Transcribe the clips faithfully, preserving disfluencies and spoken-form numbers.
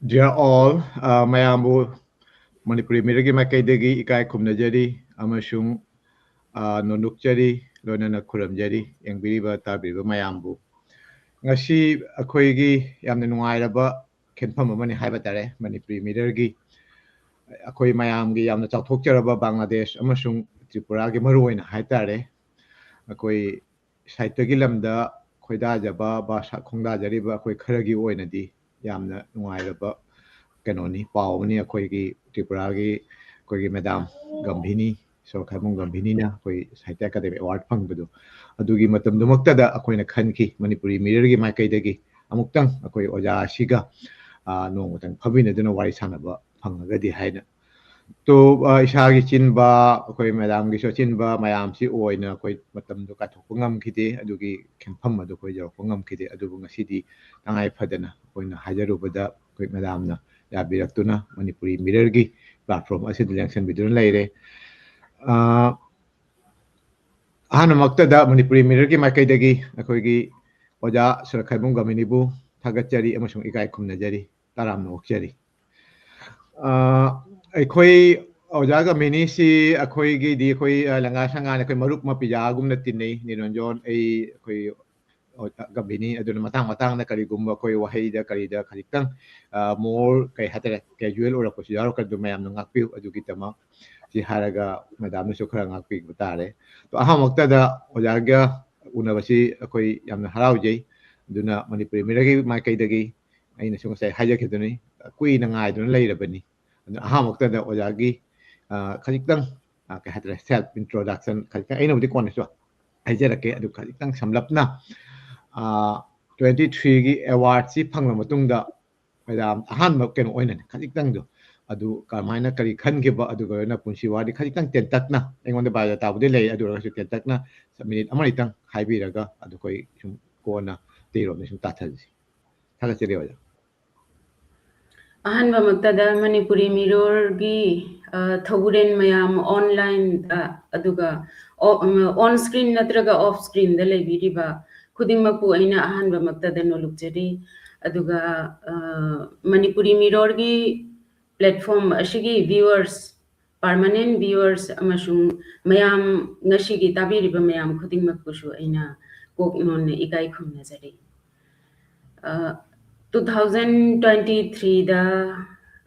Dear all, uh, ꯃꯌꯥꯝꯕꯨ ꯃꯅꯤꯄꯨꯔꯤ ꯃꯤꯔꯔꯒꯤ ꯃꯥꯏꯀꯩꯗꯒꯤ ꯏꯀꯥꯏ ꯈꯨꯝꯅꯖꯔꯤ ꯑꯃꯁꯨꯡ, uh, ꯅꯣꯟꯂꯨꯛꯆꯔꯤ, ꯂꯣꯏꯅꯅ ꯈꯨꯔꯨꯝꯖꯔꯤ꯫ ꯌꯦꯡꯕꯤꯔꯤꯕ ꯇꯥꯕꯤꯔꯤꯕ ꯃꯌꯥꯝꯕꯨ, ꯉꯁꯤ ꯑꯩꯈꯣꯏꯒꯤ ꯌꯥꯝꯅ ꯅꯨꯡꯉꯥꯏꯔꯕ ꯈꯦꯟꯐꯝ ꯑꯃꯅꯤ ꯍꯥꯏꯕ ꯇꯥꯔꯦ꯫ ꯃꯅꯤꯄꯨꯔꯤ ꯃꯤꯔꯔꯒꯤ ꯑꯩꯈꯣꯏ ꯃꯌꯥꯝꯒꯤ ꯌꯥꯝꯅ ꯆꯥꯎꯊꯣꯛꯆꯔꯕ ꯕꯪꯒ꯭ꯂꯥꯗꯦꯁ ꯑꯃꯁꯨꯡ ꯇ꯭ꯔꯤꯄꯨꯔꯥꯒꯤ ꯃꯔꯨ ꯑꯣꯏꯅ ꯍꯥꯏ ꯇꯥꯔꯦ, ꯑꯩꯈꯣꯏ ꯁꯥꯍꯤꯇ꯭ꯌꯒꯤ ꯂꯝꯗ ꯈꯣꯏꯗꯥꯖꯕ ꯚꯥꯁꯥ ꯈꯣꯡꯗꯥꯖꯔꯤꯕ ꯑꯩꯈꯣꯏ ꯈꯔꯒꯤ ꯑꯣꯏꯅꯗꯤ ꯌꯥꯝꯅ ꯅꯨꯡꯉꯥꯏꯔꯕ ꯀꯩꯅꯣꯅꯤ, ꯄꯥꯎ ꯑꯃꯅꯤ꯫ ꯑꯩꯈꯣꯏꯒꯤ ꯇ꯭ꯔꯤꯄꯨꯔꯥꯒꯤ ꯑꯩꯈꯣꯏꯒꯤ ꯃꯦꯗꯥꯝ ꯒꯝꯚꯤꯅꯤ, ꯁꯣꯔꯣꯛꯈꯥꯏꯕꯨꯡ ꯒꯝꯚꯤꯅꯤꯅ ꯑꯩꯈꯣꯏ ꯁꯥꯍꯤꯇ꯭ꯌ ꯑꯦꯀꯥꯗꯦꯃꯤ ꯑꯦꯋꯥꯔꯗ ꯐꯪꯕꯗꯣ, ꯑꯗꯨꯒꯤ ꯃꯇꯝꯗꯨꯃꯛꯇꯗ ꯑꯩꯈꯣꯏꯅ ꯈꯟꯈꯤ, ꯃꯅꯤꯄꯨꯔꯤ ꯃꯤꯔꯔꯒꯤ ꯃꯥꯏꯀꯩꯗꯒꯤ ꯑꯃꯨꯛꯇꯪ ꯑꯩꯈꯣꯏ ꯑꯣꯖꯥ ꯑꯁꯤꯒ, ꯑ, ꯅꯣꯡꯃꯇꯪ ꯐꯝꯃꯤꯟꯅꯗꯨꯅ ꯋꯥꯔꯤ ꯁꯥꯟꯅꯕ ꯐꯪꯉꯒꯗꯤ ꯍꯥꯏꯅ꯫ ꯇꯣ, ꯑ, ꯏꯁꯥꯒꯤ ꯆꯤꯟꯕ, ꯑꯩꯈꯣꯏ ꯃꯦꯗꯥꯝꯒꯤꯁꯨ ꯑꯆꯤꯟꯕ ꯃꯌꯥꯝꯁꯤ ꯑꯣꯏꯅ ꯑꯩꯈꯣꯏ ꯃꯇꯝꯗꯣ ꯀꯥꯏꯊꯣꯛꯄ ꯉꯝꯈꯤꯗꯦ, ꯑꯗꯨꯒꯤ ꯈꯦꯟꯐꯝ ꯑꯗꯨ ꯑꯩꯈꯣꯏ ꯌꯧꯔꯛꯄ ꯉꯝꯈꯤꯗꯦ꯫ ꯑꯗꯨꯕꯨ ꯉꯁꯤꯗꯤ ꯇꯉꯥꯏ ꯐꯗꯅ ꯑꯩꯈꯣꯏꯅ ꯍꯥꯏꯖꯔꯨꯕꯗ ꯑꯩꯈꯣꯏ ꯃꯦꯗꯥꯝꯅ ꯌꯥꯕꯤꯔꯛꯇꯨꯅ ꯃꯅꯤꯄꯨꯔꯤ ꯃꯤꯔꯔꯒꯤ ꯄ꯭ꯂꯦꯠꯐꯣꯝ ꯑꯁꯤꯗ ꯂꯦꯡꯁꯤꯟꯕꯤꯗꯨꯅ ꯂꯩꯔꯦ꯫ ꯑ, ꯑꯍꯥꯟꯕꯃꯛꯇꯗ ꯃꯅꯤꯄꯨꯔꯤ ꯃꯤꯔꯔꯒꯤ ꯃꯥꯏꯀꯩꯗꯒꯤ ꯑꯩꯈꯣꯏꯒꯤ ꯑꯣꯖꯥ ꯁꯣꯔꯣꯛꯈꯥꯏꯕꯨꯡ ꯒꯝꯚꯤꯅꯤꯕꯨ ꯊꯥꯒꯠꯆꯔꯤ ꯑꯃꯁꯨꯡ ꯏꯀꯥꯏ ꯈꯨꯝꯅꯖꯔꯤ꯫ ꯇꯔꯥꯝꯅ ꯑꯣꯛꯆꯔꯤ꯫ ꯑ, ꯑꯩꯈꯣꯏ ꯑꯣꯖꯥ ꯒꯝꯚꯤꯅꯤꯁꯤ ꯑꯩꯈꯣꯏꯒꯤꯗꯤ ꯑꯩꯈꯣꯏ, ꯑ, ꯂꯪꯒꯥ ꯁꯪꯒꯥꯅ ꯑꯩꯈꯣꯏ ꯃꯔꯨꯞ ꯃꯄꯤꯖꯥꯒꯨꯝꯅ ꯇꯤꯟꯅꯩ꯫ ꯅꯤꯔꯟꯖꯣꯟ, ꯑꯩ, ꯑꯩꯈꯣꯏ ꯑꯣꯖꯥ ꯒꯝꯚꯤꯅꯤ꯫ ꯑꯗꯨꯅ ꯃꯇꯥꯡ ꯃꯇꯥꯡꯗ ꯀꯔꯤꯒꯨꯝꯕ ꯑꯩꯈꯣꯏ ꯋꯥꯍꯩꯗ ꯀꯔꯤꯗ ꯈꯖꯤꯛꯇꯪ, ꯑ, more ꯀꯩ ꯍꯥꯏꯇꯥꯔꯦ, casual ꯑꯣꯏꯔꯛꯄꯁꯨ ꯌꯥꯎꯔꯛꯀꯅꯤ꯫ ꯑꯗꯨ ꯃꯌꯥꯝꯅ ꯉꯥꯛꯄꯤꯌꯨ꯫ ꯑꯗꯨꯒꯤꯗꯃꯛ ꯁꯤ ꯍꯥꯏꯔꯒ ꯃꯦꯗꯥꯝꯅꯁꯨ ꯈꯔ ꯉꯥꯛꯄꯤꯕ ꯇꯥꯔꯦ꯫ ꯑꯗꯣ ꯑꯍꯥꯟꯕꯃꯛꯇꯗ ꯑꯣꯖꯥꯒ ꯎꯅꯕꯁꯤ ꯑꯩꯈꯣꯏ ꯌꯥꯝꯅ ꯍꯔꯥꯎꯖꯩ꯫ ꯑꯗꯨꯅ ꯃꯅꯤꯄꯨꯔꯤ ꯃꯤꯔꯔꯒꯤ ꯃꯥꯏꯀꯩꯗꯒꯤ ꯑꯩꯅꯁꯨ ꯉꯁꯥꯏ ꯍꯥꯏꯖꯈꯤꯗꯨꯅꯤ, ꯀꯨꯏꯅ ꯉꯥꯏꯗꯨꯅ ꯂꯩꯔꯕꯅꯤ꯫ ꯑꯗꯨꯅ ꯑꯍꯥꯟꯕꯃꯛꯇꯗ ꯑꯣꯖꯥꯒꯤ, ꯑ, ꯈꯖꯤꯛꯇꯪ, ꯑ, ꯀꯩ ꯍꯥꯏꯇꯥꯔꯦ, self introduction ꯈꯖꯤꯛꯇꯪ, ꯑꯩꯅꯕꯨꯗꯤ ꯀꯣꯟꯅꯁꯨ ꯍꯥꯏꯖꯔꯛꯀꯦ꯫ ꯑꯗꯨ ꯈꯖꯤꯛꯇꯪ ꯁꯝꯂꯞꯅ, ꯑ, twenty threeꯒꯤ ꯑꯦꯋꯥꯔꯗꯁꯤ ꯐꯪꯂ ꯃꯇꯨꯡꯗ ꯃꯦꯗꯥꯝ ꯑꯍꯥꯟꯕ ꯀꯩꯅꯣ ꯑꯣꯏꯅꯅꯦ ꯈꯖꯤꯛꯇꯪꯗꯣ, ꯑꯗꯨ ꯀꯃꯥꯏꯅ ꯀꯔꯤ ꯈꯟꯈꯤꯕ, ꯑꯗꯨꯒ ꯂꯣꯏꯅ ꯄꯨꯟꯁꯤ ꯋꯥꯔꯤ ꯈꯖꯤꯛꯇꯪ ꯇꯦꯟꯇꯛꯅ, ꯑꯩꯉꯣꯟꯗ ꯕꯥꯏꯑꯣꯗꯥꯇꯥꯕꯨꯗꯤ ꯂꯩ, ꯑꯗꯨ ꯑꯣꯏꯔꯒꯁꯨ ꯇꯦꯟꯇꯛꯅ ꯃꯤꯅꯤꯠ ꯑꯃ ꯑꯅꯤꯇꯪ ꯍꯥꯏꯕꯤꯔꯒ ꯑꯗꯨ ꯑꯩꯈꯣꯏ ꯁꯨꯝ ꯀꯣꯟꯅ ꯇꯦꯔꯣꯝꯗ ꯁꯨꯝ ꯇꯥꯊꯔꯁꯤ꯫ ꯊꯥꯒꯠꯆꯔꯤ ꯑꯣꯖꯥ꯫ ꯑꯍꯥꯟꯕꯃꯛꯇꯗ ꯃꯅꯤꯄꯨꯔꯤ ꯃꯤꯔꯣꯜꯒꯤ, ꯑ, ꯊꯧꯕꯨꯔꯦꯟ ꯃꯌꯥꯝ online-ꯗ, ꯑꯗꯨꯒ ꯑꯣ-, ꯎꯝ, on screen ꯅꯠꯇ꯭ꯔꯒ off screen-ꯗ ꯂꯩꯕꯤꯔꯤꯕ ꯈꯨꯗꯤꯡꯃꯛꯄꯨ ꯑꯩꯅ ꯑꯍꯥꯟꯕꯃꯛꯇꯗ ꯅꯣꯂꯨꯛꯆꯔꯤ꯫ ꯑꯗꯨꯒ ꯃꯅꯤꯄꯨꯔꯤ ꯃꯤꯔꯣꯔꯒꯤ ꯄ꯭ꯂꯦꯠꯐꯣꯝ ꯑꯁꯤꯒꯤ ꯚ꯭ꯌꯨꯋꯔꯁ, ꯄꯥꯔꯃꯅꯦꯟ ꯚ꯭ꯌꯨꯋꯔꯁ ꯑꯃꯁꯨꯡ ꯃꯌꯥꯝ, ꯉꯁꯤꯒꯤ ꯇꯥꯕꯤꯔꯤꯕ ꯃꯌꯥꯝ ꯈꯨꯗꯤꯡꯃꯛꯄꯨꯁꯨ ꯑꯩꯅ ꯀꯣꯛ ꯅꯣꯟꯅ ꯏꯀꯥꯏ ꯈꯨꯝꯅꯖꯔꯤ꯫ ꯇꯨ ꯊꯥꯎꯖꯟ ꯇ꯭ꯋꯦꯟꯇꯤ ꯊ꯭ꯔꯤꯗ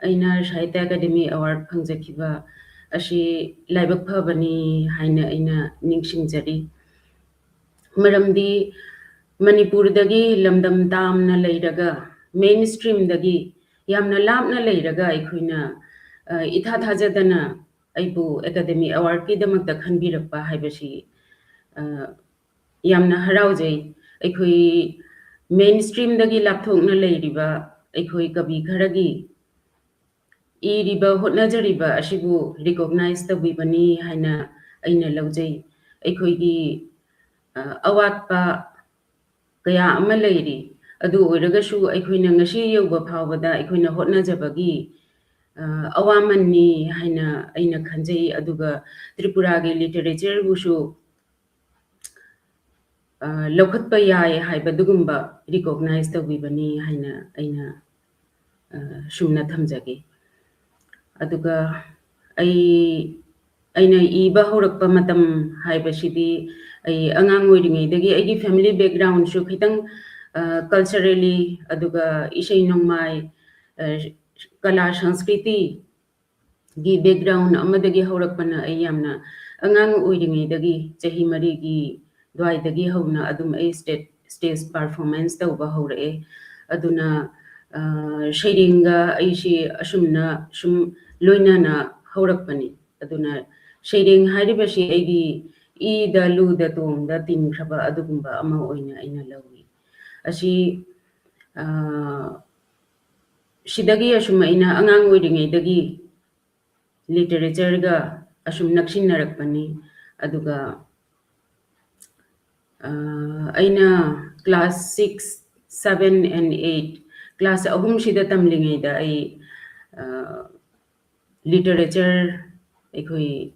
ꯑꯩꯅ ꯁꯥꯍꯤꯇ꯭ꯌ ꯑꯦꯀꯥꯗꯦꯃꯤ ꯑꯦꯋꯥꯔꯗ ꯐꯪꯖꯈꯤꯕ ꯑꯁꯤ ꯂꯥꯏꯕꯛ ꯐꯕꯅꯤ ꯍꯥꯏꯅ ꯑꯩꯅ ꯅꯤꯡꯁꯤꯡꯖꯔꯤ꯫ ꯃꯔꯝꯗꯤ ꯃꯅꯤꯄꯨꯔꯗꯒꯤ ꯂꯝꯗꯝ ꯇꯥꯝꯅ ꯂꯩꯔꯒ, ꯃꯦꯟ ꯁ꯭ꯇ꯭ꯔꯤꯝꯗꯒꯤ ꯌꯥꯝꯅ ꯂꯥꯞꯅ ꯂꯩꯔꯒ ꯑꯩꯈꯣꯏꯅ ꯏꯊꯥ ꯊꯥꯖꯗꯅ ꯑꯩꯕꯨ ꯑꯦꯀꯥꯗꯦꯃꯤ ꯑꯦꯋꯥꯔꯗꯀꯤꯗꯃꯛꯇ ꯈꯟꯕꯤꯔꯛꯄ ꯍꯥꯏꯕꯁꯤ ꯌꯥꯝꯅ ꯍꯔꯥꯎꯖꯩ꯫ ꯑꯩꯈꯣꯏ ꯃꯦꯟ ꯁ꯭ꯇ꯭ꯔꯤꯝꯗꯒꯤ ꯂꯥꯞꯊꯣꯛꯅ ꯂꯩꯔꯤꯕ ꯑꯩꯈꯣꯏ ꯀꯕꯤ ꯈꯔꯒꯤ ꯏꯔꯤꯕ, ꯍꯣꯠꯅꯖꯔꯤꯕ ꯑꯁꯤꯕꯨ ꯔꯤꯀꯣꯛꯅꯥꯏꯖ ꯇꯧꯕꯤꯕꯅꯤ ꯍꯥꯏꯅ ꯑꯩꯅ ꯂꯧꯖꯩ꯫ ꯑꯩꯈꯣꯏꯒꯤ ꯑꯋꯥꯠꯄ ꯀꯌꯥ ꯑꯃ ꯂꯩꯔꯤ꯫ ꯑꯗꯨ ꯑꯣꯏꯔꯒꯁꯨ ꯑꯩꯈꯣꯏꯅ ꯉꯁꯤ ꯌꯧꯕ ꯐꯥꯎꯕꯗ ꯑꯩꯈꯣꯏꯅ ꯍꯣꯠꯅꯖꯕꯒꯤ ꯑꯋꯥꯃꯟꯅꯤ ꯍꯥꯏꯅ ꯑꯩꯅ ꯈꯟꯖꯩ꯫ ꯑꯗꯨꯒ ꯇ꯭ꯔꯤꯄꯨꯔꯥꯒꯤ ꯂꯤꯇꯔꯦꯆꯔꯕꯨꯁꯨ ꯂꯧꯈꯠꯄ ꯌꯥꯏ ꯍꯥꯏꯕꯗꯨꯒꯨꯝꯕ ꯔꯤꯀꯣꯛꯅꯥꯏꯖ ꯇꯧꯕꯤꯕꯅꯤ ꯍꯥꯏꯅ ꯑꯩꯅ ꯁꯨꯝꯅ ꯊꯝꯖꯒꯦ꯫ ꯑꯗꯨꯒ ꯑꯩ ꯑꯩꯅ ꯏꯕ ꯍꯧꯔꯛꯄ ꯃꯇꯝ ꯍꯥꯏꯕꯁꯤꯗꯤ ꯑꯩ ꯑꯉꯥꯡ ꯑꯣꯏꯔꯤꯉꯩꯗꯒꯤ ꯑꯩꯒꯤ ꯐꯦꯃꯤꯂꯤ ꯕꯦꯛꯒ꯭ꯔꯥꯎꯟꯁꯨ ꯈꯤꯇꯪ ꯀꯜꯆꯔꯦꯂꯤ, ꯑꯗꯨꯒ ꯏꯁꯩ ꯅꯣꯡꯃꯥꯏ, ꯀꯂꯥ ꯁꯪꯁꯀ꯭ꯔꯤꯇꯤꯒꯤ ꯕꯦꯛꯒ꯭ꯔꯥꯎꯟ ꯑꯃꯗꯒꯤ ꯍꯧꯔꯛꯄꯅ ꯑꯩ ꯌꯥꯝꯅ ꯑꯉꯥꯡ ꯑꯣꯏꯔꯤꯉꯩꯗꯒꯤ, ꯆꯍꯤ ꯃꯔꯤꯒꯤ ꯑꯗꯨꯋꯥꯏꯗꯒꯤ ꯍꯧꯅ ꯑꯗꯨꯝ ꯑꯩ ꯁ꯭ꯇꯦꯠ ꯁ꯭ꯇꯦꯖ ꯄꯔꯐꯣꯔꯃꯦꯟꯁ ꯇꯧꯕ ꯍꯧꯔꯛꯑꯦ꯫ ꯑꯗꯨꯅ ꯁꯩꯔꯦꯡꯒ ꯑꯩꯁꯤ ꯑꯁꯨꯝꯅ ꯁꯨꯝ ꯂꯣꯏꯅꯅ ꯍꯧꯔꯛꯄꯅꯤ꯫ ꯑꯗꯨꯅ ꯁꯩꯔꯦꯡ ꯍꯥꯏꯔꯤꯕꯁꯤ ꯑꯩꯒꯤ ꯏꯗ, ꯂꯨꯗ, ꯇꯣꯡꯗ ꯇꯤꯟꯈ꯭ꯔꯕ ꯑꯗꯨꯒꯨꯝꯕ ꯑꯃ ꯑꯣꯏꯅ ꯑꯩꯅ ꯂꯧꯏ꯫ ꯑꯁꯤ ꯁꯤꯗꯒꯤ ꯑꯁꯨꯝ ꯑꯩꯅ ꯑꯉꯥꯡ ꯑꯣꯏꯔꯤꯉꯩꯗꯒꯤ ꯂꯤꯇꯔꯦꯆꯔꯒ ꯑꯁꯨꯝ ꯅꯛꯁꯤꯟꯅꯔꯛꯄꯅꯤ꯫ ꯑꯗꯨꯒ ꯑꯩꯅ class six, seven and eight, class ꯑꯍꯨꯝꯁꯤꯗ ꯇꯝꯂꯤꯉꯩꯗ ꯑꯩ ꯂꯤꯇꯔꯦꯆꯔ, ꯑꯩꯈꯣꯏ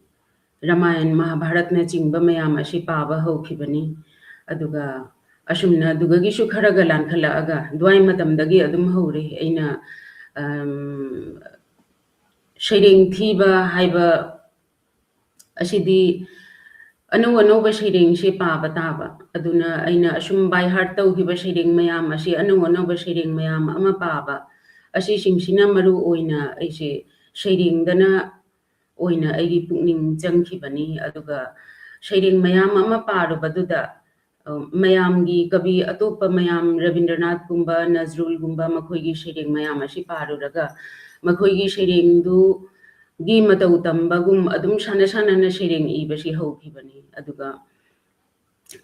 ꯔꯥꯃꯥꯌꯟ, ꯃꯍꯥꯚꯥꯔꯠꯅꯆꯤꯡꯕ ꯃꯌꯥꯝ ꯑꯁꯤ ꯄꯥꯕ ꯍꯧꯈꯤꯕꯅꯤ꯫ ꯑꯗꯨꯒ ꯑꯁꯨꯝꯅ ꯑꯗꯨꯗꯒꯤꯁꯨ ꯈꯔꯒ ꯂꯥꯟꯈꯠꯂꯛꯑꯒ, ꯑꯗꯨꯋꯥꯏ ꯃꯇꯝꯗꯒꯤ ꯑꯗꯨꯝ ꯍꯧꯔꯦ ꯑꯩꯅ, ꯑꯝ, ꯁꯩꯔꯦꯡ ꯊꯤꯕ ꯍꯥꯏꯕ ꯑꯁꯤꯗꯤ ꯑꯅꯧ ꯑꯅꯧꯕ ꯁꯩꯔꯦꯡꯁꯦ ꯄꯥꯕ ꯇꯥꯕ꯫ ꯑꯗꯨꯅ ꯑꯩꯅ ꯑꯁꯨꯝ by heart ꯇꯧꯈꯤꯕ ꯁꯩꯔꯦꯡ ꯃꯌꯥꯝ ꯑꯁꯤ, ꯑꯅꯧ ꯑꯅꯧꯕ ꯁꯩꯔꯦꯡ ꯃꯌꯥꯝ ꯑꯃ ꯄꯥꯕ, ꯑꯁꯤꯁꯤꯡꯁꯤꯅ ꯃꯔꯨ ꯑꯣꯏꯅ ꯑꯩꯁꯦ ꯁꯩꯔꯦꯡꯗꯅ ꯑꯣꯏꯅ ꯑꯩꯒꯤ ꯄꯨꯛꯅꯤꯡ ꯆꯪꯈꯤꯕꯅꯤ꯫ ꯑꯗꯨꯒ ꯁꯩꯔꯦꯡ ꯃꯌꯥꯝ ꯑꯃ ꯄꯥꯔꯨꯕꯗꯨꯗ, ꯑ, ꯃꯌꯥꯝꯒꯤ ꯀꯕꯤ ꯑꯇꯣꯞꯄ ꯃꯌꯥꯝ, ꯔꯕꯤꯟꯗ꯭ꯔꯅꯥꯊꯀꯨꯝꯕ, ꯅꯖꯔꯨꯜꯒꯨꯝꯕ, ꯃꯈꯣꯏꯒꯤ ꯁꯩꯔꯦꯡ ꯃꯌꯥꯝ ꯑꯁꯤ ꯄꯥꯔꯨꯔꯒ, ꯃꯈꯣꯏꯒꯤ ꯁꯩꯔꯦꯡꯗꯨꯒꯤ ꯃꯇꯧ ꯇꯝꯕꯒꯨꯝ ꯑꯗꯨꯝ ꯁꯥꯟꯅ ꯁꯥꯟꯅꯅ ꯁꯩꯔꯦꯡ ꯏꯕꯁꯤ ꯍꯧꯈꯤꯕꯅꯤ꯫ ꯑꯗꯨꯒ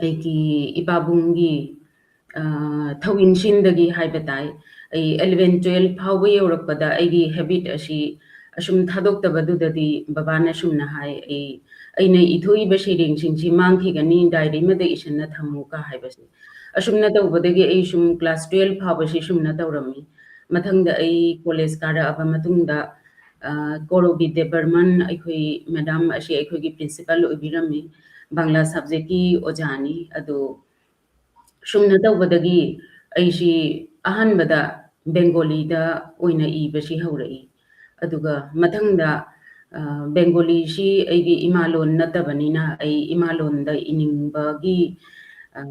ꯑꯩꯒꯤ ꯏꯄꯥꯕꯨꯡꯒꯤ, ꯑ, ꯊꯧꯏꯟꯁꯤꯟꯗꯒꯤ ꯍꯥꯏꯕ ꯇꯥꯏ, ꯑꯩ eleven twelve ꯐꯥꯎꯕ ꯌꯧꯔꯛꯄꯗ ꯑꯩꯒꯤ habit ꯑꯁꯤ ꯑꯁꯨꯝ ꯊꯥꯗꯣꯛꯇꯕꯗꯨꯗꯗꯤ ꯕꯕꯥꯅ ꯁꯨꯝꯅ ꯍꯥꯏ, ꯑꯩ, "ꯑꯩꯅ ꯏꯊꯣꯛꯏꯕ ꯁꯩꯔꯦꯡꯁꯤꯡꯁꯤ ꯃꯥꯡꯈꯤꯒꯅꯤ, diary ꯑꯃꯗ ꯏꯁꯟꯅ ꯊꯝꯃꯨ" ꯀ ꯍꯥꯏꯕꯁꯦ꯫ ꯑꯁꯨꯝꯅ ꯇꯧꯕꯗꯒꯤ ꯑꯩ ꯁꯨꯝ class twelve ꯐꯥꯎꯕꯁꯤ ꯁꯨꯝꯅ ꯇꯧꯔꯝꯃꯤ꯫ ꯃꯊꯪꯗ ꯑꯩ college ꯀꯥꯔꯛꯑꯕ ꯃꯇꯨꯡꯗ, ꯑ, ꯀꯣꯔꯣꯕꯤ ꯗꯦꯕꯔꯃꯟ, ꯑꯩꯈꯣꯏ madam ꯑꯁꯤ ꯑꯩꯈꯣꯏꯒꯤ principal ꯑꯣꯏꯕꯤꯔꯝꯃꯤ, ꯕꯪꯂꯥ subjectꯀꯤ ꯑꯣꯖꯥꯅꯤ꯫ ꯑꯗꯣ ꯁꯨꯝꯅ ꯇꯧꯕꯗꯒꯤ ꯑꯩꯁꯤ ꯑꯍꯥꯟꯕꯗ ꯕꯦꯡꯒꯣꯂꯤꯗ ꯑꯣꯏꯅ ꯏꯕꯁꯤ ꯍꯧꯔꯛꯏ꯫ ꯑꯗꯨꯒ ꯃꯊꯪꯗ, ꯑ, ꯕꯦꯡꯒꯣꯂꯤꯁꯤ ꯑꯩꯒꯤ ꯏꯃꯥ ꯂꯣꯟ ꯅꯠꯇꯕꯅꯤꯅ ꯑꯩ ꯏꯃꯥ ꯂꯣꯟꯗ ꯏꯅꯤꯡꯕꯒꯤ, ꯑ,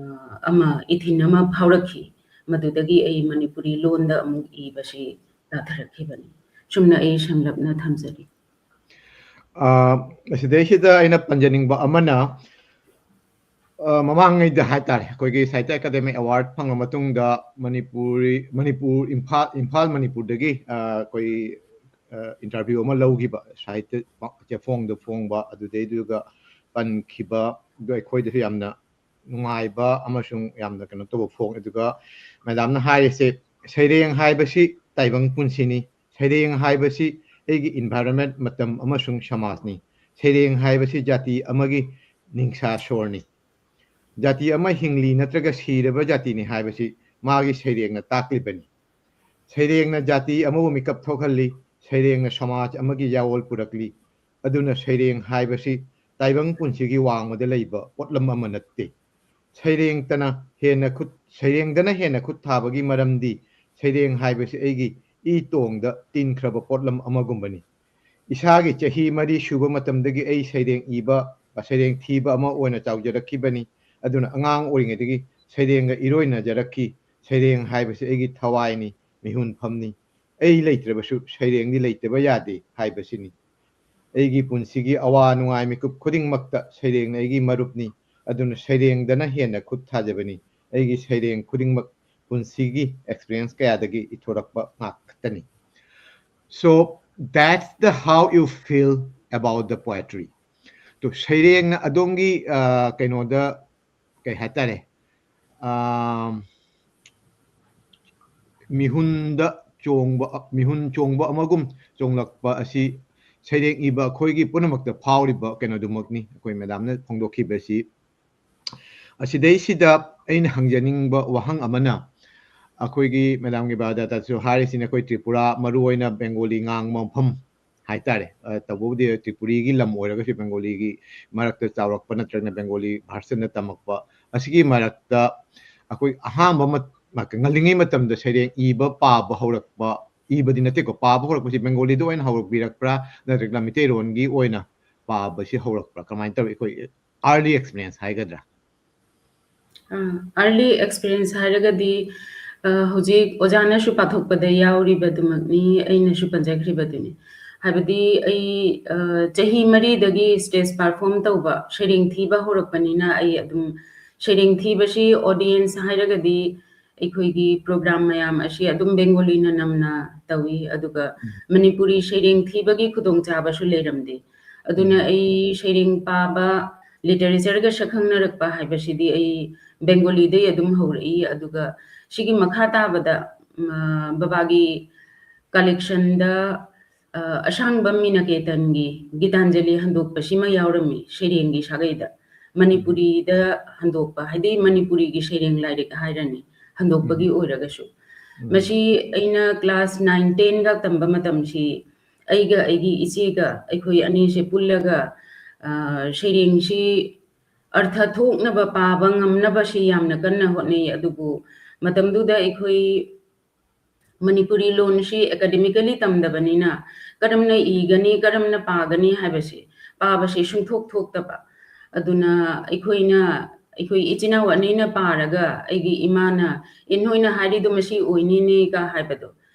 ꯑꯃ, ꯏꯊꯤꯟ ꯑꯃ ꯐꯥꯎꯔꯛꯈꯤ꯫ ꯃꯗꯨꯗꯒꯤ ꯑꯩ ꯃꯅꯤꯄꯨꯔꯤ ꯂꯣꯟꯗ ꯑꯃꯨꯛ ꯏꯕꯁꯤ ꯇꯥꯊꯔꯛꯈꯤꯕꯅꯤ꯫ ꯁꯨꯝꯅ ꯑꯩ ꯁꯝꯂꯞꯅ ꯊꯝꯖꯔꯤ꯫ ꯑ, ꯑꯁꯤꯗꯩꯁꯤꯗ ꯑꯩꯅ ꯄꯟꯖꯅꯤꯡꯕ ꯑꯃꯅ, ꯑ, ꯃꯃꯥꯡꯉꯩꯗ ꯍꯥꯏꯇꯥꯔꯦ, ꯑꯩꯈꯣꯏꯒꯤ ꯁꯥꯍꯤꯇ꯭ꯌ ꯑꯦꯀꯥꯗꯦꯃꯤ award ꯐꯪꯉ ꯃꯇꯨꯡꯗ ꯃꯅꯤꯄꯨꯔꯤ, ꯃꯅꯤꯄꯨꯔ, ꯏꯝꯐꯥꯜ, ꯏꯝꯐꯥꯜ ꯃꯅꯤꯄꯨꯔꯗꯒꯤ, ꯑ, ꯑꯩꯈꯣꯏ, ꯑ, interview ꯑꯃ ꯂꯧꯈꯤꯕ, ꯁꯥꯍꯤꯇ꯭ꯌ ꯆꯦꯐꯣꯡꯗ ꯐꯣꯡꯕ, ꯑꯗꯨꯗꯩꯗꯨꯒ ꯄꯟꯈꯤꯕ, ꯑꯗꯨ ꯑꯩꯈꯣꯏꯗꯁꯨ ꯌꯥꯝꯅ ꯅꯨꯡꯉꯥꯏꯕ ꯑꯃꯁꯨꯡ ꯌꯥꯝꯅ ꯀꯩꯅꯣ ꯇꯧꯕ ꯐꯣꯡꯉꯦ꯫ ꯑꯗꯨꯒ madamꯅ ꯍꯥꯏꯔꯤꯁꯦ, "ꯁꯩꯔꯦꯡ ꯍꯥꯏꯕꯁꯤ ꯇꯥꯏꯕꯪ ꯄꯨꯟꯁꯤꯅꯤ꯫ ꯁꯩꯔꯦꯡ ꯍꯥꯏꯕꯁꯤ ꯑꯩꯒꯤ environment, ꯃꯇꯝ ꯑꯃꯁꯨꯡ ꯁꯃꯥꯖꯅꯤ꯫ ꯁꯩꯔꯦꯡ ꯍꯥꯏꯕꯁꯤ ꯖꯥꯇꯤ ꯑꯃꯒꯤ ꯅꯤꯡꯁꯥ ꯁꯣꯔꯅꯤ꯫ ꯖꯥꯇꯤ ꯑꯃ ꯍꯤꯡꯂꯤ ꯅꯠꯇ꯭ꯔꯒ ꯁꯤꯔꯕ ꯖꯥꯇꯤꯅꯤ ꯍꯥꯏꯕꯁꯤ ꯃꯥꯒꯤ ꯁꯩꯔꯦꯡꯅ ꯇꯥꯛꯂꯤꯕꯅꯤ꯫ ꯁꯩꯔꯦꯡꯅ ꯖꯥꯇꯤ ꯑꯃꯕꯨ ꯃꯤꯀꯞ ꯊꯣꯛꯍꯜꯂꯤ, ꯁꯩꯔꯦꯡꯅ ꯁꯃꯥꯖ ꯑꯃꯒꯤ ꯌꯥꯑꯣꯜ ꯄꯨꯔꯛꯂꯤ꯫ ꯑꯗꯨꯅ ꯁꯩꯔꯦꯡ ꯍꯥꯏꯕꯁꯤ ꯇꯥꯏꯕꯪ ꯄꯨꯟꯁꯤꯒꯤ ꯋꯥꯡꯃꯗ ꯂꯩꯕ ꯄꯣꯠꯂꯝ ꯑꯃ ꯅꯠꯇꯦ꯫ ꯁꯩꯔꯦꯡꯇꯅ ꯍꯦꯟꯅ ꯈꯨꯠ ꯁꯩꯔꯦꯡꯗꯅ ꯍꯦꯟꯅ ꯈꯨꯠ ꯊꯥꯕꯒꯤ ꯃꯔꯝꯗꯤ ꯁꯩꯔꯦꯡ ꯍꯥꯏꯕꯁꯤ ꯑꯩꯒꯤ ꯏ ꯇꯣꯡꯗ ꯇꯤꯟꯈ꯭ꯔꯕ ꯄꯣꯠꯂꯝ ꯑꯃꯒꯨꯝꯕꯅꯤ꯫ ꯏꯁꯥꯒꯤ ꯆꯍꯤ ꯃꯔꯤ ꯁꯨꯕ ꯃꯇꯝꯗꯒꯤ ꯑꯩ ꯁꯩꯔꯦꯡ ꯏꯕ, ꯁꯩꯔꯦꯡ ꯊꯤꯕ ꯑꯃ ꯑꯣꯏꯅ ꯆꯥꯎꯖꯔꯛꯈꯤꯕꯅꯤ꯫ ꯑꯗꯨꯅ ꯑꯉꯥꯡ ꯑꯣꯏꯔꯤꯉꯩꯗꯒꯤ ꯁꯩꯔꯦꯡꯒ ꯏꯔꯣꯏꯅꯖꯔꯛꯈꯤ꯫ ꯁꯩꯔꯦꯡ ꯍꯥꯏꯕꯁꯤ ꯑꯩꯒꯤ ꯊꯋꯥꯏꯅꯤ, ꯃꯤꯍꯨꯟꯐꯝꯅꯤ꯫ ꯑꯩ ꯂꯩꯇ꯭ꯔꯕꯁꯨ ꯁꯩꯔꯦꯡꯗꯤ ꯂꯩꯇꯕ ꯌꯥꯗꯦ ꯍꯥꯏꯕꯁꯤꯅꯤ꯫ ꯑꯩꯒꯤ ꯄꯨꯟꯁꯤꯒꯤ ꯑꯋꯥ ꯅꯨꯡꯉꯥꯏ ꯃꯤꯀꯨꯞ ꯈꯨꯗꯤꯡꯃꯛꯇ ꯁꯩꯔꯦꯡꯅ ꯑꯩꯒꯤ ꯃꯔꯨꯞꯅꯤ꯫ ꯑꯗꯨꯅ ꯁꯩꯔꯦꯡꯗꯅ ꯍꯦꯟꯅ ꯈꯨꯠ ꯊꯥꯖꯕꯅꯤ꯫ ꯑꯩꯒꯤ ꯁꯩꯔꯦꯡ ꯈꯨꯗꯤꯡꯃꯛ ꯄꯨꯟꯁꯤꯒꯤ experience ꯀꯌꯥꯗꯒꯤ ꯏꯊꯣꯔꯛꯄ ꯉꯥꯛꯇꯅꯤ꯫ So that's the how you feel about the poetry. ꯇꯣ, ꯁꯩꯔꯦꯡꯅ ꯑꯗꯣꯝꯒꯤ, ꯑ, ꯀꯩꯅꯣꯗ, ꯀꯩ ꯍꯥꯏꯇꯥꯔꯦ, ꯑ, ꯃꯤꯍꯨꯟꯗ ꯆꯣꯡꯕ, ꯃꯤꯍꯨꯟ ꯆꯣꯡꯕ ꯑꯃꯒꯨꯝ ꯆꯣꯡꯂꯛꯄ ꯑꯁꯤ ꯁꯩꯔꯦꯡ ꯏꯕ ꯑꯩꯈꯣꯏꯒꯤ ꯄꯨꯝꯅꯃꯛꯇ ꯐꯥꯎꯔꯤꯕ ꯀꯩꯅꯣꯗꯨꯃꯛꯅꯤ꯫ ꯑꯩꯈꯣꯏ ꯃꯦꯗꯥꯝꯅ ꯐꯣꯡꯗꯣꯛꯈꯤꯕꯁꯤ ꯑꯁꯤꯗꯩꯁꯤꯗ ꯑꯩꯅ ꯍꯪꯖꯅꯤꯡꯕ ꯋꯥꯍꯪ ꯑꯃꯅ, ꯑꯩꯈꯣꯏꯒꯤ ꯃꯦꯗꯥꯝꯒꯤ biodataꯗꯁꯨ ꯍꯥꯏꯔꯤꯁꯤꯅ ꯑꯩꯈꯣꯏ ꯇ꯭ꯔꯤꯄꯨꯔꯥ, ꯃꯔꯨꯑꯣꯏꯅ ꯕꯦꯡꯒꯣꯂꯤ ꯉꯥꯡꯕ ꯃꯐꯝ ꯍꯥꯏꯇꯥꯔꯦ, ꯑ, ꯇꯧꯕꯕꯨꯗꯤ ꯇ꯭ꯔꯤꯄꯨꯔꯤꯒꯤ ꯂꯝ ꯑꯣꯏꯔꯒꯁꯨ ꯕꯦꯡꯒꯣꯂꯤꯒꯤ ꯃꯔꯛꯇ ꯆꯥꯎꯔꯛꯄ ꯅꯠꯇ꯭ꯔꯒꯅ ꯕꯦꯡꯒꯣꯂꯤ versionꯗ ꯇꯝꯃꯛꯄ, ꯑꯁꯤꯒꯤ ꯃꯔꯛꯇ ꯑꯩꯈꯣꯏ ꯑꯍꯥꯟꯕ ꯃꯠ-, ꯃ-, ꯉꯜꯂꯤꯉꯩ ꯃꯇꯝꯗ ꯁꯩꯔꯦꯡ ꯏꯕ ꯄꯥꯕ ꯍꯧꯔꯛꯄ, ꯏꯕꯗꯤ ꯅꯠꯇꯦꯀꯣ, ꯄꯥꯕ ꯍꯧꯔꯛꯄꯁꯤ ꯕꯦꯡꯒꯣꯂꯤꯗ ꯑꯣꯏꯅ ꯍꯧꯔꯛꯄꯤꯔꯛꯄ꯭ꯔꯥ, ꯅꯠꯇ꯭ꯔꯒꯅ ꯃꯤꯇꯩꯔꯣꯟꯒꯤ ꯑꯣꯏꯅ ꯄꯥꯕꯁꯤ ꯍꯧꯔꯛꯄ꯭ꯔꯥ? ꯀꯃꯥꯏꯅ ꯇꯧꯏ? ꯑꯩꯈꯣꯏ early experience ꯍꯥꯏꯒꯗ꯭ꯔꯥ? ꯑꯥ, early experience ꯍꯥꯏꯔꯒꯗꯤ, ꯑ, ꯍꯧꯖꯤꯛ ꯑꯣꯖꯥꯅꯁꯨ ꯄꯥꯊꯣꯛꯄꯗ ꯌꯥꯎꯔꯤꯕꯗꯨꯃꯛꯅꯤ, ꯑꯩꯅꯁꯨ ꯄꯟꯖꯈ꯭ꯔꯤꯕꯗꯨꯅꯤ꯫ ꯍꯥꯏꯕꯗꯤ ꯑꯩ, ꯑ, ꯆꯍꯤ ꯃꯔꯤꯗꯒꯤ stage perform ꯇꯧꯕ, ꯁꯩꯔꯦꯡ ꯊꯤꯕ ꯍꯧꯔꯛꯄꯅꯤꯅ ꯑꯩ ꯑꯗꯨꯝ ꯁꯩꯔꯦꯡ ꯊꯤꯕꯁꯤ audience ꯍꯥꯏꯔꯒꯗꯤ ꯑꯩꯈꯣꯏꯒꯤ program ꯃꯌꯥꯝ ꯑꯁꯤ ꯑꯗꯨꯝ ꯕꯦꯡꯒꯣꯂꯤꯅ ꯅꯝꯅ ꯇꯧꯏ, ꯑꯗꯨꯒ ꯎꯝ꯫ ꯃꯅꯤꯄꯨꯔꯤ ꯁꯩꯔꯦꯡ ꯊꯤꯕꯒꯤ ꯈꯨꯗꯣꯡꯆꯥꯕꯁꯨ ꯂꯩꯔꯝꯗꯦ꯫ ꯑꯗꯨꯅ ꯎꯝ꯫ ꯑꯩ ꯁꯩꯔꯦꯡ ꯄꯥꯕ, literatureꯒ ꯁꯛꯈꯪꯅꯔꯛꯄ ꯍꯥꯏꯕꯁꯤꯗꯤ ꯑꯩ ꯕꯦꯡꯒꯣꯂꯤꯗꯩ ꯑꯗꯨꯝ ꯍꯧꯔꯛꯏ꯫ ꯑꯗꯨꯒ ꯁꯤꯒꯤ ꯃꯈꯥ ꯇꯥꯕꯗ, ꯎꯝ, ꯑ, ꯕꯕꯥꯒꯤ collectionꯗ, ꯑ, ꯑꯁꯥꯡꯕꯝ ꯃꯤꯅꯀꯦꯇꯟꯒꯤ ꯒꯤꯇꯥꯟꯖꯂꯤ ꯍꯟꯗꯣꯛꯄꯁꯤꯃ ꯌꯥꯎꯔꯝꯃꯤ ꯁꯩꯔꯦꯡꯒꯤ ꯁꯥꯒꯩꯗ꯫ ꯃꯅꯤꯄꯨꯔꯤꯗ ꯍꯟꯗꯣꯛꯄ, ꯍꯥꯏꯗꯤ ꯃꯅꯤꯄꯨꯔꯤꯒꯤ ꯁꯩꯔꯦꯡ ꯂꯥꯏꯔꯤꯛ ꯍꯥꯏꯔꯅꯤ, ꯍꯟꯗꯣꯛꯄꯒꯤ ꯎꯝ꯫ ꯑꯣꯏꯔꯒꯁꯨ꯫ ꯎꯝ꯫ ꯃꯁꯤ ꯑꯩꯅ class nine, tenꯒ ꯇꯝꯕ ꯃꯇꯝꯁꯤ ꯑꯩꯒ ꯑꯩꯒꯤ ꯏꯆꯦꯒ ꯑꯩꯈꯣꯏ ꯑꯅꯤꯁꯦ ꯄꯨꯜꯂꯒ, ꯑ, ꯁꯩꯔꯦꯡꯁꯤ ꯑꯔꯊ ꯊꯣꯛꯅꯕ ꯄꯥꯕ ꯉꯝꯅꯕꯁꯤ ꯌꯥꯝꯅ ꯀꯟꯅ ꯍꯣꯠꯅꯩ꯫ ꯑꯗꯨꯕꯨ ꯃꯇꯝꯗꯨꯗ ꯑꯩꯈꯣꯏ ꯃꯅꯤꯄꯨꯔꯤ ꯂꯣꯟꯁꯤ academically ꯇꯝꯗꯕꯅꯤꯅ ꯀꯔꯝꯅ ꯏꯒꯅꯤ, ꯀꯔꯝꯅ ꯄꯥꯒꯅꯤ ꯍꯥꯏꯕꯁꯤ, ꯄꯥꯕꯁꯤ ꯁꯨꯡꯊꯣꯛ ꯊꯣꯛꯇꯕ꯫ ꯑꯗꯨꯅ ꯑꯩꯈꯣꯏꯅ, ꯑꯩꯈꯣꯏ ꯏꯆꯤꯟ ꯏꯅꯥꯎ ꯑꯅꯤꯅ ꯄꯥꯔꯒ ꯑꯩꯒꯤ ꯏꯃꯥꯅ, "ꯑꯦ, ꯅꯣꯏꯅ ꯍꯥꯏꯔꯤꯗꯣ ꯃꯁꯤ ꯑꯣꯏꯅꯤꯅꯦ" ꯀ ꯍꯥꯏꯕꯗꯣ,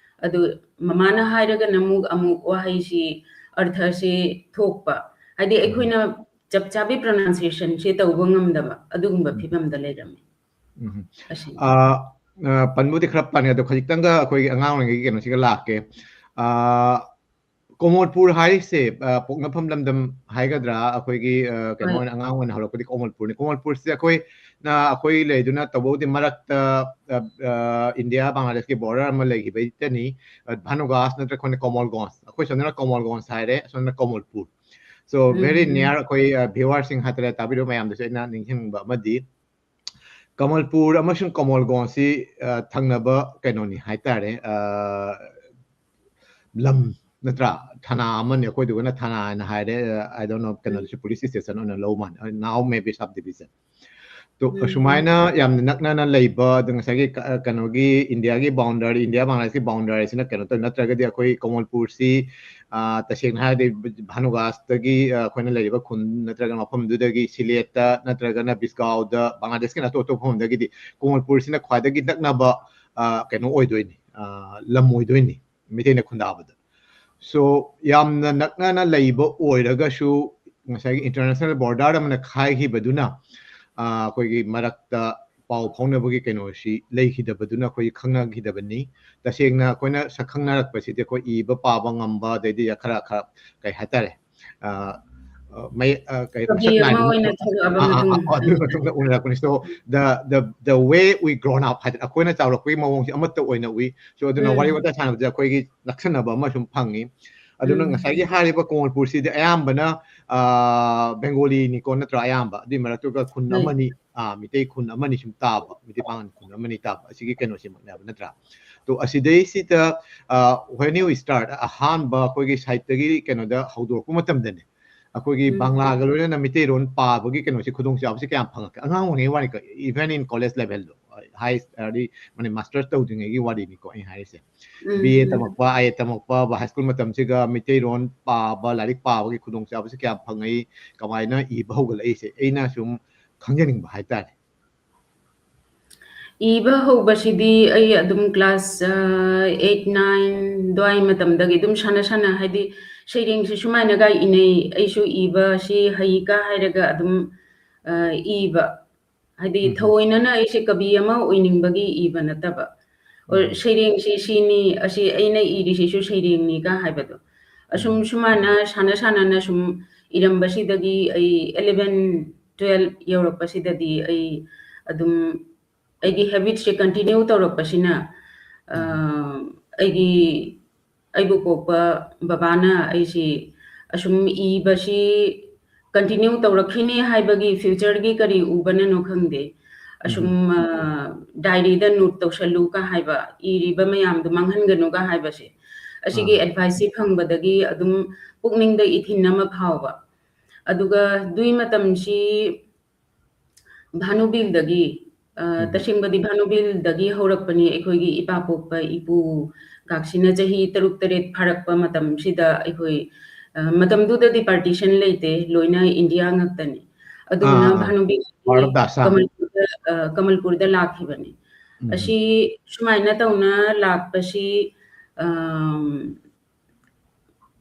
ꯑꯗꯨ ꯃꯃꯥꯅ ꯍꯥꯏꯔꯒꯅ ꯑꯃꯨꯛ, ꯑꯃꯨꯛ ꯋꯥꯍꯩꯁꯤ, ꯑꯔꯊꯁꯤ ꯊꯣꯛꯄ, ꯍꯥꯏꯗꯤ ꯎꯝ꯫ ꯑꯩꯈꯣꯏꯅ ꯆꯞ ꯆꯥꯕꯤ pronunciationꯁꯦ ꯇꯧꯕ ꯉꯝꯗꯕ ꯑꯗꯨꯒꯨꯝꯕ ꯎꯝ꯫ ꯐꯤꯕꯝꯗ ꯂꯩꯔꯝꯃꯤ꯫ ꯎꯝ꯫ ꯑꯁꯤꯅꯤ꯫ ꯑ, ꯑ, ꯄꯟꯕꯨꯗꯤ ꯈꯔ ꯄꯟꯅꯦ, ꯑꯗꯣ ꯈꯖꯤꯛꯇꯪꯒ ꯑꯩꯈꯣꯏꯒꯤ ꯑꯉꯥꯡ ꯑꯣꯏꯔꯤꯉꯩꯒꯤ ꯀꯩꯅꯣꯁꯤꯒ ꯂꯥꯛꯀꯦ꯫ ꯑ, ꯀꯣꯃꯣꯜꯄꯨꯔ ꯍꯥꯏꯔꯤꯁꯦ, ꯑ, ꯄꯣꯛꯅꯐꯝ ꯂꯝꯗꯝ ꯍꯥꯏꯒꯗ꯭ꯔꯥ, ꯑꯩꯈꯣꯏꯒꯤ, ꯑ, ꯀꯩꯅꯣ ꯍꯣꯏ꯫ ꯑꯣꯏꯅ, ꯑꯉꯥꯡ ꯑꯣꯏꯅ ꯍꯧꯔꯛꯄꯗꯤ ꯀꯣꯃꯣꯜꯄꯨꯔꯅꯤ꯫ ꯀꯣꯃꯣꯜꯄꯨꯔꯁꯦ ꯑꯩꯈꯣꯏꯅ, ꯑꯩꯈꯣꯏ ꯂꯩꯗꯨꯅ ꯇꯧꯕꯕꯨꯗꯤ ꯃꯔꯛꯇ, ꯑ, ꯑ, ꯏꯟꯗꯤꯌꯥ ꯕꯪꯒ꯭ꯂꯥꯗꯦꯁꯀꯤ border ꯑꯃ ꯂꯩꯈꯤꯕꯩꯇꯅꯤ꯫ ꯑ, ꯚꯥꯅꯨꯒꯥꯁ ꯅꯠꯇ꯭ꯔꯒ ꯑꯩꯈꯣꯏꯅ ꯀꯣꯃꯣꯜꯒꯣꯟꯁ, ꯑꯩꯈꯣꯏ ꯁꯣꯝꯗꯅ ꯀꯣꯃꯣꯜꯒꯣꯟꯁ ꯍꯥꯏꯔꯦ, ꯑꯁꯣꯝꯗꯅ ꯀꯣꯃꯣꯜꯄꯨꯔ꯫ So, very ꯎꯝ꯫ near ꯑꯩꯈꯣꯏ, ꯑ, viewerꯁꯤꯡ ꯍꯥꯏꯇꯥꯔꯦ, ꯇꯥꯕꯤꯔꯤꯕ ꯃꯌꯥꯝꯗꯁꯨ ꯑꯩꯅ ꯅꯤꯡꯁꯤꯡꯕ ꯑꯃꯗꯤ, ꯀꯃꯜꯄꯨꯔ ꯑꯃꯁꯨꯡ ꯀꯣꯃꯣꯜꯒꯣꯟꯁꯤ, ꯑ, ꯊꯪꯅꯕ ꯀꯩꯅꯣꯅꯤ ꯍꯥꯏꯇꯥꯔꯦ, ꯑ, ꯂꯝ ꯅꯠꯇ꯭ꯔꯥ? ꯊꯥꯅꯥ ꯑꯃꯅꯤ, ꯑꯩꯈꯣꯏꯗꯨꯒꯅ ꯊꯥꯅꯥ ꯍꯥꯏꯅ ꯍꯥꯏꯔꯦ, ꯑ, I don't know, ꯎꯝ꯫ ꯀꯩꯅꯣꯗꯁꯨ police station ꯑꯣꯏꯅ ꯂꯧ ꯃꯥꯜꯂꯦ, now maybe subdivision꯫ ꯇꯣ, ꯎꯝ, ꯑꯁꯨꯃꯥꯏꯅ ꯎꯝ꯫ ꯌꯥꯝꯅ ꯅꯛꯅꯅ ꯂꯩꯕ, ꯑꯗꯣ ꯉꯁꯥꯏꯒꯤ ꯀ-, ꯑ, ꯀꯩꯅꯣꯒꯤ ꯏꯟꯗꯤꯌꯥꯒꯤ boundary, ꯏꯟꯗꯤꯌꯥ ꯕꯪꯒ꯭ꯂꯥꯗꯦꯁꯀꯤ boundaryꯁꯤꯅ ꯀꯩꯅꯣ ꯇꯧ-, ꯅꯠꯇ꯭ꯔꯒꯗꯤ ꯑꯩꯈꯣꯏ ꯀꯣꯃꯣꯜꯄꯨꯔꯁꯤ, ꯑ, ꯇꯁꯦꯡꯅ ꯍꯥꯏꯔꯗꯤ ꯚꯥꯅꯨꯒꯥꯁꯇꯒꯤ, ꯑ, ꯑꯩꯈꯣꯏꯅ ꯂꯩꯔꯤꯕ ꯈꯨꯟ ꯅꯠꯇ꯭ꯔꯒ ꯃꯐꯝꯗꯨꯗꯒꯤ ꯁꯤꯂꯦꯠꯇ ꯅꯠꯇ꯭ꯔꯒꯅ ꯕꯤꯁꯒꯥꯎꯗ, ꯕꯪꯒ꯭ꯂꯥꯗꯦꯁꯀꯤ ꯑꯇꯣꯞ ꯑꯇꯣꯞꯄ ꯃꯐꯝꯗꯒꯤꯗꯤ ꯀꯣꯃꯣꯜꯄꯨꯔꯁꯤꯅ ꯈ꯭ꯋꯥꯏꯗꯒꯤ ꯅꯛꯅꯕ, ꯑ, ꯀꯩꯅꯣ ꯑꯣꯏꯗꯣꯏꯅꯤ, ꯑ, ꯂꯝ ꯑꯣꯏꯗꯣꯏꯅꯤ ꯃꯩꯇꯩꯅ ꯈꯨꯟꯗꯥꯕꯗ꯫ So, ꯌꯥꯝꯅ ꯅꯛꯅꯅ ꯂꯩꯕ ꯑꯣꯏꯔꯒꯁꯨ, ꯉꯁꯥꯏꯒꯤ international border ꯑꯃꯅ ꯈꯥꯏꯈꯤꯕꯗꯨꯅ, ꯑ, ꯑꯩꯈꯣꯏꯒꯤ ꯃꯔꯛꯇ ꯄꯥꯎ ꯐꯥꯎꯅꯕꯒꯤ ꯀꯩꯅꯣꯁꯤ ꯂꯩꯈꯤꯗꯕꯗꯨꯅ ꯑꯩꯈꯣꯏ ꯈꯪꯅꯈꯤꯗꯕꯅꯤ꯫ ꯇꯁꯦꯡꯅ ꯑꯩꯈꯣꯏꯅ ꯁꯛ ꯈꯪꯅꯔꯛꯄꯁꯤꯗꯤ ꯑꯩꯈꯣꯏ ꯏꯕ ꯄꯥꯕ ꯉꯝꯕ, ꯑꯗꯩꯗꯤ ꯈꯔ, ꯈꯔ, ꯀꯩ ꯍꯥꯏꯇꯥꯔꯦ, ꯑ, ꯑ, ꯃꯩ-, ꯑ, ꯀꯩ, ꯆꯍꯤ ꯃꯁꯛ ꯑꯃ ꯅꯥꯏꯕ ꯑꯣꯏꯅ ꯃꯇꯝ-, ꯊꯣꯛꯂꯛꯑꯕ ꯑ, ꯑ, ꯑ, ꯃꯇꯨꯡꯗ꯫ ꯑꯗꯨꯒꯤ ꯃꯇꯨꯡꯗ ꯎꯅꯔꯛꯄꯅꯤ꯫ So, the, the, the way we grown up ꯍꯥꯏꯗꯅ ꯑꯩꯈꯣꯏꯅ ꯆꯥꯎꯔꯛꯄꯒꯤ ꯃꯑꯣꯡꯁꯦ ꯑꯃꯠꯇ ꯑꯣꯏꯅ ꯎꯏ꯫ So, ꯑꯗꯨꯅ ꯋꯥꯔꯤ ꯎꯝ꯫ ꯋꯥꯇꯥꯏ ꯁꯥꯟꯅꯕꯁꯦ ꯑꯩꯈꯣꯏꯒꯤ ꯅꯛꯁꯟꯅꯕ ꯑꯃ ꯁꯨꯝ ꯐꯪꯉꯤ꯫ ꯑꯗꯨꯅ ꯎꯝ꯫ ꯉꯁꯥꯏꯒꯤ ꯍꯥꯏꯔꯤꯕ ꯀꯣꯃꯜꯄꯨꯔꯁꯤꯗꯤ ꯑꯌꯥꯝꯕꯅ, ꯑ, ꯕꯦꯡꯒꯣꯂꯤꯅꯤꯀꯣ, ꯅꯠꯇ꯭ꯔꯥ? ꯑꯌꯥꯝꯕ꯫ ꯑꯗꯨꯏ ꯃꯔꯛꯇꯨꯒ ꯈꯨꯟ ꯍꯣꯏ꯫ ꯑꯃꯅꯤ, ꯑ, ꯃꯤꯇꯩ ꯈꯨꯟ ꯑꯃꯅꯤ ꯁꯨꯝ ꯇꯥꯕ, ꯃꯤꯇꯩ ꯄꯥꯉꯜ ꯈꯨꯟ ꯑꯃꯅꯤ ꯇꯥꯕ, ꯑꯁꯤꯒꯤ ꯀꯩꯅꯣꯁꯤꯃꯛꯅꯦꯕ, ꯅꯠꯇ꯭ꯔꯥ? ꯇꯣ, ꯑꯁꯤꯗꯩꯁꯤꯗ, ꯑ, when you start, ꯑꯍꯥꯟꯕ ꯑꯩꯈꯣꯏꯒꯤ ꯁꯥꯍꯤꯇ꯭ꯌꯒꯤ ꯀꯩꯅꯣꯗ ꯍꯧꯗꯣꯔꯛꯄ ꯃꯇꯝꯗꯅꯦ, ꯑꯩꯈꯣꯏꯒꯤ ꯎꯝ꯫ ꯕꯪꯂꯥꯒ ꯂꯣꯏꯅꯅ ꯃꯤꯇꯩꯔꯣꯟ ꯄꯥꯕꯒꯤ ꯀꯩꯅꯣꯁꯦ, ꯈꯨꯗꯣꯡꯆꯥꯕꯁꯦ ꯀꯌꯥꯝ ꯐꯪꯉꯛꯀꯦ? ꯑꯉꯥꯡ ꯑꯣꯏꯔꯤꯉꯩ ꯋꯥꯔꯤꯀꯣ, even in college levelꯗꯣ, ꯍꯥꯏ, ꯍꯥꯏꯗꯤ, ꯃꯥꯅꯦ, master's ꯇꯧꯗ꯭ꯔꯤꯉꯩꯒꯤ ꯋꯥꯔꯤꯅꯤꯀꯣ ꯑꯩ ꯍꯥꯏꯔꯤꯁꯦ꯫ ꯎꯝ, ꯕꯤ ꯑꯦ ꯎꯝ꯫ ꯇꯝꯃꯛꯄ, ꯑꯥꯏ ꯑꯦ ꯇꯝꯃꯛꯄ, ꯍꯥꯏ ꯁ꯭ꯀꯨꯜ ꯃꯇꯝꯁꯤꯒ ꯃꯤꯇꯩꯔꯣꯟ ꯄꯥꯕ, ꯂꯥꯏꯔꯤꯛ ꯄꯥꯕꯒꯤ ꯈꯨꯗꯣꯡꯆꯥꯕꯁꯦ ꯀꯌꯥꯝ ꯐꯪꯉꯛꯏ, ꯀꯃꯥꯏꯅ ꯏꯕ ꯍꯧꯒꯠꯂꯛꯏꯁꯦ, ꯑꯩꯅ ꯁꯨꯝ ꯈꯪꯖꯅꯤꯡꯕ ꯍꯥꯏꯇꯥꯔꯦ꯫ ꯏꯕ ꯍꯧꯕꯁꯤꯗꯤ ꯑꯩ ꯑꯗꯨꯝ class, ꯑ, eight, nine ꯑꯗꯨꯋꯥꯏ ꯃꯇꯝꯗꯒꯤ ꯑꯗꯨꯝ ꯁꯥꯟꯅ ꯁꯥꯟꯅ, ꯍꯥꯏꯗꯤ ꯁꯩꯔꯦꯡꯁꯤ ꯁꯨꯃꯥꯏꯅꯒ ꯏꯅꯩ, ꯑꯩꯁꯨ ꯏꯕꯁꯤ ꯍꯩꯀ ꯍꯥꯏꯔꯒ ꯑꯗꯨꯝ, ꯑ, ꯏꯕ꯫ ꯍꯥꯏꯗꯤ ꯎꯝ꯫ ꯊꯑꯣꯏꯅꯅ ꯑꯩꯁꯦ ꯀꯕꯤ ꯑꯃ ꯑꯣꯏꯅꯤꯡꯕꯒꯤ ꯏꯕ ꯅꯠꯇꯕ꯫ ꯑꯣ, ꯎꯝ꯫ ꯁꯩꯔꯦꯡꯁꯤ ꯁꯤꯅꯤ, ꯑꯁꯤ ꯑꯩꯅ ꯏꯔꯤꯁꯤꯁꯨ ꯁꯩꯔꯦꯡꯅꯤꯒ ꯍꯥꯏꯕꯗꯣ꯫ ꯑꯁꯨꯝ ꯎꯝ꯫ ꯁꯨꯃꯥꯏꯅ ꯁꯥꯟꯅ ꯁꯥꯟꯅꯅ ꯁꯨꯝ ꯏꯔꯝꯕꯁꯤꯗꯒꯤ ꯑꯩ eleven, twelve ꯌꯧꯔꯛꯄꯁꯤꯗꯗꯤ ꯑꯩ ꯑꯗꯨꯝ ꯑꯩꯒꯤ habitꯁꯦ continue ꯇꯧꯔꯛꯄꯁꯤꯅ, ꯑ, ꯎꯝ꯫ ꯑꯩꯒꯤ, ꯑꯩꯕꯨ ꯄꯣꯛꯄ ꯕꯕꯥꯅ ꯑꯩꯁꯤ ꯑꯁꯨꯝ ꯏꯕꯁꯤ continue ꯇꯧꯔꯛꯈꯤꯅꯤ ꯍꯥꯏꯕꯒꯤ futureꯒꯤ ꯀꯔꯤ ꯎꯕꯅꯅꯣ ꯈꯪꯗꯦ꯫ ꯑꯁꯨꯝ, ꯎꯝ꯫ ꯑ, diaryꯗ note ꯇꯧꯁꯜꯂꯨꯒ ꯍꯥꯏꯕ, ꯏꯔꯤꯕ ꯃꯌꯥꯝꯗꯨ ꯃꯥꯡꯍꯟꯒꯅꯨꯒ ꯍꯥꯏꯕꯁꯦ꯫ ꯑꯁꯤꯒꯤ ꯑꯥ꯫ Adviceꯁꯤ ꯐꯪꯕꯗꯒꯤ ꯑꯗꯨꯝ ꯄꯨꯛꯅꯤꯡꯗ ꯏꯊꯤꯟ ꯑꯃ ꯐꯥꯎꯕ꯫ ꯑꯗꯨꯒ ꯑꯗꯨꯏ ꯃꯇꯝꯁꯤ ꯚꯥꯅꯨꯕꯤꯜꯗꯒꯤ, ꯑ, ꯎꯝ꯫ ꯇꯁꯦꯡꯕꯗꯤ ꯚꯥꯅꯨꯕꯤꯜꯗꯒꯤ ꯍꯧꯔꯛꯄꯅꯤ꯫ ꯑꯩꯈꯣꯏꯒꯤ ꯏꯄꯥ ꯄꯣꯛꯄ ꯏꯄꯨ ꯀꯥꯛꯁꯤꯅ ꯆꯍꯤ ꯇꯔꯨꯛ ꯇꯔꯦꯠ ꯐꯥꯔꯛꯄ ꯃꯇꯝꯁꯤꯗ ꯑꯩꯈꯣꯏ, ꯑ, ꯃꯇꯝꯗꯨꯗꯗꯤ partition ꯂꯩꯇꯦ, ꯂꯣꯏꯅ ꯏꯟꯗꯤꯌꯥ ꯉꯥꯛꯇꯅꯤ꯫ ꯑꯗꯨꯗꯨꯅ ꯑꯥ, ꯑꯥ꯫ ꯚꯥꯅꯨꯕꯤꯜ ꯚꯥꯔꯠ ꯑꯁꯥꯝ꯫ ꯀꯃꯜꯄꯨꯔꯗ, ꯑ, ꯀꯃꯜꯄꯨꯔꯗ ꯂꯥꯛꯈꯤꯕꯅꯤ꯫ ꯎꯝ꯫ ꯑꯁꯤ ꯁꯨꯃꯥꯏꯅ ꯇꯧꯅ ꯂꯥꯛꯄꯁꯤ, ꯑꯝ,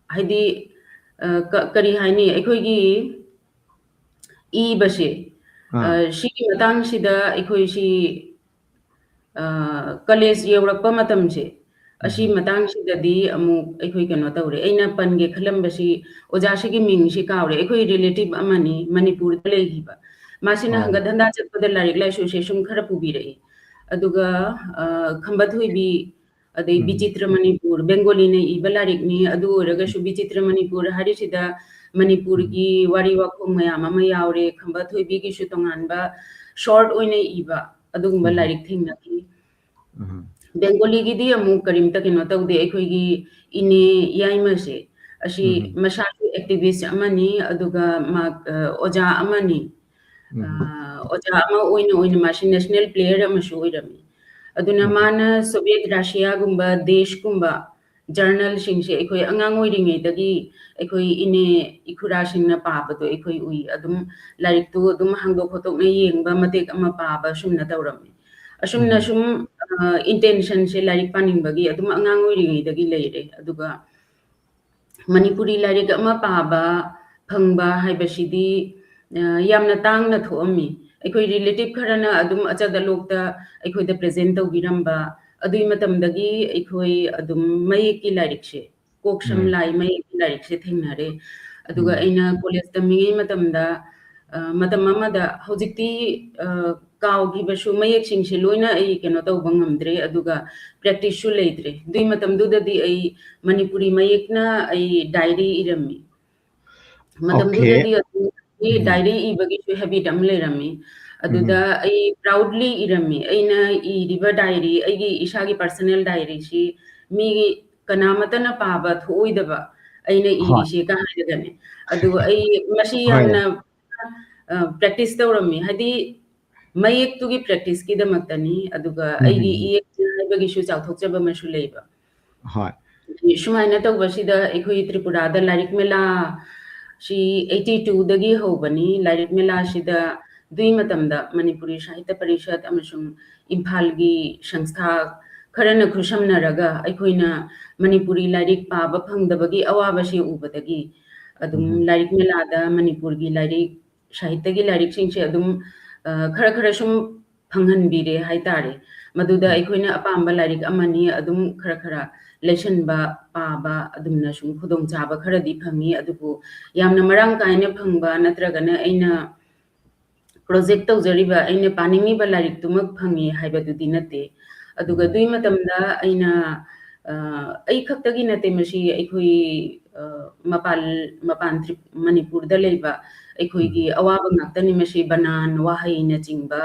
ꯍꯥꯏꯗꯤ, ꯑ, ꯀ-, ꯀꯔꯤ ꯍꯥꯏꯅꯤ, ꯑꯩꯈꯣꯏꯒꯤ ꯏꯕꯁꯦ, ꯑꯥ꯫ ꯑ, ꯁꯤꯒꯤ ꯃꯇꯥꯡꯁꯤꯗ ꯑꯩꯈꯣꯏꯁꯤ, ꯑ, college ꯌꯧꯔꯛꯄ ꯃꯇꯝꯁꯦ, ꯑꯁꯤ ꯎꯝ꯫ ꯃꯇꯥꯡꯁꯤꯗꯗꯤ ꯑꯃꯨꯛ ꯑꯩꯈꯣꯏ ꯀꯩꯅꯣ ꯇꯧꯔꯦ꯫ ꯑꯩꯅ ꯄꯟꯒꯦ ꯈꯜꯂꯝꯕꯁꯤ, ꯑꯣꯖꯥꯁꯤꯒꯤ ꯃꯤꯡꯁꯤ ꯀꯥꯎꯔꯦ꯫ ꯑꯩꯈꯣꯏ relative ꯑꯃꯅꯤ, ꯃꯅꯤꯄꯨꯔꯗ ꯂꯩꯈꯤꯕ꯫ ꯃꯥꯁꯤꯅ ꯑꯣ꯫ ꯍꯪꯒꯠ ꯍꯟꯗꯥ ꯆꯠꯄꯗ ꯂꯥꯏꯔꯤꯛ ꯂꯥꯏꯁꯨꯁꯦ ꯁꯨꯝ ꯈꯔ ꯄꯨꯕꯤꯔꯛꯏ꯫ ꯑꯗꯨꯒ, ꯑ, ꯈꯝꯕ ꯊꯣꯏꯕꯤ, ꯑꯗꯩ ꯎꯝ꯫ ꯕꯤꯆꯤꯇ꯭ꯔ ꯃꯅꯤꯄꯨꯔ, ꯕꯦꯡꯒꯣꯂꯤꯅ ꯏꯕ ꯂꯥꯏꯔꯤꯛꯅꯤ꯫ ꯑꯗꯨ ꯑꯣꯏꯔꯒꯁꯨ ꯕꯤꯆꯤꯇ꯭ꯔ ꯃꯅꯤꯄꯨꯔ ꯍꯥꯏꯔꯤꯁꯤꯗ ꯃꯅꯤꯄꯨꯔꯒꯤ ꯎꯝ꯫ ꯋꯥꯔꯤ ꯋꯥꯈꯣꯡ ꯃꯌꯥꯝ ꯑꯃ ꯌꯥꯎꯔꯦ꯫ ꯈꯝꯕ ꯊꯣꯏꯕꯤꯒꯤꯁꯨ ꯇꯣꯉꯥꯟꯕ short ꯑꯣꯏꯅ ꯏꯕ ꯑꯗꯨꯒꯨꯝꯕ ꯎꯝ꯫ ꯂꯥꯏꯔꯤꯛ ꯊꯦꯡꯅꯈꯤ꯫ ꯎꯝ꯫ ꯕꯦꯡꯒꯣꯂꯤꯒꯤꯗꯤ ꯑꯃꯨꯛ ꯀꯔꯤꯝꯇ ꯀꯩꯅꯣ ꯇꯧꯗꯦ꯫ ꯑꯩꯈꯣꯏꯒꯤ ꯏꯅꯦ ꯌꯥꯏꯃꯁꯦ, ꯑꯁꯤ ꯎꯝ꯫ ꯃꯁꯥꯁꯨ activist ꯑꯃꯅꯤ, ꯑꯗꯨꯒ ꯃꯥ, ꯑ, ꯑꯣꯖꯥ ꯑꯃꯅꯤ꯫ ꯎꯝ꯫ ꯑ, ꯑꯣꯖꯥ ꯑꯃ ꯑꯣꯏꯅ, ꯑꯣꯏꯅ ꯃꯥꯁꯤ national player ꯑꯃꯁꯨ ꯑꯣꯏꯔꯝꯃꯤ꯫ ꯑꯗꯨꯅ ꯎꯝ꯫ ꯃꯥꯅ ꯁꯣꯚꯤꯌꯦꯠ ꯔꯁꯤꯌꯥꯒꯨꯝꯕ ꯗꯦꯁꯀꯨꯝꯕ journalꯁꯤꯡꯁꯦ ꯑꯩꯈꯣꯏ ꯑꯉꯥꯡ ꯑꯣꯏꯔꯤꯉꯩꯗꯒꯤ ꯑꯩꯈꯣꯏ ꯏꯅꯦ ꯏꯈꯨꯔꯥꯁꯤꯡꯅ ꯄꯥꯕꯗꯣ ꯑꯩꯈꯣꯏ ꯎꯏ꯫ ꯑꯗꯨꯝ ꯂꯥꯏꯔꯤꯛꯇꯨ ꯑꯗꯨꯝ ꯍꯥꯡꯗꯣꯛ ꯈꯣꯠꯇꯣꯛꯅ ꯌꯦꯡꯕ, ꯃꯇꯦꯛ ꯑꯃ ꯄꯥꯕ, ꯁꯨꯝꯅ ꯇꯧꯔꯝꯃꯤ꯫ ꯑꯁꯨꯝꯅ ꯎꯝ꯫ ꯁꯨꯝ, ꯑ, intentionꯁꯦ ꯂꯥꯏꯔꯤꯛ ꯄꯥꯅꯤꯡꯕꯒꯤ ꯑꯗꯨꯝ ꯑꯉꯥꯡ ꯑꯣꯏꯔꯤꯉꯩꯗꯒꯤ ꯂꯩꯔꯦ꯫ ꯑꯗꯨꯒ ꯃꯅꯤꯄꯨꯔꯤ ꯂꯥꯏꯔꯤꯛ ꯑꯃ ꯄꯥꯕ ꯐꯪꯕ ꯍꯥꯏꯕꯁꯤꯗꯤ, ꯑ, ꯌꯥꯝꯅ ꯇꯥꯡꯅ ꯊꯣꯛꯑꯝꯃꯤ꯫ ꯑꯩꯈꯣꯏ relative ꯈꯔꯅ ꯑꯗꯨꯝ ꯑꯆꯠ ꯑꯂꯣꯛꯇ ꯑꯩꯈꯣꯏꯗ present ꯇꯧꯕꯤꯔꯝꯕ, ꯑꯗꯨꯒꯤ ꯃꯇꯝꯗꯒꯤ ꯑꯩꯈꯣꯏ ꯑꯗꯨꯝ ꯃꯌꯦꯛꯀꯤ ꯂꯥꯏꯔꯤꯛꯁꯦ, ꯀꯣꯛ ꯁꯝ ꯎꯝ꯫ ꯂꯥꯏ ꯃꯌꯦꯛꯀꯤ ꯂꯥꯏꯔꯤꯛꯁꯦ ꯊꯦꯡꯅꯔꯦ꯫ ꯑꯗꯨꯒ ꯎꯝ꯫ ꯑꯩꯅ college ꯇꯝꯃꯤꯉꯩ ꯃꯇꯝꯗ, ꯑ, ꯃꯇꯝ ꯑꯃꯗ, ꯍꯧꯖꯤꯛꯇꯤ, ꯑ, ꯀꯥꯎꯈꯤꯕꯁꯨ ꯃꯌꯦꯛꯁꯤꯡꯁꯦ ꯂꯣꯏꯅ ꯑꯩ ꯀꯩꯅꯣ ꯇꯧꯕ ꯉꯝꯗ꯭ꯔꯦ, ꯑꯗꯨꯒ practiceꯁꯨ ꯂꯩꯇ꯭ꯔꯦ꯫ ꯑꯗꯨꯏ ꯃꯇꯝꯗꯨꯗꯗꯤ ꯑꯩ ꯃꯅꯤꯄꯨꯔꯤ ꯃꯌꯦꯛꯅ ꯑꯩ diary ꯏꯔꯝꯃꯤ꯫ ꯃꯇꯝꯗꯨꯗꯗꯤ Okay. ꯑꯗꯨꯝ ꯎꯝ꯫ Diary ꯏꯕꯒꯤꯁꯨ habit ꯑꯃ ꯂꯩꯔꯝꯃꯤ꯫ ꯑꯗꯨꯗ ꯎꯝ꯫ ꯑꯩ proudly ꯏꯔꯝꯃꯤ꯫ ꯑꯩꯅ ꯏꯔꯤꯕ diary, ꯑꯩꯒꯤ ꯏꯁꯥꯒꯤ personal diaryꯁꯤ ꯃꯤ ꯀꯅꯥꯃꯠꯇꯅ ꯄꯥꯕ ꯊꯣꯛꯑꯣꯏꯗꯕ ꯑꯩꯅ ꯍꯣꯏ꯫ ꯏꯔꯤꯁꯦ ꯀꯥ ꯍꯥꯏꯔꯒꯅꯦ꯫ ꯑꯗꯨ ꯑꯩ ꯃꯁꯤ ꯍꯣꯏ꯫ ꯌꯥꯝꯅ, ꯑ, practice ꯇꯧꯔꯝꯃꯤ꯫ ꯍꯥꯏꯗꯤ ꯃꯌꯦꯛꯇꯨꯒꯤ practiceꯀꯤꯗꯃꯛꯇꯅꯤ꯫ ꯑꯗꯨꯒ ꯎꯝ꯫ ꯑꯩꯒꯤ ꯏꯌꯦꯛ ꯍꯥꯏꯕꯒꯤꯁꯨ ꯆꯥꯎꯊꯣꯛꯆꯕ ꯑꯃꯁꯨ ꯂꯩꯕ꯫ ꯍꯣꯏ꯫ ꯁꯨꯃꯥꯏꯅ ꯇꯧꯕꯁꯤꯗ ꯑꯩꯈꯣꯏ ꯇ꯭ꯔꯤꯄꯨꯔꯥꯗ ꯂꯥꯏꯔꯤꯛ ꯃꯦꯂꯥ ꯁꯤ eighty twoꯗꯒꯤ ꯍꯧꯕꯅꯤ꯫ ꯂꯥꯏꯔꯤꯛ ꯃꯦꯂꯥꯁꯤꯗ ꯑꯗꯨꯒꯤ ꯃꯇꯝꯗ ꯃꯅꯤꯄꯨꯔꯤ ꯁꯥꯍꯤꯇ꯭ꯌ ꯄꯔꯤꯁꯠ ꯑꯃꯁꯨꯡ ꯏꯝꯐꯥꯜꯒꯤ ꯁꯪꯁꯊꯥ ꯈꯔꯅ ꯈꯨꯠꯁꯝꯅꯔꯒ ꯑꯩꯈꯣꯏꯅ ꯃꯅꯤꯄꯨꯔꯤ ꯂꯥꯏꯔꯤꯛ ꯄꯥꯕ ꯐꯪꯗꯕꯒꯤ ꯑꯋꯥꯕꯁꯤ ꯎꯕꯗꯒꯤ ꯑꯗꯨꯝ ꯎꯝ꯫ ꯂꯥꯏꯔꯤꯛ ꯃꯦꯂꯥꯗ ꯃꯅꯤꯄꯨꯔꯒꯤ ꯂꯥꯏꯔꯤꯛ, ꯁꯥꯍꯤꯇ꯭ꯌꯒꯤ ꯂꯥꯏꯔꯤꯛꯁꯤꯡꯁꯦ ꯑꯗꯨꯝ, ꯑ, ꯈꯔ ꯈꯔ ꯁꯨꯝ ꯐꯪꯍꯟꯕꯤꯔꯦ ꯍꯥꯏꯇꯥꯔꯦ꯫ ꯃꯗꯨꯗ ꯎꯝ꯫ ꯑꯩꯈꯣꯏꯅ ꯑꯄꯥꯝꯕ ꯂꯥꯏꯔꯤꯛ ꯑꯃꯅꯤ ꯑꯗꯨꯝ ꯈꯔ ꯈꯔ ꯂꯩꯁꯟꯕ, ꯄꯥꯕ, ꯑꯗꯨꯝꯅ ꯁꯨꯝ ꯈꯨꯗꯣꯡꯆꯥꯕ ꯈꯔꯗꯤ ꯐꯪꯉꯤ꯫ ꯑꯗꯨꯕꯨ ꯌꯥꯝꯅ ꯃꯔꯥꯡ ꯀꯥꯏꯅ ꯐꯪꯕ ꯅꯠꯇ꯭ꯔꯒꯅ ꯑꯩꯅ project ꯇꯧꯖꯔꯤꯕ, ꯑꯩꯅ ꯄꯥꯅꯤꯡꯉꯤꯕ ꯂꯥꯏꯔꯤꯛꯇꯨꯃꯛ ꯐꯪꯉꯤ ꯍꯥꯏꯕꯗꯨꯗꯤ ꯅꯠꯇꯦ꯫ ꯑꯗꯨꯒ ꯎꯝ꯫ ꯑꯗꯨꯒꯤ ꯃꯇꯝꯗ ꯑꯩꯅ, ꯑ, ꯑꯩ ꯈꯛꯇꯒꯤ ꯅꯠꯇꯦ ꯃꯁꯤ, ꯑꯩꯈꯣꯏ, ꯑ, ꯃꯄꯥꯟ, ꯃꯄꯥꯟ ꯇ꯭ꯔꯤꯞ-, ꯃꯅꯤꯄꯨꯔꯗ ꯂꯩꯕ ꯑꯩꯈꯣꯏꯒꯤ ꯎꯝ꯫ ꯑꯋꯥꯕ ꯉꯥꯛꯇꯅꯤ ꯃꯁꯤ, ꯕꯅꯥꯟ, ꯋꯥꯍꯩꯅꯆꯤꯡꯕ,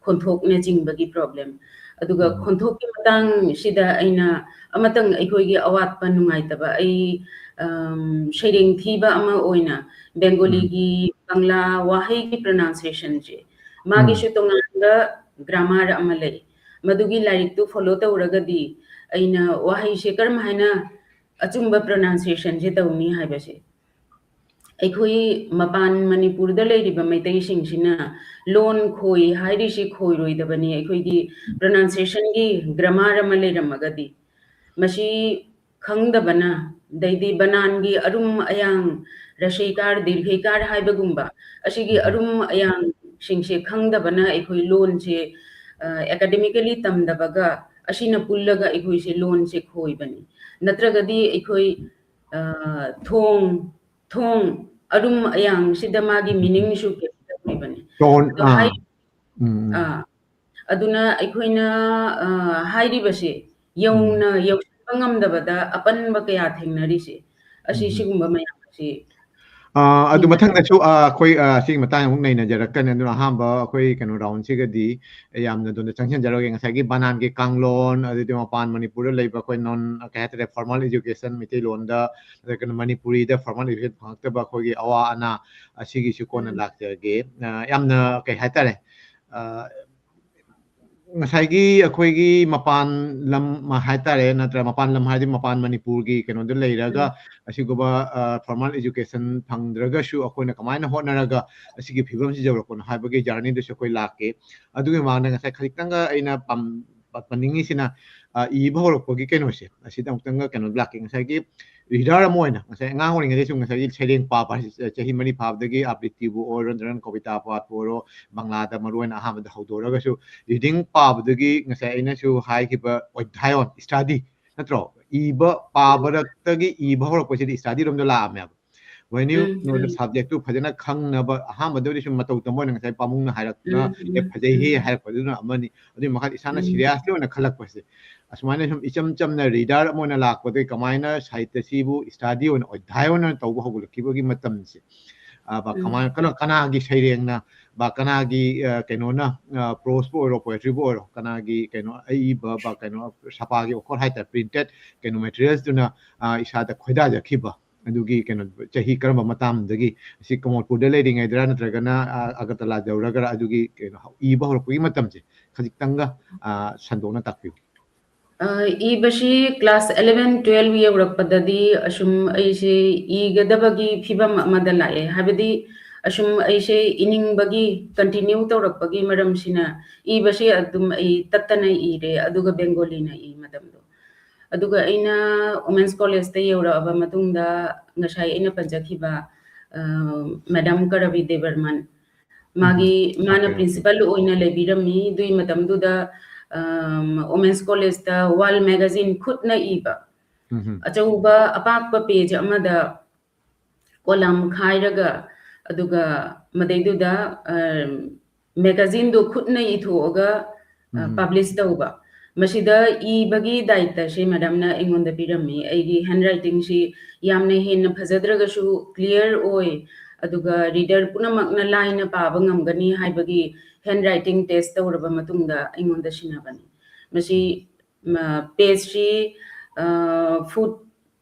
ꯈꯣꯟꯊꯣꯛꯅꯆꯤꯡꯕꯒꯤ problem꯫ ꯑꯗꯨꯒ ꯎꯝ꯫ ꯈꯣꯟꯊꯣꯛꯀꯤ ꯃꯇꯥꯡꯁꯤꯗ ꯑꯩꯅ ꯑꯃꯇꯪ ꯑꯩꯈꯣꯏꯒꯤ ꯑꯋꯥꯠꯄ ꯅꯨꯡꯉꯥꯏꯇꯕ ꯑꯩ ꯑꯝ, ꯁꯩꯔꯦꯡ ꯊꯤꯕ ꯑꯃ ꯑꯣꯏꯅ ꯕꯦꯡꯒꯣꯂꯤꯒꯤ ꯕꯪꯂꯥ ꯋꯥꯍꯩꯒꯤ pronunciationꯁꯦ, ꯃꯥꯒꯤꯁꯨ ꯇꯣꯉꯥꯟꯕ grammar ꯑꯃ ꯂꯩ꯫ ꯃꯗꯨꯒꯤ ꯂꯥꯏꯔꯤꯛꯇꯨ follow ꯇꯧꯔꯒꯗꯤ ꯑꯩꯅ ꯋꯥꯍꯩꯁꯦ ꯀꯔꯝ ꯍꯥꯏꯅ ꯑꯆꯨꯝꯕ pronunciationꯁꯦ ꯇꯧꯅꯤ ꯍꯥꯏꯕꯁꯦ, ꯑꯩꯈꯣꯏ ꯃꯄꯥꯟ ꯃꯅꯤꯄꯨꯔꯗ ꯂꯩꯔꯤꯕ ꯃꯩꯇꯩꯁꯤꯡꯁꯤꯅ ꯂꯣꯟ ꯈꯣꯏ ꯍꯥꯏꯔꯤꯁꯤ ꯈꯣꯏꯔꯣꯏꯗꯕꯅꯤ꯫ ꯑꯩꯈꯣꯏꯒꯤ pronunciationꯒꯤ grammar ꯑꯃ ꯂꯩꯔꯝꯃꯒꯗꯤ, ꯃꯁꯤ ꯈꯪꯗꯕꯅ, ꯑꯗꯩꯗꯤ ꯕꯅꯥꯟꯒꯤ ꯑꯔꯨꯝ ꯑꯌꯥꯡ, ꯔꯁꯩꯀꯥꯔ, ꯗꯤꯔꯘꯩꯀꯥꯔ ꯍꯥꯏꯕꯒꯨꯝꯕ, ꯑꯁꯤꯒꯤ ꯑꯔꯨꯝ ꯑꯌꯥꯡꯁꯤꯡꯁꯦ ꯈꯪꯗꯕꯅ ꯑꯩꯈꯣꯏ ꯂꯣꯟꯁꯦ, ꯑ, academically ꯇꯝꯗꯕꯒ ꯑꯁꯤꯅ ꯄꯨꯜꯂꯒ ꯑꯩꯈꯣꯏꯁꯦ ꯂꯣꯟꯁꯦ ꯈꯣꯏꯕꯅꯤ꯫ ꯅꯠꯇ꯭ꯔꯒꯗꯤ ꯑꯩꯈꯣꯏ, ꯑ, ꯊꯣꯡ, ꯊꯣꯡ ꯑꯔꯨꯝ ꯑꯌꯥꯡꯁꯤꯗ ꯃꯥꯒꯤ meaningꯁꯨ ꯀꯩꯁꯨ ꯇꯧꯔꯤꯕꯅꯤ꯫ ꯇꯣꯟ-, ꯑꯗꯣ ꯑꯥ꯫ ꯍꯥꯏ-, ꯎꯝ, ꯎꯝ꯫ ꯑꯥ, ꯑꯗꯨꯅ ꯑꯩꯈꯣꯏꯅ, ꯑ, ꯍꯥꯏꯔꯤꯕꯁꯦ ꯌꯧꯅ ꯌꯧꯁꯤꯟꯕ ꯉꯝꯗꯕꯗ ꯑꯄꯟꯕ ꯀꯌꯥ ꯊꯦꯡꯅꯔꯤꯁꯦ꯫ ꯑꯁꯤ ꯎꯝ, ꯎꯝ꯫ ꯁꯤꯒꯨꯝꯕ ꯃꯌꯥꯝ ꯑꯁꯤ ꯑꯥ, ꯑꯗꯨ ꯁꯤ ꯃꯊꯪꯗꯁꯨ, ꯑꯥ, ꯑꯩꯈꯣꯏ, ꯑꯥ, ꯁꯤꯒꯤ ꯃꯇꯥꯡꯗ ꯑꯃꯨꯛ ꯅꯩꯅꯖꯔꯛꯀꯅꯤ꯫ ꯑꯗꯨꯅ ꯑꯍꯥꯟꯕ ꯑꯩꯈꯣꯏ ꯀꯩꯅꯣ roundꯁꯤꯒꯗꯤ ꯌꯥꯝꯅ ꯑꯗꯣꯝꯗ ꯆꯪꯁꯤꯟꯖꯔꯒꯦ꯫ ꯉꯁꯥꯏꯒꯤ ꯕꯅꯥꯟꯒꯤ ꯀꯥꯡꯂꯣꯟ, ꯑꯗꯨꯗꯤ ꯃꯄꯥꯟ ꯃꯅꯤꯄꯨꯔꯗ ꯂꯩꯕ ꯑꯩꯈꯣꯏ non, ꯀꯩ ꯍꯥꯏꯇꯥꯔꯦ, formal education ꯃꯩꯇꯩꯂꯣꯟꯗ, ꯑꯗ ꯀꯩꯅꯣ ꯃꯅꯤꯄꯨꯔꯤꯗ formal education ꯐꯪꯉꯛꯇꯕ ꯑꯩꯈꯣꯏꯒꯤ ꯑꯋꯥ ꯑꯅꯥ, ꯑꯁꯤꯒꯤꯁꯨ ꯀꯣꯟꯅ ꯂꯥꯛꯆꯔꯒꯦ꯫ ꯑꯥ, ꯌꯥꯝꯅ, ꯀꯩ ꯍꯥꯏꯇꯥꯔꯦ, ꯑꯥ, ꯉꯁꯥꯏꯒꯤ ꯑꯩꯈꯣꯏꯒꯤ ꯃꯄꯥꯟ ꯂꯝ ꯍꯥꯏꯇꯥꯔꯦ, ꯅꯠꯇ꯭ꯔ ꯃꯄꯥꯟ ꯂꯝ ꯍꯥꯏꯗꯤ ꯃꯄꯥꯟ ꯃꯅꯤꯄꯨꯔꯒꯤ ꯀꯩꯅꯣꯗ ꯂꯩꯔꯒ ꯑꯁꯤꯒꯨꯝꯕ, ꯑ, formal education ꯐꯪꯗ꯭ꯔꯒꯁꯨ ꯑꯩꯈꯣꯏꯅ ꯀꯃꯥꯏꯅ ꯍꯣꯠꯅꯔꯒ ꯑꯁꯤꯒꯤ ꯐꯤꯕꯝꯁꯤ ꯌꯧꯔꯛꯄꯅꯣ ꯍꯥꯏꯕꯒꯤ journeyꯗꯨꯁꯨ ꯑꯩꯈꯣꯏ ꯂꯥꯛꯀꯦ꯫ ꯑꯗꯨꯒꯤ ꯃꯃꯥꯡꯗ ꯉꯁꯥꯏ ꯈꯖꯤꯛꯇꯪꯒ ꯑꯩꯅ ꯄꯥꯝ-, ꯄ-, ꯄꯟꯅꯤꯡꯉꯤꯁꯤꯅ, ꯑ, ꯏꯕ ꯍꯧꯔꯛꯄꯒꯤ ꯀꯩꯅꯣꯁꯦ, ꯑꯁꯤꯗ ꯑꯃꯨꯛꯇꯪꯒ ꯀꯩꯅꯣ ꯂꯥꯛꯀꯦ꯫ ꯉꯁꯥꯏꯒꯤ reader ꯑꯃ ꯑꯣꯏꯅ ꯉꯁꯥꯏ ꯑꯉꯥꯡ ꯑꯣꯏꯔꯤꯉꯩꯗꯩꯁꯨ ꯉꯁꯥꯏꯒꯤ ꯁꯩꯔꯦꯡ ꯄꯥꯕ ꯍꯥꯏꯁꯦ, ꯆꯍꯤ ꯃꯔꯤ ꯐꯥꯕꯗꯒꯤ ꯑꯕ꯭ꯔꯤꯇꯤꯕꯨ ꯑꯣꯏꯔꯣ, ꯅꯠꯇ꯭ꯔꯒꯅ ꯀꯕꯤꯇꯥ ꯄꯥꯕ ꯑꯣꯏꯔꯣ, ꯕꯪꯂꯥꯗ ꯃꯔꯨꯑꯣꯏꯅ ꯑꯍꯥꯟꯕꯗ ꯍꯧꯗꯣꯔꯒꯁꯨ reading ꯄꯥꯕꯗꯒꯤ ꯉꯁꯥꯏ ꯑꯩꯅꯁꯨ ꯍꯥꯏꯈꯤꯕ ꯑꯣꯏ-, ꯍꯥꯏꯌꯣ, study ꯅꯠꯇ꯭ꯔꯣ? ꯏꯕ ꯄꯥꯕꯗꯒꯤ ꯏꯕ ꯍꯧꯔꯛꯄꯁꯤꯗꯤ study ꯔꯣꯝꯗ ꯂꯥꯛꯑꯝꯃꯦꯕ꯫ When you um, know the ꯎꯝ꯫ Subjectꯇꯨ ꯐꯖꯅ ꯈꯪꯅꯕ ꯑꯍꯥꯟꯕꯗꯕꯨꯗꯤ ꯁꯨꯝ ꯃꯇꯧ ꯇꯝꯕ ꯑꯣꯏꯅ ꯉꯁꯥꯏ ꯄꯥꯕꯨꯡꯅ ꯍꯥꯏꯔꯛꯇꯅ, ꯎꯝ, "ꯑꯦ, ꯎꯝ, ꯐꯖꯩꯍꯦ" ꯎꯝ꯫ ꯍꯥꯏꯔꯛꯄꯗꯨꯅ ꯑꯃꯅꯤ꯫ ꯑꯗꯨꯒꯤ ꯃꯈꯥꯗ ꯏꯁꯥꯅ ꯎꯝ꯫ Seriously ꯑꯣꯏꯅ ꯈꯜꯂꯛꯄꯁꯦ꯫ ꯑꯁꯨꯃꯥꯏꯅ ꯁꯨꯝ ꯏꯆꯝ ꯆꯝꯅ reader ꯑꯃ ꯑꯣꯏꯅ ꯂꯥꯛꯄꯗꯒꯤ ꯀꯃꯥꯏꯅ ꯁꯥꯍꯤꯇ꯭ꯌꯁꯤꯕꯨ study ꯑꯣꯏꯅ, ꯑꯣꯏ-, ꯑꯣꯏꯅ ꯇꯧꯕ ꯍꯧꯒꯠꯂꯛꯈꯤꯕꯒꯤ ꯃꯇꯝꯁꯦ꯫ ꯑ, ꯕ-, ꯎꯝ꯫ ꯀꯃꯥꯏ-, ꯀꯅꯥ-, ꯀꯅꯥꯒꯤ ꯁꯩꯔꯦꯡꯅ ꯕꯥ ꯀꯅꯥꯒꯤ, ꯑ, ꯀꯩꯅꯣꯅ, ꯑ, ꯄ꯭ꯔꯣꯁꯄꯨ ꯑꯣꯏꯔꯣ, ꯄꯣꯏꯇ꯭ꯔꯤꯕꯨ ꯑꯣꯏꯔꯣ, ꯀꯅꯥꯒꯤ ꯀꯩꯅꯣ ꯑꯏꯕ ꯕꯥ ꯀꯩꯅꯣ ꯁꯄꯥꯒꯤ ꯋꯥꯈꯜ ꯍꯥꯏꯇꯥꯔꯦ, ꯄ꯭ꯔꯤꯟꯇꯦꯠ ꯀꯩꯅꯣ ꯃꯦꯇꯔꯤꯌꯦꯜꯁꯇꯨꯅ, ꯑ, ꯏꯁꯥꯗ ꯈꯣꯏꯗꯥꯖꯈꯤꯕ ꯑꯗꯨꯒꯤ ꯀꯩꯅꯣ ꯆꯍꯤ ꯀꯔꯝꯕ ꯃꯇꯥꯡꯗꯒꯤ, ꯁꯤ ꯀꯃꯣꯠꯄꯨꯔꯗ ꯂꯩꯔꯤꯉꯩꯗꯔ ꯅꯠꯇ꯭ꯔꯒꯅ, ꯑ, ꯑꯒꯔꯇꯂꯥ ꯌꯧꯔꯒꯔ ꯑꯗꯨꯒꯤ ꯀꯩꯅꯣ ꯏꯕ ꯍꯧꯔꯛꯄꯒꯤ ꯃꯇꯝꯁꯦ ꯈꯖꯤꯛꯇꯪꯒ, ꯑ, ꯁꯟꯗꯣꯛꯅ ꯇꯥꯛꯄꯤꯌꯨ꯫ ꯑ, ꯏꯕꯁꯤ class eleven, twelve ꯌꯧꯔꯛꯄꯗꯗꯤ ꯑꯁꯨꯝ ꯑꯩꯁꯦ ꯏꯒꯗꯕꯒꯤ ꯐꯤꯕꯝ ꯑꯃꯗ ꯂꯥꯛꯑꯦ꯫ ꯍꯥꯏꯕꯗꯤ ꯑꯁꯨꯝ ꯑꯩꯁꯦ ꯏꯅꯤꯡꯕꯒꯤ continue ꯇꯧꯔꯛꯄꯒꯤ ꯃꯔꯝꯁꯤꯅ ꯏꯕꯁꯤ ꯑꯗꯨꯝ ꯑꯩ ꯇꯠꯇꯅ ꯏꯔꯦ, ꯑꯗꯨꯒ ꯕꯦꯡꯒꯣꯂꯤꯅ ꯏ ꯃꯇꯝꯗꯣ꯫ ꯑꯗꯨꯒ ꯑꯩꯅ Women's Collegeꯇ ꯌꯧꯔꯛꯑꯕ ꯃꯇꯨꯡꯗ ꯉꯁꯥꯏ ꯑꯩꯅ ꯄꯟꯖꯈꯤꯕ, ꯑ, ꯃꯦꯗꯥꯝ ꯀꯔꯕꯤ ꯗꯦꯕꯔꯃꯟ, ꯃꯥꯒꯤ, ꯎꯝ꯫ ꯃꯥꯅ Okay, okay. Principal ꯑꯣꯏꯅ ꯂꯩꯕꯤꯔꯝꯃꯤ꯫ ꯑꯗꯨꯒꯤ ꯃꯇꯝꯗꯨꯗ, ꯑꯝ, Women's Collegeꯇ wall magazine ꯈꯨꯠꯅ ꯏꯕ, ꯎꯝ꯫ ꯑꯆꯧꯕ ꯑꯄꯥꯛꯄ page ꯑꯃꯗ column ꯈꯥꯏꯔꯒ, ꯑꯗꯨꯒ ꯃꯗꯩꯗꯨꯗ, ꯑꯝ, magazineꯗꯣ ꯈꯨꯠꯅ ꯏꯊꯣꯛꯑꯒ, ꯑ, ꯎꯝ꯫ Publish ꯇꯧꯕ꯫ ꯃꯁꯤꯗ ꯏꯕꯒꯤ ꯗꯥꯏꯇꯁꯦ ꯃꯦꯗꯥꯝꯅ ꯑꯩꯉꯣꯟꯗ ꯄꯤꯔꯝꯃꯤ꯫ ꯑꯩꯒꯤ handwritingꯁꯤ ꯌꯥꯝꯅ ꯍꯦꯟꯅ ꯐꯖꯗ꯭ꯔꯒꯁꯨ clear ꯑꯣꯏ, ꯑꯗꯨꯒ reader ꯄꯨꯝꯅꯃꯛꯅ ꯂꯥꯏꯅ ꯄꯥꯕ ꯉꯝꯒꯅꯤ ꯍꯥꯏꯕꯒꯤ handwriting test ꯇꯧꯔꯕ ꯃꯇꯨꯡꯗ ꯑꯩꯉꯣꯟꯗ ꯁꯤꯟꯅꯕꯅꯤ꯫ ꯃꯁꯤ, ꯃ, pageꯁꯤ, ꯑ, foot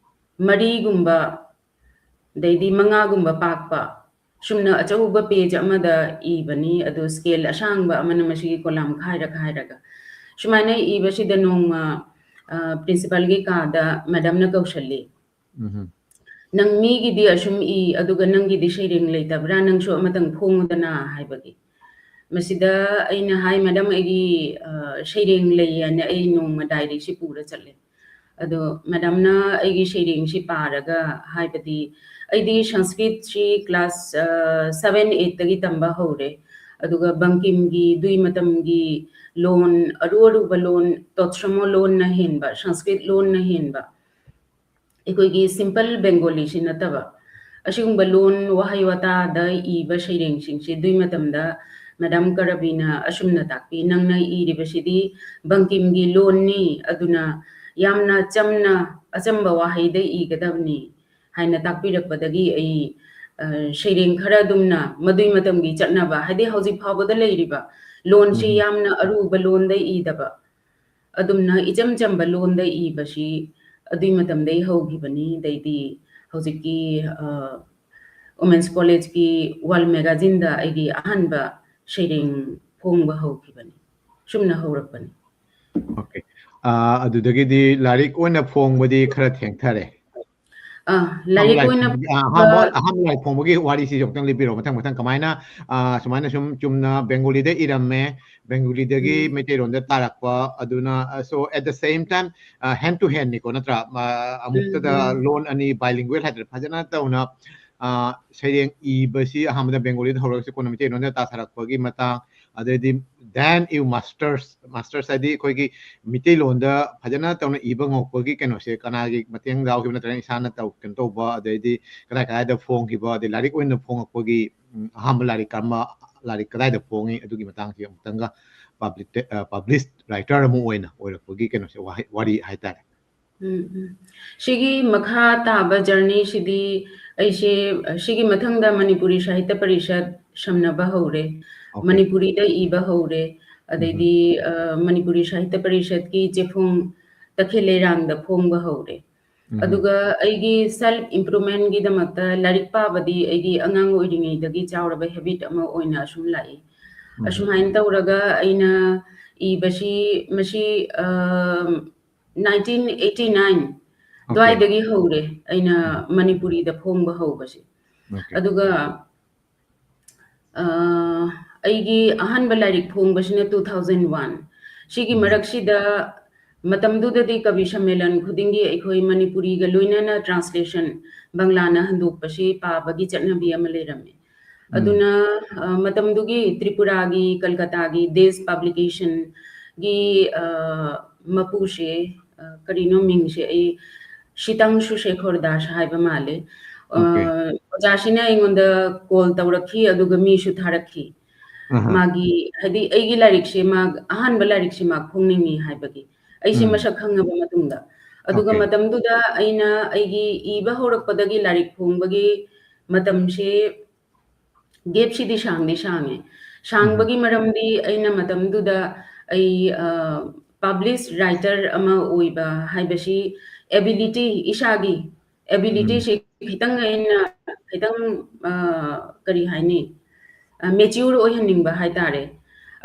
ꯃꯔꯤꯒꯨꯝꯕ, ꯑꯗꯩꯗꯤ ꯃꯉꯥꯒꯨꯝꯕ ꯄꯥꯛꯄ, ꯁꯨꯝꯅ ꯑꯆꯧꯕ page ꯑꯃꯗ ꯏꯕꯅꯤ, ꯑꯗꯨ scale ꯑꯁꯥꯡꯕ ꯑꯃꯅ ꯃꯁꯤꯒꯤ column ꯈꯥꯏꯔ ꯈꯥꯏꯔꯒ꯫ ꯁꯨꯃꯥꯏꯅ ꯏꯕꯁꯤꯗ ꯅꯣꯡꯃ, ꯑ, Principalꯒꯤ ꯀꯥꯗ ꯃꯦꯗꯥꯝꯅ ꯀꯧꯁꯜꯂꯤ꯫ ꯎꯝꯍꯨꯝ꯫ "ꯅꯪ ꯃꯤꯒꯤꯗꯤ ꯑꯁꯨꯝ ꯏ, ꯑꯗꯨꯒ ꯅꯪꯒꯤꯗꯤ ꯁꯩꯔꯦꯡ ꯂꯩꯇꯕ꯭ꯔꯥ? ꯅꯪꯁꯨ ꯑꯃꯇꯪ ꯐꯣꯡꯉꯨꯗꯅ" ꯍꯥꯏꯕꯒꯤ꯫ ꯃꯁꯤꯗ ꯑꯩꯅ ꯍꯥꯏ, "ꯃꯦꯗꯥꯝ, ꯑꯩꯒꯤ, ꯑ, ꯁꯩꯔꯦꯡ ꯂꯩꯌꯦꯅ ꯑꯩ ꯅꯣꯡꯃ diaryꯁꯤ ꯄꯨꯔ ꯆꯠꯂꯦ꯫ ꯑꯗꯣ ꯃꯦꯗꯥꯝꯅ ꯑꯩꯒꯤ ꯁꯩꯔꯦꯡꯁꯤ ꯄꯥꯔꯒ ꯍꯥꯏꯕꯗꯤ, ꯑꯩꯗꯤ ꯁꯪꯁꯀ꯭ꯔꯤꯠꯁꯤ class, ꯑ, seven, eightꯇꯒꯤ ꯇꯝꯕ ꯍꯧꯔꯦ꯫ ꯑꯗꯨꯒ ꯕꯪꯀꯤꯝꯒꯤ, ꯑꯗꯨꯏ ꯃꯇꯝꯒꯤ ꯂꯣꯟ, ꯑꯔꯨ ꯑꯔꯨꯕ ꯂꯣꯟ, ꯇꯣꯠꯁ꯭ꯔꯃꯣ ꯂꯣꯟꯅ ꯍꯦꯟꯕ, ꯁꯪꯁꯀ꯭ꯔꯤꯠ ꯂꯣꯟꯅ ꯍꯦꯟꯕ, ꯑꯩꯈꯣꯏꯒꯤ simple Bengaliꯁꯤ ꯅꯠꯇꯕ, ꯑꯁꯤꯒꯨꯝꯕ ꯂꯣꯟ ꯋꯥꯍꯩ ꯋꯥꯇꯥꯗ ꯏꯕ ꯁꯩꯔꯦꯡꯁꯤꯡꯁꯤ ꯑꯗꯨꯏ ꯃꯇꯝꯗ ꯃꯦꯗꯥꯝ ꯀꯔꯕꯤꯅ ꯑꯁꯨꯝꯅ ꯇꯥꯛꯄꯤ, "ꯅꯪꯅ ꯏꯔꯤꯕꯁꯤꯗꯤ ꯕꯪꯀꯤꯝꯒꯤ ꯂꯣꯟꯅꯤ, ꯑꯗꯨꯅ ꯌꯥꯝꯅ ꯆꯝꯅ, ꯑꯆꯝꯕ ꯋꯥꯍꯩꯗ ꯏꯒꯗꯕꯅꯤ" ꯍꯥꯏꯅ ꯇꯥꯛꯄꯤꯔꯛꯄꯗꯒꯤ ꯑꯩ, ꯑ, ꯁꯩꯔꯦꯡ ꯈꯔ ꯑꯗꯨꯝꯅ ꯃꯗꯨꯏ ꯃꯇꯝꯒꯤ ꯆꯠꯅꯕ, ꯍꯥꯏꯗꯤ ꯍꯧꯖꯤꯛ ꯐꯥꯎꯕꯗ ꯂꯩꯔꯤꯕ ꯂꯣꯟꯁꯤ ꯎꯝ꯫ ꯌꯥꯝꯅ ꯑꯔꯨꯕ ꯂꯣꯟꯗ ꯏꯗꯕ, ꯑꯗꯨꯝꯅ ꯏꯆꯝ ꯆꯝꯕ ꯂꯣꯟꯗ ꯏꯕꯁꯤ ꯑꯗꯨꯏ ꯃꯇꯝꯗꯩ ꯍꯧꯈꯤꯕꯅꯤ꯫ ꯑꯗꯩꯗꯤ ꯍꯧꯖꯤꯛꯀꯤ, ꯑ, Women's Collegeꯀꯤ World Magazineꯗ ꯑꯩꯒꯤ ꯑꯍꯥꯟꯕ ꯁꯩꯔꯦꯡ ꯐꯣꯡꯕ ꯍꯧꯈꯤꯕꯅꯤ꯫ ꯁꯨꯝꯅ ꯍꯧꯔꯛꯄꯅꯤ꯫ Okay꯫ ꯑ, ꯑꯗꯨꯗꯒꯤꯗꯤ ꯂꯥꯏꯔꯤꯛ ꯑꯣꯏꯅ ꯐꯣꯡꯕꯗꯤ ꯈꯔ ꯊꯦꯡꯊꯔꯦ꯫ ꯑ, ꯑꯍꯥꯟꯕ ꯂꯥꯏꯔꯤꯛ ꯂꯥꯏꯔꯤꯛ ꯑꯣꯏꯅ ꯐꯣꯡꯕꯗꯤ, ꯑ, ꯑꯍꯥꯟꯕ, ꯐꯣꯡꯕ ꯑꯍꯥꯟꯕ ꯂꯥꯏꯔꯤꯛ ꯐꯣꯡꯕꯒꯤ ꯋꯥꯔꯤꯁꯤꯁꯨ ꯑꯃꯨꯛꯇꯪ ꯂꯤꯕꯤꯔꯣ, ꯃꯊꯪ ꯃꯊꯪ ꯀꯃꯥꯏꯅ, ꯑ, ꯁꯨꯃꯥꯏꯅ ꯁꯨꯝ ꯆꯨꯝꯅ ꯕꯦꯡꯒꯣꯂꯤꯗ ꯏꯔꯝꯃꯦ, ꯕꯦꯡꯒꯣꯂꯤꯗꯒꯤ ꯎꯝ꯫ ꯃꯩꯇꯩꯂꯣꯟꯗ ꯇꯥꯔꯛꯄ, ꯑꯗꯨꯅ, ꯑ, so at the same time, ꯑ, hand to handꯅꯤꯀꯣ, ꯅꯠꯇ꯭ꯔꯥ? ꯑ, ꯑꯃꯨꯛꯇꯗ ꯎꯝ, ꯎꯝ꯫ ꯂꯣꯟ ꯑꯅꯤ bilingual ꯍꯥꯏꯗꯅ ꯐꯖꯅ ꯇꯧꯅ, ꯑ, ꯁꯩꯔꯦꯡ ꯏꯕꯁꯤ ꯑꯍꯥꯟꯕꯗ ꯕꯦꯡꯒꯣꯂꯤꯗ ꯍꯧꯔꯒꯁꯨ ꯀꯣꯟꯅ ꯃꯩꯇꯩꯂꯣꯟꯗ ꯇꯥꯊꯔꯛꯄꯒꯤ ꯃꯇꯥꯡ, ꯑꯗꯩꯗꯤ then you masters, masters ꯍꯥꯏꯗꯤ ꯑꯩꯈꯣꯏꯒꯤ ꯃꯤꯇꯩꯂꯣꯟꯗ ꯐꯖꯅ ꯇꯧꯅ ꯏꯕ ꯉꯝꯃꯛꯄꯒꯤ ꯀꯩꯅꯣꯁꯦ ꯀꯅꯥꯒꯤ ꯃꯇꯦꯡ ꯌꯥꯎꯈꯤꯕ ꯅꯠꯇ꯭ꯔꯒ ꯏꯁꯥꯅ ꯇꯧ-, ꯀꯩꯅꯣ ꯇꯧꯕ, ꯑꯗꯩꯗꯤ ꯀꯗꯥꯏ ꯀꯗꯥꯏꯗ ꯐꯣꯡꯈꯤꯕ, ꯑꯗꯩ ꯂꯥꯏꯔꯤꯛ ꯑꯣꯏꯅ ꯐꯣꯡꯉꯛꯄꯒꯤ, ꯎꯝ, ꯑꯍꯥꯟꯕ ꯂꯥꯏꯔꯤꯛ ꯀꯔꯝꯕ, ꯂꯥꯏꯔꯤꯛ ꯀꯗꯥꯏꯗ ꯐꯣꯡꯉꯤ, ꯑꯗꯨꯒꯤ ꯃꯇꯥꯡꯁꯦ ꯑꯃꯨꯛꯇꯪꯒ public-, ꯑ, published writer ꯑꯃ ꯑꯣꯏꯅ ꯑꯣꯏꯔꯛꯄꯒꯤ ꯀꯩꯅꯣꯁꯦ, ꯋꯥꯍꯩ, ꯋꯥꯔꯤ ꯍꯥꯏꯇꯥꯔꯦ꯫ ꯎꯝ, ꯎꯝ꯫ ꯁꯤꯒꯤ ꯃꯈꯥ ꯇꯥꯕ journeyꯁꯤꯗꯤ ꯑꯩꯁꯦ, ꯑ, ꯁꯤꯒꯤ ꯃꯊꯪꯗ ꯃꯅꯤꯄꯨꯔꯤ ꯁꯥꯍꯤꯇ꯭ꯌ ꯄꯔꯤꯁꯠ ꯁꯝꯅꯕ ꯍꯧꯔꯦ꯫ Okay꯫ ꯃꯅꯤꯄꯨꯔꯤꯗ ꯏꯕ ꯍꯧꯔꯦ꯫ ꯎꯝ꯫ ꯑꯗꯩꯗꯤ, ꯑ, ꯃꯅꯤꯄꯨꯔꯤ ꯁꯥꯍꯤꯇ꯭ꯌ ꯄꯔꯤꯁꯠꯀꯤ ꯆꯦꯐꯣꯡ ꯇꯈꯦꯜ ꯂꯩꯔꯥꯡꯗ ꯐꯣꯡꯕ ꯍꯧꯔꯦ꯫ ꯎꯝ꯫ ꯑꯗꯨꯒ ꯑꯩꯒꯤ self improvementꯒꯤꯗꯃꯛꯇ ꯂꯥꯏꯔꯤꯛ ꯄꯥꯕꯗꯤ ꯑꯩꯒꯤ ꯑꯉꯥꯡ ꯑꯣꯏꯔꯤꯉꯩꯗꯒꯤ ꯆꯥꯎꯔꯕ habit ꯑꯃ ꯑꯣꯏꯅ ꯑꯁꯨꯝ ꯂꯥꯛꯏ꯫ ꯎꯝ꯫ ꯑꯁꯨꯃꯥꯏꯅ ꯇꯧꯔꯒ ꯑꯩꯅ ꯏꯕꯁꯤ, ꯃꯁꯤ, ꯑ, nineteen eighty nine Okay꯫ ꯑꯗꯨꯋꯥꯏꯗꯒꯤ ꯍꯧꯔꯦ ꯑꯩꯅ ꯎꯝ꯫ ꯃꯅꯤꯄꯨꯔꯤꯗ ꯐꯣꯡꯕ ꯍꯧꯕꯁꯦ꯫ Okay꯫ ꯑꯗꯨꯒ, ꯑ, ꯑꯩꯒꯤ ꯑꯍꯥꯟꯕ ꯂꯥꯏꯔꯤꯛ ꯐꯣꯡꯕꯁꯤꯅ two thousand one꯫ ꯁꯤꯒꯤ ꯎꯝ꯫ ꯃꯔꯛꯁꯤꯗ ꯃꯇꯝꯗꯨꯗꯗꯤ ꯀꯕꯤ ꯁꯝꯃꯦꯂꯟ ꯈꯨꯗꯤꯡꯒꯤ ꯑꯩꯈꯣꯏ ꯃꯅꯤꯄꯨꯔꯤꯒ ꯂꯣꯏꯅꯅ translation ꯕꯪꯂꯥꯅ ꯍꯟꯗꯣꯛꯄꯁꯤ ꯄꯥꯕꯒꯤ ꯆꯠꯅꯕꯤ ꯑꯃ ꯂꯩꯔꯝꯃꯦ꯫ ꯎꯝ꯫ ꯑꯗꯨꯅ, ꯑ, ꯃꯇꯝꯗꯨꯒꯤ ꯇ꯭ꯔꯤꯄꯨꯔꯥꯒꯤ, ꯀꯜꯀꯇꯥꯒꯤ ꯗꯦꯁ publicationꯒꯤ, ꯑ, ꯃꯄꯨꯁꯦ, ꯑ, ꯀꯔꯤꯅꯣ ꯃꯤꯡꯁꯦ ꯑꯩ, ꯁꯤꯇꯪ ꯁꯨꯁꯦꯈꯣꯔ ꯗꯥꯁ ꯍꯥꯏꯕ ꯃꯥꯜꯂꯦ꯫ ꯑ, Okay꯫ ꯑꯣꯖꯥꯁꯤꯅ ꯑꯩꯉꯣꯟꯗ call ꯇꯧꯔꯛꯈꯤ, ꯑꯗꯨꯒ ꯃꯤꯁꯨ ꯊꯥꯔꯛꯈꯤ꯫ ꯑꯍꯥ꯫ ꯃꯥꯒꯤ, ꯍꯥꯏꯗꯤ ꯑꯩꯒꯤ ꯂꯥꯏꯔꯤꯛꯁꯦ ꯃꯥ, ꯑꯍꯥꯟꯕ ꯂꯥꯏꯔꯤꯛꯁꯦ ꯃꯥ ꯐꯣꯡꯅꯤꯡꯉꯤ ꯍꯥꯏꯕꯒꯤ꯫ ꯑꯩꯁꯦ ꯎꯝ꯫ ꯃꯁꯛ ꯈꯪꯉꯕ ꯃꯇꯨꯡꯗ꯫ ꯑꯗꯨꯒ Okay꯫ ꯃꯇꯝꯗꯨꯗ ꯑꯩꯅ ꯑꯩꯒꯤ ꯏꯕ ꯍꯧꯔꯛꯄꯗꯒꯤ ꯂꯥꯏꯔꯤꯛ ꯐꯣꯡꯕꯒꯤ ꯃꯇꯝꯁꯤ, gap ꯁꯤꯗꯤ ꯁꯥꯡꯗꯤ ꯁꯥꯡꯉꯦ꯫ ꯁꯥꯡꯕꯒꯤ ꯃꯔꯝꯗꯤ ꯑꯩꯅ ꯃꯇꯝꯗꯨꯗ ꯑꯩ, ꯑ, published writer ꯑꯃ ꯑꯣꯏꯕ ꯍꯥꯏꯕꯁꯤ ability, ꯏꯁꯥꯒꯤ ability ꯎꯝ꯫ ꯁꯤ ꯈꯤꯇꯪ ꯑꯩꯅ ꯈꯤꯇꯪ, ꯑ, ꯀꯔꯤ ꯍꯥꯏꯅꯤ, ꯑ, mature ꯑꯣꯏꯍꯟꯅꯤꯡꯕ ꯍꯥꯏꯇꯥꯔꯦ꯫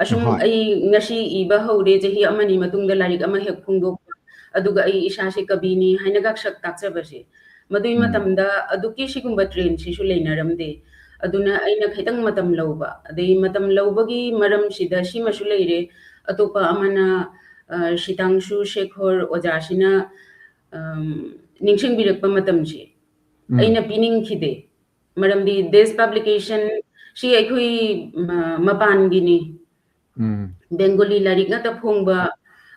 ꯑꯁꯨꯝ ꯍꯣꯏ꯫ ꯑꯩ ꯉꯁꯤ ꯏꯕ ꯍꯧꯔꯦ, ꯆꯍꯤ ꯑꯃꯅꯤ ꯃꯇꯨꯡꯗ ꯂꯥꯏꯔꯤꯛ ꯑꯃ ꯍꯦꯛ ꯐꯣꯡꯗꯣꯛꯄ, ꯑꯗꯨꯒ ꯑꯩ ꯏꯁꯥꯁꯦ ꯀꯕꯤꯅꯤ ꯍꯥꯏꯅꯒ ꯁꯛ ꯇꯥꯛꯆꯕꯁꯦ, ꯃꯗꯨꯒꯤ ꯎꯝ꯫ ꯃꯇꯝꯗ ꯑꯗꯨꯛꯀꯤ ꯁꯤꯒꯨꯝꯕ trend ꯁꯤꯁꯨ ꯂꯩꯅꯔꯝꯗꯦ꯫ ꯑꯗꯨꯅ ꯑꯩꯅ ꯈꯤꯇꯪ ꯃꯇꯝ ꯂꯧꯕ, ꯑꯗꯩ ꯃꯇꯝ ꯂꯧꯕꯒꯤ ꯃꯔꯝꯁꯤꯗ ꯁꯤꯃꯁꯨ ꯂꯩꯔꯦ꯫ ꯑꯇꯣꯞꯄ ꯑꯃꯅ, ꯑ, ꯁꯤꯇꯥꯡꯁꯨ ꯁꯦꯈꯣꯔ ꯑꯣꯖꯥꯁꯤꯅ, ꯑꯝ, ꯅꯤꯡꯁꯤꯡꯕꯤꯔꯛꯄ ꯃꯇꯝꯁꯦ ꯎꯝ꯫ ꯑꯩꯅ ꯄꯤꯅꯤꯡꯈꯤꯗꯦ꯫ ꯃꯔꯝꯗꯤ ꯗꯦꯁ ꯄꯕ꯭ꯂꯤꯀꯦꯁꯟ ꯁꯤ ꯑꯩꯈꯣꯏ, ꯃ-, ꯃꯄꯥꯟꯒꯤꯅꯤ꯫ ꯎꯝ꯫ ꯕꯦꯡꯒꯣꯂꯤ ꯂꯥꯏꯔꯤꯛ ꯉꯥꯛꯇ ꯐꯣꯡꯕ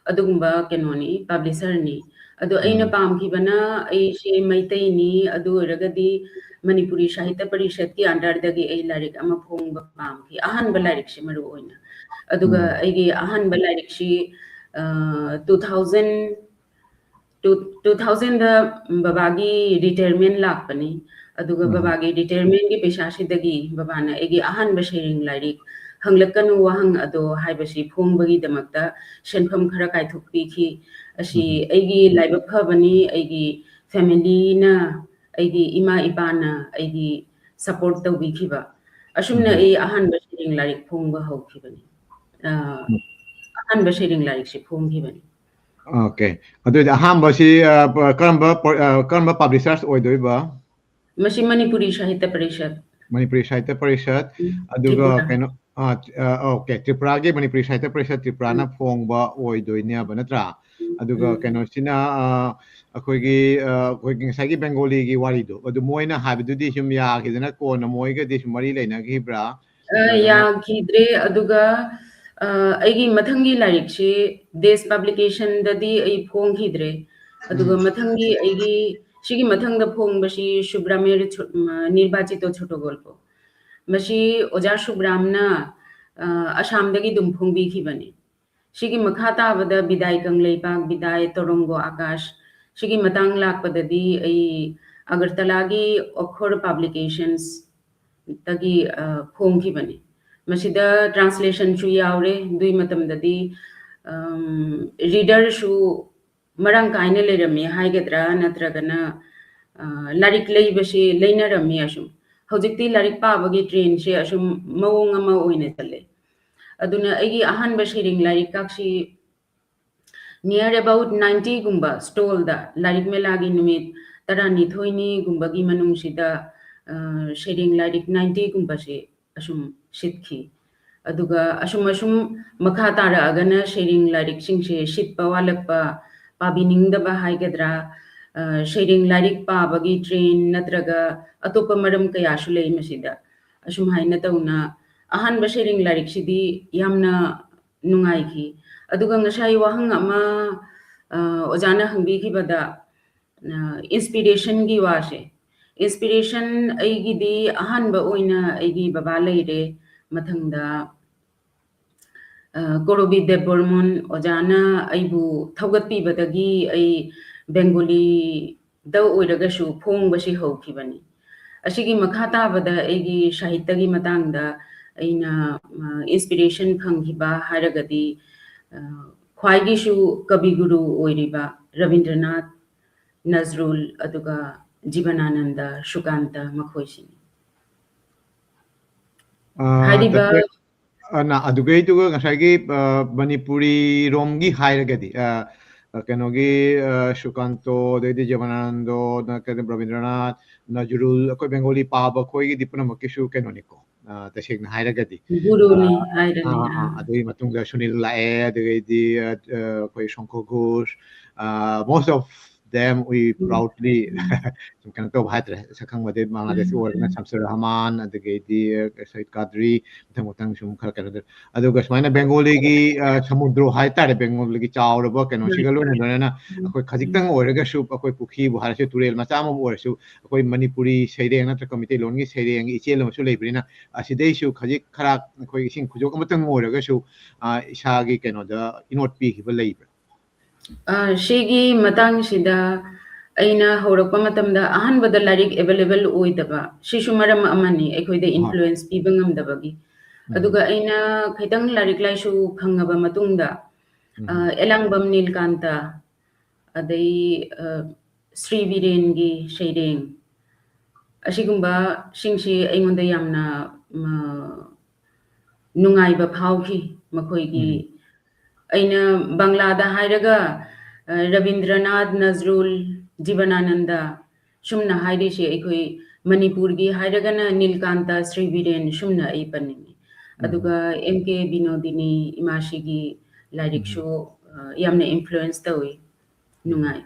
ꯑꯗꯨꯒꯨꯝꯕ ꯀꯩꯅꯣꯅꯤ, ꯄꯕ꯭ꯂꯤꯁꯔꯅꯤ꯫ ꯑꯗꯣ ꯑꯩꯅ ꯎꯝ꯫ ꯄꯥꯝꯈꯤꯕꯅ ꯑꯩꯁꯦ ꯃꯩꯇꯩꯅꯤ, ꯑꯗꯨ ꯑꯣꯏꯔꯒꯗꯤ ꯃꯅꯤꯄꯨꯔꯤ ꯁꯥꯍꯤꯇ꯭ꯌ ꯄꯔꯤꯁꯠꯀꯤ under ꯗꯒꯤ ꯑꯩ ꯂꯥꯏꯔꯤꯛ ꯑꯃ ꯐꯣꯡꯕ ꯄꯥꯝꯈꯤ, ꯑꯍꯥꯟꯕ ꯂꯥꯏꯔꯤꯛꯁꯦ ꯃꯔꯨ ꯑꯣꯏꯅ꯫ ꯑꯗꯨꯒ ꯎꯝ꯫ ꯑꯩꯒꯤ ꯑꯍꯥꯟꯕ ꯂꯥꯏꯔꯤꯛꯁꯤ, ꯑ, two thousand, two, two thousand ꯗ ꯕꯕꯥꯒꯤ retirement ꯂꯥꯛꯄꯅꯤ꯫ ꯑꯗꯨꯒ ꯎꯝ꯫ ꯕꯕꯥꯒꯤ retirement ꯀꯤ ꯄꯩꯁꯥꯁꯤꯗꯒꯤ ꯕꯕꯥꯅ ꯑꯩꯒꯤ ꯑꯍꯥꯟꯕ ꯁꯩꯔꯦꯡ ꯂꯥꯏꯔꯤꯛ ꯍꯪꯂꯛꯀꯅꯨ ꯋꯥꯍꯪ ꯑꯗꯣ ꯍꯥꯏꯕꯁꯤ ꯐꯣꯡꯕꯒꯤꯗꯃꯛꯇ ꯁꯦꯟꯐꯝ ꯈꯔ ꯀꯥꯏꯊꯣꯛꯄꯤꯈꯤ꯫ ꯑꯁꯤ ꯎꯝ꯫ ꯑꯩꯒꯤ ꯂꯥꯏꯕꯛ ꯐꯕꯅꯤ, ꯑꯩꯒꯤ family ꯅ, ꯑꯩꯒꯤ ꯏꯃꯥ ꯏꯄꯥꯅ ꯑꯩꯒꯤ support ꯇꯧꯕꯤꯈꯤꯕ꯫ ꯑꯁꯨꯝꯅ ꯎꯝ꯫ ꯑꯩ ꯑꯍꯥꯟꯕ ꯁꯩꯔꯦꯡ ꯂꯥꯏꯔꯤꯛ ꯐꯣꯡꯕ ꯍꯧꯈꯤꯕꯅꯤ꯫ ꯑ, ꯎꯝ꯫ ꯑꯍꯥꯟꯕ ꯁꯩꯔꯦꯡ ꯂꯥꯏꯔꯤꯛꯁꯤ ꯐꯣꯡꯈꯤꯕꯅꯤ꯫ Okay꯫ ꯑꯗꯨꯑꯣꯏꯗꯤ ꯑꯍꯥꯟꯕꯁꯤ, ꯑ, ꯄ-, ꯀꯔꯝꯕ ꯄ-, ꯑ, ꯀꯔꯝꯕ publishers ꯑꯣꯏꯗꯣꯏꯕ? ꯃꯁꯤ ꯃꯅꯤꯄꯨꯔꯤ ꯁꯥꯍꯤꯇ꯭ꯌ ꯄꯔꯤꯁꯠ꯫ ꯃꯅꯤꯄꯨꯔꯤ ꯁꯥꯍꯤꯇ꯭ꯌ ꯄꯔꯤꯁꯠ꯫ ꯎꯝ, ꯑꯗꯨꯒ ꯇ꯭ꯔꯤꯄꯨꯔꯥ꯫ ꯀꯩꯅꯣ, ꯑ, ꯑ, okay, ꯇ꯭ꯔꯤꯄꯨꯔꯥꯒꯤ ꯃꯅꯤꯄꯨꯔꯤ ꯁꯥꯍꯤꯇ꯭ꯌ ꯄꯔꯤꯁꯠ ꯇ꯭ꯔꯤꯄꯨꯔꯥꯅ ꯎꯝ꯫ ꯐꯣꯡꯕ ꯑꯣꯏꯗꯣꯏꯅꯦꯕ, ꯅꯠꯇ꯭ꯔꯥ? ꯎꯝ, ꯑꯗꯨꯒ ꯎꯝ꯫ ꯀꯩꯅꯣꯁꯤꯅ, ꯑ, ꯑꯩꯈꯣꯏꯒꯤ, ꯑ, ꯑꯩꯈꯣꯏꯒꯤ ꯉꯁꯥꯏꯒꯤ ꯕꯦꯡꯒꯣꯂꯤꯒꯤ ꯋꯥꯔꯤꯗꯣ, ꯑꯗꯨ ꯃꯣꯏꯅ ꯍꯥꯏꯕꯗꯨꯗꯤ ꯁꯨꯝ ꯌꯥꯈꯤꯗꯅ ꯀꯣꯟꯅ ꯃꯣꯏꯒꯗꯤ ꯁꯨꯝ ꯃꯔꯤ ꯂꯩꯅꯈꯤꯕ꯭ꯔꯥ? ꯑ, ꯅꯠꯇ꯭ꯔꯒꯅ? ꯌꯥꯈꯤꯗ꯭ꯔꯦ꯫ ꯑꯗꯨꯒ, ꯑ, ꯑꯩꯒꯤ ꯃꯊꯪꯒꯤ ꯂꯥꯏꯔꯤꯛꯁꯤ ꯗꯦꯁ ꯄꯕ꯭ꯂꯤꯀꯦꯁꯟꯗꯗꯤ ꯑꯩ ꯐꯣꯡꯈꯤꯗ꯭ꯔꯦ꯫ ꯑꯗꯨꯒ ꯎꯝ꯫ ꯃꯊꯪꯒꯤ ꯑꯩꯒꯤ, ꯁꯤꯒꯤ ꯃꯊꯪꯗ ꯐꯣꯡꯕꯁꯤ ꯁꯨꯕ꯭ꯔꯥꯃꯦꯔ ꯁꯨ-, ꯃ-, ꯅꯤꯔꯕꯥꯆꯤꯇꯣ ꯁꯣꯇꯣ ꯒꯣꯜꯄꯣ꯫ ꯃꯁꯤ ꯑꯣꯖꯥ ꯁꯨꯕ꯭ꯔꯥꯝꯅ, ꯑ, ꯑꯁꯥꯝꯗꯒꯤ ꯑꯗꯨꯝ ꯐꯣꯡꯕꯤꯈꯤꯕꯅꯤ꯫ ꯁꯤꯒꯤ ꯃꯈꯥ ꯇꯥꯕꯗ ꯕꯤꯗꯥꯏ ꯀꯪꯂꯩꯄꯥꯛ, ꯕꯤꯗꯥꯏ ꯇꯣꯔꯣꯡꯒꯣ ꯑꯥꯀꯥꯁ, ꯁꯤꯒꯤ ꯃꯇꯥꯡ ꯂꯥꯛꯄꯗꯗꯤ ꯑꯩ, ꯑꯒꯔꯇꯂꯥꯒꯤ ꯑꯣꯈꯣꯔ ꯄꯕ꯭ꯂꯤꯀꯦꯁꯟꯁꯇꯒꯤ, ꯑ, ꯐꯣꯡꯈꯤꯕꯅꯤ꯫ ꯃꯁꯤꯗ ꯇ꯭ꯔꯥꯟꯁꯂꯦꯁꯟꯁꯨ ꯌꯥꯎꯔꯦ꯫ ꯑꯗꯨꯒꯤ ꯃꯇꯝꯗꯗꯤ, ꯑꯝ, ꯔꯤꯗꯔꯁꯨ ꯃꯔꯥꯡ ꯀꯥꯏꯅ ꯂꯩꯔꯝꯃꯤ ꯍꯥꯏꯒꯗ꯭ꯔꯥ, ꯅꯠꯇ꯭ꯔꯒꯅ, ꯑ, ꯂꯥꯏꯔꯤꯛ ꯂꯩꯕꯁꯤ ꯂꯩꯅꯔꯝꯃꯤ ꯑꯁꯨꯝ꯫ ꯍꯧꯖꯤꯛꯇꯤ ꯂꯥꯏꯔꯤꯛ ꯄꯥꯕꯒꯤ ꯇ꯭ꯔꯦꯟꯁꯦ ꯑꯁꯨꯝ ꯃꯑꯣꯡ ꯑꯃ ꯑꯣꯏꯅ ꯆꯠꯂꯦ꯫ ꯑꯗꯨꯅ ꯑꯩꯒꯤ ꯑꯍꯥꯟꯕ ꯁꯩꯔꯦꯡ ꯂꯥꯏꯔꯤꯛꯀꯥꯛꯁꯤ near about ninety ꯒꯨꯝꯕ ꯁ꯭ꯇꯣꯜꯗ, ꯂꯥꯏꯔꯤꯛ ꯃꯦꯂꯥꯒꯤ ꯅꯨꯃꯤꯠ ꯇꯔꯥꯅꯤꯊꯣꯏꯅꯤꯒꯨꯝꯕꯒꯤ ꯃꯅꯨꯡꯁꯤꯗ, ꯑ, ꯁꯩꯔꯦꯡ ꯂꯥꯏꯔꯤꯛ ninety ꯒꯨꯝꯕꯁꯦ ꯑꯁꯨꯝ ꯁꯤꯠꯈꯤ꯫ ꯑꯗꯨꯒ ꯑꯁꯨꯝ ꯑꯁꯨꯝ ꯃꯈꯥ ꯇꯥꯔꯛꯑꯒꯅ ꯁꯩꯔꯦꯡ ꯂꯥꯏꯔꯤꯛꯁꯤꯡꯁꯦ ꯁꯤꯠꯄ ꯋꯥꯠꯂꯛꯄ, ꯄꯥꯕꯤꯅꯤꯡꯗꯕ ꯍꯥꯏꯒꯗ꯭ꯔꯥ, ꯑ, ꯁꯩꯔꯦꯡ ꯂꯥꯏꯔꯤꯛ ꯄꯥꯕꯒꯤ ꯇ꯭ꯔꯦꯟ ꯅꯠꯇ꯭ꯔꯒ ꯑꯇꯣꯞꯄ ꯃꯔꯝ ꯀꯌꯥꯁꯨ ꯂꯩ ꯃꯁꯤꯗ꯫ ꯑꯁꯨꯝ ꯍꯥꯏꯅ ꯇꯧꯅ ꯑꯍꯥꯟꯕ ꯁꯩꯔꯦꯡ ꯂꯥꯏꯔꯤꯛꯁꯤꯗꯤ ꯌꯥꯝꯅ ꯅꯨꯡꯉꯥꯏꯈꯤ꯫ ꯑꯗꯨꯒ ꯉꯁꯥꯏ ꯋꯥꯍꯪ ꯑꯃ, ꯑ, ꯑꯣꯖꯥꯅ ꯍꯪꯕꯤꯈꯤꯕꯗ, ꯑ, ꯏꯟꯁꯄꯤꯔꯦꯁꯟꯒꯤ ꯋꯥꯁꯦ꯫ ꯏꯟꯁꯄꯤꯔꯦꯁꯟ ꯑꯩꯒꯤꯗꯤ ꯑꯍꯥꯟꯕ ꯑꯣꯏꯅ ꯑꯩꯒꯤ ꯕꯕꯥ ꯂꯩꯔꯦ, ꯃꯊꯪꯗ, ꯑ, ꯀꯣꯔꯣꯕꯤ ꯗꯦꯕꯕꯔꯃꯟ ꯑꯣꯖꯥꯅ ꯑꯩꯕꯨ ꯊꯧꯒꯠꯄꯤꯕꯗꯒꯤ ꯑꯩ ꯕꯦꯡꯒꯣꯂꯤꯗ ꯑꯣꯏꯔꯒꯁꯨ ꯐꯣꯡꯕꯁꯤ ꯍꯧꯈꯤꯕꯅꯤ꯫ ꯑꯁꯤꯒꯤ ꯃꯈꯥ ꯇꯥꯕꯗ ꯑꯩꯒꯤ ꯁꯥꯍꯤꯇ꯭ꯌꯒꯤ ꯃꯇꯥꯡꯗ ꯑꯩꯅ, ꯑ, ꯏꯟꯁꯄꯤꯔꯦꯁꯟ ꯐꯪꯈꯤꯕ ꯍꯥꯏꯔꯒꯗꯤ, ꯑ, ꯈ꯭ꯋꯥꯏꯒꯤꯁꯨ ꯀꯕꯤ ꯒꯨꯔꯨ ꯑꯣꯏꯔꯤꯕ ꯔꯕꯤꯟꯗ꯭ꯔꯅꯥꯊ, ꯅꯖꯔꯨꯜ, ꯑꯗꯨꯒ ꯖꯤꯕꯅꯥꯅꯟꯗ, ꯁꯨꯀꯥꯟꯇ ꯃꯈꯣꯏꯁꯤꯅꯤ꯫ ꯑ, ꯍꯥꯏꯔꯤꯕ ꯗꯥꯛꯇꯔ, ꯑ, ꯅ-, ꯑꯗꯨꯒꯩꯗꯨꯒ ꯉꯁꯥꯏꯒꯤ, ꯑ, ꯃꯅꯤꯄꯨꯔꯤ ꯔꯣꯝꯒꯤ ꯍꯥꯏꯔꯒꯗꯤ, ꯑ, ꯑ, ꯀꯩꯅꯣꯒꯤ, ꯑ, ꯁꯨꯀꯥꯟꯇꯣ, ꯑꯗꯩꯗꯤ ꯖꯤꯕꯅꯥꯅꯟꯗꯣ, ꯅ-, ꯀꯩꯅꯣ, ꯔꯕꯤꯟꯗ꯭ꯔꯅꯥꯊ, ꯅꯖꯔꯨꯜ, ꯑꯩꯈꯣꯏ ꯕꯦꯡꯒꯣꯂꯤ ꯄꯥꯕ ꯑꯩꯈꯣꯏꯒꯤꯗꯤ ꯄꯨꯝꯅꯃꯛꯀꯤꯁꯨ ꯀꯩꯅꯣꯅꯤꯀꯣ, ꯑ, ꯇꯁꯦꯡꯅ ꯍꯥꯏꯔꯒꯗꯤ꯫ ꯒꯨꯔꯨꯅꯤ ꯑ, ꯍꯥꯏꯔꯅꯤ꯫ ꯑ, ꯑ, ꯑꯥ꯫ ꯑꯗꯨꯒꯤ ꯃꯇꯨꯡꯗ ꯁꯨꯅꯤꯜ ꯂꯥꯛꯑꯦ, ꯑꯗꯨꯗꯒꯤꯗꯤ, ꯑ, ꯑ, ꯑꯩꯈꯣꯏ ꯁꯪꯈꯣ ꯘꯣꯁ, ꯑ, most of them we um. Proudly ꯎꯝ꯫ ꯁꯨꯝ ꯀꯩꯅꯣ ꯇꯧꯕ ꯍꯥꯏꯇꯥꯔꯦ, ꯁꯛꯈꯪꯕꯗꯤ ꯕꯪꯒ꯭ꯂꯥꯗꯦꯁꯀꯤ ꯎꯝ, ꯑꯣꯏꯔꯒꯅ ꯎꯝ꯫ ꯁꯝꯁꯨꯔ ꯔꯍꯃꯥꯟ, ꯑꯗꯨꯗꯒꯤꯗꯤ, ꯑ, ꯁꯌꯤꯗ ꯀꯥꯗ꯭ꯔꯤ, ꯃꯊꯪ ꯃꯊꯪ ꯁꯨꯝ ꯈꯔ ꯀꯩꯅꯣ ꯇꯧ-, ꯑꯗꯨꯒ ꯁꯨꯃꯥꯏꯅ ꯕꯦꯡꯒꯣꯂꯤꯒꯤ, ꯑ, ꯁꯃꯨꯗ꯭ꯔꯣ ꯍꯥꯏꯇꯥꯔꯦ, ꯕꯦꯡꯒꯣꯂꯤꯒꯤ ꯆꯥꯎꯔꯕ ꯀꯩꯅꯣꯁꯤꯒ ꯎꯝ꯫ ꯂꯣꯏꯅ ꯂꯣꯏꯅꯅ ꯎꯝ, ꯑꯩꯈꯣꯏ ꯎꯝ꯫ ꯈꯖꯤꯛꯇꯪ ꯑꯣꯏꯔꯒꯁꯨ, ꯑꯩꯈꯣꯏ ꯄꯨꯈ꯭ꯔꯤꯕꯨ ꯍꯥꯏꯔꯁꯨ, ꯇꯨꯔꯦꯜ ꯃꯆꯥ ꯑꯃꯕꯨ ꯑꯣꯏꯔꯁꯨ, ꯑꯩꯈꯣꯏ ꯃꯅꯤꯄꯨꯔꯤ ꯁꯩꯔꯦꯡ ꯅꯠꯇ꯭ꯔꯒ ꯃꯩꯇꯩꯂꯣꯟꯒꯤ ꯁꯩꯔꯦꯡꯒꯤ ꯏꯆꯦꯜ ꯑꯃꯁꯨ ꯂꯩꯕꯅꯤꯅ, ꯑꯁꯤꯗꯩꯁꯨ ꯈꯖꯤꯛ ꯈꯔ ꯑꯩꯈꯣꯏ ꯏꯁꯤꯡ ꯈꯨꯖꯣꯞ ꯑꯃꯇꯪ ꯑꯣꯏꯔꯒꯁꯨ, ꯑ, ꯏꯁꯥꯒꯤ ꯀꯩꯅꯣꯗ ꯏꯅꯣꯠ ꯄꯤꯈꯤꯕ ꯂꯩꯕ꯭ꯔꯥ? ꯑ, ꯁꯤꯒꯤ ꯃꯇꯥꯡꯁꯤꯗ, ꯑꯩꯅ ꯍꯧꯔꯛꯄ ꯃꯇꯝꯗ ꯑꯍꯥꯟꯕꯗ ꯂꯥꯏꯔꯤꯛ available ꯑꯣꯏꯗꯕ, ꯁꯤꯁꯨ ꯃꯔꯝ ꯑꯃꯅꯤ ꯑꯩꯈꯣꯏꯗ ꯍꯣꯏ꯫ Influence ꯄꯤꯕ ꯉꯝꯗꯕꯒꯤ꯫ ꯎꯝ꯫ ꯑꯗꯨꯒ ꯑꯩꯅ ꯈꯤꯇꯪ ꯂꯥꯏꯔꯤꯛ ꯂꯥꯏꯁꯨ ꯈꯪꯉꯕ ꯃꯇꯨꯡꯗ, ꯎꯝ꯫ ꯑ, ꯑꯦꯂꯥꯡꯕꯝ ꯅꯤꯜꯀꯥꯟꯇ, ꯑꯗꯩ, ꯑ, ꯁ꯭ꯔꯤ ꯕꯤꯔꯦꯟꯒꯤ ꯁꯩꯔꯦꯡ, ꯑꯁꯤꯒꯨꯝꯕꯁꯤꯡꯁꯤ ꯑꯩꯉꯣꯟꯗ ꯌꯥꯝꯅ, ꯃ, ꯅꯨꯡꯉꯥꯏꯕ ꯐꯥꯎꯈꯤ꯫ ꯃꯈꯣꯏꯒꯤ, ꯎꯝ꯫ ꯑꯩꯅ ꯕꯪꯂꯥꯗ ꯍꯥꯏꯔꯒ, ꯑ, ꯔꯕꯤꯟꯗ꯭ꯔꯅꯥꯊ, ꯅꯖꯔꯨꯜ, ꯖꯤꯕꯅꯥꯅꯟꯗ, ꯁꯨꯝꯅ ꯍꯥꯏꯔꯤꯁꯦ ꯑꯩꯈꯣꯏ ꯃꯅꯤꯄꯨꯔꯒꯤ ꯍꯥꯏꯔꯒꯅ ꯅꯤꯜꯀꯥꯟꯇ, ꯁ꯭ꯔꯤ ꯕꯤꯔꯦꯟ, ꯁꯨꯝꯅ ꯑꯩ ꯄꯟꯅꯤꯡꯉꯤ꯫ ꯎꯝ꯫ ꯑꯗꯨꯒ ꯑꯦꯝ ꯀꯦ ꯕꯤꯅꯣꯗꯤꯅꯤ ꯏꯃꯥꯁꯤꯒꯤ ꯂꯥꯏꯔꯤꯛꯁꯨ, ꯎꯝ꯫ ꯑ, ꯌꯥꯝꯅ influence ꯇꯧꯏ꯫ ꯎꯝ꯫ ꯅꯨꯡꯉꯥꯏ꯫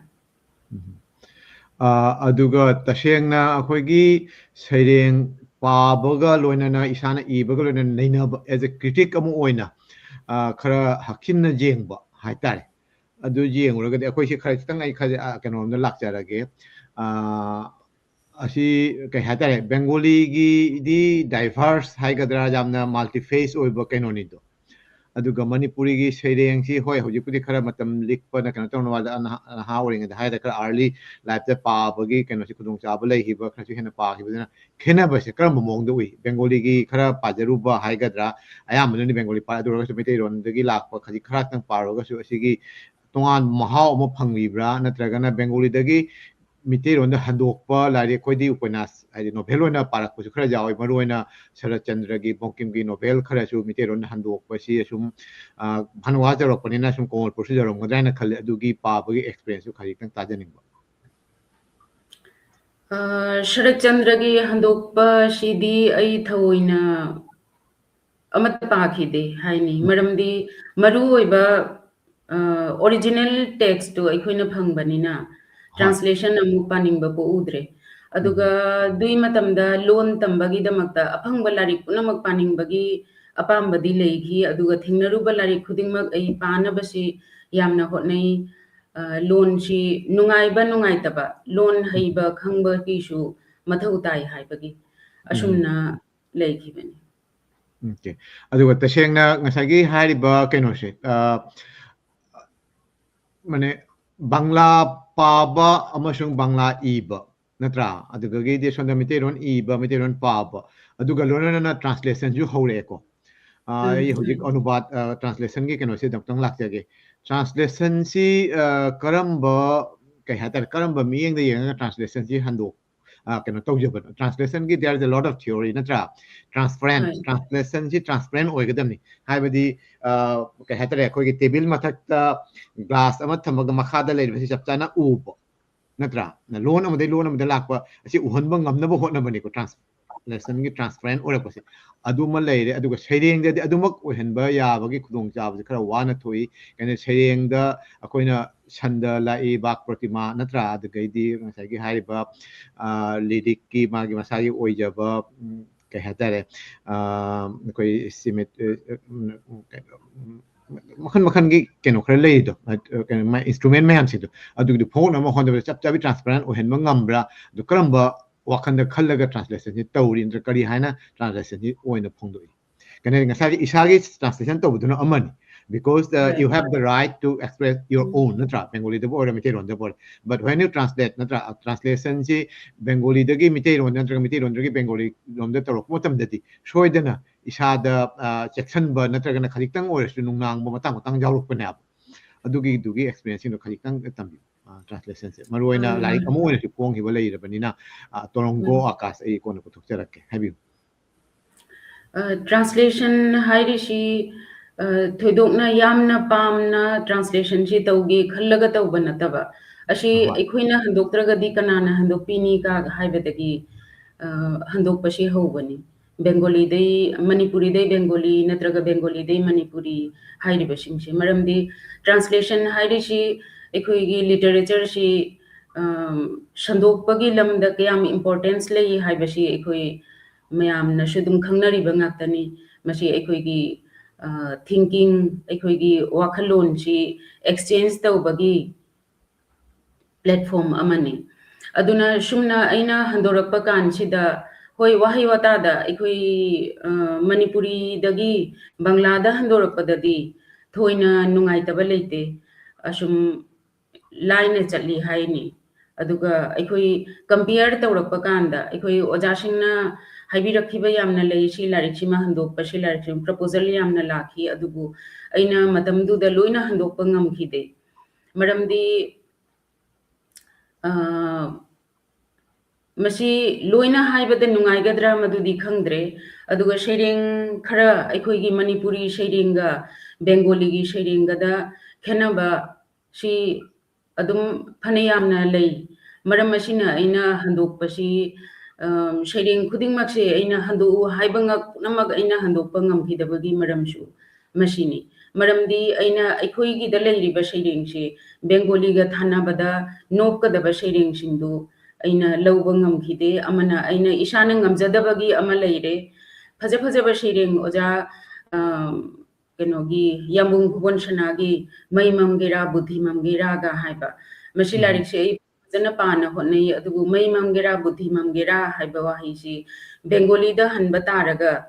ꯎꯝ꯫ ꯑ, ꯑꯗꯨꯒ ꯇꯁꯦꯡꯅ ꯑꯩꯈꯣꯏꯒꯤ ꯁꯩꯔꯦꯡ ꯄꯥꯕꯒ ꯂꯣꯏꯅꯅ ꯏꯁꯥꯅ ꯏꯕꯒ ꯂꯣꯏꯅꯅ ꯅꯩꯅꯕ, as a critic ꯑꯃ ꯑꯣꯏꯅ, ꯑ, ꯈꯔ ꯍꯛꯆꯤꯟꯅ ꯌꯦꯡꯕ ꯍꯥꯏꯇꯥꯔꯦ꯫ ꯑꯗꯨ ꯌꯦꯡꯉꯨꯔꯒꯗꯤ ꯑꯩꯈꯣꯏꯁꯦ ꯈꯔ ꯈꯤꯇꯪ ꯑꯩ ꯈꯔ, ꯑ, ꯀꯩꯅꯣꯝꯗ ꯂꯥꯛꯆꯔꯒꯦ꯫ ꯑ, ꯑꯁꯤ ꯀꯩ ꯍꯥꯏꯇꯥꯔꯦ, ꯕꯦꯡꯒꯣꯂꯤꯒꯤꯗꯤ diverse ꯍꯥꯏꯒꯗ꯭ꯔꯥ, ꯌꯥꯝꯅ multiface ꯑꯣꯏꯕ ꯀꯩꯅꯣꯅꯤꯗꯣ꯫ ꯑꯗꯨꯒ ꯃꯅꯤꯄꯨꯔꯤꯒꯤ ꯁꯩꯔꯦꯡꯁꯤ, ꯍꯣꯏ, ꯍꯧꯖꯤꯛꯄꯨꯗꯤ ꯈꯔ ꯃꯇꯝ ꯂꯤꯛꯄꯅ ꯀꯩꯅꯣ ꯇꯧꯅ ꯋꯥꯗ, ꯅꯍꯥ, ꯅꯍꯥ ꯑꯣꯏꯔꯤꯉꯩꯗ ꯍꯥꯏꯔ ꯈꯔ early lifeꯇ ꯄꯥꯕꯒꯤ ꯀꯩꯅꯣꯁꯤ ꯈꯨꯗꯣꯡꯆꯥꯕ ꯂꯩꯈꯤꯕ, ꯈꯔꯁꯨ ꯍꯦꯟꯅ ꯄꯥꯈꯤꯕꯗꯨꯅ ꯈꯦꯠꯅꯕꯁꯦ ꯀꯔꯝꯕ ꯃꯑꯣꯡꯗ ꯎꯏ? ꯕꯦꯡꯒꯣꯂꯤꯒꯤ ꯈꯔ ꯄꯥꯖꯔꯨꯕ ꯍꯥꯏꯒꯗ꯭ꯔꯥ, ꯑꯌꯥꯝꯕꯅꯗꯤ ꯕꯦꯡꯒꯣꯂꯤ ꯄꯥꯏ, ꯑꯗꯨ ꯑꯣꯏꯔꯒꯁꯨ ꯃꯩꯇꯩꯂꯣꯟꯗꯒꯤ ꯂꯥꯛꯄ ꯈꯖꯤꯛ ꯈꯔꯇꯪ ꯄꯥꯔꯨꯔꯒꯁꯨ ꯑꯁꯤꯒꯤ ꯇꯣꯉꯥꯟꯕ ꯃꯍꯥꯎ ꯑꯃ ꯐꯪꯕꯤꯕ꯭ꯔꯥ? ꯅꯠꯇ꯭ꯔꯒꯅ ꯕꯦꯡꯒꯣꯂꯤꯗꯒꯤ ꯃꯤꯇꯩꯔꯣꯟꯗ ꯍꯟꯗꯣꯛꯄ ꯂꯥꯏꯔꯤꯛ, ꯑꯩꯈꯣꯏꯗꯤ ꯎꯄꯟꯌꯥꯁ, ꯍꯥꯏꯗꯤ novel ꯑꯣꯏꯅ ꯄꯥꯔꯛꯄꯁꯨ ꯈꯔ ꯌꯥꯎꯋꯤ, ꯃꯔꯨꯑꯣꯏꯅ ꯁꯔꯠꯆꯟꯗ꯭ꯔꯒꯤ, ꯕꯣꯡꯀꯤꯝꯒꯤ novel ꯈꯔꯁꯨ ꯃꯤꯇꯩꯔꯣꯟꯗ ꯍꯟꯗꯣꯛꯄꯁꯤ ꯑꯁꯨꯝ, ꯑ, ꯐꯅ ꯋꯥ ꯆꯥꯎꯔꯛꯄꯅꯤꯅ ꯁꯨꯝ ꯀꯣꯃꯜꯄꯨꯔꯁꯨ ꯌꯧꯔꯝꯒꯗ꯭ꯔꯥ ꯍꯥꯏꯅ ꯈꯜꯂꯤ꯫ ꯑꯗꯨꯒꯤ ꯄꯥꯕꯒꯤ experienceꯁꯨ ꯈꯖꯤꯛꯇꯪ ꯇꯥꯖꯅꯤꯡꯕ꯫ ꯑ, ꯁꯔꯠꯆꯟꯗ꯭ꯔꯒꯤ ꯍꯟꯗꯣꯛꯄꯁꯤꯗꯤ ꯑꯩ ꯊꯑꯣꯏꯅ ꯑꯃꯠꯇ ꯄꯥꯈꯤꯗꯦ ꯍꯥꯏꯅꯤ꯫ ꯎꯝ꯫ ꯃꯔꯝꯗꯤ ꯃꯔꯨꯑꯣꯏꯕ, ꯑ, original textꯇꯨ ꯑꯩꯈꯣꯏꯅ ꯐꯪꯕꯅꯤꯅ, ꯍꯣꯏ꯫ Translation ꯑꯃꯨꯛ ꯄꯥꯅꯤꯡꯕ ꯄꯣꯛꯎꯗ꯭ꯔꯦ꯫ ꯑꯗꯨꯒ ꯎꯝ꯫ ꯑꯗꯨꯒꯤ ꯃꯇꯝꯗ ꯂꯣꯟ ꯇꯝꯕꯒꯤꯗꯃꯛꯇ ꯑꯐꯪꯕ ꯂꯥꯏꯔꯤꯛ ꯄꯨꯝꯅꯃꯛ ꯄꯥꯅꯤꯡꯕꯒꯤ ꯑꯄꯥꯝꯕꯗꯤ ꯂꯩꯈꯤ꯫ ꯑꯗꯨꯒ ꯊꯦꯡꯅꯔꯨꯕ ꯂꯥꯏꯔꯤꯛ ꯈꯨꯗꯤꯡꯃꯛ ꯑꯩ ꯄꯥꯅꯕꯁꯤ ꯌꯥꯝꯅ ꯍꯣꯠꯅꯩ꯫ ꯑ, ꯂꯣꯟꯁꯤ ꯅꯨꯡꯉꯥꯏꯕ ꯅꯨꯡꯉꯥꯏꯇꯕ, ꯂꯣꯟ ꯎꯝ꯫ ꯍꯩꯕ ꯈꯪꯕꯒꯤꯁꯨ ꯃꯊꯧ ꯇꯥꯏ ꯍꯥꯏꯕꯒꯤ ꯎꯝ꯫ ꯑꯁꯨꯝꯅ ꯂꯩꯈꯤꯕꯅꯤ꯫ Okay꯫ ꯑꯗꯨꯒ ꯇꯁꯦꯡꯅ ꯉꯁꯥꯏꯒꯤ ꯍꯥꯏꯔꯤꯕ ꯀꯩꯅꯣꯁꯦ, ꯑ, ꯃꯥꯅꯦ, ꯕꯪꯂꯥ ꯄꯥꯕ ꯑꯃꯁꯨꯡ ꯕꯪꯂꯥ ꯏꯕ ꯅꯠꯇ꯭ꯔꯥ? ꯑꯗꯨꯗꯒꯤꯗꯤ ꯁꯣꯝꯗ ꯃꯩꯇꯩꯂꯣꯟ ꯏꯕ, ꯃꯩꯇꯩꯂꯣꯟ ꯄꯥꯕ, ꯑꯗꯨꯒ ꯂꯣꯏꯅꯅ translationꯁꯨ ꯍꯧꯔꯛꯑꯦꯀꯣ꯫ ꯑ, ꯑꯩ ꯎꯝ, ꯍꯧꯖꯤꯛ ꯎꯝ꯫ ꯑꯅꯨꯕꯥꯗ, ꯑ, translationꯒꯤ ꯀꯩꯅꯣꯁꯤꯗ ꯑꯃꯨꯛꯇꯪ ꯂꯥꯛꯆꯒꯦ꯫ Translationꯁꯤ, ꯑ, ꯀꯔꯝꯕ, ꯀꯩ ꯍꯥꯏꯇꯥꯔꯦ, ꯀꯔꯝꯕ ꯃꯤꯠꯌꯦꯡꯗ ꯌꯦꯡꯉꯒ translationꯁꯤ ꯍꯟꯗꯣꯛ-, ꯑ, ꯀꯩꯅꯣ ꯇꯧꯖꯕꯅꯣ? Translationꯒꯤ there is a lot of theory, ꯅꯠꯇ꯭ꯔꯥ? Transparent, ꯍꯣꯏ꯫ Translationꯁꯤ transparent ꯑꯣꯏꯒꯗꯕꯅꯤ꯫ ꯍꯥꯏꯕꯗꯤ, ꯑ, ꯀꯩ ꯍꯥꯏꯇꯥꯔꯦ, ꯑꯩꯈꯣꯏꯒꯤ table ꯃꯊꯛꯇ glass ꯑꯃ ꯊꯝꯃꯒ ꯃꯈꯥꯗ ꯂꯩꯔꯤꯕꯁꯤ ꯆꯞ ꯆꯥꯅ ꯎꯕ, ꯅꯠꯇ꯭ꯔꯥ? ꯂꯣꯟ ꯑꯃꯗꯒꯤ ꯂꯣꯟ ꯑꯃꯗ ꯂꯥꯛꯄ ꯑꯁꯤ ꯎꯍꯟꯕ ꯉꯝꯅꯕ ꯍꯣꯠꯅꯕꯅꯤꯀꯣ translationꯒꯤ transparent ꯑꯣꯏꯔꯛꯄꯁꯦ꯫ ꯑꯗꯨꯃ ꯂꯩꯔꯦ, ꯑꯗꯨꯒ ꯁꯩꯔꯦꯡꯗꯗꯤ ꯑꯗꯨꯃꯛ ꯑꯣꯏꯍꯟꯕ ꯌꯥꯕꯒꯤ ꯈꯨꯗꯣꯡꯆꯥꯕꯁꯦ ꯈꯔ ꯋꯥꯅ ꯊꯣꯛꯏ꯫ ꯀꯩꯅꯣ, ꯁꯩꯔꯦꯡꯗ ꯑꯩꯈꯣꯏꯅ ꯁꯟꯗ ꯂꯥꯛꯏ, ꯕꯥꯛ ꯄ꯭ꯔꯣꯇꯤꯃꯥ, ꯅꯠꯇ꯭ꯔꯥ? ꯑꯗꯨꯗꯒꯤꯗꯤ ꯉꯁꯥꯏꯒꯤ ꯍꯥꯏꯔꯤꯕ, ꯑ, lyricꯀꯤ ꯃꯥꯒꯤ ꯃꯁꯥꯒꯤ ꯑꯣꯏꯖꯕ, ꯎꯝ, ꯀꯩ ꯍꯥꯏꯇꯥꯔꯦ, ꯑ, ꯑꯩꯈꯣꯏ symmet-, ꯑ, ꯑ, ꯎꯝ, ꯀꯩꯅꯣ, ꯎꯝ, ꯃꯈꯜ ꯃꯈꯜꯒꯤ ꯀꯩꯅꯣ ꯈꯔ ꯂꯩꯔꯤꯗꯣ, ꯑ, ꯀꯩꯅꯣ, ꯃꯥ instrument ꯃꯌꯥꯝꯁꯤꯡꯗꯣ, ꯑꯗꯨꯒꯤꯗꯣ ꯐꯣꯡꯅꯕ ꯍꯣꯠꯅꯕꯗ ꯆꯞ ꯆꯥꯕꯤ transparent ꯑꯣꯏꯍꯟꯕ ꯉꯝꯕ꯭ꯔꯥ? ꯑꯗꯨ ꯀꯔꯝꯕ ꯋꯥꯈꯜꯗ ꯈꯜꯂꯒ translationꯁꯤ ꯇꯧꯔꯤ, ꯅꯠꯇ꯭ꯔꯒ ꯀꯔꯤ ꯍꯥꯏꯅ translationꯁꯤ ꯑꯣꯏꯅ ꯐꯣꯡꯗꯣꯛꯏ? ꯀꯩꯅꯣ, ꯉꯁꯥꯏꯒꯤ ꯏꯁꯥꯒꯤ translation ꯇꯧꯕꯗꯨꯅ ꯑꯃꯅꯤ, because, uh, Right. you have the right to express your own, ꯅꯠꯇ꯭ꯔꯥ? ꯕꯦꯡꯒꯣꯂꯤꯗꯕꯨ ꯑꯣꯏꯔꯣ, ꯃꯩꯇꯩꯂꯣꯟꯗꯕꯨ ꯑꯣꯏꯔꯣ, but when you translate, ꯅꯠꯇ꯭ꯔꯥ? Translationꯁꯤ ꯕꯦꯡꯒꯣꯂꯤꯗꯒꯤ ꯃꯩꯇꯩꯂꯣꯟꯗ ꯅꯠꯇ꯭ꯔꯒ ꯃꯩꯇꯩꯂꯣꯟꯗꯒꯤ ꯕꯦꯡꯒꯣꯂꯤ ꯂꯣꯝꯗ ꯇꯧꯔꯛꯄ ꯃꯇꯝꯗꯗꯤ ꯁꯣꯏꯗꯅ ꯏꯁꯥꯗ, ꯑ, ꯆꯦꯛꯁꯤꯟꯕ ꯅꯠꯇ꯭ꯔꯒꯅ ꯈꯖꯤꯛꯇꯪ ꯑꯣꯏꯔꯁꯨ ꯅꯨꯡꯅꯥꯡꯕ ꯃꯇꯥꯡ ꯃꯇꯥꯡ ꯌꯥꯎꯔꯛꯄꯅꯦꯕ꯫ ꯑꯗꯨꯒꯤꯗꯨꯒꯤ experienceꯁꯤꯡꯗꯣ ꯈꯖꯤꯛꯇꯪ ꯇꯝꯕꯤꯌꯨ꯫ ꯑ, translationꯁꯦ ꯃꯔꯨꯑꯣꯏꯅ ꯑ, ꯂꯥꯏꯔꯤꯛ ꯑꯃ ꯑꯣꯏꯅꯁꯨ ꯐꯣꯡꯈꯤꯕ ꯂꯩꯔꯕꯅꯤꯅ, ꯑ, ꯇꯣꯔꯣꯡꯒꯣ ꯎꯝ꯫ ꯑꯀꯥꯁ ꯑꯩ ꯀꯣꯟꯅ ꯄꯨꯊꯣꯛꯆꯔꯛꯀꯦ꯫ ꯍꯥꯏꯕꯤꯌꯨ꯫ ꯑ, translation ꯍꯥꯏꯔꯤꯁꯤ, ꯑ, ꯊꯣꯏꯗꯣꯛꯅ ꯌꯥꯝꯅ ꯄꯥꯝꯅ translationꯁꯤ ꯇꯧꯒꯦ ꯈꯜꯂꯒ ꯇꯧꯕ ꯅꯠꯇꯕ, ꯑꯁꯤ ꯍꯣꯏ꯫ ꯑꯩꯈꯣꯏꯅ ꯍꯟꯗꯣꯛꯇ꯭ꯔꯒꯗꯤ ꯀꯅꯥꯅ ꯍꯟꯗꯣꯛꯄꯤꯅꯤ ꯀꯥ ꯍꯥꯏꯕꯗꯒꯤ, ꯑ, ꯍꯟꯗꯣꯛꯄꯁꯤ ꯍꯧꯕꯅꯤ꯫ ꯕꯦꯡꯒꯣꯂꯤꯗꯩ ꯃꯅꯤꯄꯨꯔꯤꯗꯩ ꯕꯦꯡꯒꯣꯂꯤ ꯅꯠꯇ꯭ꯔꯒ ꯕꯦꯡꯒꯣꯂꯤꯗꯩ ꯃꯅꯤꯄꯨꯔꯤ ꯍꯥꯏꯔꯤꯕꯁꯤꯡꯁꯦ꯫ ꯃꯔꯝꯗꯤ translation ꯍꯥꯏꯔꯤꯁꯤ ꯑꯩꯈꯣꯏꯒꯤ literatureꯁꯤ, ꯑ, ꯁꯟꯗꯣꯛꯄꯒꯤ ꯂꯝꯗ ꯀꯌꯥꯝ importance ꯂꯩ ꯍꯥꯏꯕꯁꯤ ꯑꯩꯈꯣꯏ ꯃꯌꯥꯝꯅꯁꯨ ꯑꯗꯨꯝ ꯈꯪꯅꯔꯤꯕ ꯉꯥꯛꯇꯅꯤ꯫ ꯃꯁꯤ ꯑꯩꯈꯣꯏꯒꯤ, ꯑ, thinking, ꯑꯩꯈꯣꯏꯒꯤ ꯋꯥꯈꯜꯂꯣꯟꯁꯤ exchange ꯇꯧꯕꯒꯤ platform ꯑꯃꯅꯤ꯫ ꯑꯗꯨꯅ ꯁꯨꯝꯅ ꯑꯩꯅ ꯍꯟꯗꯣꯔꯛꯄ ꯀꯥꯟꯁꯤꯗ, ꯍꯣꯏ, ꯋꯥꯍꯩ ꯋꯥꯇꯥꯗ ꯑꯩꯈꯣꯏ, ꯑ, ꯃꯅꯤꯄꯨꯔꯤꯗꯒꯤ ꯕꯪꯂꯥꯗ ꯍꯟꯗꯣꯔꯛꯄꯗꯗꯤ ꯊꯣꯏꯅ ꯅꯨꯡꯉꯥꯏꯇꯕ ꯂꯩꯇꯦ꯫ ꯑꯁꯨꯝ ꯂꯥꯏꯅ ꯆꯠꯂꯤ ꯍꯥꯏꯅꯤ꯫ ꯑꯗꯨꯒ ꯑꯩꯈꯣꯏ compare ꯇꯧꯔꯛꯄ ꯀꯥꯟꯗ ꯑꯩꯈꯣꯏ ꯑꯣꯖꯥꯁꯤꯡꯅ ꯍꯥꯏꯕꯤꯔꯛꯈꯤꯕ ꯌꯥꯝꯅ ꯂꯩ, "ꯁꯤ ꯂꯥꯏꯔꯤꯛꯁꯤꯃ ꯍꯟꯗꯣꯛꯄ, ꯁꯤ ꯂꯥꯏꯔꯤꯛꯁꯤꯃ proposal ꯌꯥꯝꯅ ꯂꯥꯛꯈꯤ", ꯑꯗꯨꯕꯨ ꯑꯩꯅ ꯃꯇꯝꯗꯨꯗ ꯂꯣꯏꯅ ꯍꯟꯗꯣꯛꯄ ꯉꯝꯈꯤꯗꯦ꯫ ꯃꯔꯝꯗꯤ, ꯑ, ꯃꯁꯤ ꯂꯣꯏꯅ ꯍꯥꯏꯕꯗ ꯅꯨꯡꯉꯥꯏꯒꯗ꯭ꯔꯥ ꯃꯗꯨꯗꯤ ꯈꯪꯗ꯭ꯔꯦ꯫ ꯑꯗꯨꯒ ꯁꯩꯔꯦꯡ ꯈꯔ, ꯑꯩꯈꯣꯏꯒꯤ ꯃꯅꯤꯄꯨꯔꯤ ꯁꯩꯔꯦꯡꯒ ꯕꯦꯡꯒꯣꯂꯤꯒꯤ ꯁꯩꯔꯦꯡꯒꯗ ꯈꯦꯠꯅꯕ ꯁꯤ ꯑꯗꯨꯝ ꯐꯅ ꯌꯥꯝꯅ ꯂꯩ꯫ ꯃꯔꯝ ꯑꯁꯤꯅ ꯑꯩꯅ ꯍꯟꯗꯣꯛꯄꯁꯤ, ꯑ, ꯁꯩꯔꯦꯡ ꯈꯨꯗꯤꯡꯃꯛꯁꯦ ꯑꯩꯅ ꯍꯟꯗꯣꯛꯎ ꯍꯥꯏꯕ ꯉꯛ-, ꯄꯨꯝꯅꯃꯛ ꯑꯩꯅ ꯍꯟꯗꯣꯛꯄ ꯉꯝꯈꯤꯗꯕꯒꯤ ꯃꯔꯝꯁꯨ ꯃꯁꯤꯅꯤ꯫ ꯃꯔꯝꯗꯤ ꯑꯩꯅ ꯑꯩꯈꯣꯏꯒꯤꯗ ꯂꯩꯔꯤꯕ ꯁꯩꯔꯦꯡꯁꯤ ꯕꯦꯡꯒꯣꯂꯤꯒ ꯊꯥꯅꯕꯗ ꯅꯣꯞꯀꯗꯕ ꯁꯩꯔꯦꯡꯁꯤꯡꯗꯨ ꯑꯩꯅ ꯂꯧꯕ ꯉꯝꯈꯤꯗꯦ꯫ ꯑꯃꯅ ꯑꯩꯅ ꯏꯁꯥꯅ ꯉꯝꯖꯗꯕꯒꯤ ꯑꯃ ꯂꯩꯔꯦ꯫ ꯐꯖ ꯐꯖꯕ ꯁꯩꯔꯦꯡ ꯑꯣꯖꯥ, ꯑ, ꯀꯩꯅꯣꯒꯤ, ꯌꯥꯝꯕꯨꯡ ꯈꯨꯕꯣꯟ ꯁꯅꯥꯒꯤ "ꯃꯩ ꯃꯝꯒꯦꯔꯥ, ꯕꯨꯙꯤ ꯃꯝꯒꯦꯔꯥꯒ" ꯍꯥꯏꯕ꯫ ꯃꯁꯤ ꯎꯝ꯫ ꯂꯥꯏꯔꯤꯛꯁꯦ ꯑꯩ ꯐꯖꯅ ꯄꯥꯅ ꯍꯣꯠꯅꯩ, ꯑꯗꯨꯕꯨ "ꯃꯩ ꯃꯝꯒꯦꯔꯥ, ꯕꯨꯙꯤ ꯃꯝꯒꯦꯔꯥ" ꯍꯥꯏꯕ ꯋꯥꯍꯩꯁꯤ ꯕꯦꯡꯒꯣꯂꯤꯗ ꯍꯟꯕ ꯇꯥꯔꯒ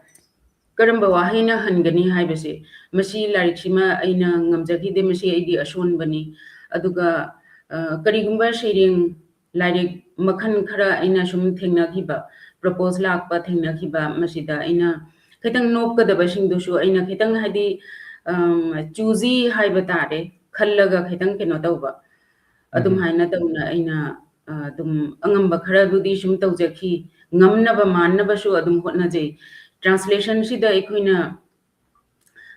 ꯀꯔꯝꯕ ꯋꯥꯍꯩꯅ ꯍꯟꯒꯅꯤ ꯍꯥꯏꯕꯁꯦ, ꯃꯁꯤ ꯂꯥꯏꯔꯤꯛꯁꯤꯃ ꯑꯩꯅ ꯉꯝꯖꯈꯤꯗꯦ, ꯃꯁꯤ ꯑꯩꯒꯤ ꯑꯁꯣꯟꯕꯅꯤ꯫ ꯑꯗꯨꯒ, ꯑ, ꯀꯔꯤꯒꯨꯝꯕ ꯁꯩꯔꯦꯡ ꯂꯥꯏꯔꯤꯛ ꯃꯈꯜ ꯈꯔ ꯑꯩꯅ ꯁꯨꯝ ꯊꯦꯡꯅꯈꯤꯕ, propose ꯂꯥꯛꯄ ꯊꯦꯡꯅꯈꯤꯕ, ꯃꯁꯤꯗ ꯑꯩꯅ ꯈꯤꯇꯪ ꯅꯣꯞꯀꯗꯕꯁꯤꯡꯗꯨꯁꯨ ꯑꯩꯅ ꯈꯤꯇꯪ, ꯍꯥꯏꯗꯤ, ꯑꯝ, choosy ꯍꯥꯏꯕ ꯇꯥꯔꯦ, ꯈꯜꯂꯒ ꯈꯤꯇꯪ ꯀꯩꯅꯣ ꯇꯧꯕ, ꯑꯗꯨꯝ ꯎꯝ꯫ ꯍꯥꯏꯅ ꯇꯧꯅ ꯑꯩꯅ, ꯑ, ꯑꯗꯨꯝ ꯑꯉꯝꯕ ꯈꯔꯗꯨꯗꯤ ꯁꯨꯝ ꯇꯧꯖꯈꯤ꯫ ꯉꯝꯅꯕ ꯃꯥꯟꯅꯕꯁꯨ ꯑꯗꯨꯝ ꯍꯣꯠꯅꯖꯩ꯫ Translation ꯁꯤꯗ ꯑꯩꯈꯣꯏꯅ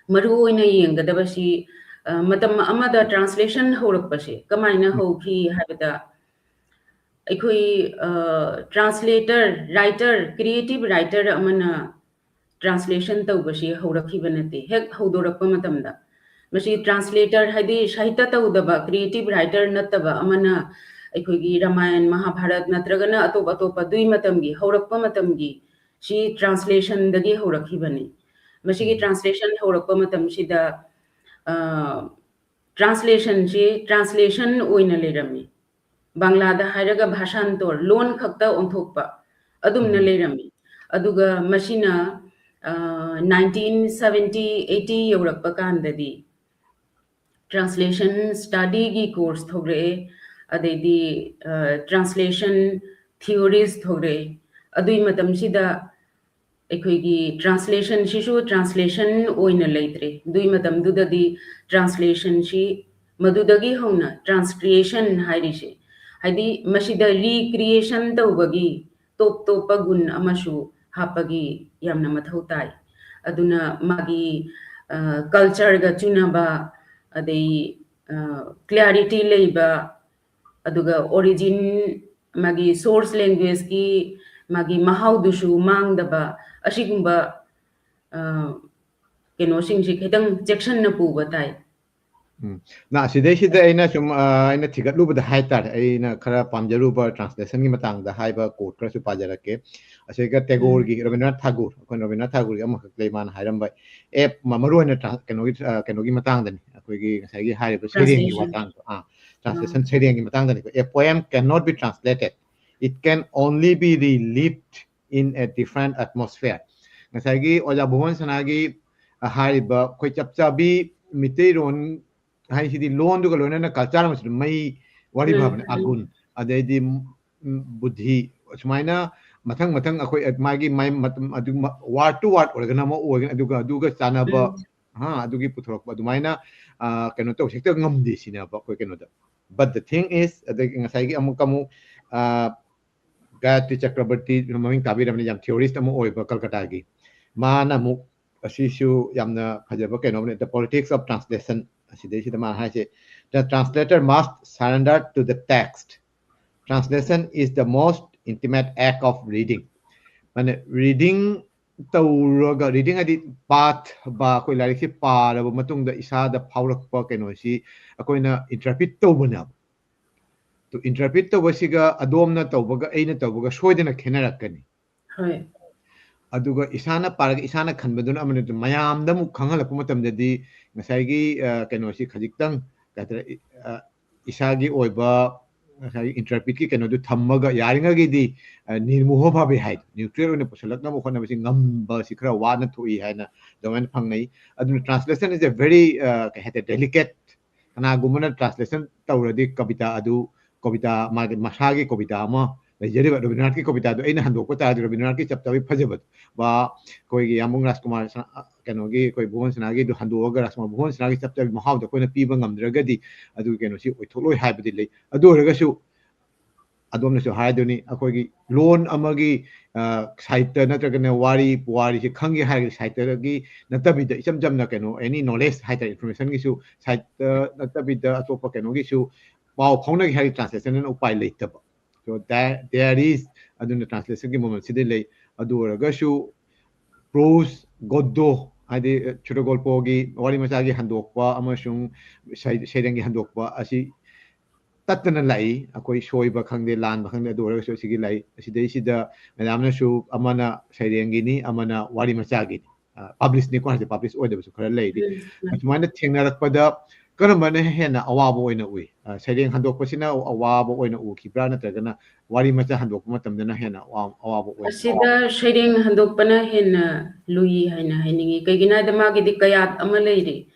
ꯃꯔꯨ ꯑꯣꯏꯅ ꯌꯦꯡꯒꯗꯕꯁꯤ, ꯑ, ꯃꯇꯝ ꯑꯃꯗ translation ꯍꯧꯔꯛꯄꯁꯦ ꯀꯃꯥꯏꯅ ꯎꯝ꯫ ꯍꯧꯈꯤ ꯍꯥꯏꯕꯗ, ꯑꯩꯈꯣꯏ, ꯑ, translator, writer, creative writer ꯑꯃꯅ translation ꯇꯧꯕꯁꯤ ꯍꯧꯔꯛꯈꯤꯕ ꯅꯠꯇꯦ꯫ ꯍꯦꯛ ꯍꯧꯗꯣꯔꯛꯄ ꯃꯇꯝꯗ, ꯃꯁꯤ translator ꯍꯥꯏꯗꯤ ꯁꯥꯍꯤꯇ꯭ꯌ ꯇꯧꯗꯕ, creative writer ꯅꯠꯇꯕ ꯑꯃꯅ ꯑꯩꯈꯣꯏꯒꯤ ꯔꯥꯃꯥꯌꯟ, ꯃꯍꯥꯚꯥꯔꯠ ꯅꯠꯇ꯭ꯔꯒꯅ ꯑꯇꯣꯞ ꯑꯇꯣꯞꯄ ꯑꯗꯨꯒꯤ ꯃꯇꯝꯒꯤ, ꯍꯧꯔꯛꯄ ꯃꯇꯝꯒꯤ ꯁꯤ translation ꯗꯒꯤ ꯍꯧꯔꯛꯈꯤꯕꯅꯤ꯫ ꯃꯁꯤꯒꯤ ꯎꯝ꯫ Translation ꯍꯧꯔꯛꯄ ꯃꯇꯝꯁꯤꯗ, ꯑ, translation ꯁꯤ translation ꯑꯣꯏꯅ ꯂꯩꯔꯝꯃꯤ꯫ ꯕꯪꯂꯥꯗ ꯍꯥꯏꯔꯒ ꯚꯥꯁꯥꯟꯇꯣꯔ, ꯂꯣꯟ ꯈꯛꯇ ꯑꯣꯟꯊꯣꯛꯄ, ꯑꯗꯨꯝꯅ ꯎꯝ꯫ ꯂꯩꯔꯝꯃꯤ꯫ ꯑꯗꯨꯒ ꯃꯁꯤꯅ, ꯑ, nineteen seventy eighty ꯌꯧꯔꯛꯄ ꯀꯥꯟꯗꯗꯤ translation study ꯒꯤ course ꯊꯣꯛꯂꯛꯑꯦ, ꯑꯗꯩꯗꯤ translation theories ꯊꯣꯛꯂꯛꯑꯦ꯫ ꯑꯗꯨꯒꯤ ꯃꯇꯝꯁꯤꯗ ꯑꯩꯈꯣꯏꯒꯤ translation ꯁꯤꯁꯨ translation ꯑꯣꯏꯅ ꯂꯩꯇ꯭ꯔꯦ꯫ ꯑꯗꯨꯒꯤ ꯃꯇꯝꯗꯨꯗꯗꯤ translation ꯁꯤ ꯃꯗꯨꯗꯒꯤ ꯍꯧꯅ transcreation ꯍꯥꯏꯔꯤꯁꯦ, ꯍꯥꯏꯗꯤ ꯃꯁꯤꯗ recreation ꯇꯧꯕꯒꯤ ꯇꯣꯞ ꯇꯣꯞꯄ ꯒꯨꯟ ꯑꯃꯁꯨ ꯍꯥꯞꯄꯒꯤ ꯌꯥꯝꯅ ꯃꯊꯧ ꯇꯥꯏ꯫ ꯑꯗꯨꯅ ꯃꯥꯒꯤ culture ꯒ ꯆꯨꯅꯕ, ꯑꯗꯩ clarity ꯂꯩꯕ, ꯑꯗꯨꯒ origin, ꯃꯥꯒꯤ source language ꯀꯤ ꯃꯥꯒꯤ ꯃꯍꯥꯎꯗꯨꯁꯨ ꯃꯥꯡꯗꯕ, ꯑꯁꯤꯒꯨꯝꯕ ꯀꯩꯅꯣꯁꯤꯡꯁꯤ ꯈꯤꯇꯪ ꯆꯦꯛꯁꯤꯟꯅ ꯄꯨꯕ ꯇꯥꯏ꯫ ꯎꯝ, ꯅ ꯑꯁꯤꯗꯩꯁꯤꯗ ꯑꯩꯅ ꯁꯨꯝ ꯑꯩꯅ ꯊꯤꯒꯠꯂꯨꯕꯗ ꯍꯥꯏꯇꯥꯔꯦ, ꯑꯩꯅ ꯈꯔ ꯄꯥꯝꯖꯔꯨꯕ translation ꯒꯤ ꯃꯇꯥꯡꯗ ꯍꯥꯏꯕ quote ꯈꯔꯁꯨ ꯄꯥꯖꯔꯛꯀꯦ꯫ ꯑꯁꯤꯒ ꯇꯦꯒꯣꯔꯒꯤ, ꯔꯕꯤꯟꯗ꯭ꯔꯅꯥꯊ ꯊꯥꯒꯨꯔ, ꯑꯩꯈꯣꯏ ꯔꯕꯤꯟꯗ꯭ꯔꯅꯥꯊ ꯊꯥꯒꯨꯔꯒꯤ ꯑꯃꯈꯛ ꯂꯩ, ꯃꯥꯅ ꯍꯥꯏꯔꯝꯕ, ꯑꯦꯞ ꯃꯔꯨꯑꯣꯏꯅ ꯀꯩꯅꯣꯒꯤ ꯀꯩꯅꯣꯒꯤ ꯃꯇꯥꯡꯗꯅꯤ, ꯑꯩꯈꯣꯏꯒꯤ ꯉꯁꯥꯏꯒꯤ ꯍꯥꯏꯔꯤꯕ ꯁꯩꯔꯦꯡꯒꯤ ꯃꯇꯥꯡꯗꯣ꯫ ꯑꯥ, translation ꯁꯩꯔꯦꯡꯒꯤ ꯃꯇꯥꯡꯗꯅꯤꯀꯣ꯫ A poem cannot be translated, it can only be relived in a different atmosphere. ꯉꯁꯥꯏꯒꯤ ꯑꯣꯖꯥ ꯚꯨꯕꯟ ꯁꯅꯥꯒꯤ ꯍꯥꯏꯔꯤꯕ ꯑꯩꯈꯣꯏ ꯆꯞ ꯆꯥꯕꯤ ꯃꯤꯇꯩꯔꯣꯟ ꯍꯥꯏꯁꯤꯗꯤ ꯂꯣꯟꯗꯨꯒ ꯂꯣꯏꯅꯅ culture ꯑꯃꯁꯨ ꯃꯩ ꯋꯥꯔꯤ ꯐꯕꯅꯦ, ꯑꯒꯨꯟ, ꯑꯗꯩꯗꯤ ꯕꯨꯙꯤ, ꯁꯨꯃꯥꯏꯅ ꯃꯊꯪ ꯃꯊꯪ ꯑꯩꯈꯣꯏ ꯃꯥꯒꯤ ꯃꯥꯏ ꯑꯗꯨ word to word ꯑꯣꯏꯔꯒꯅ ꯑꯃ ꯑꯣꯏꯒꯅꯤ, ꯑꯗꯨꯒ ꯑꯗꯨꯒ ꯆꯥꯟꯅꯕ, ꯍꯥ, ꯑꯗꯨꯒꯤ ꯄꯨꯊꯣꯔꯛꯄ ꯑꯗꯨꯃꯥꯏꯅ ꯀꯩꯅꯣ ꯇꯧꯁꯦ ꯍꯦꯛꯇ ꯉꯝꯗꯦ ꯁꯤꯅꯦꯕ ꯑꯩꯈꯣꯏ ꯀꯩꯅꯣꯗ꯫ But the thing is, ꯑꯗꯒꯤ ꯉꯁꯥꯏꯒꯤ ꯑꯃꯨꯛ ꯑꯃꯨꯛ ꯒꯥꯌꯇ꯭ꯔꯤ ꯆꯀ꯭ꯔꯕꯔꯇꯤ, ꯃꯃꯤꯡ ꯇꯥꯕꯤꯔꯕꯅꯤ, ꯌꯥꯝ theorist ꯑꯃ ꯑꯣꯏꯕ ꯀꯜꯀꯇꯥꯒꯤ, ꯃꯥꯅ ꯑꯃꯨꯛ ꯑꯁꯤꯁꯨ ꯌꯥꯝꯅ ꯐꯖꯕ ꯀꯩꯅꯣꯅꯦ, The Politics of Translation꯫ ꯑꯁꯤꯗꯩꯁꯤꯗ ꯃꯥꯅ ꯍꯥꯏꯁꯦ, "The translator must surrender to the text. Translation is the most intimate act of reading." ꯃꯥꯅ reading ꯇꯧꯔꯒ, reading ꯍꯥꯏꯗꯤ ꯄꯥꯊꯕ, ꯑꯩꯈꯣꯏ ꯂꯥꯏꯔꯤꯛꯁꯦ ꯄꯥꯔꯕ ꯃꯇꯨꯡꯗ ꯏꯁꯥꯗ ꯐꯥꯎꯔꯛꯄ ꯀꯩꯅꯣꯁꯤ ꯑꯩꯈꯣꯏꯅ interpret ꯇꯧꯕꯅꯦꯕ꯫ ꯇꯣ, interpret ꯇꯧꯕꯁꯤꯒ ꯑꯗꯣꯝꯅ ꯇꯧꯕꯒ ꯑꯩꯅ ꯇꯧꯕꯒ ꯁꯣꯏꯗꯅ ꯈꯦꯠꯅꯔꯛꯀꯅꯤ꯫ ꯍꯣꯏ꯫ ꯑꯗꯨꯒ ꯏꯁꯥꯅ ꯄꯥꯔꯒ ꯏꯁꯥꯅ ꯈꯟꯕꯗꯨꯅ ꯑꯃꯅꯤ, ꯃꯌꯥꯝꯗ ꯑꯃꯨꯛ ꯈꯪꯍꯜꯂꯛꯄ ꯃꯇꯝꯗꯗꯤ ꯉꯁꯥꯏꯒꯤ ꯀꯩꯅꯣꯁꯤ ꯈꯖꯤꯛꯇꯪ ꯀꯩ ꯍꯥꯏꯇꯥꯔꯦ, ꯏꯁꯥꯒꯤ ꯑꯣꯏꯕ ꯉꯁꯥꯏꯒꯤ interpret ꯀꯤ ꯀꯩꯅꯣꯗꯨ ꯊꯝꯃꯒ ꯌꯥꯔꯤꯉꯩꯒꯤꯗꯤ ꯅꯤꯔꯃꯣꯍ ꯚꯥꯕꯦ ꯍꯥꯏꯗꯣ, neutral ꯑꯣꯏꯅ ꯄꯨꯁꯜꯂꯛꯅꯕ ꯍꯣꯠꯅꯕꯁꯤ ꯉꯝꯕꯁꯤ ꯈꯔ ꯋꯥꯅ ꯊꯣꯛꯏ ꯍꯥꯏꯅ ꯑꯗꯨꯃꯥꯏꯅ ꯐꯪꯅꯩ꯫ ꯑꯗꯨꯅ translation is a very ꯀꯩ ꯍꯥꯏꯇꯥꯔꯦ, delicate ꯀꯅꯥꯒꯨꯝꯕꯅ translation ꯇꯧꯔꯗꯤ ꯀꯕꯤꯇꯥ ꯑꯗꯨ, ꯀꯕꯤꯇꯥ ꯃꯥꯒꯤ ꯃꯁꯥꯒꯤ ꯀꯕꯤꯇꯥ ꯑꯃ ꯂꯩꯖꯔꯤꯕ ꯔꯕꯤꯟꯗ꯭ꯔꯅꯥꯊꯀꯤ ꯀꯕꯤꯇꯥꯗꯨ ꯑꯩꯅ ꯍꯟꯗꯣꯛꯄ ꯇꯥꯔꯗꯤ ꯔꯕꯤꯟꯗ꯭ꯔꯅꯥꯊꯀꯤ ꯆꯞ ꯆꯥꯕꯤ ꯐꯖꯕꯗꯣ, ꯕꯥ, ꯑꯩꯈꯣꯏꯒꯤ ꯌꯥꯝꯕꯨꯡ ꯔꯥꯖꯀꯨꯃꯥꯔ ꯁꯅꯥ-, ꯀꯩꯅꯣꯒꯤ ꯑꯩꯈꯣꯏ ꯚꯨꯕꯟ ꯁꯅꯥꯒꯤꯗꯨ ꯍꯟꯗꯣꯛꯑꯒ ꯔꯥꯖꯀꯨꯃꯥꯔ ꯚꯨꯕꯟ ꯁꯅꯥꯒꯤ ꯆꯞ ꯆꯥꯕꯤ ꯃꯍꯥꯎꯗꯣ ꯑꯩꯈꯣꯏꯅ ꯄꯤꯕ ꯉꯝꯗ꯭ꯔꯒꯗꯤ ꯑꯗꯨꯒꯤ ꯀꯩꯅꯣꯁꯤ ꯑꯣꯏꯊꯣꯛꯂꯣꯏ ꯍꯥꯏꯕꯗꯤ ꯂꯩ꯫ ꯑꯗꯨ ꯑꯣꯏꯔꯒꯁꯨ ꯑꯗꯣꯝꯅꯁꯨ ꯍꯥꯏꯗꯨꯅꯤ, ꯑꯩꯈꯣꯏꯒꯤ ꯂꯣꯟ ꯑꯃꯒꯤ, ꯑ, ꯁꯥꯍꯤꯇ꯭ꯌ ꯅꯠꯇ꯭ꯔꯒꯅ ꯋꯥꯔꯤ ꯄꯨꯋꯥꯔꯤꯁꯤ ꯈꯪꯒꯦ ꯍꯥꯏꯔꯒꯗꯤ ꯁꯥꯍꯤꯇ꯭ꯌꯒꯤ ꯅꯠꯇꯕꯤꯗ ꯏꯆꯝ ꯆꯝꯅ ꯀꯩꯅꯣ, any knowledge ꯍꯥꯏꯇꯥꯔꯦ, informationꯒꯤꯁꯨ ꯁꯥꯍꯤꯇ꯭ꯌ ꯅꯠꯇꯕꯤꯗ ꯑꯇꯣꯞꯄ ꯀꯩꯅꯣꯒꯤꯁꯨ ꯄꯥꯎ ꯐꯥꯎꯅꯒꯦ ꯍꯥꯏꯔꯒꯗꯤ translationꯅ ꯎꯄꯥꯏ ꯂꯩꯇꯕ꯫ So that, there is, ꯑꯗꯨꯅ translationꯒꯤ ꯃꯃꯜꯁꯤꯗꯤ ꯂꯩ꯫ ꯑꯗꯨ ꯑꯣꯏꯔꯒꯁꯨ prose, ꯒꯣꯗꯣ, ꯍꯥꯏꯗꯤ, ꯑ, ꯆꯨꯔꯒꯣꯜꯄꯣꯒꯤ ꯋꯥꯔꯤ ꯃꯆꯥꯒꯤ ꯍꯟꯗꯣꯛꯄ ꯑꯃꯁꯨꯡ ꯁꯩ-, ꯁꯩꯔꯦꯡꯒꯤ ꯍꯟꯗꯣꯛꯄ ꯑꯁꯤ ꯇꯠꯇꯅ ꯂꯥꯛꯏ꯫ ꯑꯩꯈꯣꯏ ꯁꯣꯏꯕ ꯈꯪꯗꯦ, ꯂꯥꯟꯕ ꯈꯪꯗꯦ, ꯑꯗꯨ ꯑꯣꯏꯔꯒꯁꯨ ꯑꯁꯤꯒꯤ ꯂꯥꯏꯔꯤꯛ ꯑꯁꯤꯗꯩꯁꯤꯗ ꯃꯌꯥꯝꯅꯁꯨ ꯑꯃꯅ ꯁꯩꯔꯦꯡꯒꯤꯅꯤ, ꯑꯃꯅ ꯋꯥꯔꯤ ꯃꯆꯥꯒꯤꯅꯤ꯫ ꯑ, publishꯅꯤꯀꯣ ꯍꯥꯏꯁꯦ, publish ꯑꯣꯏꯗꯕꯁꯨ ꯈꯔ ꯂꯩꯔꯤ꯫ ꯎꯝ, ꯎꯝ꯫ ꯑꯁꯨꯃꯥꯏꯅ ꯊꯦꯡꯅꯔꯛꯄꯗ ꯀꯔꯝꯕꯅ ꯍꯦꯟꯅ ꯑꯋꯥꯕ ꯑꯣꯏꯅ ꯎꯏ? ꯑ, ꯁꯩꯔꯦꯡ ꯍꯟꯗꯣꯛꯄꯁꯤꯅ ꯑꯋꯥꯕ ꯑꯣꯏꯅ ꯎꯈꯤꯕ꯭ꯔꯥ, ꯅꯠꯇ꯭ꯔꯒꯅ ꯋꯥꯔꯤ ꯃꯆꯥ ꯍꯟꯗꯣꯛꯄ ꯃꯇꯝꯗꯅ ꯍꯦꯟꯅ ꯑꯋꯥ-, ꯑꯋꯥꯕ ꯑꯣꯏ? ꯑꯁꯤꯗ ꯁꯩꯔꯦꯡ ꯍꯟꯗꯣꯛꯄꯅ ꯍꯦꯟꯅ ꯂꯨꯏ ꯍꯥꯏꯅ ꯍꯥꯏꯅꯤꯡꯉꯤ꯫ ꯀꯩꯒꯤꯅꯣ ꯍꯥꯏꯗ ꯃꯥꯒꯤꯗꯤ ꯀꯌꯥꯠ ꯑꯃ ꯂꯩꯔꯤ꯫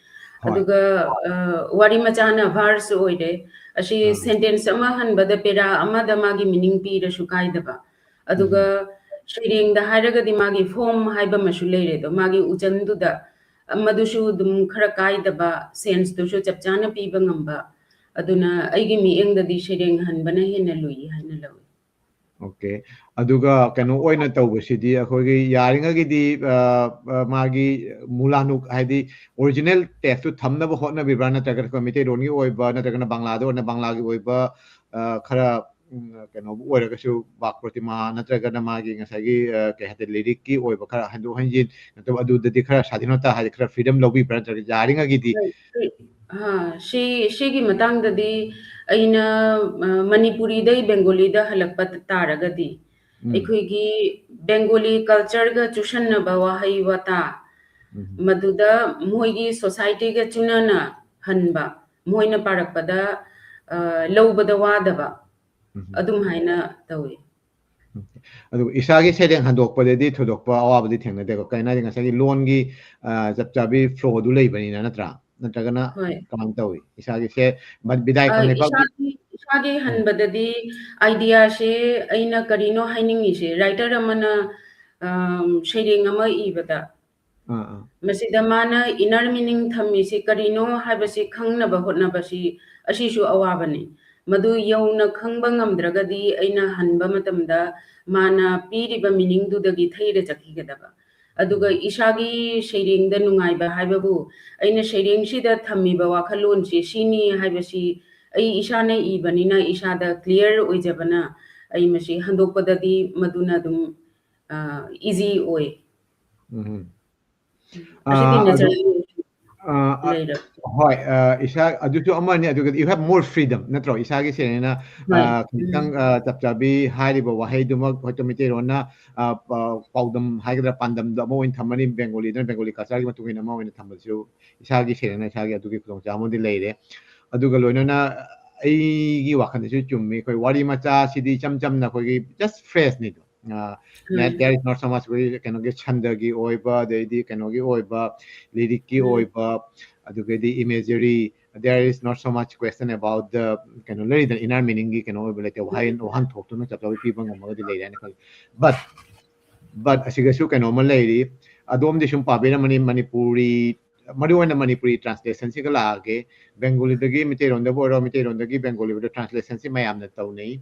ꯍꯣꯏ꯫ ꯑꯗꯨꯒ, ꯑ, ꯋꯥꯔꯤ ꯃꯆꯥꯅ verse ꯑꯣꯏꯔꯦ꯫ ꯑꯁꯤ ꯑꯥ꯫ Sentence ꯑꯃ ꯍꯟꯕꯗ ꯄꯦꯔꯥ ꯑꯃꯗ ꯃꯥꯒꯤ meaning ꯄꯤꯔꯁꯨ ꯀꯥꯏꯗꯕ꯫ ꯑꯗꯨꯒ ꯎꯝ꯫ ꯁꯩꯔꯦꯡꯗ ꯍꯥꯏꯔꯒꯗꯤ ꯃꯥꯒꯤ form ꯍꯥꯏꯕ ꯑꯃꯁꯨ ꯂꯩꯔꯦ꯫ ꯑꯗꯣ ꯃꯥꯒꯤ ꯎꯆꯟꯗꯨꯗ ꯃꯗꯨꯁꯨ ꯑꯗꯨꯝ ꯈꯔ ꯀꯥꯏꯗꯕ, senseꯇꯨꯁꯨ ꯆꯞ ꯆꯥꯅ ꯄꯤꯕ ꯉꯝꯕ꯫ ꯑꯗꯨꯅ ꯑꯩꯒꯤ ꯃꯤꯠꯌꯦꯡꯗꯗꯤ ꯁꯩꯔꯦꯡ ꯍꯟꯕꯅ ꯍꯦꯟꯅ ꯂꯨꯏ ꯍꯥꯏꯅ ꯂꯧꯏ꯫ Okay꯫ ꯑꯗꯨꯒ ꯀꯩꯅꯣ ꯑꯣꯏꯅ ꯇꯧꯕꯁꯤꯗꯤ ꯑꯩꯈꯣꯏꯒꯤ ꯌꯥꯔꯤꯉꯩꯒꯤꯗꯤ, ꯑ, ꯑ, ꯃꯥꯒꯤ ꯃꯨꯂꯥꯅꯨꯛ ꯍꯥꯏꯗꯤ original textꯇꯨ ꯊꯝꯅꯕ ꯍꯣꯠꯅꯕꯤꯕ꯭ꯔꯥ, ꯅꯠꯇ꯭ꯔꯒꯅ ꯑꯩꯈꯣꯏ ꯃꯩꯇꯩꯂꯣꯟꯒꯤ ꯑꯣꯏꯕ, ꯅꯠꯇ꯭ꯔꯒꯅ ꯕꯪꯂꯥꯗ ꯑꯣꯏꯅ ꯕꯪꯂꯥꯒꯤ ꯑꯣꯏꯕ, ꯑ, ꯈꯔ, ꯎꯝ, ꯀꯩꯅꯣꯕꯨ ꯑꯣꯏꯔꯒꯁꯨ ꯕꯥꯛ ꯄ꯭ꯔꯣꯇꯤꯃꯥ ꯅꯠꯇ꯭ꯔꯒꯅ ꯃꯥꯒꯤ ꯉꯁꯥꯏꯒꯤ, ꯑ, ꯀꯩ ꯍꯥꯏꯇꯥꯔꯦ, ꯂꯤꯔꯤꯛꯀꯤ ꯑꯣꯏꯕ ꯈꯔ ꯍꯟꯗꯣꯛ ꯍꯟꯖꯤꯟ ꯅꯠꯇꯕ ꯑꯗꯨꯗꯗꯤ ꯈꯔ ꯁꯥꯗꯤꯟ ꯍꯣꯇꯥ ꯍꯥꯏꯗꯤ ꯈꯔ freedom ꯂꯧꯕꯤꯕ꯭ꯔꯥ, ꯅꯠꯇ꯭ꯔꯒ ꯌꯥꯔꯤꯉꯩꯒꯤꯗꯤ? ꯍꯣꯏ, ꯁꯤ, ꯑ, ꯁꯤ, ꯁꯤꯒꯤ ꯃꯇꯥꯡꯗꯗꯤ ꯑꯩꯅ, ꯑ, ꯃꯅꯤꯄꯨꯔꯤꯗꯩ ꯕꯦꯡꯒꯣꯂꯤꯗ ꯍꯜꯂꯛꯄ ꯇꯥꯔꯒꯗꯤ ꯎꯝ꯫ ꯑꯩꯈꯣꯏꯒꯤ ꯕꯦꯡꯒꯣꯂꯤ cultureꯒ ꯆꯨꯁꯟꯅꯕ ꯋꯥꯍꯩ ꯋꯥꯇꯥ, ꯎꯝ꯫ ꯃꯗꯨꯗ ꯃꯣꯏꯒꯤ societyꯒ ꯆꯨꯅꯅ ꯍꯟꯕ, ꯃꯣꯏꯅ ꯄꯥꯔꯛꯄꯗ, ꯑ, ꯂꯧꯕꯗ ꯋꯥꯗꯕ, ꯎꯝ꯫ ꯑꯗꯨꯝ ꯍꯥꯏꯅ ꯇꯧꯏ꯫ ꯎꯝ꯫ ꯑꯗꯨꯒ ꯏꯁꯥꯒꯤ ꯁꯩꯔꯦꯡ ꯍꯟꯗꯣꯛꯄꯗꯗꯤ ꯊꯣꯏꯗꯣꯛꯄ ꯑꯋꯥꯕꯗꯤ ꯊꯦꯡꯅꯗꯦꯀꯣ, ꯀꯩꯅꯣ ꯍꯥꯏꯗꯤ ꯉꯁꯥꯏꯒꯤ ꯂꯣꯟꯒꯤ, ꯑ, ꯆꯞ ꯆꯥꯕꯤ flowꯗꯨ ꯂꯩꯕꯅꯤꯅ, ꯅꯠꯇ꯭ꯔꯥ? ꯅꯠꯇ꯭ꯔꯒꯅ ꯍꯣꯏ꯫ ꯀꯃꯥꯏꯅ ꯇꯧꯏ? ꯏꯁꯥꯒꯤꯁꯦ ꯕ-, ꯕꯤꯗꯥꯏ ꯑ, ꯀꯪꯂꯩꯄꯥꯛꯀꯤ ꯏꯁꯥꯒꯤ, ꯏꯁꯥꯒꯤ ꯍꯟꯕꯗꯗꯤ ideaꯁꯦ ꯑꯩꯅ ꯀꯔꯤꯅꯣ ꯍꯥꯏꯅꯤꯡꯉꯤꯁꯦ, writer ꯑꯃꯅ, ꯑꯝ, ꯁꯩꯔꯦꯡ ꯑꯃ ꯏꯕꯗ, ꯑꯥ, ꯑꯥ꯫ ꯃꯁꯤꯗ ꯃꯥꯅ inner meaning ꯊꯝꯃꯤꯁꯤ ꯀꯔꯤꯅꯣ ꯍꯥꯏꯕꯁꯤ ꯈꯪꯅꯕ ꯍꯣꯠꯅꯕꯁꯤ, ꯑꯁꯤꯁꯨ ꯑꯋꯥꯕꯅꯤ꯫ ꯃꯗꯨ ꯌꯧꯅ ꯈꯪꯕ ꯉꯝꯗ꯭ꯔꯒꯗꯤ ꯑꯩꯅ ꯍꯟꯕ ꯃꯇꯝꯗ ꯃꯥꯅ ꯄꯤꯔꯤꯕ meaningꯗꯨꯗꯒꯤ ꯊꯩꯔ ꯆꯠꯈꯤꯒꯗꯕ꯫ ꯑꯗꯨꯒ ꯎꯝ꯫ ꯏꯁꯥꯒꯤ ꯁꯩꯔꯦꯡꯗ ꯅꯨꯡꯉꯥꯏꯕ ꯍꯥꯏꯕꯕꯨ, ꯑꯩꯅ ꯁꯩꯔꯦꯡꯁꯤꯗ ꯊꯝꯃꯤꯕ ꯋꯥꯈꯜꯂꯣꯟꯁꯤ ꯁꯤꯅꯤ ꯍꯥꯏꯕꯁꯤ ꯑꯩ ꯏꯁꯥꯅ ꯏꯕꯅꯤꯅ ꯏꯁꯥꯗ clear ꯑꯣꯏꯖꯕꯅ ꯑꯩ ꯃꯁꯤ ꯍꯟꯗꯣꯛꯄꯗꯗꯤ ꯃꯗꯨꯅ ꯑꯗꯨꯝ, ꯑ, easy ꯑꯣꯏ꯫ ꯎꯝ꯫ ꯃꯁꯤꯒꯤ ꯑꯥ, ꯑꯗꯨ, natural ꯑꯥ, ꯑ, ꯂꯩꯔꯕ꯫ ꯍꯣꯏ, ꯑ, ꯏꯁꯥ, ꯑꯗꯨꯁꯨ ꯑꯃꯅꯤ, ꯑꯗꯨꯒ you have more freedom, ꯅꯠꯇ꯭ꯔꯣ? ꯏꯁꯥꯒꯤ ꯁꯩꯔꯦꯡꯅ, ꯍꯣꯏ꯫ ꯑ, ꯈꯤꯇꯪ, ꯎꯝ꯫ ꯑ, ꯆꯞ ꯆꯥꯕꯤ ꯍꯥꯏꯔꯤꯕ ꯋꯥꯍꯩꯗꯨꯃꯛ ꯍꯣꯏꯇꯣ ꯃꯩꯇꯩꯂꯣꯟꯅ, ꯑ, ꯄ-, ꯄꯥꯎꯗꯝ ꯍꯥꯏꯒꯗ꯭ꯔꯥ, ꯄꯥꯟꯗꯝꯗꯣ ꯑꯃ ꯑꯣꯏꯅ ꯊꯝꯃꯅꯤ, ꯕꯦꯡꯒꯣꯂꯤꯗꯅ ꯕꯦꯡꯒꯣꯂꯤ cultureꯒꯤ ꯃꯇꯨꯡ ꯏꯟꯅ ꯑꯃ ꯑꯣꯏꯅ ꯊꯝꯕꯁꯨ ꯏꯁꯥꯒꯤ ꯁꯩꯔꯦꯡꯅ ꯏꯁꯥꯒꯤ ꯑꯗꯨꯒꯤ ꯈꯨꯗꯣꯡꯆꯥꯕ ꯑꯃꯗꯤ ꯂꯩꯔꯦ꯫ ꯑꯗꯨꯒ ꯂꯣꯏꯅꯅ ꯑꯩꯒꯤ ꯋꯥꯈꯜꯗꯁꯨ ꯆꯨꯝꯃꯤ, ꯑꯩꯈꯣꯏ ꯋꯥꯔꯤ ꯃꯆꯥꯁꯤꯗꯤ ꯏꯆꯝ ꯆꯝꯅ ꯑꯩꯈꯣꯏꯒꯤ just phraseꯅꯤꯗꯣ꯫ ꯑ, ꯎꯝ꯫ There is not so much ꯑꯩꯈꯣꯏꯒꯤ ꯀꯩꯅꯣꯒꯤ ꯁꯟꯗꯒꯤ ꯑꯣꯏꯕ, ꯑꯗꯩꯗꯤ ꯀꯩꯅꯣꯒꯤ ꯑꯣꯏꯕ, lyricꯀꯤ ꯎꯝ꯫ ꯑꯣꯏꯕ, ꯑꯗꯨꯒꯩꯗꯤ imagery, there is not so much question about the ꯀꯩꯅꯣ ꯂꯩꯔꯤꯗꯅ, inner meaningꯒꯤ ꯀꯩꯅꯣ ꯑꯣꯏꯕ ꯂꯩꯇꯦ, ꯋꯥꯍꯩ, ꯎꯝ꯫ ꯋꯥꯍꯟꯊꯣꯛꯇꯨꯅ ꯆꯞ ꯆꯥꯕ ꯄꯤꯕ ꯉꯝꯃꯒꯗꯤ ꯂꯩꯔꯦ ꯍꯥꯏꯅ ꯈꯜꯂꯤ꯫ But, but ꯑꯁꯤꯒꯁꯨ ꯀꯩꯅꯣꯝꯃ ꯂꯩꯔꯤ, ꯑꯗꯣꯝꯗꯤ ꯁꯨꯝ ꯄꯥꯕꯤꯔꯝꯃꯅꯤ, ꯃꯅꯤꯄꯨꯔꯤ, ꯃꯔꯨꯑꯣꯏꯅ ꯃꯅꯤꯄꯨꯔꯤ translationꯁꯤꯒ ꯂꯥꯛꯑꯒꯦ꯫ ꯕꯦꯡꯒꯣꯂꯤꯗꯒꯤ ꯃꯩꯇꯩꯂꯣꯟꯗꯕꯨ ꯑꯣꯏꯔꯣ, ꯃꯩꯇꯩꯂꯣꯟꯗꯒꯤ ꯕꯦꯡꯒꯣꯂꯤꯕꯨꯗ translationꯁꯤ ꯃꯌꯥꯝꯅ ꯇꯧꯅꯩ꯫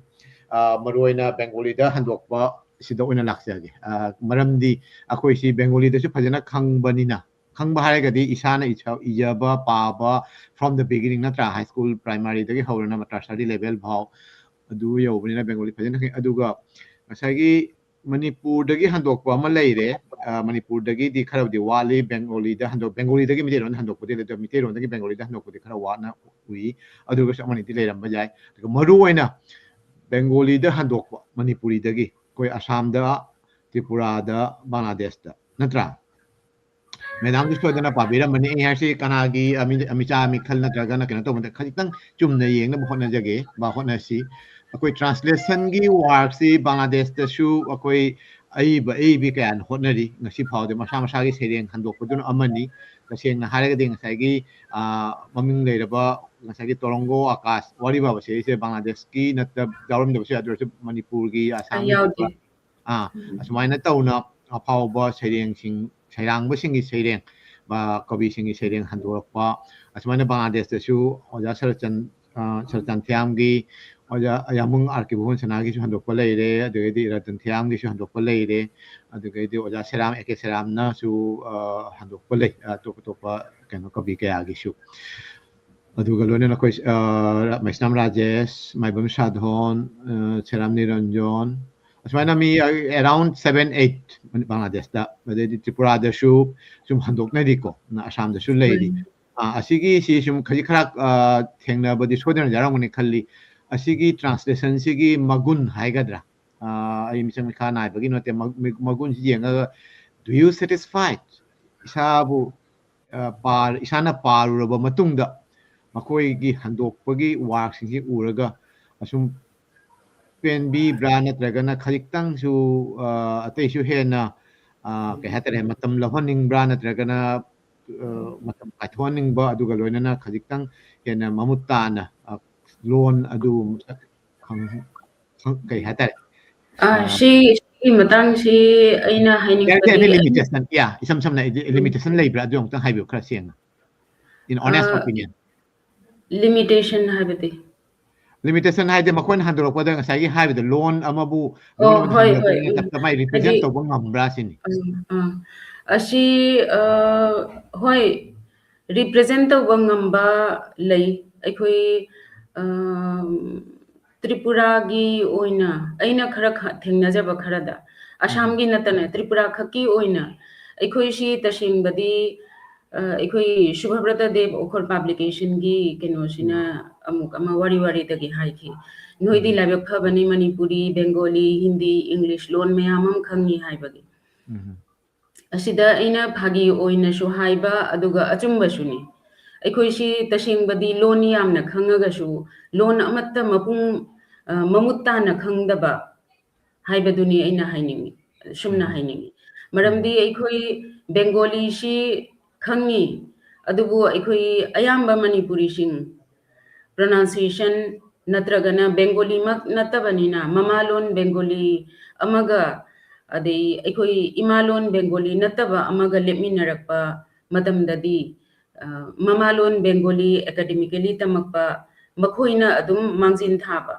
ꯑ, ꯃꯔꯨꯑꯣꯏꯅ ꯕꯦꯡꯒꯣꯂꯤꯗ ꯍꯟꯗꯣꯛꯄ ꯁꯤꯗ ꯑꯣꯏꯅ ꯂꯥꯛꯆꯒꯦ꯫ ꯑ, ꯃꯔꯝꯗꯤ ꯑꯩꯈꯣꯏꯁꯤ ꯕꯦꯡꯒꯣꯂꯤꯗꯁꯨ ꯐꯖꯅ ꯈꯪꯕꯅꯤꯅ, ꯈꯪꯕ ꯍꯥꯏꯔꯒꯗꯤ ꯏꯁꯥꯅ ꯏꯁꯥ-, ꯏꯖꯕ, ꯄꯥꯕ from the beginning, ꯅꯠꯇ꯭ꯔꯥ? High school, primaryꯗꯒꯤ ꯍꯧꯔꯅ tertiary level ꯐꯥꯎ ꯑꯗꯨ ꯌꯧꯕꯅꯤꯅ ꯕꯦꯡꯒꯣꯂꯤ ꯐꯖꯅ ꯈꯪꯉꯤ꯫ ꯑꯗꯨꯒ ꯉꯁꯥꯏꯒꯤ ꯃꯅꯤꯄꯨꯔꯗꯒꯤ ꯍꯟꯗꯣꯛꯄ ꯑꯃ ꯂꯩꯔꯦ꯫ ꯑ, ꯃꯅꯤꯄꯨꯔꯗꯒꯤꯗꯤ ꯈꯔꯕꯨꯗꯤ ꯋꯥꯠꯂꯤ꯫ ꯕꯦꯡꯒꯣꯂꯤꯗ ꯍꯟꯗꯣꯛ-, ꯕꯦꯡꯒꯣꯂꯤꯗꯒꯤ ꯃꯩꯇꯩꯂꯣꯟꯗ ꯍꯟꯗꯣꯛꯄꯗꯤ ꯂꯩꯇꯦ꯫ ꯃꯩꯇꯩꯂꯣꯟꯗꯒꯤ ꯕꯦꯡꯒꯣꯂꯤꯗ ꯍꯟꯗꯣꯛꯄꯗꯤ ꯈꯔ ꯋꯥꯠꯅ ꯎꯏ꯫ ꯑꯗꯨꯒꯁꯨ ꯑꯃꯅꯤꯗꯤ ꯂꯩꯔꯝꯕ ꯌꯥꯏ꯫ ꯑꯗꯨꯒ ꯃꯔꯨꯑꯣꯏꯅ ꯕꯦꯡꯒꯣꯂꯤꯗ ꯍꯟꯗꯣꯛꯄ ꯃꯅꯤꯄꯨꯔꯤꯗꯒꯤ ꯑꯩꯈꯣꯏ ꯑꯁꯥꯝꯗ, ꯇ꯭ꯔꯤꯄꯨꯔꯥꯗ, ꯕꯪꯒ꯭ꯂꯥꯗꯦꯁꯇ, ꯅꯠꯇ꯭ꯔꯥ? ꯃꯦꯗꯥꯝꯁꯨ ꯁꯣꯏꯗꯅ ꯄꯥꯕꯤꯔꯝꯃꯅꯤ꯫ ꯑꯩ ꯍꯥꯏꯁꯤ ꯀꯅꯥꯒꯤ ꯑꯃꯤ-, ꯑꯃꯤꯆꯥ ꯃꯤꯈꯜ ꯅꯠꯇ꯭ꯔꯒꯅ ꯀꯩꯅꯣ ꯇꯧꯕꯗ ꯈꯖꯤꯛꯇꯪ ꯆꯨꯝꯅ ꯌꯦꯡꯅꯕ ꯍꯣꯠꯅꯖꯒꯦ, ꯕ-, ꯍꯣꯠꯅꯁꯤ꯫ ꯑꯩꯈꯣꯏ translationꯒꯤ workꯁꯤ ꯕꯪꯒ꯭ꯂꯥꯗꯦꯁꯇꯁꯨ ꯑꯩꯈꯣꯏ ꯑꯏꯕ ꯑꯏꯕꯤ ꯀꯌꯥꯅ ꯍꯣꯠꯅꯔꯤ꯫ ꯉꯁꯤ ꯐꯥꯎꯗ ꯃꯁꯥ ꯃꯁꯥꯒꯤ ꯁꯩꯔꯦꯡ ꯍꯟꯗꯣꯛꯄꯗꯨꯅ ꯑꯃꯅꯤ꯫ ꯇꯁꯦꯡꯅ ꯍꯥꯏꯔꯒꯗꯤ ꯉꯁꯥꯏꯒꯤ, ꯑ, ꯃꯃꯤꯡ ꯂꯩꯔꯕ ꯉꯁꯥꯏꯒꯤ ꯇꯣꯔꯣꯡꯒꯣ ꯑꯀꯥꯁ ꯋꯥꯔꯤ ꯐꯥꯕ ꯁꯦ ꯑꯩꯁꯦ ꯕꯪꯒ꯭ꯂꯥꯗꯦꯁꯀꯤ ꯅꯠꯇ ꯌꯥꯎꯔꯝꯗꯕꯁꯨ ꯌꯥꯏ, ꯑꯗꯨ ꯑꯣꯏꯔꯁꯨ ꯃꯅꯤꯄꯨꯔꯒꯤ, ꯑꯁꯥꯝꯒꯤ ꯌꯥꯎꯗꯦ꯫ ꯑꯥ, ꯑꯁꯨꯃꯥꯏꯅ ꯇꯧꯅ ꯑꯐꯥꯎꯕ ꯁꯩꯔꯦꯡꯁꯤꯡ, ꯁꯩꯔꯥꯡꯕꯁꯤꯡꯒꯤ ꯁꯩꯔꯦꯡ, ꯑ, ꯀꯕꯤꯁꯤꯡꯒꯤ ꯁꯩꯔꯦꯡ ꯍꯟꯗꯣꯔꯛꯄ, ꯑꯁꯨꯃꯥꯏꯅ ꯕꯪꯒ꯭ꯂꯥꯗꯦꯁꯇꯁꯨ ꯑꯣꯖꯥ ꯁꯔꯆꯟ-, ꯑ, ꯁꯔꯆꯟ ꯊꯤꯌꯥꯝꯒꯤ, ꯑꯣꯖꯥ ꯌꯥꯃꯨꯡ ꯑꯥꯔ ꯀꯦ ꯚꯨꯕꯟ ꯁꯅꯥꯒꯤꯁꯨ ꯍꯟꯗꯣꯛꯄ ꯂꯩꯔꯦ, ꯑꯗꯨꯗꯒꯤꯗꯤ ꯔꯇꯟ ꯊꯤꯌꯥꯝꯒꯤꯁꯨ ꯍꯟꯗꯣꯛꯄ ꯂꯩꯔꯦ, ꯑꯗꯨꯗꯒꯤꯗꯤ ꯑꯣꯖꯥ ꯁꯦꯔꯥꯝ, ꯑꯦ ꯀꯦ ꯁꯦꯔꯥꯝꯅꯁꯨ, ꯑ, ꯍꯟꯗꯣꯛꯄ ꯂꯩ, ꯑꯇꯣꯞ ꯑꯇꯣꯞꯄ ꯀꯩꯅꯣ ꯀꯕꯤ ꯀꯌꯥꯒꯤꯁꯨ꯫ ꯑꯗꯨꯒ ꯂꯣꯏꯅꯅ ꯑꯩꯈꯣꯏ, ꯑ, ꯃꯩꯁꯅꯥꯝ ꯔꯥꯖꯦꯁ, ꯃꯥꯏꯕꯝ ꯁꯥꯙꯣꯟ, ꯑ, ꯁꯦꯔꯥꯝ ꯅꯤꯔꯟꯖꯣꯟ, ꯑꯁꯨꯃꯥꯏꯅ ꯃꯤ around seven, eight ꯕꯪꯒ꯭ꯂꯥꯗꯦꯁꯇ, ꯑꯗꯩꯗꯤ ꯇ꯭ꯔꯤꯄꯨꯔꯥꯗꯁꯨ ꯁꯨꯝ ꯍꯟꯗꯣꯛꯅꯔꯤꯀꯣ, ꯑꯁꯥꯝꯗꯁꯨ ꯂꯩꯔꯤ꯫ ꯑ, ꯑꯁꯤꯒꯤꯁꯤ ꯁꯨꯝ ꯈꯖꯤꯛ ꯈꯔ, ꯑ, ꯊꯦꯡꯅꯕꯗꯤ ꯁꯣꯏꯗꯅ ꯌꯥꯎꯔꯝꯒꯅꯤ ꯈꯜꯂꯤ꯫ ꯑꯁꯤꯒꯤ translationꯁꯤꯒꯤ ꯃꯒꯨꯟ ꯍꯥꯏꯒꯗ꯭ꯔꯥ, ꯑ, ꯑꯩ ꯃꯤꯆꯪ ꯃꯤꯈꯥ ꯅꯥꯏꯕꯒꯤ ꯅꯠꯇꯦ, ꯃ-, ꯃ-, ꯃꯒꯨꯟꯁꯤ ꯌꯦꯡꯉꯒ, "Do you satisfied?" ꯏꯁꯥꯕꯨ, ꯑ, ꯄꯥꯔ-, ꯏꯁꯥꯅ ꯄꯥꯔꯨꯔꯕ ꯃꯇꯨꯡꯗ ꯃꯈꯣꯏꯒꯤ ꯍꯟꯗꯣꯛꯄꯒꯤ workꯁꯤꯡꯁꯤ ꯎꯔꯒ ꯑꯁꯨꯝ ꯄꯦꯟꯕꯤꯕ꯭ꯔꯥ, ꯅꯠꯇ꯭ꯔꯒꯅ ꯈꯖꯤꯛꯇꯪꯁꯨ, ꯑ, ꯑꯇꯩꯁꯨ ꯍꯦꯟꯅ, ꯑ, ꯀꯩ ꯍꯥꯏꯇꯥꯔꯦ, ꯃꯇꯝ ꯂꯧꯍꯟꯅꯤꯡꯕ꯭ꯔꯥ, ꯅꯠꯇ꯭ꯔꯒꯅ, ꯑ, ꯃꯇꯝ ꯀꯥꯏꯊꯣꯛꯍꯟꯅꯤꯡꯕ, ꯑꯗꯨꯒ ꯂꯣꯏꯅꯅ ꯈꯖꯤꯛꯇꯪ ꯍꯦꯟꯅ ꯃꯃꯨꯠ ꯇꯥꯅ, ꯑ, ꯂꯣꯟ ꯑꯗꯨ ꯈꯪ-, ꯈꯪ-, ꯀꯩ ꯍꯥꯏꯇꯥꯔꯦ? ꯑ, ꯑ, ꯁꯤ, ꯁꯤꯒꯤ ꯃꯇꯥꯡꯁꯤ ꯑꯩꯅ There is any ꯍꯥꯏꯅꯤꯡꯕꯗꯤ, ꯑꯩ limitation? Yeah, ꯏꯁꯝ ꯁꯝꯅ ꯑꯩꯗꯤ limitation ꯂꯩꯕ꯭ꯔꯥ? ꯑꯗꯨ ꯑꯃꯨꯛꯇꯪ ꯍꯥꯏꯕꯤꯌꯨ, ꯈꯔ ꯁꯦꯡꯅ꯫ In honest ꯑ, opinion. Limitation ꯍꯥꯏꯕꯗꯤ? Limitation ꯍꯥꯏꯗꯤ ꯃꯈꯣꯏꯅ ꯍꯟꯗꯣꯔꯛꯄꯗ ꯉꯁꯥꯏꯒꯤ ꯍꯥꯏꯕꯗ ꯂꯣꯟ ꯑꯃꯕꯨ ꯑꯣ, ꯂꯣꯟ ꯑꯃꯗ ꯍꯣꯏ, ꯍꯟꯗꯣꯔꯛꯄꯒꯤ ꯍꯣꯏ, ꯎꯝ, ꯃꯇꯝꯗ ꯃꯥꯏ represent ꯍꯥꯏꯗꯤ, ꯇꯧꯕ ꯉꯝꯕ꯭ꯔꯥ ꯁꯤꯅꯤ꯫ ꯑ, ꯑ, ꯑꯁꯤ, ꯑ, ꯍꯣꯏ, represent ꯇꯧꯕ ꯉꯝꯕ ꯂꯩ꯫ ꯑꯩꯈꯣꯏ, ꯑ, ꯇ꯭ꯔꯤꯄꯨꯔꯥꯒꯤ ꯑꯣꯏꯅ ꯑꯩꯅ ꯈꯔ ꯈ-, ꯊꯦꯡꯅꯖꯕ ꯈꯔꯗ, ꯑꯁꯥꯝꯒꯤ ꯅꯠꯇꯅ ꯇ꯭ꯔꯤꯄꯨꯔꯥ ꯈꯛꯀꯤ ꯑꯣꯏꯅ ꯑꯩꯈꯣꯏꯁꯤ ꯇꯁꯦꯡꯕꯗꯤ, ꯑ, ꯑꯩꯈꯣꯏ ꯁꯨꯚꯕ꯭ꯔꯇ ꯗꯦꯕ ꯑꯣꯈꯣꯔ publicationꯒꯤ ꯀꯩꯅꯣꯁꯤꯅ ꯑꯃꯨꯛ ꯑꯃ ꯋꯥꯔꯤ ꯋꯥꯔꯤꯗꯒꯤ ꯍꯥꯏꯈꯤ, "ꯅꯣꯏꯗꯤ ꯂꯥꯏꯕꯛ ꯐꯕꯅꯤ, ꯃꯅꯤꯄꯨꯔꯤ, ꯕꯦꯡꯒꯣꯂꯤ, ꯍꯤꯟꯗꯤ, ꯏꯪꯂꯤꯁ ꯂꯣꯟ ꯃꯌꯥꯝ ꯑꯃ ꯈꯪꯉꯤ" ꯍꯥꯏꯕꯒꯤ꯫ ꯎꯝ꯫ ꯑꯁꯤꯗ ꯑꯩꯅ ꯐꯥꯒꯤ ꯑꯣꯏꯅꯁꯨ ꯍꯥꯏꯕ, ꯑꯗꯨꯒ ꯑꯆꯨꯝꯕꯁꯨꯅꯤ꯫ ꯑꯩꯈꯣꯏꯁꯤ ꯇꯁꯦꯡꯕꯗꯤ ꯂꯣꯟ ꯌꯥꯝꯅ ꯈꯪꯉꯒꯁꯨ, ꯂꯣꯟ ꯑꯃꯠꯇ ꯃꯄꯨꯡ, ꯑ, ꯃꯃꯨꯠ ꯇꯥꯅ ꯈꯪꯗꯕ ꯍꯥꯏꯕꯗꯨꯅꯤ ꯑꯩꯅ ꯍꯥꯏꯅꯤꯡꯉꯤ, ꯁꯨꯝꯅ ꯎꯝ꯫ ꯍꯥꯏꯅꯤꯡꯉꯤ꯫ ꯃꯔꯝꯗꯤ ꯎꯝ꯫ ꯑꯩꯈꯣꯏ ꯕꯦꯡꯒꯣꯂꯤꯁꯤ ꯈꯪꯉꯤ, ꯑꯗꯨꯕꯨ ꯑꯩꯈꯣꯏ ꯑꯌꯥꯝꯕ ꯃꯅꯤꯄꯨꯔꯤꯁꯤꯡ pronunciation ꯅꯠꯇ꯭ꯔꯒꯅ ꯕꯦꯡꯒꯣꯂꯤꯃꯛ ꯅꯠꯇꯕꯅꯤꯅ, ꯃꯃꯥꯂꯣꯟ ꯕꯦꯡꯒꯣꯂꯤ ꯑꯃꯒ, ꯑꯗꯩ ꯑꯩꯈꯣꯏ ꯏꯃꯥꯂꯣꯟ ꯕꯦꯡꯒꯣꯂꯤ ꯅꯠꯇꯕ ꯑꯃꯒ ꯂꯦꯞꯃꯤꯟꯅꯔꯛꯄ ꯃꯇꯝꯗꯗꯤ, ꯑ, ꯃꯃꯥꯂꯣꯟ ꯕꯦꯡꯒꯣꯂꯤ academically ꯇꯝꯃꯛꯄ ꯃꯈꯣꯏꯅ ꯑꯗꯨꯝ ꯃꯥꯡꯖꯤꯟ ꯊꯥꯕ꯫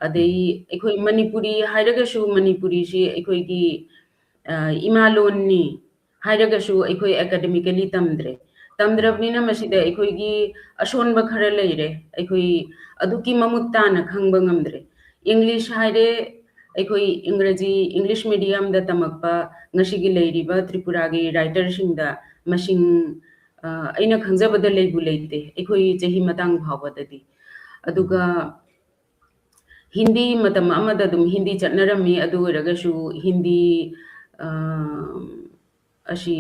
ꯑꯗꯩ ꯑꯩꯈꯣꯏ ꯃꯅꯤꯄꯨꯔꯤ ꯍꯥꯏꯔꯒꯁꯨ, ꯃꯅꯤꯄꯨꯔꯤꯁꯤ ꯑꯩꯈꯣꯏꯒꯤ, ꯑ, ꯏꯃꯥꯂꯣꯟꯅꯤ ꯍꯥꯏꯔꯒꯁꯨ, ꯑꯩꯈꯣꯏ academically ꯇꯝꯗ꯭ꯔꯦ꯫ ꯇꯝꯗ꯭ꯔꯕꯅꯤꯅ ꯃꯁꯤꯗ ꯑꯩꯈꯣꯏꯒꯤ ꯑꯁꯣꯟꯕ ꯈꯔ ꯂꯩꯔꯦ꯫ ꯑꯩꯈꯣꯏ ꯑꯗꯨꯛꯀꯤ ꯃꯃꯨꯠ ꯇꯥꯅ ꯈꯪꯕ ꯉꯝꯗ꯭ꯔꯦ꯫ English ꯍꯥꯏꯔꯦ, ꯑꯩꯈꯣꯏ ꯏꯪꯒ꯭ꯔꯥꯖꯤ, English mediumꯗ ꯇꯝꯃꯛꯄ ꯉꯁꯤꯒꯤ ꯂꯩꯔꯤꯕ ꯇ꯭ꯔꯤꯄꯨꯔꯥꯒꯤ writerꯁꯤꯡꯗ ꯃꯁꯤꯡ, ꯑ, ꯑꯩꯅ ꯈꯪꯖꯕꯗ ꯂꯩꯕꯨ ꯂꯩꯇꯦ, ꯑꯩꯈꯣꯏ ꯆꯍꯤ ꯃꯇꯥꯡ ꯐꯥꯎꯕꯗꯗꯤ꯫ ꯑꯗꯨꯒ ꯍꯤꯟꯗꯤ ꯃꯇꯝ ꯑꯃꯗ ꯑꯗꯨꯝ ꯍꯤꯟꯗꯤ ꯆꯠꯅꯔꯝꯃꯤ, ꯑꯗꯨ ꯑꯣꯏꯔꯒꯁꯨ ꯍꯤꯟꯗꯤ, ꯑ, ꯑꯁꯤ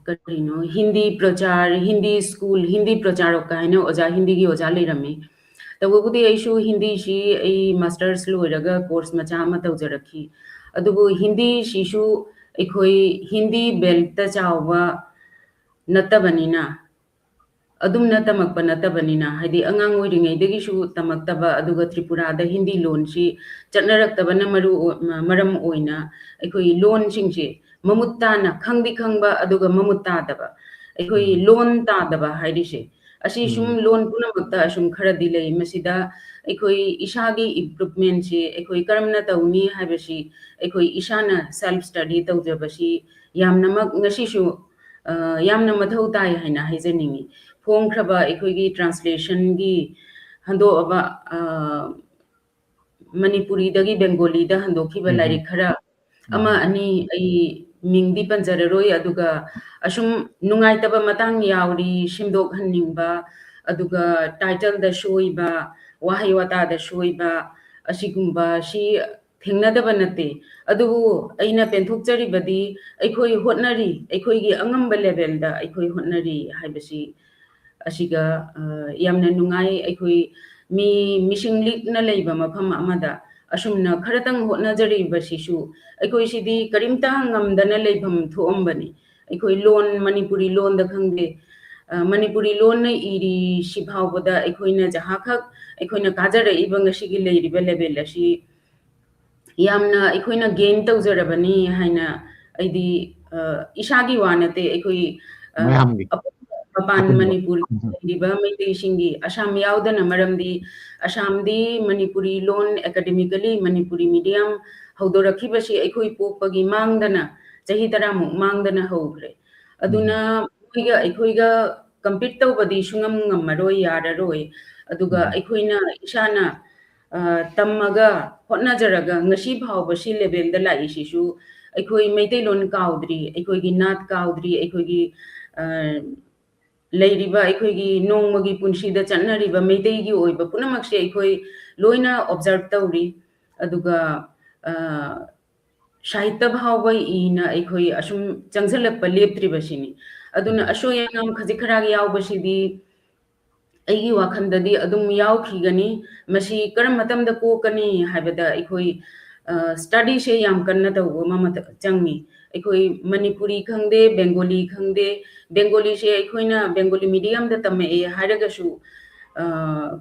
ꯀꯔꯤꯅꯣ, ꯍꯤꯟꯗꯤ ꯄ꯭ꯔꯆꯥꯔ, ꯍꯤꯟꯗꯤ ꯁ꯭ꯀꯨꯜ, ꯍꯤꯟꯗꯤ ꯄ꯭ꯔꯆꯥꯔꯣꯛ ꯀꯥꯏꯅ ꯑꯣꯖꯥ, ꯍꯤꯟꯗꯤꯒꯤ ꯑꯣꯖꯥ ꯂꯩꯔꯝꯃꯤ꯫ ꯇꯧꯕꯕꯨꯗꯤ ꯑꯩꯁꯨ ꯍꯤꯟꯗꯤꯁꯤ ꯑꯩ ꯃꯥꯁꯇꯔꯁ ꯂꯣꯏꯔꯒ ꯀꯣꯔꯁ ꯃꯆꯥ ꯑꯃ ꯇꯧꯖꯔꯛꯈꯤ꯫ ꯑꯗꯨꯕꯨ ꯍꯤꯟꯗꯤꯁꯤꯁꯨ ꯑꯩꯈꯣꯏ ꯍꯤꯟꯗꯤ ꯕꯦꯜꯠꯇ ꯆꯥꯎꯕ ꯅꯠꯇꯕꯅꯤꯅ, ꯑꯗꯨꯝꯅ ꯇꯝꯃꯛꯄ ꯅꯠꯇꯕꯅꯤꯅ, ꯍꯥꯏꯗꯤ ꯑꯉꯥꯡ ꯑꯣꯏꯔꯤꯉꯩꯗꯒꯤꯁꯨ ꯇꯝꯃꯛꯇꯕ, ꯑꯗꯨꯒ ꯇ꯭ꯔꯤꯄꯨꯔꯥꯗ ꯍꯤꯟꯗꯤ ꯂꯣꯟꯁꯤ ꯆꯠꯅꯔꯛꯇꯕꯅ ꯃꯔꯨ ꯑꯣꯏ-, ꯃ-, ꯃꯔꯝ ꯑꯣꯏꯅ ꯑꯩꯈꯣꯏ ꯂꯣꯟꯁꯤꯡꯁꯦ ꯃꯃꯨꯠ ꯇꯥꯅ ꯈꯪꯗꯤ ꯈꯪꯕ, ꯑꯗꯨꯒ ꯃꯃꯨꯠ ꯇꯥꯗꯕ꯫ ꯑꯩꯈꯣꯏ ꯎꯝ꯫ ꯂꯣꯟ ꯇꯥꯗꯕ ꯍꯥꯏꯔꯤꯁꯦ, ꯑꯁꯤ ꯁꯨꯝ ꯎꯝ꯫ ꯂꯣꯟ ꯄꯨꯝꯅꯃꯛꯇ ꯑꯁꯨꯝ ꯈꯔꯗꯤ ꯂꯩ꯫ ꯃꯁꯤꯗ ꯑꯩꯈꯣꯏ ꯏꯁꯥꯒꯤ improvement ꯁꯤ ꯑꯩꯈꯣꯏ ꯀꯔꯝꯅ ꯇꯧꯅꯤ ꯍꯥꯏꯕꯁꯤ ꯑꯩꯈꯣꯏ ꯏꯁꯥꯅ self study ꯇꯧꯖꯕꯁꯤ ꯌꯥꯝꯅꯃꯛ ꯉꯁꯤꯁꯨ, ꯑ, ꯌꯥꯝꯅ ꯃꯊꯧ ꯇꯥꯏ ꯍꯥꯏꯅ ꯍꯥꯏꯖꯅꯤꯡꯉꯤ꯫ ꯐꯣꯡꯈ꯭ꯔꯕ ꯑꯩꯈꯣꯏꯒꯤ translation ꯒꯤ ꯍꯟꯗꯣꯛꯑꯕ, ꯑ, ꯃꯅꯤꯄꯨꯔꯤꯗꯒꯤ ꯕꯦꯡꯒꯣꯂꯤꯗ ꯍꯟꯗꯣꯛꯈꯤꯕ ꯎꯝ꯫ ꯂꯥꯏꯔꯤꯛ ꯈꯔ ꯎꯝ꯫ ꯑꯃ ꯑꯅꯤ ꯑꯩ ꯃꯤꯡꯗꯤ ꯄꯟꯖꯔꯔꯣꯏ, ꯑꯗꯨꯒ ꯑꯁꯨꯝ ꯅꯨꯡꯉꯥꯏꯇꯕ ꯃꯇꯥꯡ ꯌꯥꯎꯔꯤ, ꯁꯦꯝꯗꯣꯛꯍꯟꯅꯤꯡꯕ, ꯑꯗꯨꯒ title ꯗ ꯁꯣꯏꯕ, ꯋꯥꯍꯩ ꯋꯥꯇꯥꯗ ꯁꯣꯏꯕ, ꯑꯁꯤꯒꯨꯝꯕ ꯁꯤ ꯊꯦꯡꯅꯗꯕ ꯅꯠꯇꯦ꯫ ꯑꯗꯨꯕꯨ ꯑꯩꯅ ꯄꯦꯟꯊꯣꯛꯆꯔꯤꯕꯗꯤ ꯑꯩꯈꯣꯏ ꯍꯣꯠꯅꯔꯤ, ꯑꯩꯈꯣꯏꯒꯤ ꯑꯉꯝꯕ level ꯗ ꯑꯩꯈꯣꯏ ꯍꯣꯠꯅꯔꯤ ꯍꯥꯏꯕꯁꯤ ꯑꯁꯤꯒ, ꯑ, ꯌꯥꯝꯅ ꯅꯨꯡꯉꯥꯏ꯫ ꯑꯩꯈꯣꯏ ꯃꯤ ꯃꯤꯁꯤꯡ ꯂꯤꯛꯅ ꯂꯩꯕ ꯃꯐꯝ ꯑꯃꯗ ꯑꯁꯨꯝꯅ ꯈꯔꯇꯪ ꯍꯣꯠꯅꯖꯔꯤꯕꯁꯤꯁꯨ ꯑꯩꯈꯣꯏꯁꯤꯗꯤ ꯀꯔꯤꯝꯇ ꯉꯝꯗꯅ ꯂꯩꯐꯝ ꯊꯣꯛꯑꯝꯕꯅꯤ꯫ ꯑꯩꯈꯣꯏ ꯂꯣꯟ, ꯃꯅꯤꯄꯨꯔꯤ ꯂꯣꯟꯗ ꯈꯪꯗꯦ, ꯑ, ꯃꯅꯤꯄꯨꯔꯤ ꯂꯣꯟꯅ ꯏꯔꯤꯁꯤ ꯐꯥꯎꯕꯗ ꯑꯩꯈꯣꯏꯅ ꯖꯍꯥꯈꯛ ꯑꯩꯈꯣꯏꯅ ꯀꯥꯖꯔꯛꯏꯕ ꯉꯁꯤꯒꯤ ꯂꯩꯔꯤꯕ level ꯑꯁꯤ ꯌꯥꯝꯅ ꯑꯩꯈꯣꯏꯅ gain ꯇꯧꯖꯔꯕꯅꯤ ꯍꯥꯏꯅ ꯑꯩꯗꯤ, ꯑ, ꯏꯁꯥꯒꯤ ꯋꯥ ꯅꯠꯇꯦ, ꯑꯩꯈꯣꯏ, ꯑ, ꯃꯌꯥꯝꯒꯤ꯫ ꯑꯄꯨꯟꯕ ꯃꯄꯥꯟ ꯑꯄꯨꯟꯕ꯫ ꯃꯅꯤꯄꯨꯔ ꯎꯝ꯫ ꯂꯩꯔꯤꯕ ꯃꯩꯇꯩꯁꯤꯡꯒꯤ, ꯑꯁꯥꯝ ꯌꯥꯎꯗꯅ, ꯃꯔꯝꯗꯤ ꯑꯁꯥꯝꯗꯤ ꯃꯅꯤꯄꯨꯔꯤ ꯂꯣꯟ academically ꯃꯅꯤꯄꯨꯔꯤ medium ꯍꯧꯗꯣꯔꯛꯈꯤꯕꯁꯤ ꯑꯩꯈꯣꯏ ꯄꯣꯛꯄꯒꯤ ꯃꯥꯡꯗꯅ, ꯆꯍꯤ ꯇꯔꯥꯃꯨꯛ ꯃꯥꯡꯗꯅ ꯍꯧꯈ꯭ꯔꯦ꯫ ꯑꯗꯨꯅ ꯎꯝ꯫ ꯃꯣꯏꯒ ꯑꯩꯈꯣꯏꯒ compete ꯇꯧꯕꯗꯤ ꯁꯨꯡꯉꯝ ꯉꯝꯃꯔꯣꯏ, ꯌꯥꯔꯔꯣꯏ꯫ ꯑꯗꯨꯒ ꯎꯝ꯫ ꯑꯩꯈꯣꯏꯅ ꯏꯁꯥꯅ, ꯑ, ꯇꯝꯃꯒ, ꯍꯣꯠꯅꯖꯔꯒ ꯉꯁꯤ ꯐꯥꯎꯕ ꯁꯤ levelꯗ ꯂꯥꯛꯏꯁꯤꯁꯨ ꯑꯩꯈꯣꯏ ꯃꯩꯇꯩꯂꯣꯟ ꯀꯥꯎꯗ꯭ꯔꯤ, ꯑꯩꯈꯣꯏꯒꯤ ꯅꯥꯠ ꯀꯥꯎꯗ꯭ꯔꯤ, ꯑꯩꯈꯣꯏꯒꯤ, ꯑ, ꯂꯩꯔꯤꯕ ꯑꯩꯈꯣꯏꯒꯤ ꯅꯣꯡꯃꯒꯤ ꯄꯨꯟꯁꯤꯗ ꯆꯠꯅꯔꯤꯕ ꯃꯩꯇꯩꯒꯤ ꯑꯣꯏꯕ ꯄꯨꯝꯅꯃꯛꯁꯦ ꯑꯩꯈꯣꯏ ꯂꯣꯏꯅ observe ꯇꯧꯔꯤ꯫ ꯑꯗꯨꯒ, ꯑ, ꯁꯥꯍꯤꯇ꯭ꯌ ꯐꯥꯎꯕ ꯏꯅ ꯑꯩꯈꯣꯏ ꯑꯁꯨꯝ ꯆꯪꯁꯤꯜꯂꯛꯄ ꯂꯦꯞꯇ꯭ꯔꯤꯕꯁꯤꯅꯤ꯫ ꯑꯗꯨꯅ ꯎꯝ꯫ ꯑꯁꯣꯏ ꯑꯉꯥꯝ ꯈꯖꯤꯛ ꯈꯔꯥꯛ ꯌꯥꯎꯕꯁꯤꯗꯤ ꯑꯩꯒꯤ ꯋꯥꯈꯜꯗꯗꯤ ꯑꯗꯨꯝ ꯌꯥꯎꯈꯤꯒꯅꯤ꯫ ꯃꯁꯤ ꯀꯔꯝꯕ ꯃꯇꯝꯗ ꯀꯣꯛꯀꯅꯤ ꯍꯥꯏꯕꯗ ꯑꯩꯈꯣꯏ, ꯑ, studyꯁꯦ ꯌꯥꯝ ꯀꯟꯅ ꯇꯧꯕ ꯑꯃ ꯃꯊ-, ꯆꯪꯉꯤ꯫ ꯑꯩꯈꯣꯏ ꯃꯅꯤꯄꯨꯔꯤ ꯈꯪꯗꯦ, ꯕꯦꯡꯒꯣꯂꯤ ꯈꯪꯗꯦ, ꯕꯦꯡꯒꯣꯂꯤꯁꯦ ꯑꯩꯈꯣꯏꯅ ꯕꯦꯡꯒꯣꯂꯤ mediumꯗ ꯇꯝꯃꯛꯑꯦ ꯍꯥꯏꯔꯒꯁꯨ, ꯑ,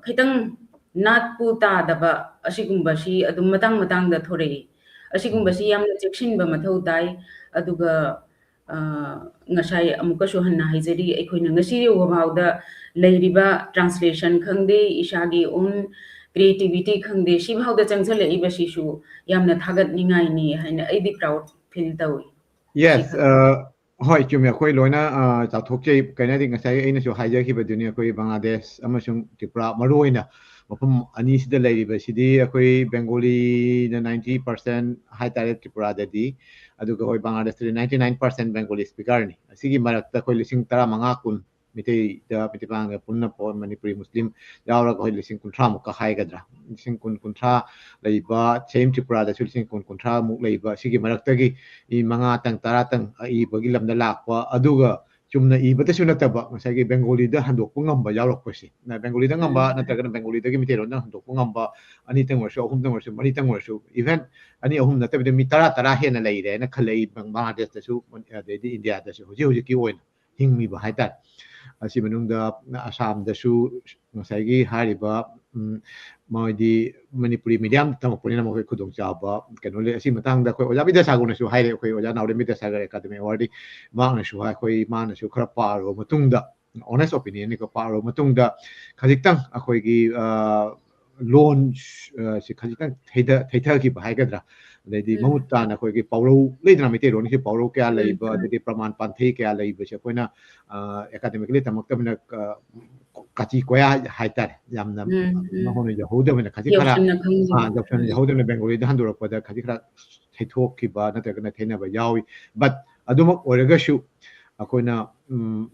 ꯈꯤꯇꯪ ꯅꯥꯠꯄꯨ ꯇꯥꯗꯕ ꯑꯁꯤꯒꯨꯝꯕꯁꯤ ꯑꯗꯨꯝ ꯃꯇꯥꯡ ꯃꯇꯥꯡꯗ ꯊꯣꯔꯛꯏ꯫ ꯑꯁꯤꯒꯨꯝꯕꯁꯤ ꯌꯥꯝꯅ ꯆꯦꯛꯁꯤꯟꯕ ꯃꯊꯧ ꯇꯥꯏ꯫ ꯑꯗꯨꯒ, ꯑ, ꯉꯁꯥꯏ ꯑꯃꯨꯛꯀꯁꯨ ꯍꯟꯅ ꯍꯥꯏꯖꯔꯤ, ꯑꯩꯈꯣꯏꯅ ꯉꯁꯤ ꯌꯧꯕ ꯐꯥꯎꯗ ꯂꯩꯔꯤꯕ translation ꯈꯪꯗꯦ, ꯏꯁꯥꯒꯤ own creativity ꯈꯪꯗꯦ, ꯁꯤꯐꯥꯎꯗ ꯆꯪꯁꯤꯜꯂꯛꯏꯕꯁꯤꯁꯨ ꯌꯥꯝꯅ ꯊꯥꯒꯠꯅꯤꯡꯉꯥꯏꯅꯤ ꯍꯥꯏꯅ ꯑꯩꯗꯤ proud feel ꯇꯧꯏ꯫ Yes, ꯁꯤꯈꯛ꯫ ꯑ, ꯍꯣꯏ, ꯆꯨꯝꯃꯦ꯫ ꯑꯩꯈꯣꯏ ꯂꯣꯏꯅ, ꯑ, ꯆꯥꯎꯊꯣꯛꯆꯩ꯫ ꯀꯩꯅꯣꯗꯤ ꯉꯁꯥꯏ ꯑꯩꯅꯁꯨ ꯍꯥꯏꯖꯈꯤꯕꯗꯨꯅꯤ, ꯑꯩꯈꯣꯏ ꯕꯪꯒ꯭ꯂꯥꯗꯦꯁ ꯑꯃꯁꯨꯡ ꯇ꯭ꯔꯤꯄꯨꯔꯥ, ꯃꯔꯨꯑꯣꯏꯅ ꯃꯐꯝ ꯑꯅꯤꯁꯤꯗ ꯂꯩꯔꯤꯕꯁꯤꯗꯤ ꯑꯩꯈꯣꯏ ꯕꯦꯡꯒꯣꯂꯤꯅ ninety percent ꯍꯥꯏꯇꯥꯔꯦ ꯇ꯭ꯔꯤꯄꯨꯔꯥꯗꯗꯤ, ꯑꯗꯨꯒ ꯍꯣꯏ ꯕꯪꯒ꯭ꯂꯥꯗꯦꯁꯇꯗꯤ ninety nine percent ꯕꯦꯡꯒꯣꯂꯤ speakerꯅꯤ꯫ ꯑꯁꯤꯒꯤ ꯃꯔꯛꯇ ꯑꯩꯈꯣꯏ ꯂꯤꯁꯤꯡ ꯇꯔꯥꯃꯉꯥ ꯀꯨꯟ ꯃꯤꯇꯩꯗ, ꯃꯤꯇꯩ ꯄꯥꯉꯜꯒ ꯄꯨꯟꯅ ꯄꯣ-, ꯃꯅꯤꯄꯨꯔꯤ ꯃꯨꯁꯂꯤꯝ ꯌꯥꯎꯔꯒ ꯑꯩꯈꯣꯏ ꯂꯤꯁꯤꯡ ꯀꯨꯟꯊ꯭ꯔꯥꯃꯨꯛꯀ ꯍꯥꯏꯒꯗ꯭ꯔꯥ, ꯂꯤꯁꯤꯡ ꯀꯨꯟ, ꯀꯨꯟꯊ꯭ꯔꯥ ꯂꯩꯕ same ꯇ꯭ꯔꯤꯄꯨꯔꯥꯗꯁꯨ ꯂꯤꯁꯤꯡ ꯀꯨꯟ, ꯀꯨꯟꯊ꯭ꯔꯥꯃꯨꯛ ꯂꯩꯕ, ꯁꯤꯒꯤ ꯃꯔꯛꯇꯒꯤ ꯃꯤ ꯃꯉꯥꯇꯪ, ꯇꯔꯥꯇꯪ ꯏꯕꯒꯤ ꯂꯝꯗ ꯂꯥꯛꯄ, ꯑꯗꯨꯒ ꯆꯨꯝꯅ ꯏꯕꯗꯁꯨ ꯅꯠꯇꯕ, ꯉꯁꯥꯏꯒꯤ ꯕꯦꯡꯒꯣꯂꯤꯗ ꯍꯟꯗꯣꯛꯄ ꯉꯝꯕ ꯌꯥꯎꯔꯛꯄꯁꯦ, ꯅ ꯕꯦꯡꯒꯣꯂꯤꯗ ꯉꯝꯕ ꯎꯝ꯫ ꯅꯠꯇ꯭ꯔꯒꯅ ꯕꯦꯡꯒꯣꯂꯤꯗꯒꯤ ꯃꯤꯇꯩꯔꯣꯟꯗ ꯍꯟꯗꯣꯛꯄ ꯉꯝꯕ, ꯑꯅꯤꯇꯪ ꯑꯣꯏꯔꯁꯨ, ꯑꯍꯨꯝꯇꯪ ꯑꯣꯏꯔꯁꯨ, ꯃꯔꯤꯇꯪ ꯑꯣꯏꯔꯁꯨ, even ꯑꯅꯤ ꯑꯍꯨꯝ ꯅꯠꯇꯕꯤꯗ ꯃꯤ ꯇꯔꯥ, ꯇꯔꯥ ꯍꯦꯟꯅ ꯂꯩꯔꯦꯅ ꯈꯜꯂꯛꯏ, ꯕꯪ-, ꯕꯪꯒ꯭ꯂꯥꯗꯦꯁꯇꯁꯨ, ꯑꯗꯩꯗꯤ ꯏꯟꯗꯤꯌꯥꯗꯁꯨ ꯍꯧꯖꯤꯛ ꯍꯧꯖꯤꯛꯀꯤ ꯑꯣꯏꯅ ꯍꯤꯡꯉꯤꯕ ꯍꯥꯏꯇꯥꯔꯦ꯫ ꯑꯁꯤ ꯃꯅꯨꯡꯗ ꯑꯁꯥꯝꯗꯁꯨ ꯉꯁꯥꯏꯒꯤ ꯍꯥꯏꯔꯤꯕ, ꯎꯝ, ꯃꯣꯏꯗꯤ ꯃꯅꯤꯄꯨꯔꯤ ꯃꯤꯗꯤꯌꯝ ꯇꯝꯃꯛꯄꯅꯤꯅ ꯃꯈꯣꯏ ꯈꯨꯗꯣꯡꯆꯥꯕ ꯀꯩꯅꯣ ꯂꯩ꯫ ꯑꯁꯤ ꯃꯇꯥꯡꯗ ꯑꯩꯈꯣꯏ ꯑꯣꯖꯥ ꯕꯤꯗ꯭ꯌꯥꯁꯥꯒꯔꯅꯁꯨ ꯍꯥꯏꯔꯦ, ꯑꯩꯈꯣꯏ ꯑꯣꯖꯥ ꯅꯥꯎꯔꯦꯝ ꯕꯤꯗ꯭ꯌꯥꯁꯥꯒꯔ ꯑꯦꯀꯥꯗꯃꯤ ꯑꯦꯋꯥꯔꯗꯤ ꯃꯍꯥꯛꯅꯁꯨ ꯍꯥꯏ, ꯑꯩꯈꯣꯏ ꯃꯥꯅꯁꯨ ꯈꯔ ꯄꯥꯔꯨꯔꯕ ꯃꯇꯨꯡꯗ, honest opinionꯅꯤꯀꯣ, ꯄꯥꯔꯨꯔꯕ ꯃꯇꯨꯡꯗ ꯈꯖꯤꯛꯇꯪ ꯑꯩꯈꯣꯏꯒꯤ, ꯑ, ꯂꯣꯟ, ꯑ, ꯁꯤ ꯈꯖꯤꯛꯇꯪ ꯊꯩꯊ-, ꯊꯩꯊꯈꯤꯕ ꯍꯥꯏꯒꯗ꯭ꯔꯥ, ꯑꯗꯩꯗꯤ ꯎꯝ꯫ ꯃꯃꯨꯠ ꯇꯥꯅ ꯑꯩꯈꯣꯏꯒꯤ ꯄꯥꯎꯔꯧ ꯂꯩꯗꯅ, ꯃꯩꯇꯩꯔꯣꯟꯒꯤ ꯄꯥꯎꯔꯧ ꯀꯌꯥ ꯎꯝ, ꯂꯩꯕ, ꯎꯝ꯫ ꯑꯗꯩꯗꯤ ꯄ꯭ꯔꯃꯥꯟ ꯄꯥꯟꯊꯩ ꯀꯌꯥ ꯂꯩꯕꯁꯦ ꯑꯩꯈꯣꯏꯅ, ꯑ, academically ꯇꯝꯃꯛꯇꯕꯅꯤꯅ, ꯑ, ꯀꯥꯆꯤ ꯀꯣꯌꯥ ꯍꯥꯏꯇꯥꯔꯦ, ꯌꯥꯝꯅ ꯎꯝ, ꯎꯝ꯫ ꯃꯉꯣꯟꯗ ꯌꯧꯍꯧꯗꯕꯅꯤꯅ ꯈꯖꯤꯛ ꯈꯔ, ꯌꯧꯁꯟꯅ ꯈꯪꯗꯕ꯫ ꯑ, ꯌꯧꯁꯟꯅ ꯎꯝ꯫ ꯌꯧꯍꯧꯗꯕꯅꯤꯅ ꯕꯦꯡꯒꯣꯂꯤꯗ ꯍꯟꯗꯣꯔꯛꯄꯗ ꯈꯖꯤꯛ ꯈꯔ ꯊꯩꯊꯣꯛꯈꯤꯕ ꯅꯠꯇ꯭ꯔꯒꯅ ꯊꯩꯅꯕ ꯌꯥꯎꯏ꯫ But ꯑꯗꯨꯃꯛ ꯑꯣꯏꯔꯒꯁꯨ ꯑꯩꯈꯣꯏꯅ, ꯎꯝ,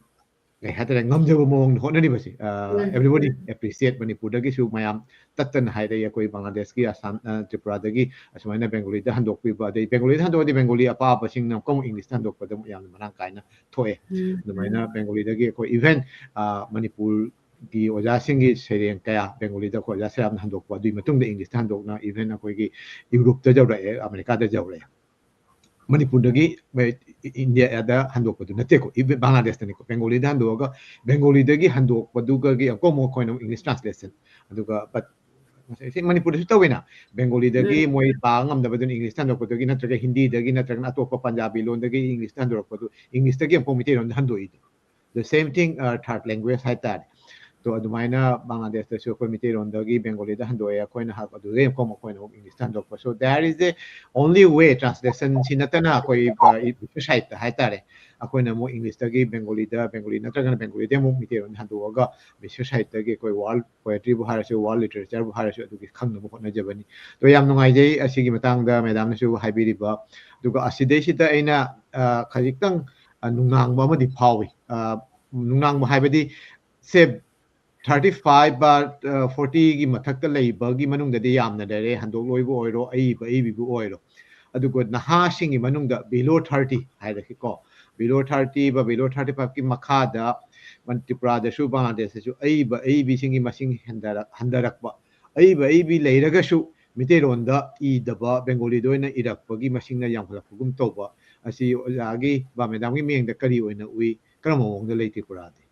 ꯀꯩ ꯍꯥꯏꯇꯥꯔꯦ, ꯉꯝꯖꯕ ꯃꯑꯣꯡꯗ ꯍꯣꯠꯅꯔꯤꯕꯁꯦ, ꯑ, ꯎꯝ, everybody ꯎꯝ꯫ Appreciate ꯃꯅꯤꯄꯨꯔꯗꯒꯤꯁꯨ ꯃꯌꯥꯝ ꯇꯠꯇꯅ ꯍꯥꯏꯔꯛꯏ, ꯑꯩꯈꯣꯏ ꯕꯪꯒ꯭ꯂꯥꯗꯦꯁꯀꯤ, ꯑꯁꯥꯝ, ꯑ, ꯇ꯭ꯔꯤꯄꯨꯔꯥꯗꯒꯤ ꯑꯁꯨꯃꯥꯏꯅ ꯕꯦꯡꯒꯣꯂꯤꯗ ꯍꯟꯗꯣꯛꯄꯤꯕ, ꯑꯗꯩ ꯕꯦꯡꯒꯣꯂꯤꯗ ꯍꯟꯗꯣꯛꯑꯗꯤ ꯕꯦꯡꯒꯣꯂꯤ ꯑꯄꯥꯕꯁꯤꯡꯅ ꯑꯃꯨꯛꯀ ꯑꯃꯨꯛ ꯏꯪꯂꯤꯁꯇ ꯍꯟꯗꯣꯛꯄꯗ ꯑꯃꯨꯛ ꯌꯥꯝꯅ ꯃꯔꯥꯡ ꯀꯥꯏꯅ ꯊꯣꯛꯑꯦ꯫ ꯎꯝ, ꯑꯗꯨꯃꯥꯏꯅ ꯎꯝ꯫ ꯕꯦꯡꯒꯣꯂꯤꯗꯒꯤ ꯑꯩꯈꯣꯏ even, ꯑ, ꯃꯅꯤꯄꯨꯔꯒꯤ ꯑꯣꯖꯥꯁꯤꯡꯒꯤ ꯁꯩꯔꯦꯡ ꯀꯌꯥ ꯕꯦꯡꯒꯣꯂꯤꯗ ꯑꯩꯈꯣꯏ ꯑꯣꯖꯥ ꯁꯦꯔꯥꯝꯅ ꯍꯟꯗꯣꯛꯄ, ꯑꯗꯨꯒꯤ ꯃꯇꯨꯡꯗ ꯏꯪꯂꯤꯁꯇ ꯍꯟꯗꯣꯛꯅ even ꯑꯩꯈꯣꯏꯒꯤ ꯌꯨꯔꯣꯞꯇ ꯌꯧꯔꯛꯑꯦ, ꯑꯃꯦꯔꯤꯀꯥꯗ ꯌꯧꯔꯛꯑꯦ꯫ ꯃꯅꯤꯄꯨꯔꯗꯒꯤ, ꯏꯟꯗꯤꯌꯥꯗ ꯍꯟꯗꯣꯛꯄꯗꯨ ꯅꯠꯇꯦꯀꯣ, even ꯕꯪꯒ꯭ꯂꯥꯗꯦꯁꯇꯅꯤꯀꯣ, ꯕꯦꯡꯒꯣꯂꯤꯗ ꯍꯟꯗꯣꯛꯑꯒ, ꯕꯦꯡꯒꯣꯂꯤꯗꯒꯤ ꯍꯟꯗꯣꯛꯄꯗꯨꯒꯒꯤ ꯑꯃꯨꯛꯀ ꯑꯃꯨꯛ ꯑꯩꯈꯣꯏꯅ ꯑꯃꯨꯛ English translation, ꯑꯗꯨꯒ, but ꯉꯁꯥꯏ ꯁꯤ ꯃꯅꯤꯄꯨꯔꯗꯁꯨ ꯇꯧꯋꯤꯅ, ꯕꯦꯡꯒꯣꯂꯤꯗꯒꯤ ꯎꯝ꯫ ꯃꯣꯏ ꯄꯥ ꯉꯝꯗꯕꯗꯨꯅ ꯏꯪꯂꯤꯁꯇ ꯍꯟꯗꯣꯛꯄꯗꯒꯤ, ꯅꯠꯇ꯭ꯔꯒ ꯍꯤꯟꯗꯤꯗꯒꯤ, ꯅꯠꯇ꯭ꯔꯒꯅ ꯑꯇꯣꯞꯄ ꯄꯟꯖꯥꯕꯤ ꯂꯣꯟꯗꯒꯤ ꯏꯪꯂꯤꯁꯇ ꯍꯟꯗꯣꯔꯛꯄꯗꯨ, ꯏꯪꯂꯤꯁꯇꯒꯤ ꯑꯃꯨꯛ ꯃꯩꯇꯩꯂꯣꯟꯗ ꯍꯟꯗꯣꯛꯏꯗꯣ꯫ The same thing, uh, third language ꯍꯥꯏꯇꯥꯔꯦ꯫ ꯇꯣ ꯑꯗꯨꯃꯥꯏꯅ ꯕꯪꯒ꯭ꯂꯥꯗꯦꯁꯇꯁꯨ ꯑꯩꯈꯣꯏ ꯃꯩꯇꯩꯔꯣꯟꯗꯒꯤ ꯕꯦꯡꯒꯣꯂꯤꯗ ꯍꯟꯗꯣꯛꯑꯦ, ꯑꯩꯈꯣꯏꯅ ꯍꯥ-, ꯑꯗꯨꯗꯒꯤ ꯑꯃꯨꯛ ꯑꯩꯈꯣꯏꯅ ꯑꯃꯨꯛ ꯏꯪꯂꯤꯁꯇ ꯍꯟꯗꯣꯛꯄ꯫ So there is a only way, translation ꯁꯤ ꯅꯠꯇꯅ ꯑꯩꯈꯣꯏ, ꯑ, ꯏ-, ꯏ-, side ꯍꯥꯏꯇꯥꯔꯦ, ꯑꯩꯈꯣꯏꯅ ꯑꯃꯨꯛ ꯏꯪꯂꯤꯁꯇꯒꯤ ꯕꯦꯡꯒꯣꯂꯤꯗ, ꯕꯦꯡꯒꯣꯂꯤ ꯅꯠꯇ꯭ꯔꯒꯅ ꯕꯦꯡꯒꯣꯂꯤꯗꯒꯤ ꯑꯃꯨꯛ ꯃꯩꯇꯩꯔꯣꯟꯗ ꯍꯟꯗꯣꯛꯑꯒ ꯃꯩꯇꯩ societyꯗꯒꯤ ꯑꯩꯈꯣꯏ world poetryꯕꯨ ꯍꯥꯏꯔꯁꯨ, world literatureꯕꯨ ꯍꯥꯏꯔꯁꯨ ꯑꯗꯨꯒꯤ ꯈꯪꯅꯕ ꯍꯣꯠꯅꯖꯕꯅꯤ꯫ ꯑꯗꯣ ꯌꯥꯝ ꯅꯨꯡꯉꯥꯏꯖꯩ ꯑꯁꯤꯒꯤ ꯃꯇꯥꯡꯗ ꯃꯦꯗꯥꯝꯅꯁꯨ ꯍꯥꯏꯕꯤꯔꯤꯕ꯫ ꯑꯗꯨꯒ ꯑꯁꯤꯗꯩꯁꯤꯗ ꯑꯩꯅ, ꯑ, ꯈꯖꯤꯛꯇꯪ, ꯑ, ꯅꯨꯡꯅꯥꯡꯕ ꯑꯃꯗꯤ ꯐꯥꯎꯏ꯫ ꯑ, ꯅꯨꯡꯅꯥꯡꯕ ꯍꯥꯏꯕꯗꯤ, ꯁꯦ, thirty five, ꯑ, fortyꯒꯤ ꯃꯊꯛꯇ ꯂꯩꯕꯒꯤ ꯃꯅꯨꯡꯗꯗꯤ ꯌꯥꯝꯅ ꯂꯩꯔꯦ, ꯍꯟꯗꯣꯛꯂꯣꯏꯕ ꯑꯣꯏꯔꯣ, ꯑꯏꯕ ꯑꯏꯕꯤꯕꯨ ꯑꯣꯏꯔꯣ꯫ ꯑꯗꯨꯒ ꯅꯍꯥꯁꯤꯡꯒꯤ ꯃꯅꯨꯡꯗ below thirty ꯍꯥꯏꯔꯁꯤꯀꯣ, below thirty ꯕ below thirty five ꯀꯤ ꯃꯈꯥꯗ ꯃꯟ-, ꯇ꯭ꯔꯤꯄꯨꯔꯥꯗꯁꯨ ꯕꯪꯒ꯭ꯂꯥꯗꯦꯁꯇꯁꯨ ꯑꯏꯕ ꯑꯏꯕꯤꯁꯤꯡꯒꯤ ꯃꯁꯤꯡ ꯍꯟꯊꯔꯛ-, ꯍꯟꯊꯔꯛꯄ, ꯑꯏꯕ ꯑꯏꯕꯤ ꯂꯩꯔꯒꯁꯨ ꯃꯤꯇꯩꯔꯣꯟꯗ ꯏꯗꯕ, ꯕꯦꯡꯒꯣꯂꯤꯗ ꯑꯣꯏꯅ ꯏꯔꯛꯄꯒꯤ ꯃꯁꯤꯡꯅ ꯌꯥꯝꯈꯠꯂꯛꯄꯒꯨꯝ ꯇꯧꯕ ꯑꯁꯤ ꯑꯣꯖꯥꯒꯤ ꯕ ꯃꯦꯗꯥꯝꯒꯤ ꯃꯤꯠꯌꯦꯡꯗ ꯀꯔꯤ ꯑꯣꯏꯅ ꯎꯏ? ꯀꯔꯝꯕ ꯃꯑꯣꯡꯗ ꯂꯩ ꯇ꯭ꯔꯤꯄꯨꯔꯥꯗꯤ?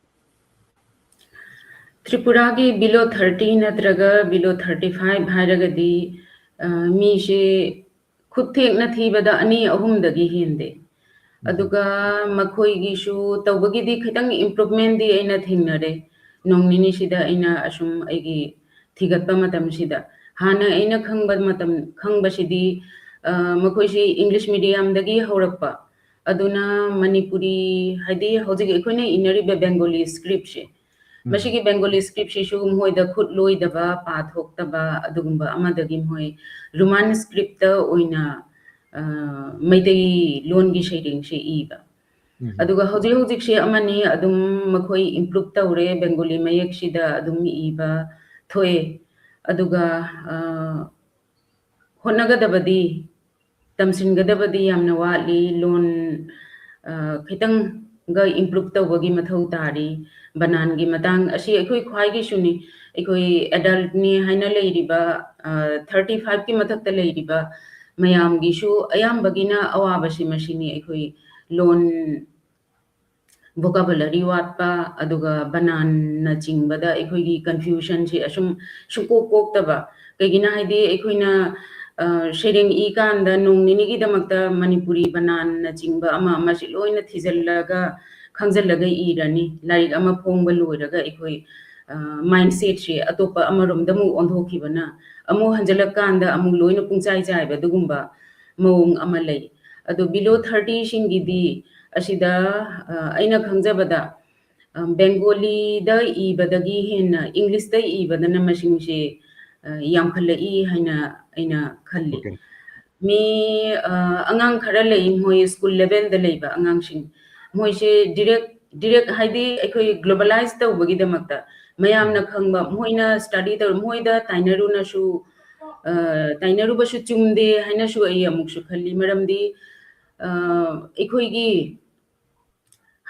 ꯇ꯭ꯔꯤꯄꯨꯔꯥꯒꯤ below thirty ꯅꯠꯇ꯭ꯔꯒ below thirty five ꯍꯥꯏꯔꯒꯗꯤ, ꯑ, ꯃꯤꯁꯦ ꯈꯨꯠ ꯊꯦꯛꯅ ꯊꯤꯕꯗ ꯑꯅꯤ ꯑꯍꯨꯝꯗꯒꯤ ꯍꯦꯟꯗꯦ꯫ ꯎꯝ꯫ ꯑꯗꯨꯒ ꯃꯈꯣꯏꯒꯤꯁꯨ ꯇꯧꯕꯒꯤꯗꯤ ꯈꯤꯇꯪ improvement ꯗꯤ ꯑꯩꯅ ꯊꯦꯡꯅꯔꯦ꯫ ꯅꯣꯡ ꯅꯤꯅꯤꯁꯤꯗ ꯑꯩꯅ ꯑꯁꯨꯝ ꯑꯩꯒꯤ ꯊꯤꯒꯠꯄ ꯃꯇꯝꯁꯤꯗ, ꯍꯥꯟꯅ ꯑꯩꯅ ꯈꯪꯕ ꯃꯇꯝ, ꯈꯪꯕꯁꯤꯗꯤ, ꯑ, ꯃꯈꯣꯏꯁꯤ English medium ꯗꯒꯤ ꯍꯧꯔꯛꯄ, ꯑꯗꯨꯅ ꯃꯅꯤꯄꯨꯔꯤ, ꯍꯥꯏꯗꯤ ꯍꯧꯖꯤꯛ ꯑꯩꯈꯣꯏꯅ ꯏꯅꯔꯤꯕ ꯕꯦꯡꯒꯣꯂꯤ script ꯁꯦ, ꯎꯝ꯫ ꯃꯁꯤꯒꯤ ꯕꯦꯡꯒꯣꯂꯤ script ꯁꯤꯁꯨ ꯃꯈꯣꯏꯗ ꯈꯨꯠ ꯂꯣꯏꯗꯕ, ꯄꯥꯊꯣꯛꯇꯕ ꯑꯗꯨꯒꯨꯝꯕ ꯑꯃꯗꯒꯤ ꯃꯈꯣꯏ ꯔꯣꯃꯥꯟ script ꯇ ꯑꯣꯏꯅ, ꯑ, ꯃꯩꯇꯩ ꯂꯣꯟꯒꯤ ꯁꯩꯔꯦꯡꯁꯦ ꯏꯕ꯫ ꯎꯝ꯫ ꯑꯗꯨꯒ ꯍꯧꯖꯤꯛ ꯍꯧꯖꯤꯛꯁꯦ ꯑꯃꯅꯤ ꯑꯗꯨꯝ ꯃꯈꯣꯏ improve ꯇꯧꯔꯦ, ꯕꯦꯡꯒꯣꯂꯤ ꯃꯌꯦꯛꯁꯤꯗ ꯑꯗꯨꯝ ꯏꯕ ꯊꯣꯛꯑꯦ꯫ ꯑꯗꯨꯒ, ꯑ, ꯍꯣꯠꯅꯒꯗꯕꯗꯤ, ꯇꯝꯁꯤꯟꯒꯗꯕꯗꯤ ꯌꯥꯝꯅ ꯋꯥꯠꯂꯤ꯫ ꯂꯣꯟ, ꯑ, ꯈꯤꯇꯪꯒ improve ꯇꯧꯕꯒꯤ ꯃꯊꯧ ꯇꯥꯔꯤ꯫ ꯕꯅꯥꯟꯒꯤ ꯃꯇꯥꯡ ꯑꯁꯤ ꯑꯩꯈꯣꯏ ꯈ꯭ꯋꯥꯏꯒꯤꯁꯨꯅꯤ꯫ ꯑꯩꯈꯣꯏ adult ꯅꯤ ꯍꯥꯏꯅ ꯂꯩꯔꯤꯕ, ꯑ, thirty five ꯀꯤ ꯃꯊꯛꯇ ꯂꯩꯔꯤꯕ ꯃꯌꯥꯝꯒꯤꯁꯨ ꯑꯌꯥꯝꯕꯒꯤꯅ ꯑꯋꯥꯕꯁꯤ ꯃꯁꯤꯅꯤ꯫ ꯑꯩꯈꯣꯏ ꯂꯣꯟ vocabulary ꯋꯥꯠꯄ, ꯑꯗꯨꯒ ꯕꯅꯥꯟꯅꯆꯤꯡꯕꯗ ꯑꯩꯈꯣꯏꯒꯤ confusion ꯁꯤ ꯑꯁꯨꯝ ꯁꯨꯡꯀꯣꯛ ꯀꯣꯛꯇꯕ꯫ ꯀꯩꯒꯤꯅꯣ ꯍꯥꯏꯗꯤ ꯑꯩꯈꯣꯏꯅ, ꯑ, ꯁꯩꯔꯦꯡ ꯏꯀꯥꯟꯗ ꯅꯣꯡ ꯅꯤꯅꯤꯒꯤꯗꯃꯛꯇ ꯃꯅꯤꯄꯨꯔꯤ ꯕꯅꯥꯟꯅꯆꯤꯡꯕ ꯑꯃ ꯑꯃꯁꯤ ꯂꯣꯏꯅ ꯊꯤꯖꯤꯜꯂꯒ ꯈꯪꯖꯤꯜꯂꯒ ꯏꯔꯅꯤ꯫ ꯂꯥꯏꯔꯤꯛ ꯑꯃ ꯐꯣꯡꯕ ꯂꯣꯏꯔꯒ ꯑꯩꯈꯣꯏ, ꯑ, mindset ꯁꯦ ꯑꯇꯣꯞꯄ ꯑꯃꯔꯣꯝꯗ ꯑꯃꯨꯛ ꯑꯣꯟꯊꯣꯛꯈꯤꯕꯅ ꯑꯃꯨꯛ ꯍꯟꯖꯤꯜꯂꯛꯀꯥꯟꯗ ꯑꯃꯨꯛ ꯂꯣꯏꯅ ꯄꯨꯡꯆꯥꯏ ꯆꯥꯏꯕ ꯑꯗꯨꯒꯨꯝꯕ ꯃꯑꯣꯡ ꯑꯃ ꯂꯩ꯫ ꯑꯗꯣ below thirty ꯁꯤꯡꯒꯤꯗꯤ ꯑꯁꯤꯗ, ꯑ, ꯑꯩꯅ ꯈꯪꯖꯕꯗ, ꯑ, ꯕꯦꯡꯒꯣꯂꯤꯗ ꯏꯕꯗꯒꯤ ꯍꯦꯟꯅ English ꯇ ꯏꯕꯗꯅ ꯃꯁꯤꯡꯁꯦ, ꯑ, ꯌꯥꯝꯈꯠꯂꯛꯏ ꯍꯥꯏꯅ ꯑꯩꯅ ꯈꯜꯂꯤ꯫ Okay. ꯃꯤ, ꯑ, ꯑꯉꯥꯡ ꯈꯔ ꯂꯩ, ꯃꯣꯏ school level ꯗ ꯂꯩꯕ ꯑꯉꯥꯡꯁꯤꯡ, ꯃꯣꯏꯁꯦ direct, direct ꯍꯥꯏꯗꯤ ꯑꯩꯈꯣꯏ globalize ꯇꯧꯕꯒꯤꯗꯃꯛꯇ ꯃꯌꯥꯝꯅ ꯎꯝ꯫ ꯈꯪꯕ, ꯃꯣꯏꯅ study ꯇꯧꯔ, ꯃꯣꯏꯗ ꯇꯥꯏꯅꯔꯨꯅꯁꯨ, ꯑ, ꯇꯥꯏꯅꯔꯨꯕꯁꯨ ꯆꯨꯝꯗꯦ ꯍꯥꯏꯅꯁꯨ ꯑꯩ ꯑꯃꯨꯛꯁꯨ ꯈꯜꯂꯤ꯫ ꯃꯔꯝꯗꯤ, ꯑ, ꯑꯩꯈꯣꯏꯒꯤ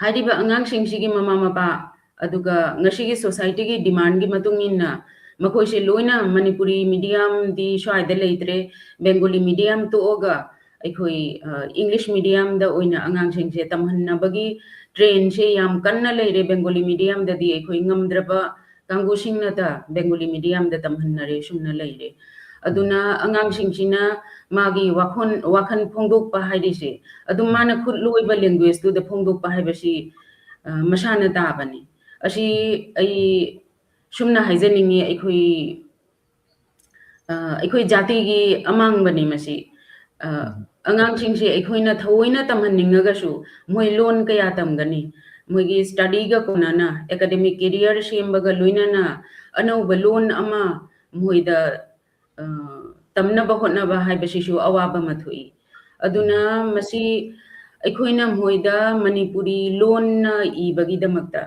ꯍꯥꯏꯔꯤꯕ ꯑꯉꯥꯡꯁꯤꯡꯁꯤꯒꯤ ꯃꯃꯥ ꯃꯄꯥ, ꯑꯗꯨꯒ ꯉꯁꯤꯒꯤ societyꯒꯤ demandꯒꯤ ꯃꯇꯨꯡ ꯏꯟꯅ ꯃꯈꯣꯏꯁꯦ ꯂꯣꯏꯅ ꯃꯅꯤꯄꯨꯔꯤ mediumꯗꯤ ꯁ꯭ꯋꯥꯏꯗ ꯂꯩꯇ꯭ꯔꯦ, Bengali medium ꯇꯣꯛꯑꯒ ꯑꯩꯈꯣꯏ, ꯑ, English mediumꯗ ꯑꯣꯏꯅ ꯑꯉꯥꯡꯁꯤꯡꯁꯦ ꯇꯝꯍꯟꯅꯕꯒꯤ trendꯁꯦ ꯌꯥꯝ ꯀꯟꯅ ꯂꯩꯔꯦ꯫ Bengali mediumꯗꯗꯤ ꯑꯩꯈꯣꯏ ꯉꯝꯗ꯭ꯔꯕ ꯀꯥꯡꯕꯨꯁꯤꯡꯅꯇ Bengali mediumꯗ ꯇꯝꯍꯟꯅꯔꯦ, ꯁꯨꯝꯅ ꯂꯩꯔꯦ꯫ ꯑꯗꯨꯅ ꯑꯉꯥꯡꯁꯤꯡꯁꯤꯅ ꯃꯥꯒꯤ ꯋꯥꯈꯜ, ꯋꯥꯈꯜ ꯐꯣꯡꯗꯣꯛꯄ ꯍꯥꯏꯔꯤꯁꯦ, ꯑꯗꯨꯝ ꯃꯥꯅ ꯈꯨꯠꯂꯣꯏꯕ languageigeꯇꯨꯗ ꯐꯣꯡꯗꯣꯛꯄ ꯍꯥꯏꯕꯁꯤ, ꯑ, ꯃꯁꯥꯅ ꯇꯥꯕꯅꯤ꯫ ꯑꯁꯤ ꯑꯩ ꯁꯨꯝꯅ ꯍꯥꯏꯖꯅꯤꯡꯉꯤ, ꯑꯩꯈꯣꯏ, ꯑ, ꯑꯩꯈꯣꯏ ꯖꯥꯇꯤꯒꯤ ꯑꯃꯥꯡꯕꯅꯤ ꯃꯁꯤ꯫ ꯑ, ꯎꯝ꯫ ꯑꯉꯥꯡꯁꯤꯡꯁꯦ ꯑꯩꯈꯣꯏꯅ ꯊꯑꯣꯏꯅ ꯇꯝꯍꯟꯅꯤꯡꯉꯒꯁꯨ ꯃꯣꯏ ꯂꯣꯟ ꯀꯌꯥ ꯇꯝꯒꯅꯤ? ꯃꯣꯏꯒꯤ studyꯒ ꯀꯣꯟꯅꯅ academic career ꯁꯦꯝꯕꯒ ꯂꯣꯏꯅꯅ ꯑꯅꯧꯕ ꯂꯣꯟ ꯑꯃ ꯃꯣꯏꯗ, ꯑ, ꯇꯝꯅꯕ ꯍꯣꯠꯅꯕ ꯍꯥꯏꯕꯁꯤꯁꯨ ꯑꯋꯥꯕ ꯑꯃ ꯊꯣꯛꯏ꯫ ꯑꯗꯨꯅ ꯃꯁꯤ ꯑꯩꯈꯣꯏꯅ ꯃꯣꯏꯗ ꯃꯅꯤꯄꯨꯔꯤ ꯂꯣꯟꯅ ꯏꯕꯒꯤꯗꯃꯛꯇ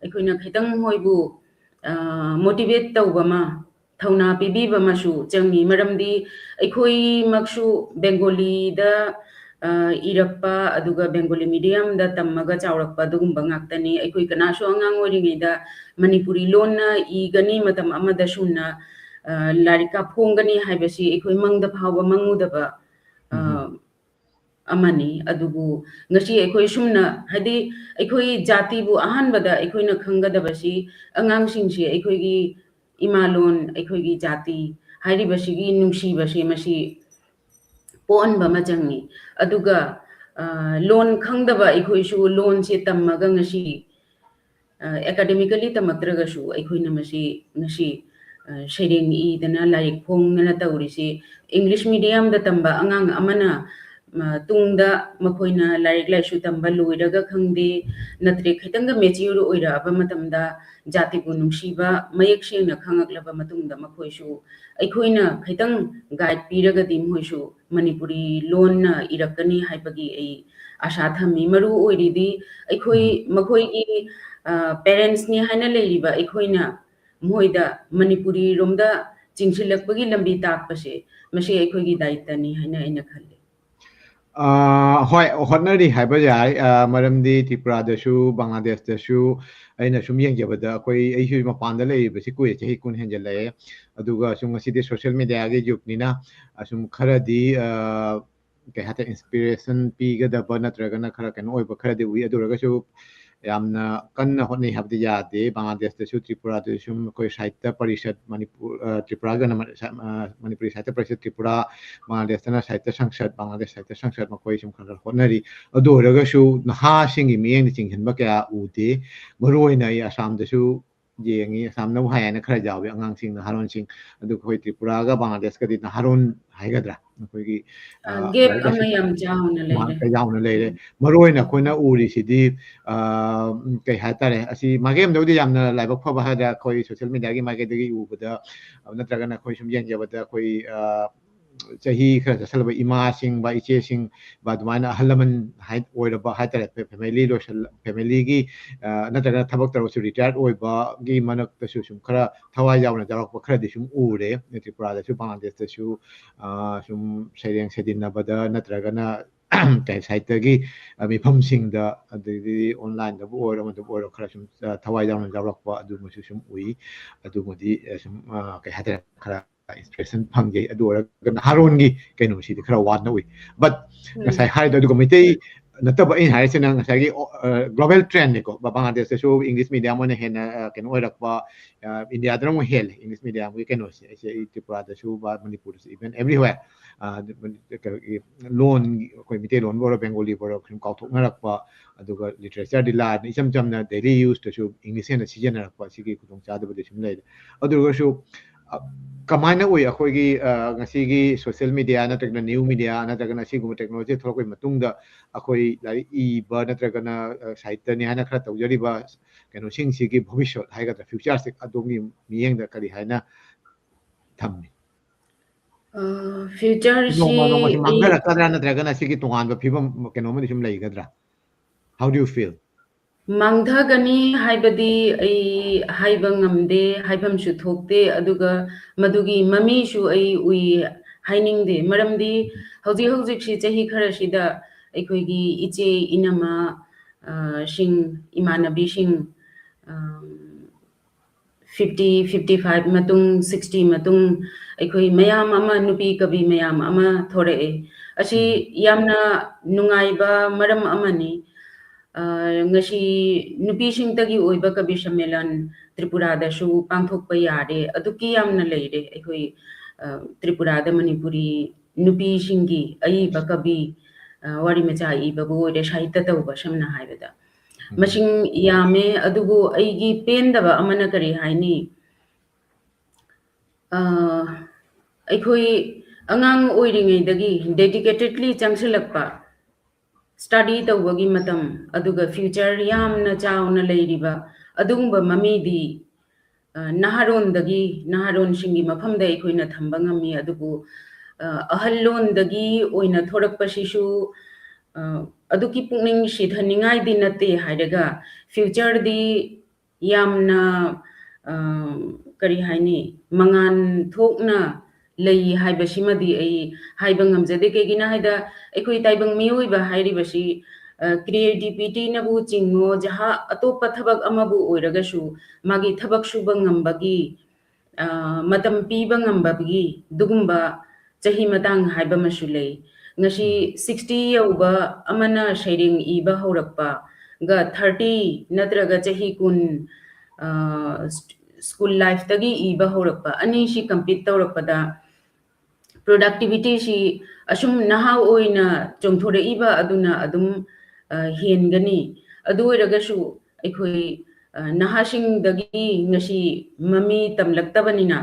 ꯑꯩꯈꯣꯏꯅ ꯈꯤꯇꯪ ꯃꯣꯏꯕꯨ, ꯑ, motivate ꯇꯧꯕ ꯑꯃ, ꯊꯧꯅꯥ ꯄꯤꯕꯤꯕ ꯑꯃꯁꯨ ꯆꯪꯉꯤ꯫ ꯃꯔꯝꯗꯤ ꯑꯩꯈꯣꯏꯃꯛꯁꯨ Bengaliꯗ, ꯑ, ꯏꯔꯛꯄ, ꯑꯗꯨꯒ Bengali mediumꯗ ꯇꯝꯃꯒ ꯆꯥꯎꯔꯛꯄ ꯑꯗꯨꯒꯨꯝꯕ ꯉꯥꯛꯇꯅꯤ꯫ ꯑꯩꯈꯣꯏ ꯀꯅꯥꯁꯨ ꯑꯉꯥꯡ ꯑꯣꯏꯔꯤꯉꯩꯗ ꯃꯅꯤꯄꯨꯔꯤ ꯂꯣꯟꯅ ꯏꯒꯅꯤ, ꯃꯇꯝ ꯑꯃꯗ ꯁꯨꯝꯅ, ꯑ, ꯂꯥꯏꯔꯤꯛꯀ ꯐꯣꯡꯒꯅꯤ ꯍꯥꯏꯕꯁꯤ ꯑꯩꯈꯣꯏ ꯃꯪꯗ ꯐꯥꯎꯕ ꯃꯪꯉꯨꯗꯕ, ꯑ, ꯎꯝ꯫ ꯑꯃꯅꯤ꯫ ꯑꯗꯨꯕꯨ ꯉꯁꯤ ꯑꯩꯈꯣꯏ ꯁꯨꯝꯅ, ꯍꯥꯏꯗꯤ, ꯑꯩꯈꯣꯏ ꯖꯥꯇꯤꯕꯨ ꯑꯍꯥꯟꯕꯗ ꯑꯩꯈꯣꯏꯅ ꯈꯪꯒꯗꯕꯁꯤ ꯑꯉꯥꯡꯁꯤꯡꯁꯤ ꯑꯩꯈꯣꯏꯒꯤ ꯏꯃꯥ ꯂꯣꯟ, ꯑꯩꯈꯣꯏꯒꯤ ꯖꯥꯇꯤ ꯍꯥꯏꯔꯤꯕꯁꯤꯒꯤ ꯅꯨꯡꯁꯤꯕꯁꯦ ꯃꯁꯤ ꯄꯣꯛꯍꯟꯕ ꯑꯃ ꯆꯪꯉꯤ꯫ ꯑꯗꯨꯒ, ꯑ, ꯂꯣꯟ ꯈꯪꯗꯕ ꯑꯩꯈꯣꯏꯁꯨ ꯂꯣꯟꯁꯦ ꯇꯝꯃꯒ ꯉꯁꯤ, ꯑ, academically ꯇꯝꯃꯛꯇ꯭ꯔꯒꯁꯨ ꯑꯩꯈꯣꯏꯅ ꯃꯁꯤ ꯉꯁꯤ, ꯑ, ꯁꯩꯔꯦꯡ ꯏꯗꯅ ꯂꯥꯏꯔꯤꯛ ꯐꯣꯡꯗꯅ ꯇꯧꯔꯤꯁꯤ꯫ English mediumꯗ ꯇꯝꯕ ꯑꯉꯥꯡ ꯑꯃꯅ, ꯑ, ꯇꯨꯡꯗ ꯃꯈꯣꯏꯅ ꯂꯥꯏꯔꯤꯛ ꯂꯥꯏꯁꯨ ꯇꯝꯕ ꯂꯣꯏꯔꯒ ꯈꯪꯗꯦ, ꯅꯠꯇ꯭ꯔꯦ ꯈꯤꯇꯪꯒ mature ꯑꯣꯏꯔꯛꯑꯕ ꯃꯇꯝꯗ ꯖꯥꯇꯤꯕꯨ ꯅꯨꯡꯁꯤꯕ ꯃꯌꯦꯛ ꯁꯦꯡꯅ ꯈꯪꯉꯛꯂꯕ ꯃꯇꯨꯡꯗ ꯃꯈꯣꯏꯁꯨ ꯑꯩꯈꯣꯏꯅ ꯈꯤꯇꯪ guide ꯄꯤꯔꯒꯗꯤ ꯃꯣꯏꯁꯨ ꯃꯅꯤꯄꯨꯔꯤ ꯂꯣꯟꯅ ꯏꯔꯛꯀꯅꯤ ꯍꯥꯏꯕꯒꯤ ꯑꯩ ꯑꯥꯁꯥ ꯊꯝꯃꯤ꯫ ꯃꯔꯨ ꯑꯣꯏꯔꯤꯗꯤ ꯑꯩꯈꯣꯏ, ꯎꯝ꯫ ꯃꯈꯣꯏꯒꯤ, ꯑ, parentsꯅꯤ ꯍꯥꯏꯅ ꯂꯩꯔꯤꯕ ꯑꯩꯈꯣꯏꯅ ꯃꯣꯏꯗ ꯃꯅꯤꯄꯨꯔꯤꯔꯣꯝꯗ ꯆꯤꯡꯁꯤꯜꯂꯛꯄꯒꯤ ꯂꯝꯕꯤ ꯇꯥꯛꯄꯁꯦ, ꯃꯁꯤ ꯑꯩꯈꯣꯏꯒꯤ ꯗꯥꯏꯇꯅꯤ ꯍꯥꯏꯅ ꯑꯩꯅ ꯈꯜꯂꯤ꯫ ꯑ, ꯍꯣꯏ, ꯍꯣꯠꯅꯔꯤ ꯍꯥꯏꯕ ꯌꯥꯏ꯫ ꯑ, ꯃꯔꯝꯗꯤ ꯇ꯭ꯔꯤꯄꯨꯔꯥꯗꯁꯨ, ꯕꯪꯒ꯭ꯂꯥꯗꯦꯁꯇꯁꯨ ꯑꯩꯅ ꯁꯨꯝ ꯌꯦꯡꯖꯕꯗ, ꯑꯩꯈꯣꯏ, ꯑꯩꯁꯨ ꯃꯄꯥꯟꯗ ꯂꯩꯔꯤꯕꯁꯤ ꯀꯨꯏꯔꯦ, ꯆꯍꯤ ꯀꯨꯟ ꯍꯦꯟꯖꯜꯂꯛꯑꯦ꯫ ꯑꯗꯨꯒ ꯁꯨꯝ ꯉꯁꯤꯗꯤ social mediaꯒꯤ ꯌꯨꯒꯅꯤꯅ, ꯑ, ꯁꯨꯝ ꯈꯔꯗꯤ, ꯑ, ꯀꯩ ꯍꯥꯏꯇꯥꯔꯦ, inspiration ꯄꯤꯒꯗꯕ ꯅꯠꯇ꯭ꯔꯒꯅ ꯈꯔ ꯀꯩꯅꯣ ꯑꯣꯏꯕ ꯈꯔꯗꯤ ꯎꯏ꯫ ꯑꯗꯨ ꯑꯣꯏꯔꯒꯁꯨ ꯌꯥꯝꯅ ꯀꯟꯅ ꯍꯣꯠꯅꯩ ꯍꯥꯏꯕꯗꯤ ꯌꯥꯗꯦ꯫ ꯕꯪꯒ꯭ꯂꯥꯗꯦꯁꯇꯁꯨ, ꯇ꯭ꯔꯤꯄꯨꯔꯥꯗꯁꯨ ꯁꯨꯝ ꯑꯩꯈꯣꯏ ꯁꯥꯍꯤꯇ꯭ꯌ ꯄꯔꯤꯁꯠ, ꯃꯅꯤꯄꯨꯔ, ꯑ, ꯇ꯭ꯔꯤꯄꯨꯔꯥꯒꯤ ꯑꯣꯏꯅ ꯃ-, ꯁ-, ꯑ, ꯃꯅꯤꯄꯨꯔꯤ ꯁꯥꯍꯤꯇ꯭ꯌ ꯄꯔꯤꯁꯠ ꯇ꯭ꯔꯤꯄꯨꯔꯥ, ꯕꯪꯒ꯭ꯂꯥꯗꯦꯁꯇꯅ ꯁꯥꯍꯤꯇ꯭ꯌ ꯁꯪꯁꯠ, ꯕꯪꯒ꯭ꯂꯥꯗꯦꯁ ꯁꯥꯍꯤꯇ꯭ꯌ ꯁꯪꯁꯠ, ꯃꯈꯣꯏ ꯁꯨꯝ ꯈꯔ ꯈꯔ ꯍꯣꯠꯅꯔꯤ꯫ ꯑꯗꯨ ꯑꯣꯏꯔꯒꯁꯨ ꯅꯍꯥꯁꯤꯡꯒꯤ ꯃꯤꯠꯌꯦꯡꯗ ꯆꯤꯡꯁꯤꯟꯕ ꯀꯌꯥ ꯎꯗꯦ꯫ ꯃꯔꯨ ꯑꯣꯏꯅ ꯑꯩ ꯑꯁꯥꯝꯗꯁꯨ ꯌꯦꯡꯉꯤ, ꯑꯁꯥꯝꯅꯕꯨ ꯍꯥꯏ ꯍꯥꯏꯅ ꯈꯔ ꯌꯥꯎꯏ, ꯑꯉꯥꯡꯁꯤꯡ, ꯅꯍꯥꯔꯣꯟꯁꯤꯡ꯫ ꯑꯗꯨꯒ ꯑꯩꯈꯣꯏ ꯇ꯭ꯔꯤꯄꯨꯔꯥꯒ ꯕꯪꯒ꯭ꯂꯥꯗꯦꯁꯀꯗꯤ ꯅꯍꯥꯔꯣꯟ ꯍꯥꯏꯒꯗ꯭ꯔꯥ, ꯑꯩꯈꯣꯏꯒꯤ, ꯑ, ꯑ, gap ꯂꯥꯏꯔꯤꯛ ꯑꯃ ꯂꯥꯏꯁꯨ ꯌꯥꯝ ꯆꯥꯎꯅ ꯂꯩꯔꯦ꯫ ꯃꯥ-, ꯌꯥꯎꯅ ꯂꯩꯔꯦ꯫ ꯎꯝ꯫ ꯃꯔꯨ ꯑꯣꯏꯅ ꯑꯩꯈꯣꯏꯅ ꯎꯔꯤꯁꯤꯗꯤ, ꯑ, ꯎꯝ, ꯀꯩ ꯍꯥꯏꯇꯥꯔꯦ, ꯑꯁꯤ ꯃꯥꯏꯀꯩ ꯑꯃꯗꯕꯨꯗꯤ ꯌꯥꯝꯅ ꯂꯥꯏꯕꯛ ꯐꯕ ꯍꯥꯏꯗ꯭ꯔꯥ, ꯑꯩꯈꯣꯏ social mediaꯒꯤ ꯃꯥꯏꯀꯩꯗꯒꯤ ꯎꯕꯗ, ꯑ, ꯅꯠꯇ꯭ꯔꯒꯅ ꯑꯩꯈꯣꯏ ꯁꯨꯝ ꯌꯦꯡꯖꯕꯗ, ꯑꯩꯈꯣꯏ, ꯑ, ꯆꯍꯤ ꯈꯔ ꯆꯠꯁꯜꯂꯕ ꯏꯃꯥꯁꯤꯡ, ꯕꯥ, ꯏꯆꯦꯁꯤꯡ, ꯕꯥ, ꯑꯗꯨꯃꯥꯏꯅ ꯑꯍꯜ ꯂꯃꯟ ꯍꯥꯏ-, ꯑꯣꯏꯔꯕ ꯍꯥꯏꯇꯥꯔꯦ, ꯐꯦ-, family ꯂꯣꯏꯁꯜ-, familyꯒꯤ, ꯑ, ꯅꯠꯇ꯭ꯔꯒꯅ ꯊꯕꯛ ꯇꯧꯔꯁꯨ retired ꯑꯣꯏꯕꯒꯤ ꯃꯔꯛꯇꯁꯨ ꯁꯨꯝ ꯈꯔ ꯊꯋꯥꯏ ꯌꯥꯎꯅ ꯌꯥꯎꯔꯛꯄ ꯈꯔꯗꯤ ꯁꯨꯝ ꯎꯔꯦ꯫ ꯇ꯭ꯔꯤꯄꯨꯔꯥꯗꯁꯨ, ꯕꯪꯒ꯭ꯂꯥꯗꯦꯁꯇꯁꯨ, ꯑ, ꯁꯨꯝ ꯁꯩꯔꯦꯡ ꯁꯩꯗꯤꯟꯅꯕꯗ ꯅꯠꯇ꯭ꯔꯒꯅ ꯀꯩ ꯁꯥꯍꯤꯇ꯭ꯌꯒꯤ, ꯑ, ꯃꯤꯐꯝꯁꯤꯡꯗ, ꯑꯗꯒꯤꯗꯤ onlineꯗꯕꯨ ꯑꯣꯏꯔꯣ, ꯑꯃꯗꯕꯨ ꯑꯣꯏꯔꯣ, ꯈꯔ ꯁꯨꯝ, ꯑ, ꯊꯋꯥꯏ ꯌꯥꯎꯅ ꯌꯥꯎꯔꯛꯄ ꯑꯗꯨꯃꯁꯨ ꯁꯨꯝ ꯎꯏ꯫ ꯑꯗꯨꯃꯗꯤ, ꯑ, ꯁꯨꯝ, ꯑ, ꯀꯩ ꯍꯥꯏꯇꯥꯔꯦ, ꯈꯔ inspiration ꯐꯪꯖꯩ꯫ ꯑꯗꯨ ꯑꯣꯏꯔꯒ ꯅꯍꯥꯔꯣꯟꯒꯤ ꯀꯩꯅꯣꯁꯤꯗꯤ ꯈꯔ ꯋꯥꯠꯅ ꯎꯏ꯫ But ꯎꯝ꯫ ꯉꯁꯥꯏ ꯍꯥꯏꯔꯤꯗꯣ, ꯑꯗꯨꯒ ꯃꯩꯇꯩ ꯅꯠꯇꯕ ꯑꯩꯅ ꯍꯥꯏꯔꯤꯁꯤꯅ ꯉꯁꯥꯏꯒꯤ, ꯑ, global trendꯅꯤꯀꯣ꯫ ꯕ-, ꯕꯪꯒ꯭ꯂꯥꯗꯦꯁꯇꯁꯨ English medium ꯑꯣꯏꯅ ꯍꯦꯟꯅ, ꯑ, ꯀꯩꯅꯣ ꯑꯣꯏꯔꯛꯄ, ꯑ, ꯏꯟꯗꯤꯌꯥꯗꯅ ꯑꯃꯨꯛ ꯍꯦꯜꯂꯦ English mediumꯒꯤ ꯀꯩꯅꯣꯁꯦ꯫ ꯑꯩꯁꯦ ꯑꯩ ꯇ꯭ꯔꯤꯄꯨꯔꯥꯗꯁꯨ, ꯕ-, ꯃꯅꯤꯄꯨꯔꯗꯁꯨ, even everywhere, ꯑ, ꯀꯩꯅꯣꯒꯤ ꯂꯣꯟ, ꯑꯩꯈꯣꯏ ꯃꯤꯇꯩꯂꯣꯟꯕꯨ ꯑꯣꯏꯔꯣ, ꯕꯦꯡꯒꯣꯂꯤꯕꯨ ꯑꯣꯏꯔꯣ, ꯁꯨꯝ ꯀꯥꯎꯊꯣꯛꯅꯔꯛꯄ, ꯑꯗꯨꯒ literature ꯗꯤ ꯂꯥꯏꯔꯗꯅ ꯏꯆꯝ ꯆꯝꯅ daily useꯇꯁꯨ English ꯍꯦꯟꯅ ꯁꯤꯖꯤꯟꯅꯔꯛꯄ, ꯁꯤꯒꯤ ꯈꯨꯗꯣꯡꯆꯥꯗꯕꯗꯤ ꯁꯨꯝ ꯂꯩꯔꯦ꯫ ꯑꯗꯨ ꯑꯣꯏꯔꯒꯁꯨ, ꯑ, ꯀꯃꯥꯏꯅ ꯎꯏ ꯑꯩꯈꯣꯏꯒꯤ, ꯑ, ꯉꯁꯤꯒꯤ social media ꯅꯠꯇ꯭ꯔꯒꯅ new media ꯅꯠꯇ꯭ꯔꯒꯅ ꯑꯁꯤꯒꯨꯝꯕ technology ꯊꯣꯛꯂꯛꯄꯒꯤ ꯃꯇꯨꯡꯗ ꯑꯩꯈꯣꯏ ꯂꯥꯏꯔꯤꯛ ꯏꯕ ꯅꯠꯇ꯭ꯔꯒꯅ, ꯑ, ꯁꯥꯍꯤꯇ꯭ꯌꯅꯤ ꯍꯥꯏꯅ ꯈꯔ ꯇꯧꯖꯔꯤꯕ ꯀꯩꯅꯣꯁꯤꯡꯁꯤꯒꯤ ꯚꯕꯤꯁ꯭ꯌꯠ ꯍꯥꯏꯒꯗ꯭ꯔꯥ, futureꯁꯦ ꯑꯗꯣꯝꯒꯤ ꯃꯤꯠꯌꯦꯡꯗ ꯀꯔꯤ ꯍꯥꯏꯅ ꯊꯝꯃꯤ? ꯑ, futureꯁꯤ ꯅꯣꯡꯃ ꯅꯣꯡꯃꯁꯤ ꯑꯩ ꯃꯥꯡꯊꯔꯛꯀꯗ꯭ꯔꯥ ꯅꯠꯇ꯭ꯔꯒꯅ ꯁꯤꯒꯤ ꯇꯣꯉꯥꯟꯕ ꯐꯤꯕꯝ ꯀꯩꯅꯣꯝꯃꯗꯤ ꯁꯨꯝ ꯂꯩꯒꯗ꯭ꯔꯥ? How do you feel? ꯃꯥꯡꯊꯒꯅꯤ ꯍꯥꯏꯕꯗꯤ ꯑꯩ ꯍꯥꯏꯕ ꯉꯝꯗꯦ, ꯍꯥꯏꯐꯝꯁꯨ ꯊꯣꯛꯇꯦ, ꯑꯗꯨꯒ ꯃꯗꯨꯒꯤ ꯃꯃꯤꯁꯨ ꯑꯩ ꯎꯏ꯫ ꯍꯥꯏꯅꯤꯡꯗꯦ꯫ ꯃꯔꯝꯗꯤ ꯍꯧꯖꯤꯛ ꯍꯧꯖꯤꯛꯁꯤ ꯆꯍꯤ ꯈꯔꯁꯤꯗ ꯑꯩꯈꯣꯏꯒꯤ ꯏꯆꯦ ꯏꯅꯝꯃ, ꯑ, ꯁꯤꯡ, ꯏꯃꯥꯟꯅꯕꯤꯁꯤꯡ, ꯑ, fifty, fifty five ꯃꯇꯨꯡ, sixty ꯃꯇꯨꯡ ꯑꯩꯈꯣꯏ ꯃꯌꯥꯝ ꯑꯃ, ꯅꯨꯄꯤ ꯀꯕꯤ ꯃꯌꯥꯝ ꯑꯃ ꯊꯣꯔꯛꯑꯦ꯫ ꯑꯁꯤ ꯎꯝ꯫ ꯌꯥꯝꯅ ꯅꯨꯡꯉꯥꯏꯕ ꯃꯔꯝ ꯑꯃꯅꯤ꯫ ꯑ, ꯉꯁꯤ ꯅꯨꯄꯤꯁꯤꯡꯇꯒꯤ ꯑꯣꯏꯕ ꯀꯕꯤ ꯁꯝꯃꯦꯂꯟ ꯇ꯭ꯔꯤꯄꯨꯔꯥꯗꯁꯨ ꯄꯥꯡꯊꯣꯛꯄ ꯌꯥꯔꯦ꯫ ꯑꯗꯨꯛꯀꯤ ꯌꯥꯝꯅ ꯂꯩꯔꯦ ꯑꯩꯈꯣꯏ, ꯑ, ꯇ꯭ꯔꯤꯄꯨꯔꯥꯗ ꯃꯅꯤꯄꯨꯔꯤ ꯅꯨꯄꯤꯁꯤꯡꯒꯤ ꯑꯏꯕ ꯀꯕꯤ, ꯑ, ꯋꯥꯔꯤ ꯃꯆꯥ ꯏꯕꯕꯨ ꯑꯣꯏꯔꯦ, ꯁꯥꯍꯤꯇ꯭ꯌ ꯇꯧꯕ ꯁꯝꯅ ꯍꯥꯏꯕꯗ꯫ ꯎꯝ꯫ ꯃꯁꯤꯡ ꯌꯥꯝꯃꯦ, ꯑꯗꯨꯕꯨ ꯑꯩꯒꯤ ꯄꯦꯟꯗꯕ ꯑꯃꯅ ꯀꯔꯤ ꯍꯥꯏꯅꯤ? ꯑ, ꯑꯩꯈꯣꯏ ꯑꯉꯥꯡ ꯑꯣꯏꯔꯤꯉꯩꯗꯒꯤ dedicatedly ꯆꯪꯁꯤꯜꯂꯛꯄ, study ꯇꯧꯕꯒꯤ ꯃꯇꯝ, ꯑꯗꯨꯒ future ꯌꯥꯝꯅ ꯆꯥꯎꯅ ꯂꯩꯔꯤꯕ ꯑꯗꯨꯒꯨꯝꯕ ꯃꯃꯤꯗꯤ, ꯑ, ꯅꯍꯥꯔꯣꯟꯗꯒꯤ, ꯅꯍꯥꯔꯣꯟꯁꯤꯡꯒꯤ ꯃꯐꯝꯗ ꯑꯩꯈꯣꯏꯅ ꯊꯝꯕ ꯉꯝꯃꯤ꯫ ꯑꯗꯨꯕꯨ, ꯑ, ꯑꯍꯜꯂꯣꯟꯗꯒꯤ ꯑꯣꯏꯅ ꯊꯣꯔꯛꯄꯁꯤꯁꯨ, ꯑ, ꯑꯗꯨꯛꯀꯤ ꯄꯨꯛꯅꯤꯡ ꯁꯤꯊꯅꯤꯡꯉꯥꯏꯗꯤ ꯅꯠꯇꯦ ꯍꯥꯏꯔꯒ, futureꯗꯤ ꯌꯥꯝꯅ, ꯑ, ꯀꯔꯤ ꯍꯥꯏꯅꯤ, ꯃꯉꯥꯜ ꯊꯣꯛꯅ ꯂꯩ ꯍꯥꯏꯕꯁꯤꯃꯗꯤ ꯑꯩ ꯍꯥꯏꯕ ꯉꯝꯖꯗꯦ꯫ ꯀꯩꯒꯤꯅꯣ ꯍꯥꯏꯗ, ꯑꯩꯈꯣꯏ ꯇꯥꯏꯕꯪ ꯃꯤꯑꯣꯏꯕ ꯍꯥꯏꯔꯤꯕꯁꯤ, ꯑ, creativityꯅꯕꯨ ꯆꯤꯡꯉꯣ, ꯖꯍꯥ ꯑꯇꯣꯞꯄ ꯊꯕꯛ ꯑꯃꯕꯨ ꯑꯣꯏꯔꯒꯁꯨ, ꯃꯥꯒꯤ ꯊꯕꯛ ꯁꯨꯕ ꯉꯝꯕꯒꯤ, ꯑ, ꯃꯇꯝ ꯄꯤꯕ ꯉꯝꯕꯒꯤ ꯑꯗꯨꯒꯨꯝꯕ ꯆꯍꯤ ꯃꯇꯥꯡ ꯍꯥꯏꯕ ꯑꯃꯁꯨ ꯂꯩ꯫ ꯉꯁꯤ ꯎꯝ꯫ sixty ꯌꯧꯕ ꯑꯃꯅ ꯁꯩꯔꯦꯡ ꯏꯕ ꯍꯧꯔꯛꯄꯒ thirty ꯅꯠꯇ꯭ꯔꯒ ꯆꯍꯤ ꯀꯨꯟ, ꯑ, school lifeꯇꯒꯤ ꯏꯕ ꯍꯧꯔꯛꯄ ꯑꯅꯤꯁꯤ compete ꯇꯧꯔꯛꯄꯗ productivityꯁꯤ ꯑꯁꯨꯝ ꯅꯍꯥ ꯑꯣꯏꯅ ꯆꯣꯡꯊꯣꯔꯛꯏꯕ ꯑꯗꯨꯅ ꯑꯗꯨꯝ, ꯑ, ꯍꯦꯟꯒꯅꯤ꯫ ꯑꯗꯨ ꯑꯣꯏꯔꯒꯁꯨ ꯑꯩꯈꯣꯏ, ꯑ, ꯅꯍꯥꯁꯤꯡꯗꯒꯤ ꯉꯁꯤ ꯃꯃꯤ ꯇꯝꯂꯛꯇꯕꯅꯤꯅ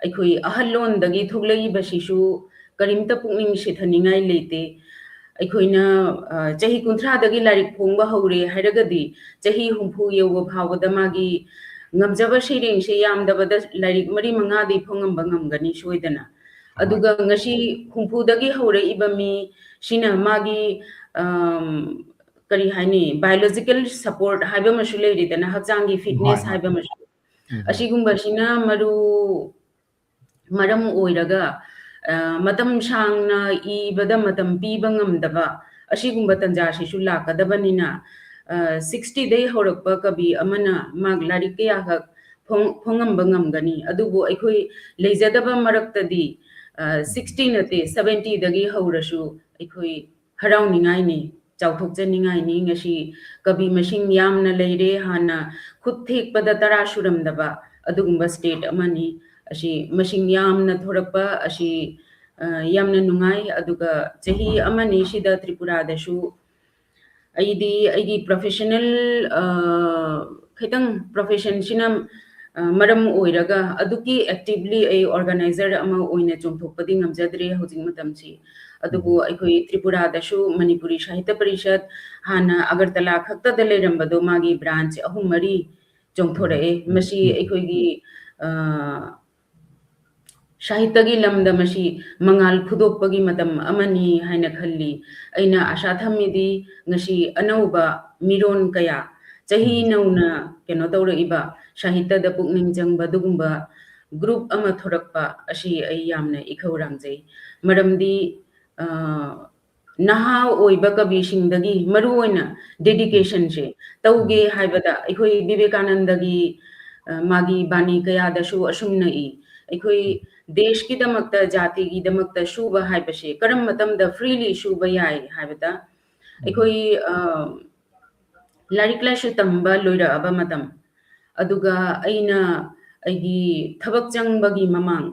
ꯑꯩꯈꯣꯏ ꯑꯍꯜꯂꯣꯟꯗꯒꯤ ꯊꯣꯛꯂꯛꯏꯕꯁꯤꯁꯨ ꯀꯔꯤꯝꯇ ꯄꯨꯛꯅꯤꯡ ꯁꯤꯊꯅꯤꯡꯉꯥꯏ ꯂꯩꯇꯦ꯫ ꯑꯩꯈꯣꯏꯅ, ꯑ, ꯆꯍꯤ ꯀꯨꯟꯊ꯭ꯔꯥꯗꯒꯤ ꯂꯥꯏꯔꯤꯛ ꯐꯣꯡꯕ ꯍꯧꯔꯦ ꯍꯥꯏꯔꯒꯗꯤ ꯆꯍꯤ ꯍꯨꯝꯐꯨ ꯌꯧꯕ ꯐꯥꯎꯕꯗ ꯃꯥꯒꯤ ꯉꯝꯖꯕ ꯁꯩꯔꯦꯡꯁꯦ ꯌꯥꯝꯗꯕꯗ ꯂꯥꯏꯔꯤꯛ ꯃꯔꯤ ꯃꯉꯥꯗꯤ ꯐꯣꯡꯉꯝꯕ ꯉꯝꯒꯅꯤ ꯁꯣꯏꯗꯅ꯫ ꯍꯣꯏ꯫ ꯑꯗꯨꯒ ꯉꯁꯤ ꯍꯨꯝꯐꯨꯗꯒꯤ ꯍꯧꯔꯛꯏꯕ ꯃꯤ ꯁꯤꯅ ꯃꯥꯒꯤ, ꯑꯝ, ꯀꯔꯤ ꯍꯥꯏꯅꯤ, biological support ꯍꯥꯏꯕ ꯑꯃꯁꯨ ꯂꯩꯔꯤꯗꯅ, ꯍꯛꯆꯥꯡꯒꯤ fitness ꯍꯣꯏ, ꯍꯣꯏ꯫ ꯍꯥꯏꯕ ꯑꯃꯁꯨ꯫ ꯎꯝ, ꯎꯝ꯫ ꯑꯁꯤꯒꯨꯝꯕꯁꯤꯅ ꯃꯔꯨ, ꯃꯔꯝ ꯑꯣꯏꯔꯒ, ꯑ, ꯃꯇꯝ ꯁꯥꯡꯅ ꯏꯕꯗ ꯃꯇꯝ ꯄꯤꯕ ꯉꯝꯗꯕ ꯑꯁꯤꯒꯨꯝꯕ ꯇꯟꯖꯥꯁꯤꯁꯨ ꯂꯥꯛꯀꯗꯕꯅꯤꯅ, ꯑ, sixty ꯗꯒꯤ ꯍꯧꯔꯛꯄ ꯀꯕꯤ ꯑꯃꯅ ꯃꯥ ꯂꯥꯏꯔꯤꯛ ꯀꯌꯥꯈꯛ ꯐꯣꯡ-, ꯐꯣꯡꯉꯝꯕ ꯉꯝꯒꯅꯤ꯫ ꯑꯗꯨꯕꯨ ꯑꯩꯈꯣꯏ ꯂꯩꯖꯗꯕ ꯃꯔꯛꯇꯗꯤ, ꯑ, sixty ꯅꯠꯇꯦ, seventy ꯗꯒꯤ ꯍꯧꯔꯁꯨ ꯑꯩꯈꯣꯏ ꯍꯔꯥꯎꯅꯤꯡꯉꯥꯏꯅꯤ, ꯆꯥꯎꯊꯣꯛꯆꯅꯤꯡꯉꯥꯏꯅꯤ꯫ ꯉꯁꯤ ꯀꯕꯤ ꯃꯁꯤꯡ ꯌꯥꯝꯅ ꯂꯩꯔꯦ, ꯍꯥꯟꯅ ꯈꯨꯠ ꯊꯦꯛꯄꯗ ꯇꯔꯥ ꯁꯨꯔꯝꯗꯕ ꯑꯗꯨꯒꯨꯝꯕ state ꯑꯃꯅꯤ꯫ ꯑꯁꯤ ꯃꯁꯤꯡ ꯌꯥꯝꯅ ꯊꯣꯔꯛꯄ ꯑꯁꯤ, ꯑ, ꯌꯥꯝꯅ ꯅꯨꯡꯉꯥꯏ꯫ ꯑꯗꯨꯒ ꯆꯍꯤ ꯑꯃꯅꯤꯁꯤꯗ ꯇ꯭ꯔꯤꯄꯨꯔꯥꯗꯁꯨ ꯑꯩꯗꯤ ꯑꯩꯒꯤ professional, ꯑ, ꯈꯤꯇꯪ professionꯁꯤꯅ, ꯑ, ꯃꯔꯝ ꯑꯣꯏꯔꯒ ꯑꯗꯨꯛꯀꯤ actively ꯑꯩ organizer ꯑꯃ ꯑꯣꯏꯅ ꯆꯣꯡꯊꯣꯛꯄꯗꯤ ꯉꯝꯖꯗ꯭ꯔꯦ ꯍꯧꯖꯤꯛ ꯃꯇꯝꯁꯤ꯫ ꯑꯗꯨꯕꯨ ꯎꯝ꯫ ꯑꯩꯈꯣꯏ ꯇ꯭ꯔꯤꯄꯨꯔꯥꯗꯁꯨ ꯃꯅꯤꯄꯨꯔꯤ ꯁꯥꯍꯤꯇ꯭ꯌ ꯄꯔꯤꯁꯠ ꯍꯥꯟꯅ ꯑꯒꯔꯇꯂꯥ ꯈꯛꯇꯗ ꯂꯩꯔꯝꯕꯗꯣ ꯃꯥꯒꯤ branch ꯑꯍꯨꯝ ꯃꯔꯤ ꯆꯣꯡꯊꯣꯔꯛꯑꯦ꯫ ꯃꯁꯤ ꯎꯝ꯫ ꯑꯩꯈꯣꯏꯒꯤ, ꯑ, ꯁꯥꯍꯤꯇ꯭ꯌꯒꯤ ꯂꯝꯗ ꯃꯁꯤ ꯃꯉꯥꯜ ꯐꯨꯗꯣꯛꯄꯒꯤ ꯃꯇꯝ ꯑꯃꯅꯤ ꯍꯥꯏꯅ ꯈꯜꯂꯤ꯫ ꯑꯩꯅ ꯑꯥꯁꯥ ꯊꯝꯃꯤꯗꯤ ꯉꯁꯤ ꯑꯅꯧꯕ ꯃꯤꯔꯣꯟ ꯀꯌꯥ, ꯆꯍꯤ ꯎꯝ꯫ ꯅꯧꯅ ꯀꯩꯅꯣ ꯇꯧꯔꯛꯏꯕ ꯁꯥꯍꯤꯇ꯭ꯌꯗ ꯄꯨꯛꯅꯤꯡ ꯆꯪꯕ ꯑꯗꯨꯒꯨꯝꯕ group ꯑꯃ ꯊꯣꯔꯛꯄ ꯑꯁꯤ ꯑꯩ ꯌꯥꯝꯅ ꯏꯈꯧ ꯔꯥꯡꯖꯩ꯫ ꯃꯔꯝꯗꯤ, ꯑ, ꯅꯍꯥ ꯑꯣꯏꯕ ꯀꯕꯤꯁꯤꯡꯗꯒꯤ ꯃꯔꯨꯑꯣꯏꯅ dedicationꯁꯦ ꯇꯧꯒꯦ ꯎꯝ꯫ ꯍꯥꯏꯕꯗ ꯑꯩꯈꯣꯏ ꯕꯤꯕꯦꯀꯥꯅꯟꯗꯒꯤ, ꯑ, ꯃꯥꯒꯤ ꯕꯥꯅꯤ ꯀꯌꯥꯗꯁꯨ ꯑꯁꯨꯝꯅ ꯏ, ꯑꯩꯈꯣꯏ ꯗꯦꯁꯀꯤꯗꯃꯛꯇ, ꯖꯥꯇꯤꯒꯤꯗꯃꯛꯇ ꯁꯨꯕ ꯍꯥꯏꯕꯁꯦ ꯀꯔꯝꯕ ꯃꯇꯝꯗ freely ꯁꯨꯕ ꯌꯥꯏ ꯍꯥꯏꯕꯗ, ꯎꯝ꯫ ꯑꯩꯈꯣꯏ, ꯑ, ꯂꯥꯏꯔꯤꯛ ꯂꯥꯏꯁꯨ ꯇꯝꯕ ꯂꯣꯏꯔꯛꯑꯕ ꯃꯇꯝ, ꯑꯗꯨꯒ ꯑꯩꯅ ꯑꯩꯒꯤ ꯊꯕꯛ ꯆꯪꯕꯒꯤ ꯃꯃꯥꯡ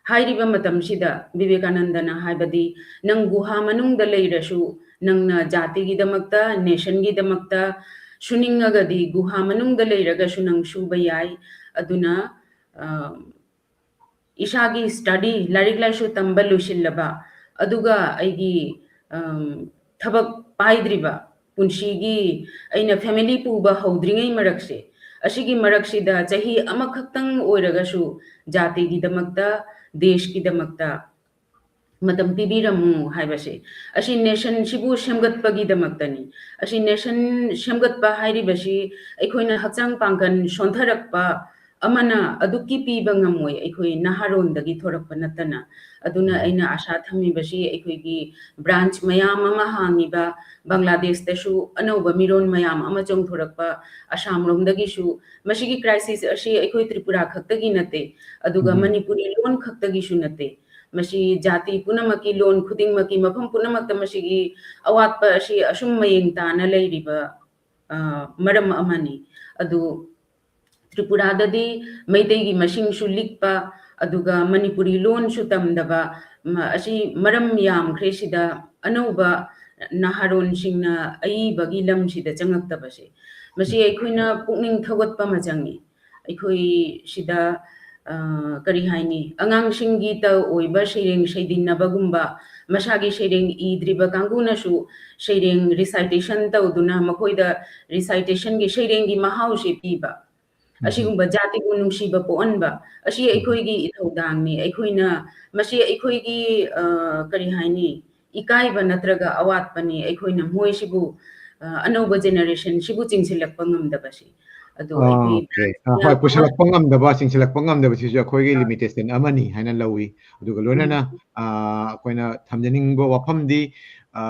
ꯍꯥꯏꯔꯤꯕ ꯃꯇꯝꯁꯤꯗ ꯕꯤꯕꯦꯀꯥꯅꯟꯗꯅ ꯍꯥꯏꯕꯗꯤ, "ꯅꯪ ꯒꯨꯍꯥ ꯃꯅꯨꯡꯗ ꯂꯩꯔꯁꯨ, ꯅꯪꯅ ꯖꯥꯇꯤꯒꯤꯗꯃꯛꯇ, nationꯒꯤꯗꯃꯛꯇ ꯁꯨꯅꯤꯡꯉꯒꯗꯤ ꯒꯨꯍꯥ ꯃꯅꯨꯡꯗ ꯂꯩꯔꯒꯁꯨ ꯅꯪ ꯁꯨꯕ ꯌꯥꯏ꯫ ꯑꯗꯨꯅ, ꯑ, ꯏꯁꯥꯒꯤ study, ꯂꯥꯏꯔꯤꯛ ꯂꯥꯏꯁꯨ ꯇꯝꯕ ꯂꯣꯏꯁꯤꯜꯂꯕ, ꯑꯗꯨꯒ ꯑꯩꯒꯤ, ꯑꯝ, ꯊꯕꯛ ꯄꯥꯏꯗ꯭ꯔꯤꯕ, ꯄꯨꯟꯁꯤꯒꯤ ꯑꯩꯅ family ꯄꯨꯕ ꯍꯧꯗ꯭ꯔꯤꯉꯩ ꯃꯔꯛꯁꯦ, ꯑꯁꯤꯒꯤ ꯃꯔꯛꯁꯤꯗ ꯆꯍꯤ ꯑꯃꯈꯛꯇꯪ ꯑꯣꯏꯔꯒꯁꯨ ꯖꯥꯇꯤꯒꯤꯗꯃꯛꯇ, ꯗꯦꯁꯀꯤꯗꯃꯛꯇ ꯃꯇꯝ ꯄꯤꯕꯤꯔꯝꯃꯨ" ꯍꯥꯏꯕꯁꯦ, ꯑꯁꯤ nationꯁꯤꯕꯨ ꯁꯦꯝꯒꯠꯄꯒꯤꯗꯃꯛꯇꯅꯤ꯫ ꯑꯁꯤ nation ꯁꯦꯝꯒꯠꯄ ꯍꯥꯏꯔꯤꯕꯁꯤ ꯑꯩꯈꯣꯏꯅ ꯍꯛꯆꯥꯡ ꯄꯥꯡꯒꯜ ꯁꯣꯟꯊꯔꯛꯄ ꯑꯃꯅ ꯑꯗꯨꯛꯀꯤ ꯄꯤꯕ ꯉꯝꯃꯣꯏ, ꯑꯩꯈꯣꯏ ꯅꯍꯥꯔꯣꯟꯗꯒꯤ ꯊꯣꯔꯛꯄ ꯅꯠꯇꯅ꯫ ꯑꯗꯨꯅ ꯎꯝ꯫ ꯑꯩꯅ ꯑꯥꯁꯥ ꯊꯝꯃꯤꯕꯁꯤ ꯑꯩꯈꯣꯏꯒꯤ branch ꯃꯌꯥꯝ ꯑꯃ ꯍꯥꯡꯉꯤꯕ ꯕꯪꯒ꯭ꯂꯥꯗꯦꯁꯇꯁꯨ ꯑꯅꯧꯕ ꯃꯤꯔꯣꯟ ꯃꯌꯥꯝ ꯑꯃ ꯆꯣꯡꯊꯣꯔꯛꯄ ꯑꯁꯥꯝꯔꯣꯝꯗꯒꯤꯁꯨ꯫ ꯃꯁꯤꯒꯤ crisis ꯑꯁꯤ ꯑꯩꯈꯣꯏ ꯇ꯭ꯔꯤꯄꯨꯔꯥ ꯈꯛꯇꯒꯤ ꯅꯠꯇꯦ, ꯑꯗꯨꯒ ꯎꯝ꯫ ꯃꯅꯤꯄꯨꯔꯤ ꯂꯣꯟ ꯈꯛꯇꯒꯤꯁꯨ ꯅꯠꯇꯦ꯫ ꯃꯁꯤ ꯖꯥꯇꯤ ꯄꯨꯝꯅꯃꯛꯀꯤ, ꯂꯣꯟ ꯈꯨꯗꯤꯡꯃꯛꯀꯤ, ꯃꯐꯝ ꯄꯨꯝꯅꯃꯛꯇ ꯃꯁꯤꯒꯤ ꯑꯋꯥꯠꯄ ꯑꯁꯤ ꯑꯁꯨꯝ ꯃꯌꯦꯡ ꯇꯥꯅ ꯂꯩꯔꯤꯕ, ꯑ, ꯃꯔꯝ ꯑꯃꯅꯤ꯫ ꯑꯗꯨ ꯇ꯭ꯔꯤꯄꯨꯔꯥꯗꯗꯤ ꯃꯩꯇꯩꯒꯤ ꯃꯁꯤꯡꯁꯨ ꯂꯤꯛꯄ, ꯑꯗꯨꯒ ꯃꯅꯤꯄꯨꯔꯤ ꯂꯣꯟꯁꯨ ꯇꯝꯗꯕ, ꯃ-, ꯑꯁꯤ ꯃꯔꯝ ꯌꯥꯝꯈ꯭ꯔꯦ꯫ ꯁꯤꯗ ꯑꯅꯧꯕ ꯅꯍꯥꯔꯣꯟꯁꯤꯡꯅ ꯑꯏꯕꯒꯤ ꯂꯝꯁꯤꯗ ꯆꯪꯉꯛꯇꯕꯁꯦ, ꯃꯁꯤ ꯑꯩꯈꯣꯏꯅ ꯄꯨꯛꯅꯤꯡ ꯊꯧꯒꯠꯄ ꯑꯃ ꯆꯪꯉꯤ꯫ ꯑꯩꯈꯣꯏ ꯁꯤꯗ, ꯑ, ꯀꯔꯤ ꯍꯥꯏꯅꯤ, ꯑꯉꯥꯡꯁꯤꯡꯒꯤꯇ ꯑꯣꯏꯕ ꯁꯩꯔꯦꯡ ꯁꯩꯗꯤꯟꯅꯕꯒꯨꯝꯕ, ꯃꯁꯥꯒꯤ ꯁꯩꯔꯦꯡ ꯏꯗ꯭ꯔꯤꯕ ꯀꯥꯡꯕꯨꯅꯁꯨ ꯁꯩꯔꯦꯡ recitation ꯇꯧꯗꯨꯅ ꯃꯈꯣꯏꯗ recitationꯒꯤ, ꯁꯩꯔꯦꯡꯒꯤ ꯃꯍꯥꯎꯁꯦ ꯄꯤꯕ, ꯑꯁꯤꯒꯨꯝꯕ ꯖꯥꯇꯤꯕꯨ ꯅꯨꯡꯁꯤꯕ ꯄꯣꯛꯍꯟꯕ, ꯑꯁꯤ ꯑꯩꯈꯣꯏꯒꯤ ꯏꯊꯧꯗꯥꯡꯅꯤ꯫ ꯑꯩꯈꯣꯏꯅ ꯃꯁꯤ ꯑꯩꯈꯣꯏꯒꯤ, ꯑ, ꯀꯔꯤ ꯍꯥꯏꯅꯤ, ꯏꯀꯥꯏꯕ ꯅꯠꯇ꯭ꯔꯒ ꯑꯋꯥꯠꯄꯅꯤ꯫ ꯑꯩꯈꯣꯏꯅ ꯃꯣꯏꯁꯤꯕꯨ, ꯑ, ꯑꯅꯧꯕ generationꯁꯤꯕꯨ ꯆꯤꯡꯁꯤꯜꯂꯛꯄ ꯉꯝꯗꯕꯁꯤ꯫ ꯑꯗꯨ ꯑꯩꯈꯣꯏ ꯑꯣꯀꯦ꯫ ꯑ, ꯍꯣꯏ, ꯄꯨꯁꯜꯂꯛꯄ ꯉꯝꯗꯕ, ꯆꯤꯡꯁꯤꯜꯂꯛꯄ ꯉꯝꯗꯕꯁꯤꯁꯨ ꯑꯩꯈꯣꯏꯒꯤ limitation ꯑꯃꯅꯤ ꯍꯥꯏꯅ ꯂꯧꯏ꯫ ꯑꯗꯨꯒ ꯂꯣꯏꯅꯅ, ꯑ, ꯑꯩꯈꯣꯏꯅ ꯊꯝꯖꯅꯤꯡꯕ ꯋꯥꯐꯝꯗꯤ, ꯑ,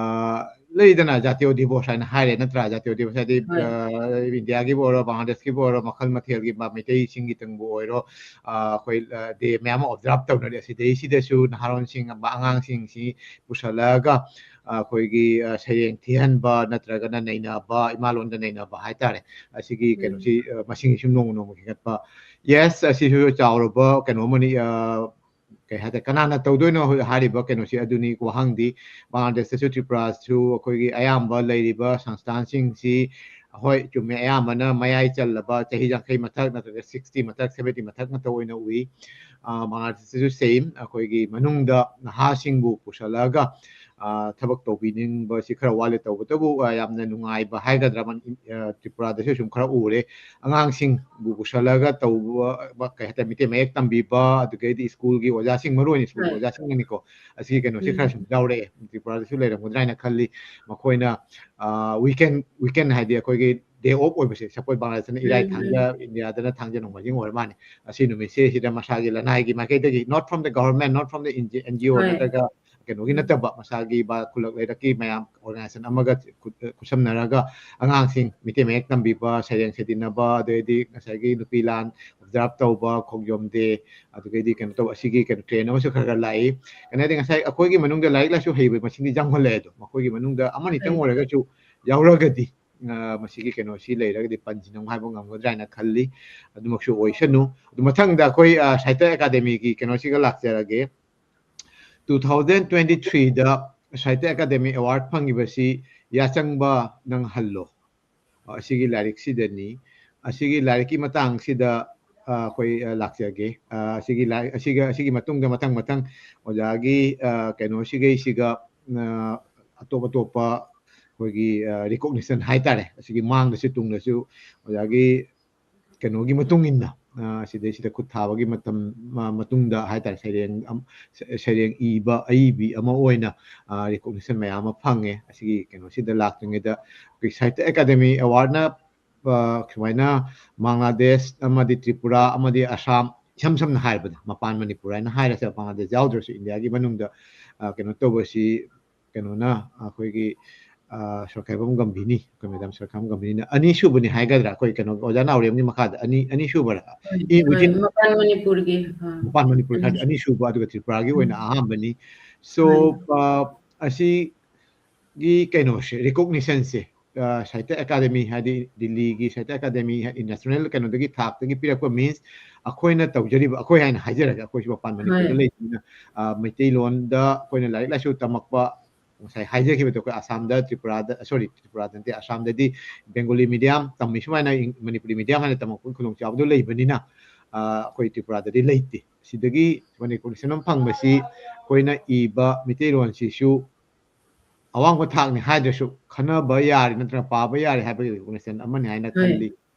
ꯂꯩꯗꯅ, ꯖꯥꯇꯤꯌꯣ ꯗꯤꯕꯣꯁ ꯍꯥꯏꯅ ꯍꯥꯏꯔꯦ, ꯅꯠꯇ꯭ꯔꯥ? ꯖꯥꯇꯤꯌꯣ ꯗꯤꯕꯣꯁ ꯍꯥꯏꯗꯤ, ꯍꯣꯏ꯫ ꯑ, ꯏꯟꯗꯤꯌꯥꯒꯤꯕꯨ ꯑꯣꯏꯔꯣ, ꯕꯪꯒ꯭ꯂꯥꯗꯦꯁꯀꯤꯕꯨ ꯑꯣꯏꯔꯣ, ꯃꯈꯜ ꯃꯊꯦꯜꯒꯤ ꯃ-, ꯃꯩꯇꯩꯁꯤꯡꯒꯤ ꯇꯪꯕꯨ ꯑꯣꯏꯔꯣ, ꯑ, ꯑꯩꯈꯣꯏ, ꯑ, day ꯃꯌꯥꯝ ꯑꯃ observe ꯇꯧꯅꯔꯤ꯫ ꯑꯁꯤꯗꯩꯁꯤꯗꯁꯨ ꯅꯍꯥꯔꯣꯟꯁꯤꯡ, ꯑꯉꯥꯡꯁꯤꯡꯁꯤ ꯄꯨꯁꯜꯂꯛꯑꯒ, ꯑ, ꯑꯩꯈꯣꯏꯒꯤ, ꯑ, ꯁꯩꯔꯦꯡ ꯊꯤꯍꯟꯕ ꯅꯠꯇ꯭ꯔꯒꯅ ꯅꯩꯅꯕ, ꯏꯃꯥꯂꯣꯟꯗ ꯅꯩꯅꯕ ꯍꯥꯏꯇꯥꯔꯦ꯫ ꯑꯁꯤꯒꯤ ꯎꯝ꯫ ꯀꯩꯅꯣꯁꯤ, ꯑ, ꯃꯁꯤꯡꯁꯤ ꯁꯨꯝ ꯅꯣꯡꯃ ꯅꯣꯡꯃꯒꯤ ꯍꯦꯟꯒꯠꯄ꯫ Yes, ꯑꯁꯤꯁꯨ ꯆꯥꯎꯔꯕ ꯀꯩꯅꯣ ꯑꯃꯅꯤ, ꯑ, ꯀꯩ ꯍꯥꯏꯇꯥꯔꯦ, ꯀꯅꯥꯅ ꯇꯧꯗꯣꯏꯅꯣ? ꯍꯧꯖꯤꯛ ꯍꯥꯏꯔꯤꯕ ꯀꯩꯅꯣꯁꯤ ꯑꯗꯨꯅꯤ ꯋꯥꯍꯪꯗꯤ꯫ ꯕꯪꯒ꯭ꯂꯥꯗꯦꯁꯇꯁꯨ ꯇ꯭ꯔꯤꯄꯨꯔꯥꯁꯨ ꯑꯩꯈꯣꯏꯒꯤ ꯑꯌꯥꯝꯕ ꯂꯩꯔꯤꯕ ꯁꯪꯁꯊꯥꯟꯁꯤꯡꯁꯤ, ꯍꯣꯏ, ꯆꯨꯝꯃꯦ, ꯑꯌꯥꯝꯕꯅ ꯃꯌꯥꯏ ꯆꯜꯂꯕ ꯆꯍꯤ ꯌꯥꯡꯈꯩ ꯃꯊꯛ ꯅꯠꯇ꯭ꯔꯒ sixty ꯃꯊꯛ, seventy ꯃꯊꯛ ꯉꯥꯛꯇ ꯑꯣꯏꯅ ꯎꯏ꯫ ꯑ, ꯕꯪꯒ꯭ꯂꯥꯗꯦꯁꯇꯁꯨ same, ꯑꯩꯈꯣꯏꯒꯤ ꯃꯅꯨꯡꯗ ꯅꯍꯥꯁꯤꯡꯕꯨ ꯄꯨꯁꯜꯂꯛꯑꯒ, ꯑ, ꯊꯕꯛ ꯇꯧꯕꯤꯅꯤꯡꯕꯁꯤ ꯈꯔ ꯋꯥꯠꯂꯦ꯫ ꯇꯧꯕꯇꯕꯨ, ꯑ, ꯌꯥꯝꯅ ꯅꯨꯡꯉꯥꯏꯕ ꯍꯥꯏꯒꯗ꯭ꯔꯥ, ꯃꯅꯤ-, ꯑ, ꯇ꯭ꯔꯤꯄꯨꯔꯥꯗꯁꯨ ꯁꯨꯝ ꯈꯔ ꯎꯔꯦ꯫ ꯑꯉꯥꯡꯁꯤꯡꯕꯨ ꯄꯨꯁꯜꯂꯒ ꯇꯧꯕ, ꯀꯩ ꯍꯥꯏꯇꯥꯔꯦ, ꯃꯩꯇꯩ ꯃꯌꯦꯛ ꯇꯝꯕꯤꯕ, ꯑꯗꯨꯗꯒꯤꯗꯤ ꯁ꯭ꯀꯨꯜꯒꯤ ꯑꯣꯖꯥꯁꯤꯡ, ꯃꯔꯨ ꯑꯣꯏꯅ ꯁ꯭ꯀꯨꯜꯒꯤ ꯍꯣꯏ꯫ ꯑꯣꯖꯥꯁꯤꯡꯅꯅꯤꯀꯣ, ꯑꯁꯤꯒꯤ ꯀꯩꯅꯣꯁꯦ ꯈꯔ ꯎꯝ꯫ ꯁꯨꯝ ꯌꯥꯎꯔꯛꯑꯦ꯫ ꯇ꯭ꯔꯤꯄꯨꯔꯥꯗꯁꯨ ꯂꯩꯔꯝꯒꯗ꯭ꯔꯥ ꯍꯥꯏꯅ ꯈꯜꯂꯤ꯫ ꯃꯈꯣꯏꯅ, ꯑ, weekend, weekend ꯍꯥꯏꯗꯤ ꯑꯩꯈꯣꯏꯒꯤ day off ꯑꯣꯏꯕꯁꯦ, suppose ꯕꯪꯒ꯭ꯂꯥꯗꯦꯁꯇꯅ ꯏꯔꯥꯏ, ꯎꯝ, ꯎꯝ꯫ ꯊꯥꯡꯖ, ꯏꯟꯗꯤꯌꯥꯗꯅ ꯊꯥꯡꯖ ꯅꯣꯡꯃꯥꯏꯖꯤꯡ ꯑꯣꯏꯔ ꯃꯥꯜꯂꯦ꯫ ꯑꯁꯤ ꯅꯨꯃꯤꯠꯁꯦ ꯁꯤꯗ ꯃꯁꯥꯒꯤ ꯂꯅꯥꯏꯒꯤ ꯃꯥꯏꯀꯩꯗꯒꯤ, not from the government, not from the N G O, ꯍꯣꯏ꯫ ꯅꯠꯇ꯭ꯔꯒ ꯀꯩꯅꯣꯒꯤ ꯎꯝ꯫ ꯅꯠꯇꯕ, ꯃꯁꯥꯒꯤ ꯕꯥ-, ꯈꯨꯜꯂꯛ ꯂꯩꯔꯛꯀꯤ ꯃꯌꯥꯝ organization ꯑꯃꯒ ꯈꯨꯠ-, ꯈꯨꯠꯁꯝꯅꯔꯒ ꯑꯉꯥꯡꯁꯤꯡ ꯃꯩꯇꯩ ꯃꯌꯦꯛ ꯇꯝꯕꯤꯕ, ꯁꯩꯔꯦꯡ ꯁꯩꯗꯤꯟꯅꯕ, ꯑꯗꯩꯗꯤ ꯉꯁꯥꯏꯒꯤ ꯅꯨꯄꯤ ꯂꯥꯟ observe ꯇꯧꯕ, ꯈꯣꯡꯖꯣꯝ day, ꯑꯗꯨꯗꯒꯤꯗꯤ ꯀꯩꯅꯣ ꯇꯧꯕ, ꯑꯁꯤꯒꯤ ꯀꯩꯅꯣ train ꯑꯃꯁꯨ ꯈꯔ ꯈꯔ ꯂꯥꯛꯏ꯫ ꯀꯩꯅꯣ ꯍꯥꯏꯗꯤ ꯉꯁꯥꯏ ꯑꯩꯈꯣꯏꯒꯤ ꯃꯅꯨꯡꯗ ꯂꯥꯏꯔꯤꯛ ꯂꯥꯏꯁꯨ ꯍꯩꯕ ꯃꯁꯤꯡꯗꯤ ꯌꯥꯝꯈꯠꯂꯛꯑꯦ ꯑꯗꯣ, ꯃꯈꯣꯏꯒꯤ ꯃꯅꯨꯡꯗ ꯑꯃꯅꯤꯇꯪ ꯎꯝ꯫ ꯑꯣꯏꯔꯒꯁꯨ ꯌꯥꯎꯔꯒꯗꯤ, ꯑ, ꯃꯁꯤꯒꯤ ꯀꯩꯅꯣꯁꯤ ꯂꯩꯔꯒꯗꯤ ꯄꯟꯁꯤꯅ ꯑꯃꯨꯛ ꯍꯥꯏꯕ ꯉꯝꯒꯗ꯭ꯔꯥ ꯍꯥꯏꯅ ꯈꯜꯂꯤ꯫ ꯑꯗꯨꯃꯛꯁꯨ ꯑꯣꯏꯁꯅꯨ꯫ ꯑꯗꯨ ꯃꯊꯪꯗ ꯑꯩꯈꯣꯏ, ꯑ, ꯁꯥꯍꯤꯇ꯭ꯌ ꯑꯦꯀꯥꯗꯦꯃꯤꯒꯤ ꯀꯩꯅꯣꯁꯤꯒ ꯂꯥꯛꯆꯔꯒꯦ꯫ Two thousand twenty-threeꯗ ꯁꯥꯍꯤꯇ꯭ꯌ ꯑꯦꯀꯥꯗꯦꯃꯤ award ꯐꯪꯉꯤꯕꯁꯤ ꯌꯥꯆꯪꯕ ꯅꯪ ꯍꯜꯂꯣ, ꯑ, ꯑꯁꯤꯒꯤ ꯂꯥꯏꯔꯤꯛꯁꯤꯗꯅꯤ꯫ ꯑꯁꯤꯒꯤ ꯂꯥꯏꯔꯤꯛꯀꯤ ꯃꯇꯥꯡꯁꯤꯗ, ꯑ, ꯑꯩꯈꯣꯏ, ꯑ, ꯂꯥꯛꯆꯒꯦ꯫ ꯑ, ꯑꯁꯤꯒꯤ ꯂꯥꯏꯔꯤꯛ, ꯑꯁꯤꯒ, ꯑꯁꯤꯒꯤ ꯃꯇꯨꯡꯗ ꯃꯊꯪ ꯃꯊꯪ ꯑꯣꯖꯥꯒꯤ, ꯑ, ꯀꯩꯅꯣꯁꯤꯒꯩꯁꯤꯒ, ꯑ, ꯑꯇꯣꯞ ꯑꯇꯣꯞꯄ ꯑꯩꯈꯣꯏꯒꯤ, ꯑ, recognition ꯍꯥꯏꯇꯥꯔꯦ, ꯑꯁꯤꯒꯤ ꯃꯥꯡꯗꯁꯨ ꯇꯨꯡꯗꯁꯨ ꯑꯣꯖꯥꯒꯤ ꯀꯩꯅꯣꯒꯤ ꯃꯇꯨꯡ ꯏꯟꯅ, ꯑ, ꯁꯤꯗꯩꯁꯤꯗ ꯈꯨꯠ ꯊꯥꯕꯒꯤ ꯃꯇꯝ, ꯃ-, ꯃꯇꯨꯡꯗ ꯍꯥꯏꯇꯥꯔꯦ, ꯁꯩꯔꯦꯡ ꯑꯝ-, ꯁ-, ꯁꯩꯔꯦꯡ ꯏꯕ ꯑꯏꯕꯤ ꯑꯃ ꯑꯣꯏꯅ, ꯑ, recognition ꯃꯌꯥꯝ ꯑꯃ ꯐꯪꯉꯦ꯫ ꯑꯁꯤꯒꯤ ꯀꯩꯅꯣꯁꯤꯗ ꯂꯥꯛꯇ꯭ꯔꯤꯉꯩꯗ ꯑꯩꯈꯣꯏ ꯁꯥꯍꯤꯇ꯭ꯌ ꯑꯦꯀꯥꯗꯦꯃꯤ awardꯅ, ꯑ, ꯁꯨꯃꯥꯏꯅ ꯕꯪꯒ꯭ꯂꯥꯗꯦꯁ ꯑꯃꯗꯤ ꯇ꯭ꯔꯤꯄꯨꯔꯥ ꯑꯃꯗꯤ ꯑꯁꯥꯝ, ꯏꯁꯝ ꯁꯝꯅ ꯍꯥꯏꯔꯕꯗ ꯃꯄꯥꯟ ꯃꯅꯤꯄꯨꯔ ꯍꯥꯏꯅ ꯍꯥꯏꯔꯁꯦ, ꯕꯪꯒ꯭ꯂꯥꯗꯦꯁ ꯌꯥꯎꯗ꯭ꯔꯁꯨ ꯏꯟꯗꯤꯌꯥꯒꯤ ꯃꯅꯨꯡꯗ, ꯑ, ꯀꯩꯅꯣ ꯇꯧꯕꯁꯤ ꯀꯩꯅꯣꯅ, ꯑꯩꯈꯣꯏꯒꯤ, ꯑ, ꯁꯣꯔꯈꯥꯏꯕꯝ ꯒꯝꯚꯤꯔꯅꯤ, ꯑꯩꯈꯣꯏ ꯃꯦꯗꯥꯝ ꯁꯣꯔꯈꯥꯏꯕꯝ ꯒꯝꯚꯤꯔꯅꯤꯅ ꯑꯅꯤꯁꯨꯕꯅꯤ ꯍꯥꯏꯒꯗ꯭ꯔꯥ, ꯑꯩꯈꯣꯏ ꯀꯩꯅꯣ ꯑꯣꯖꯥ ꯅꯥꯎꯔꯦꯝꯒꯤ ꯃꯈꯥꯗ ꯑꯅꯤ, ꯑꯅꯤꯁꯨꯕꯔ? ꯍꯣꯏ, ꯏ-, ꯍꯣꯏ, within ꯃꯄꯥꯟ ꯃꯅꯤꯄꯨꯔꯒꯤ, ꯑ, ꯃꯄꯥꯟ ꯃꯅꯤꯄꯨꯔ ꯈꯔꯗꯤ ꯑꯅꯤꯁꯨꯕ꯫ ꯑꯅꯤꯁꯨꯕ, ꯑꯗꯨꯒ ꯇ꯭ꯔꯤꯄꯨꯔꯥꯒꯤ ꯎꯝ꯫ ꯑꯣꯏꯅ ꯑꯍꯥꯟꯕꯅꯤ꯫ So, ꯍꯣꯏ꯫ ꯑ, ꯑꯁꯤꯒꯤ ꯀꯩꯅꯣꯁꯦ, recognitionꯁꯦ, ꯑ, ꯁꯥꯍꯤꯇ꯭ꯌ ꯑꯦꯀꯥꯗꯦꯃꯤ, ꯍꯥꯏꯗꯤ ꯗꯤꯜꯂꯤꯒꯤ ꯁꯥꯍꯤꯇ꯭ꯌ ꯑꯦꯀꯥꯗꯦꯃꯤ, ꯍꯥꯏꯗꯤ national ꯀꯩꯅꯣꯗꯒꯤ, ꯊꯥꯛꯇꯒꯤ ꯄꯤꯔꯛꯄ means ꯑꯩꯈꯣꯏꯅ ꯇꯧꯖꯔꯤꯕ, ꯑꯩꯈꯣꯏ ꯍꯥꯏꯅ ꯍꯥꯏꯖꯔꯒꯦ, ꯑꯩꯈꯣꯏꯁꯨ ꯃꯄꯥꯟ ꯃꯅꯤꯄꯨꯔꯗ ꯍꯣꯏ꯫ ꯂꯩꯕꯅꯤꯅ, ꯑ, ꯃꯩꯇꯩꯂꯣꯟꯗ ꯑꯩꯈꯣꯏꯅ ꯂꯥꯏꯔꯤꯛ ꯂꯥꯏꯁꯨ ꯇꯝꯃꯛꯄ, ꯉꯁꯥꯏ ꯍꯥꯏꯖꯈꯤꯕꯗꯣ, ꯑꯩꯈꯣꯏ ꯑꯁꯥꯝꯗ, ꯇ꯭ꯔꯤꯄꯨꯔꯥꯗ, sorry, ꯇ꯭ꯔꯤꯄꯨꯔꯥꯗ ꯅꯠꯇꯦ, ꯑꯁꯥꯝꯗꯗꯤ Bengali medium ꯇꯝꯃꯤ, ꯁꯨꯃꯥꯏꯅ ꯏꯪ-, ꯃꯅꯤꯄꯨꯔꯤ medium ꯍꯥꯏꯅ ꯇꯝꯃꯛꯄꯒꯤ ꯈꯨꯗꯣꯡꯆꯥꯕꯗꯣ ꯂꯩꯕꯅꯤꯅ, ꯑ, ꯑꯩꯈꯣꯏ ꯇ꯭ꯔꯤꯄꯨꯔꯥꯗꯗꯤ ꯂꯩꯇꯦ꯫ ꯁꯤꯗꯒꯤ recognition ꯑꯃ ꯐꯪꯕꯁꯤ ꯑꯩꯈꯣꯏꯅ ꯏꯕ ꯃꯤꯇꯩꯂꯣꯟꯁꯤꯁꯨ ꯑꯋꯥꯡꯕ ꯊꯥꯛꯅꯤ ꯍꯥꯏꯗ꯭ꯔꯁꯨ ꯈꯟꯅꯕ ꯌꯥꯔꯦ ꯅꯠꯇ꯭ꯔꯒ ꯄꯥꯕ ꯌꯥꯔꯦ ꯍꯥꯏꯕꯒꯤ recognition ꯑꯃꯅꯤ ꯍꯥꯏꯅ ꯍꯣꯏ꯫ ꯈꯜꯂꯤ꯫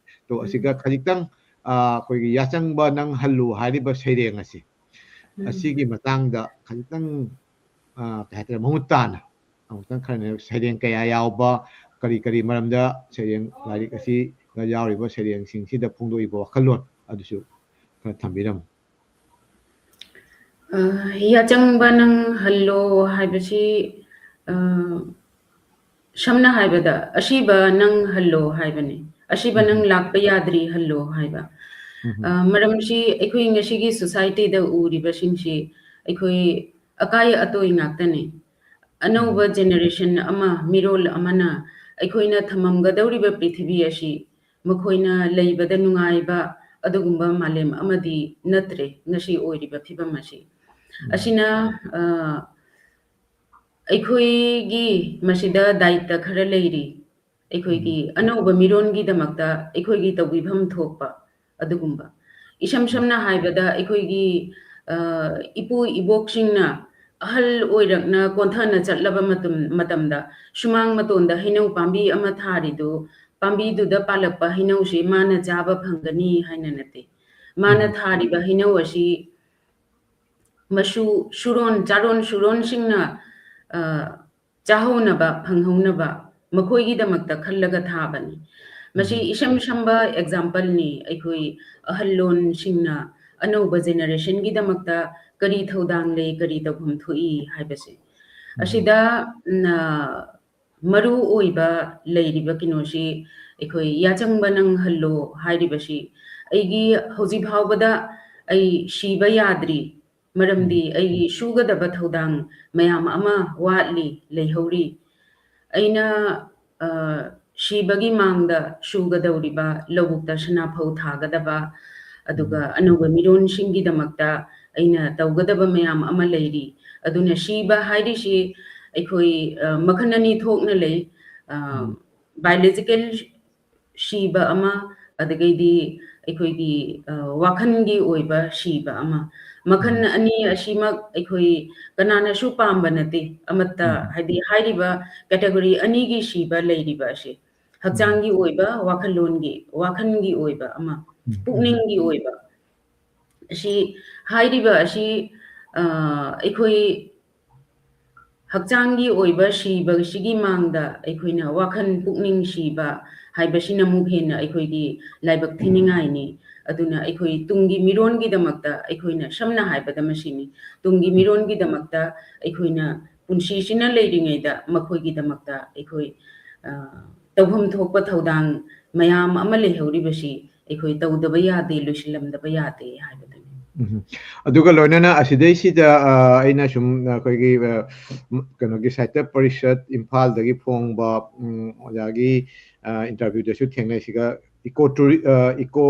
ꯇꯣ, ꯎꯝ꯫ ꯑꯁꯤꯒ ꯈꯖꯤꯛꯇꯪ, ꯑ, ꯑꯩꯈꯣꯏꯒꯤ ꯌꯥꯆꯪꯕ ꯅꯪ ꯍꯜꯂꯨ ꯍꯥꯏꯔꯤꯕ ꯁꯩꯔꯦꯡ ꯑꯁꯤ, ꯎꯝ꯫ ꯑꯁꯤꯒꯤ ꯃꯇꯥꯡꯗ ꯈꯖꯤꯛꯇꯪ, ꯑ, ꯀꯩ ꯍꯥꯏꯇꯥꯔꯦ, ꯃꯃꯨꯠ ꯇꯥꯅ ꯑꯃꯨꯛꯇꯪ ꯈꯔ ꯁꯩꯔꯦꯡ ꯀꯌꯥ ꯌꯥꯎꯕ, ꯀꯔꯤ ꯀꯔꯤ ꯃꯔꯝꯗ ꯁꯩꯔꯦꯡ, ꯂꯥꯏꯔꯤꯛ ꯑꯁꯤꯗ ꯌꯥꯎꯔꯤꯕ ꯁꯩꯔꯦꯡꯁꯤꯡꯁꯤꯗ ꯐꯣꯡꯗꯣꯛꯏꯕ ꯋꯥꯈꯜꯂꯣꯟ ꯑꯗꯨꯁꯨ ꯈꯔ ꯊꯝꯕꯤꯔꯝꯃꯨ꯫ ꯑ, ꯌꯥꯆꯪꯕ ꯅꯪ ꯍꯜꯂꯣ ꯍꯥꯏꯕꯁꯤ, ꯑ, ꯁꯝꯅ ꯍꯥꯏꯕꯗ, "ꯑꯁꯤꯕ ꯅꯪ ꯍꯜꯂꯣ" ꯍꯥꯏꯕꯅꯤ꯫ "ꯑꯁꯤꯕ ꯅꯪ ꯎꯝ꯫ ꯂꯥꯛꯄ ꯌꯥꯗ꯭ꯔꯤ, ꯍꯜꯂꯣ" ꯍꯥꯏꯕ꯫ ꯎꯝ꯫ ꯑ, ꯃꯔꯝꯁꯤ ꯑꯩꯈꯣꯏ ꯉꯁꯤꯒꯤ societyꯗ ꯎꯔꯤꯕꯁꯤꯡꯁꯤ ꯑꯩꯈꯣꯏ ꯑꯀꯥꯏ ꯑꯇꯣꯏ ꯉꯥꯛꯇꯅꯤ꯫ ꯑꯅꯧꯕ ꯎꯝ꯫ Generation ꯑꯃ, ꯃꯤꯔꯣꯜ ꯑꯃꯅ ꯑꯩꯈꯣꯏꯅ ꯊꯝꯃꯝꯒꯗꯧꯔꯤꯕ ꯄ꯭ꯔꯤꯊꯤꯕꯤ ꯑꯁꯤ ꯃꯈꯣꯏꯅ ꯂꯩꯕꯗ ꯅꯨꯡꯉꯥꯏꯕ ꯑꯗꯨꯒꯨꯝꯕ ꯃꯥꯂꯦꯝ ꯑꯃꯗꯤ ꯅꯠꯇ꯭ꯔꯦ ꯉꯁꯤ ꯑꯣꯏꯔꯤꯕ ꯐꯤꯕꯝ ꯑꯁꯤ꯫ ꯎꯝ꯫ ꯑꯁꯤꯅ, ꯑ, ꯑꯩꯈꯣꯏꯒꯤ ꯃꯁꯤꯗ ꯗꯥꯏꯇ ꯈꯔ ꯂꯩꯔꯤ꯫ ꯑꯩꯈꯣꯏꯒꯤ ꯎꯝ꯫ ꯑꯅꯧꯕ ꯃꯤꯔꯣꯟꯒꯤꯗꯃꯛꯇ ꯑꯩꯈꯣꯏꯒꯤ ꯇꯧꯕꯤꯐꯝ ꯊꯣꯛꯄ ꯑꯗꯨꯒꯨꯝꯕ꯫ ꯏꯁꯝ ꯎꯝ꯫ ꯁꯝꯅ ꯍꯥꯏꯕꯗ, ꯑꯩꯈꯣꯏꯒꯤ, ꯑ, ꯏꯄꯨ ꯏꯕꯣꯛꯁꯤꯡꯅ ꯑꯍꯜ ꯑꯣꯏꯔꯛꯅ ꯀꯣꯟꯊꯅ ꯆꯠꯂꯕ ꯃꯇꯝ, ꯃꯇꯝꯗ ꯁꯨꯃꯥꯡ ꯃꯇꯣꯟꯗ ꯍꯩꯅꯧ ꯄꯥꯝꯕꯤ ꯑꯃ ꯊꯥꯔꯤꯗꯨ, ꯄꯥꯝꯕꯤꯗꯨꯗ ꯄꯥꯜꯂꯛꯄ ꯍꯩꯅꯧꯁꯤ ꯃꯥꯅ ꯆꯥꯕ ꯐꯪꯒꯅꯤ ꯍꯥꯏꯅ ꯅꯠꯇꯦ꯫ ꯃꯥꯅ ꯎꯝ꯫ ꯊꯥꯔꯤꯕ ꯍꯩꯅꯧ ꯑꯁꯤ ꯃꯁꯨ ꯁꯨꯔꯣꯟ, ꯆꯥꯔꯣꯟ ꯁꯨꯔꯣꯟꯁꯤꯡꯅ, ꯑ, ꯆꯥꯍꯧꯅꯕ, ꯐꯪꯍꯧꯅꯕ ꯃꯈꯣꯏꯒꯤꯗꯃꯛꯇ ꯈꯜꯂꯒ ꯊꯥꯕꯅꯤ꯫ ꯃꯁꯤ ꯎꯝ꯫ ꯏꯁꯝ ꯁꯝꯕ exampleꯅꯤ꯫ ꯑꯩꯈꯣꯏ ꯑꯍꯜ ꯂꯣꯟꯁꯤꯡꯅ ꯑꯅꯧꯕ generationꯒꯤꯗꯃꯛꯇ ꯀꯔꯤ ꯊꯧꯗꯥꯡ ꯂꯩ, ꯀꯔꯤ ꯇꯧꯐꯝ ꯊꯣꯛꯏ ꯍꯥꯏꯕꯁꯦ꯫ ꯎꯝ꯫ ꯑꯁꯤꯗ, ꯎꯝ, ꯑ, ꯃꯔꯨ ꯑꯣꯏꯕ ꯂꯩꯔꯤꯕ ꯀꯩꯅꯣꯁꯤ, ꯑꯩꯈꯣꯏ "ꯌꯥꯆꯪꯕ ꯅꯪ ꯍꯜꯂꯣ" ꯍꯥꯏꯔꯤꯕꯁꯤ, ꯑꯩꯒꯤ ꯍꯧꯖꯤꯛ ꯐꯥꯎꯕꯗ ꯑꯩ ꯁꯤꯕ ꯌꯥꯗ꯭ꯔꯤ, ꯃꯔꯝꯗꯤ ꯎꯝ꯫ ꯑꯩꯒꯤ ꯁꯨꯒꯗꯕ ꯊꯧꯗꯥꯡ ꯃꯌꯥꯝ ꯑꯃ ꯋꯥꯠꯂꯤ, ꯂꯩꯍꯧꯔꯤ꯫ ꯑꯩꯅ, ꯑ, ꯁꯤꯕꯒꯤ ꯃꯥꯡꯗ ꯁꯨꯒꯗꯧꯔꯤꯕ ꯂꯧꯕꯨꯛꯇ ꯁꯅꯥꯐꯧ ꯊꯥꯒꯗꯕ, ꯑꯗꯨꯒ ꯎꯝ꯫ ꯑꯅꯧꯕ ꯃꯤꯔꯣꯟꯁꯤꯡꯒꯤꯗꯃꯛꯇ ꯑꯩꯅ ꯇꯧꯒꯗꯕ ꯃꯌꯥꯝ ꯑꯃ ꯂꯩꯔꯤ꯫ ꯑꯗꯨꯅ ꯁꯤꯕ ꯍꯥꯏꯔꯤꯁꯤ ꯑꯩꯈꯣꯏ, ꯑ, ꯃꯈꯜ ꯑꯅꯤ ꯊꯣꯛꯅ ꯂꯩ꯫ ꯑ, ꯎꯝ꯫ Biological ꯁꯤꯕ ꯑꯃ, ꯑꯗꯨꯗꯒꯤꯗꯤ ꯑꯩꯈꯣꯏꯒꯤ, ꯑ, ꯋꯥꯈꯜꯒꯤ ꯑꯣꯏꯕ ꯁꯤꯕ ꯑꯃ꯫ ꯃꯈꯜ ꯎꯝ꯫ ꯑꯅꯤ ꯑꯁꯤꯃꯛ ꯑꯩꯈꯣꯏ ꯀꯅꯥꯅꯁꯨ ꯄꯥꯝꯕ ꯅꯠꯇꯦ꯫ ꯑꯃꯠꯇ, ꯎꯝ꯫ ꯍꯥꯏꯗꯤ, ꯍꯥꯏꯔꯤꯕ category ꯑꯅꯤꯒꯤ ꯁꯤꯕ ꯂꯩꯔꯤꯕ ꯑꯁꯤ, ꯎꯝ꯫ ꯍꯛꯆꯥꯡꯒꯤ ꯑꯣꯏꯕ, ꯋꯥꯈꯜꯂꯣꯟꯒꯤ, ꯋꯥꯈꯜꯒꯤ ꯑꯣꯏꯕ ꯑꯃ, ꯎꯝ, ꯎꯝ꯫ ꯄꯨꯛꯅꯤꯡꯒꯤ ꯑꯣꯏꯕ꯫ ꯑꯁꯤ, ꯍꯥꯏꯔꯤꯕ ꯑꯁꯤ, ꯑ, ꯑꯩꯈꯣꯏ ꯍꯛꯆꯥꯡꯒꯤ ꯑꯣꯏꯕ ꯁꯤꯕꯁꯤꯒꯤ ꯃꯥꯡꯗ ꯑꯩꯈꯣꯏꯅ ꯋꯥꯈꯜ ꯄꯨꯛꯅꯤꯡ ꯁꯤꯕ ꯍꯥꯏꯕꯁꯤꯅ ꯑꯃꯨꯛ ꯍꯦꯟꯅ ꯑꯩꯈꯣꯏꯒꯤ ꯂꯥꯏꯕꯛ ꯊꯤꯅꯤꯡꯉꯥꯏꯅꯤ꯫ ꯑꯗꯨꯅ ꯑꯩꯈꯣꯏ ꯇꯨꯡꯒꯤ ꯃꯤꯔꯣꯟꯒꯤꯗꯃꯛꯇ ꯑꯩꯈꯣꯏꯅ ꯁꯝꯅ ꯍꯥꯏꯕꯗ ꯃꯁꯤꯅꯤ, ꯇꯨꯡꯒꯤ ꯃꯤꯔꯣꯟꯒꯤꯗꯃꯛꯇ ꯑꯩꯈꯣꯏꯅ ꯄꯨꯟꯁꯤꯁꯤꯅ ꯂꯩꯔꯤꯉꯩꯗ ꯃꯈꯣꯏꯒꯤꯗꯃꯛꯇ ꯑꯩꯈꯣꯏ, ꯑ, ꯇꯧꯐꯝ ꯊꯣꯛꯄ ꯊꯧꯗꯥꯡ ꯃꯌꯥꯝ ꯑꯃ ꯂꯩꯍꯧꯔꯤꯕꯁꯤ ꯑꯩꯈꯣꯏ ꯇꯧꯗꯕ ꯌꯥꯗꯦ, ꯂꯣꯏꯁꯤꯜꯂꯝꯗꯕ ꯌꯥꯗꯦ ꯍꯥꯏꯕꯗꯨꯅꯤ꯫ ꯎꯝ꯫ ꯑꯗꯨꯒ ꯂꯣꯏꯅꯅ ꯑꯁꯤꯗꯩꯁꯤꯗ, ꯑ, ꯑꯩꯅ ꯁꯨꯝ ꯑꯩꯈꯣꯏꯒꯤ, ꯑ, ꯀꯩꯅꯣꯒꯤ ꯁꯥꯍꯤꯇ꯭ꯌ ꯄꯔꯤꯁꯠ ꯏꯝꯐꯥꯜꯗꯒꯤ ꯐꯣꯡꯕ, ꯎꯝ, ꯑꯣꯖꯥꯒꯤ, ꯑ, interview ꯗꯁꯨ ꯊꯦꯡꯅꯩ꯫ ꯁꯤꯒ eco touri-, ꯑ, eco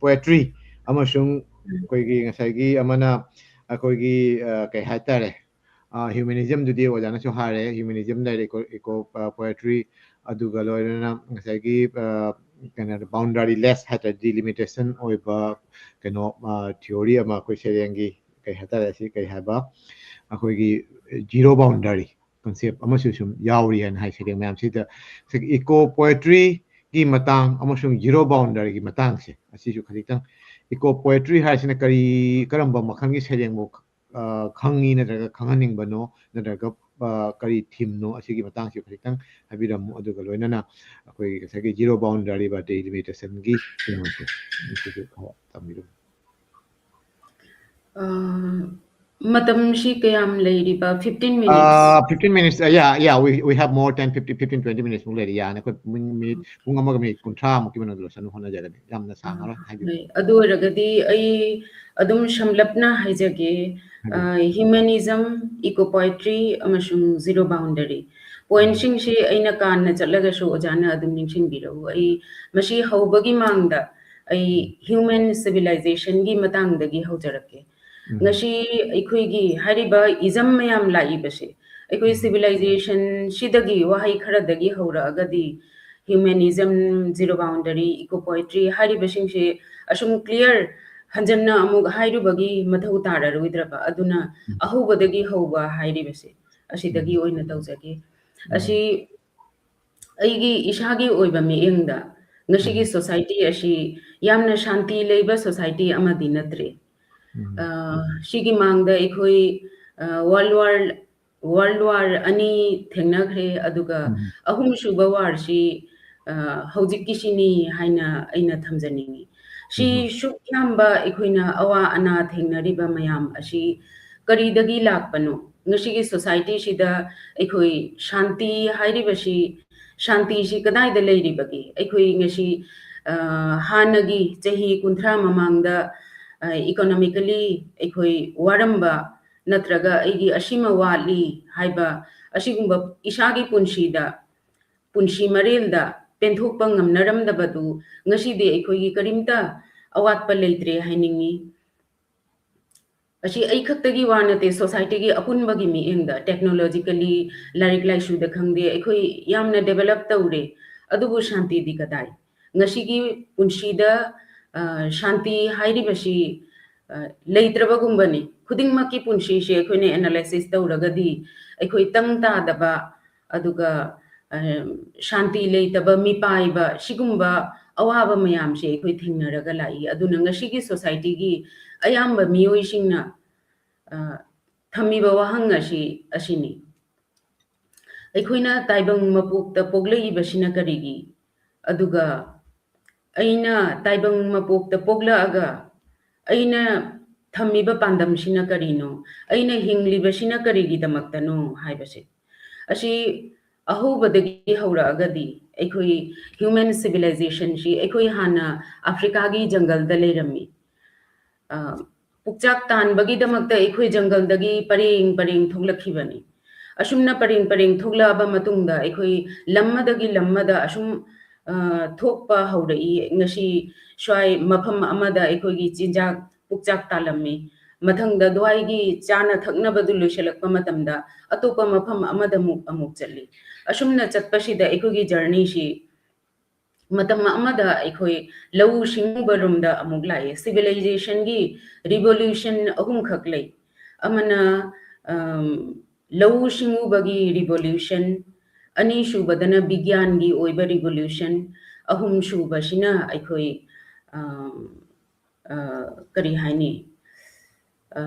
poetry ꯑꯃꯁꯨꯡ ꯑꯩꯈꯣꯏꯒꯤ ꯉꯁꯥꯏꯒꯤ ꯑꯃꯅ ꯑꯩꯈꯣꯏꯒꯤ, ꯑ, ꯀꯩ ꯍꯥꯏꯇꯥꯔꯦ, ꯑ, humanism ꯗꯨꯗꯤ ꯑꯣꯖꯥꯅꯁꯨ ꯍꯥꯏꯔꯦ, humanism ꯂꯩꯔꯦ, eco, eco, ꯑ, poetry, ꯑꯗꯨꯒ ꯂꯣꯏꯅꯅ ꯉꯁꯥꯏꯒꯤ, ꯑ, ꯀꯩꯅꯣ, boundary less ꯍꯥꯏꯇꯥꯔꯦ, delimitation ꯑꯣꯏꯕ ꯀꯩꯅꯣ, ꯑ, theory ꯑꯃ ꯑꯩꯈꯣꯏ ꯁꯩꯔꯦꯡꯒꯤ ꯀꯩ ꯍꯥꯏꯇꯥꯔꯦ, ꯑꯁꯤ ꯀꯩ ꯍꯥꯏꯕ, ꯑꯩꯈꯣꯏꯒꯤ zero boundary concept ꯑꯃꯁꯨ ꯁꯨꯝ ꯌꯥꯎꯔꯤ ꯍꯥꯏꯅ ꯍꯥꯏ ꯁꯩꯔꯦꯡ ꯃꯌꯥꯝꯁꯤꯗ꯫ ꯉꯁꯥꯏꯒꯤ eco poetry ꯒꯤ ꯃꯇꯥꯡ ꯑꯃꯁꯨꯡ zero boundary ꯒꯤ ꯃꯇꯥꯡꯁꯦ ꯑꯁꯤꯁꯨ ꯈꯖꯤꯛꯇꯪ, eco poetry ꯍꯥꯏꯁꯤꯅ ꯀꯔꯤ, ꯀꯔꯝꯕ ꯃꯈꯜꯒꯤ ꯁꯩꯔꯦꯡꯕꯨ, ꯑ, ꯈꯪꯉꯤ ꯅꯠꯇ꯭ꯔꯒ ꯈꯪꯍꯟꯅꯤꯡꯕꯅꯣ, ꯅꯠꯇ꯭ꯔꯒ, ꯑ, ꯀꯔꯤ theme ꯅꯣ, ꯑꯁꯤꯒꯤ ꯃꯇꯥꯡꯁꯤ ꯈꯖꯤꯛꯇꯪ ꯍꯥꯏꯕꯤꯔꯝꯃꯨ꯫ ꯑꯗꯨꯒ ꯂꯣꯏꯅꯅ ꯑꯩꯈꯣꯏꯒꯤ ꯉꯁꯥꯏꯒꯤ zero boundary ꯕ delimitation ꯒꯤ ꯀꯩꯅꯣꯁꯦ, ꯑꯁꯤꯁꯨ ꯈꯔ ꯇꯝꯕꯤꯔꯝꯃꯨ꯫ ꯑ, ꯃꯇꯝꯁꯤ ꯀꯌꯥꯝ ꯂꯩꯔꯤꯕ? Fifteen minutes? ꯑ, fifteen minutes, ꯑ, yeah, yeah, we, we have more than fifty, fifteen, twenty minutes ꯃꯨꯛ ꯂꯩꯔꯤ꯫ ꯌꯥꯅꯤ, ꯑꯩꯈꯣꯏ ꯄꯨꯡ ꯃꯤꯅꯤꯠ, ꯄꯨꯡ ꯑꯃꯒ ꯃꯤꯅꯤꯠ ꯀꯨꯟꯊ꯭ꯔꯥ ꯃꯨꯛꯀꯤ ꯃꯅꯨꯡꯗ ꯂꯣꯏꯁꯟꯅꯕ ꯍꯣꯠꯅꯖꯒꯅꯤ꯫ ꯌꯥꯝꯅ ꯁꯥꯡꯉꯔꯣꯏ, ꯍꯥꯏꯕꯤꯌꯨ꯫ ꯍꯣꯏ, ꯑꯗꯨ ꯑꯣꯏꯔꯒꯗꯤ ꯑꯩ ꯑꯗꯨꯝ ꯁꯝꯂꯞꯅ ꯍꯥꯏꯖꯒꯦ꯫ ꯍꯥꯏꯕꯤꯌꯨ꯫ ꯑ, humanism, eco poetry ꯑꯃꯁꯨꯡ zero boundary꯫ Point ꯁꯤꯡꯁꯤ ꯑꯩꯅ ꯀꯥꯟꯅ ꯆꯠꯂꯒꯁꯨ ꯑꯣꯖꯥꯅ ꯑꯗꯨꯝ ꯅꯤꯡꯁꯤꯡꯕꯤꯔꯛꯎ꯫ ꯑꯩ ꯃꯁꯤ ꯍꯧꯕꯒꯤ ꯃꯥꯡꯗ ꯑꯩ human civilization ꯒꯤ ꯃꯇꯥꯡꯗꯒꯤ ꯍꯧꯖꯔꯛꯀꯦ꯫ ꯎꯝ꯫ ꯉꯁꯤ ꯑꯩꯈꯣꯏꯒꯤ ꯍꯥꯏꯔꯤꯕ ism ꯃꯌꯥꯝ ꯂꯥꯛꯏꯕꯁꯦ, ꯑꯩꯈꯣꯏ ꯎꯝ꯫ Civilization ꯁꯤꯗꯒꯤ ꯋꯥꯍꯩ ꯈꯔꯗꯒꯤ ꯍꯧꯔꯛꯑꯒꯗꯤ humanism, zero boundary, eco poetry ꯍꯥꯏꯔꯤꯕꯁꯤꯡꯁꯦ ꯑꯁꯨꯝ clear ꯍꯟꯖꯟꯅ ꯑꯃꯨꯛ ꯍꯥꯏꯔꯨꯕꯒꯤ ꯃꯊꯧ ꯇꯥꯔꯔꯣꯏꯗ꯭ꯔꯕ? ꯑꯗꯨꯅ ꯎꯝ꯫ ꯑꯍꯧꯕꯗꯒꯤ ꯍꯧꯕ ꯍꯥꯏꯔꯤꯕꯁꯦ, ꯑꯁꯤꯗꯒꯤ ꯎꯝ꯫ ꯑꯣꯏꯅ ꯇꯧꯖꯒꯦ꯫ ꯎꯝ꯫ ꯑꯁꯤ ꯑꯩꯒꯤ ꯏꯁꯥꯒꯤ ꯑꯣꯏꯕ ꯃꯤꯠꯌꯦꯡꯗ ꯉꯁꯤꯒꯤ ꯎꯝ꯫ Society ꯑꯁꯤ ꯌꯥꯝꯅ ꯁꯥꯟꯇꯤ ꯂꯩꯕ society ꯑꯃꯗꯤ ꯅꯠꯇ꯭ꯔꯦ꯫ ꯎꯝ꯫ ꯑ, ꯁꯤꯒꯤ ꯃꯥꯡꯗ ꯑꯩꯈꯣꯏ, ꯑ, World War World War ꯑꯅꯤ ꯊꯦꯡꯅꯈ꯭ꯔꯦ, ꯑꯗꯨꯒ ꯎꯝ꯫ ꯑꯍꯨꯝꯁꯨꯕ warꯁꯤ, ꯑ, ꯍꯧꯖꯤꯛꯀꯤꯁꯤꯅꯤ ꯍꯥꯏꯅ ꯑꯩꯅ ꯊꯝꯖꯅꯤꯡꯉꯤ꯫ ꯁꯤ ꯎꯝ꯫ ꯁꯨꯛ ꯌꯥꯝꯕ ꯑꯩꯈꯣꯏꯅ ꯑꯋꯥ ꯑꯅꯥ ꯊꯦꯡꯅꯔꯤꯕ ꯃꯌꯥꯝ ꯑꯁꯤ ꯀꯔꯤꯗꯒꯤ ꯂꯥꯛꯄꯅꯣ? ꯉꯁꯤꯒꯤ societyꯁꯤꯗ ꯑꯩꯈꯣꯏ ꯁꯥꯟꯇꯤ ꯍꯥꯏꯔꯤꯕꯁꯤ, ꯁꯥꯟꯇꯤꯁꯤ ꯀꯗꯥꯏꯗ ꯂꯩꯔꯤꯕꯒꯦ? ꯑꯩꯈꯣꯏ ꯉꯁꯤ, ꯑ, ꯍꯥꯟꯅꯒꯤ ꯆꯍꯤ ꯀꯨꯟꯊ꯭ꯔꯥ ꯃꯃꯥꯡꯗ, ꯑ, economically ꯑꯩꯈꯣꯏ ꯋꯥꯔꯝꯕ ꯅꯠꯇ꯭ꯔꯒ ꯑꯩꯒꯤ ꯑꯁꯤꯃ ꯋꯥꯠꯂꯤ ꯍꯥꯏꯕ ꯑꯁꯤꯒꯨꯝꯕ ꯏꯁꯥꯒꯤ ꯄꯨꯟꯁꯤꯗ, ꯄꯨꯟꯁꯤ ꯃꯔꯦꯜꯗ ꯄꯦꯟꯊꯣꯛꯄ ꯉꯝꯅꯔꯝꯗꯕꯗꯨ ꯉꯁꯤꯗꯤ ꯑꯩꯈꯣꯏꯒꯤ ꯀꯔꯤꯝꯇ ꯑꯋꯥꯠꯄ ꯂꯩꯇ꯭ꯔꯦ ꯍꯥꯏꯅꯤꯡꯉꯤ꯫ ꯑꯁꯤ ꯑꯩ ꯈꯛꯇꯒꯤ ꯋꯥ ꯅꯠꯇꯦ, societyꯒꯤ ꯑꯄꯨꯟꯕꯒꯤ ꯃꯤꯠꯌꯦꯡꯗ, technologically, ꯂꯥꯏꯔꯤꯛ ꯂꯥꯏꯁꯨꯗ ꯈꯪꯗꯦ, ꯑꯩꯈꯣꯏ ꯌꯥꯝꯅ develop ꯇꯧꯔꯦ, ꯑꯗꯨꯕꯨ ꯁꯥꯟꯇꯤꯗꯤ ꯀꯗꯥꯏ? ꯉꯁꯤꯒꯤ ꯄꯨꯟꯁꯤꯗ, ꯑ, ꯁꯥꯟꯇꯤ ꯍꯥꯏꯔꯤꯕꯁꯤ, ꯑ, ꯂꯩꯇ꯭ꯔꯕꯒꯨꯝꯕꯅꯤ꯫ ꯈꯨꯗꯤꯡꯃꯛꯀꯤ ꯄꯨꯟꯁꯤꯁꯦ ꯑꯩꯈꯣꯏꯅ analysis ꯇꯧꯔꯒꯗꯤ ꯑꯩꯈꯣꯏ ꯇꯪ ꯇꯥꯗꯕ, ꯑꯗꯨꯒ, ꯑ, ꯁꯥꯟꯇꯤ ꯂꯩꯇꯕ, ꯃꯤꯄꯥꯏꯕ, ꯁꯤꯒꯨꯝꯕ ꯑꯋꯥꯕ ꯃꯌꯥꯝꯁꯦ ꯑꯩꯈꯣꯏ ꯊꯦꯡꯅꯔꯒ ꯂꯥꯛꯏ꯫ ꯑꯗꯨꯅ ꯉꯁꯤꯒꯤ societyꯒꯤ ꯑꯌꯥꯝꯕ ꯃꯤꯑꯣꯏꯁꯤꯡꯅ, ꯑ, ꯊꯝꯃꯤꯕ ꯋꯥꯍꯪ ꯑꯁꯤ, ꯑꯁꯤꯅꯤ꯫ ꯑꯩꯈꯣꯏꯅ ꯇꯥꯏꯕꯪ ꯃꯄꯣꯛꯇ ꯄꯣꯛꯂꯛꯏꯕꯁꯤꯅ ꯀꯔꯤꯒꯤ? ꯑꯗꯨꯒ ꯑꯩꯅ ꯇꯥꯏꯕꯪ ꯃꯄꯣꯛꯇ ꯄꯣꯛꯂꯛꯑꯒ ꯑꯩꯅ ꯊꯝꯃꯤꯕ ꯄꯥꯟꯗꯝꯁꯤꯅ ꯀꯔꯤꯅꯣ? ꯑꯩꯅ ꯍꯤꯡꯂꯤꯕꯁꯤꯅ ꯀꯔꯤꯒꯤꯗꯃꯛꯇꯅꯣ ꯍꯥꯏꯕꯁꯦ꯫ ꯑꯁꯤ ꯑꯍꯧꯕꯗꯒꯤ ꯍꯧꯔꯛꯑꯒꯗꯤ ꯑꯩꯈꯣꯏ human civilizationꯁꯤ ꯑꯩꯈꯣꯏ ꯍꯥꯟꯅ ꯑꯐ꯭ꯔꯤꯀꯥꯒꯤ ꯖꯪꯒꯜꯗ ꯂꯩꯔꯝꯃꯤ꯫ ꯑ, ꯄꯨꯛꯆꯥꯛ ꯇꯥꯟꯕꯒꯤꯗꯃꯛꯇ ꯑꯩꯈꯣꯏ ꯖꯪꯒꯜꯗꯒꯤ ꯄꯔꯦꯡ ꯄꯔꯦꯡ ꯊꯣꯛꯂꯛꯈꯤꯕꯅꯤ꯫ ꯑꯁꯨꯝꯅ ꯄꯔꯦꯡ ꯄꯔꯦꯡ ꯊꯣꯛꯂꯛꯑꯕ ꯃꯇꯨꯡꯗ ꯑꯩꯈꯣꯏ ꯂꯝ ꯑꯃꯗꯒꯤ ꯂꯝ ꯑꯃꯗ ꯑꯁꯨꯝ, ꯑ, ꯊꯣꯛꯄ ꯍꯧꯔꯛꯏ꯫ ꯉꯁꯤ ꯁ꯭ꯋꯥꯏ ꯃꯐꯝ ꯑꯃꯗ ꯑꯩꯈꯣꯏꯒꯤ ꯆꯤꯟꯖꯥꯛ ꯄꯨꯛꯆꯥꯛ ꯇꯥꯜꯂꯝꯃꯤ꯫ ꯃꯊꯪꯗ ꯑꯗꯨꯋꯥꯏꯒꯤ ꯆꯥꯅ ꯊꯛꯅꯕꯗꯨ ꯂꯣꯏꯁꯤꯜꯂꯛꯄ ꯃꯇꯝꯗ ꯑꯇꯣꯞꯄ ꯃꯐꯝ ꯑꯃꯗ ꯑꯃꯨꯛ, ꯑꯃꯨꯛ ꯆꯠꯂꯤ꯫ ꯑꯁꯨꯝꯅ ꯆꯠꯄꯁꯤꯗ ꯑꯩꯈꯣꯏꯒꯤ journeyꯁꯤ ꯃꯇꯝ ꯑꯃꯗ ꯑꯩꯈꯣꯏ ꯂꯧꯎ ꯁꯤꯡꯎꯕ ꯔꯣꯝꯗ ꯑꯃꯨꯛ ꯂꯥꯛꯑꯦ꯫ Civilizationꯒꯤ revolution ꯑꯍꯨꯝꯈꯛ ꯂꯩ꯫ ꯑꯃꯅ, ꯑꯝ, ꯂꯧꯎ ꯁꯤꯡꯎꯕꯒꯤ revolution, ꯑꯅꯤꯁꯨꯕꯗꯅ ꯕꯤꯒ꯭ꯌꯥꯟꯒꯤ ꯑꯣꯏꯕ revolution, ꯑꯍꯨꯝꯁꯨꯕꯁꯤꯅ ꯑꯩꯈꯣꯏ, ꯑꯝ, ꯑ, ꯀꯔꯤ ꯍꯥꯏꯅꯤ? ꯑ,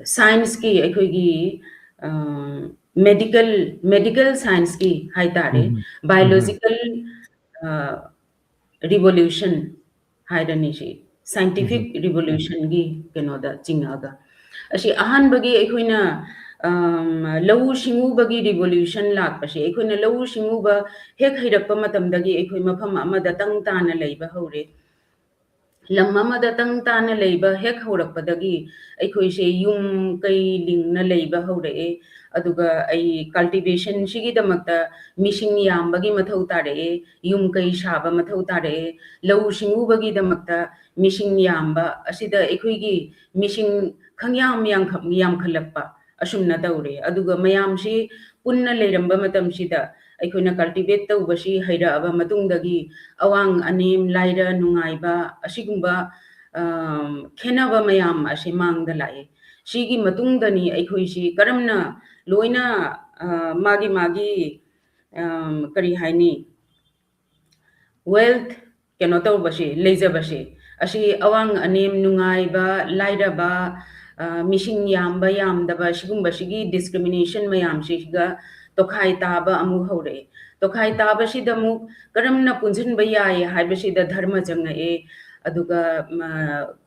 scienceꯀꯤ ꯑꯩꯈꯣꯏꯒꯤ, medical medical scienceꯀꯤ ꯍꯥꯏꯇꯥꯔꯦ, biological revolution ꯍꯥꯏꯔꯅꯤ ꯁꯤ, scientific revolutionꯒꯤ ꯀꯩꯅꯣꯗ ꯆꯤꯡꯉꯛꯑꯒ꯫ ꯑꯁꯤ ꯑꯍꯥꯟꯕꯒꯤ ꯑꯩꯈꯣꯏꯅ ꯂꯧꯎ ꯁꯤꯡꯎꯕꯒꯤ revolution ꯂꯥꯛꯄꯁꯦ, ꯑꯩꯈꯣꯏꯅ ꯂꯧꯎ ꯁꯤꯡꯎꯕ ꯍꯦꯛ ꯍꯩꯔꯛꯄ ꯃꯇꯝꯗꯒꯤ ꯑꯩꯈꯣꯏ ꯃꯐꯝ ꯑꯃꯗ ꯇꯪ ꯇꯥꯅ ꯂꯩꯕ ꯍꯧꯔꯦ꯫ ꯂꯝ ꯑꯃꯗ ꯇꯪ ꯇꯥꯅ ꯂꯩꯕ ꯍꯦꯛ ꯍꯧꯔꯛꯄꯗꯒꯤ ꯑꯩꯈꯣꯏꯁꯦ ꯌꯨꯝ ꯀꯩ ꯂꯤꯡꯅ ꯂꯩꯕ ꯍꯧꯔꯛꯑꯦ꯫ ꯑꯗꯨꯒ ꯑꯩ cultivationꯁꯤꯒꯤꯗꯃꯛꯇ ꯃꯤꯁꯤꯡ ꯌꯥꯝꯕꯒꯤ ꯃꯊꯧ ꯇꯥꯔꯛꯑꯦ, ꯌꯨꯝ ꯀꯩ ꯁꯥꯕ ꯃꯊꯧ ꯇꯥꯔꯛꯑꯦ, ꯂꯧꯎ ꯁꯤꯡꯎꯕꯒꯤꯗꯃꯛꯇ ꯃꯤꯁꯤꯡ ꯌꯥꯝꯕ ꯑꯁꯤꯗ ꯑꯩꯈꯣꯏꯒꯤ ꯃꯤꯁꯤꯡ ꯈꯪꯌꯥꯝ ꯌꯥꯝꯈꯠ-, ꯌꯥꯝꯈꯠꯂꯛꯄ ꯑꯁꯨꯝꯅ ꯇꯧꯔꯦ꯫ ꯑꯗꯨꯒ ꯃꯌꯥꯝꯁꯤ ꯄꯨꯟꯅ ꯂꯩꯔꯝꯕ ꯃꯇꯝꯁꯤꯗ ꯑꯩꯈꯣꯏꯅ cultivate ꯇꯧꯕꯁꯤ ꯍꯩꯔꯛꯑꯕ ꯃꯇꯨꯡꯗꯒꯤ ꯑꯋꯥꯡ ꯑꯅꯦꯝ, ꯂꯥꯏꯔ ꯅꯨꯡꯉꯥꯏꯕ ꯑꯁꯤꯒꯨꯝꯕ, ꯑꯝ, ꯈꯦꯠꯅꯕ ꯃꯌꯥꯝ ꯑꯁꯤ ꯃꯥꯡꯗ ꯂꯥꯛꯑꯦ꯫ ꯁꯤꯒꯤ ꯃꯇꯨꯡꯗꯅꯤ ꯑꯩꯈꯣꯏꯁꯤ ꯀꯔꯝꯅ ꯂꯣꯏꯅ, ꯑ, ꯃꯥꯒꯤ ꯃꯥꯒꯤ, ꯑꯝ, ꯀꯔꯤ ꯍꯥꯏꯅꯤ, wealth ꯀꯩꯅꯣ ꯇꯧꯕꯁꯤ, ꯂꯩꯖꯕꯁꯤ, ꯑꯁꯤ ꯑꯋꯥꯡ ꯑꯅꯦꯝ, ꯅꯨꯡꯉꯥꯏꯕ, ꯂꯥꯏꯔꯕ, ꯑ, ꯃꯤꯁꯤꯡ ꯌꯥꯝꯕ, ꯌꯥꯝꯗꯕ, ꯁꯤꯒꯨꯝꯕꯁꯤꯒꯤ discrimination ꯃꯌꯥꯝꯁꯤꯒ ꯇꯣꯈꯥꯏ ꯇꯥꯕ ꯑꯃꯨꯛ ꯍꯧꯔꯛꯑꯦ꯫ ꯇꯣꯈꯥꯏ ꯇꯥꯕꯁꯤꯗ ꯑꯃꯨꯛ ꯀꯔꯝꯅ ꯄꯨꯟꯁꯤꯟꯕ ꯌꯥꯏ ꯍꯥꯏꯕꯁꯤꯗ ꯙꯔꯃ ꯆꯪꯉꯛꯑꯦ꯫ ꯑꯗꯨꯒ, ꯃ,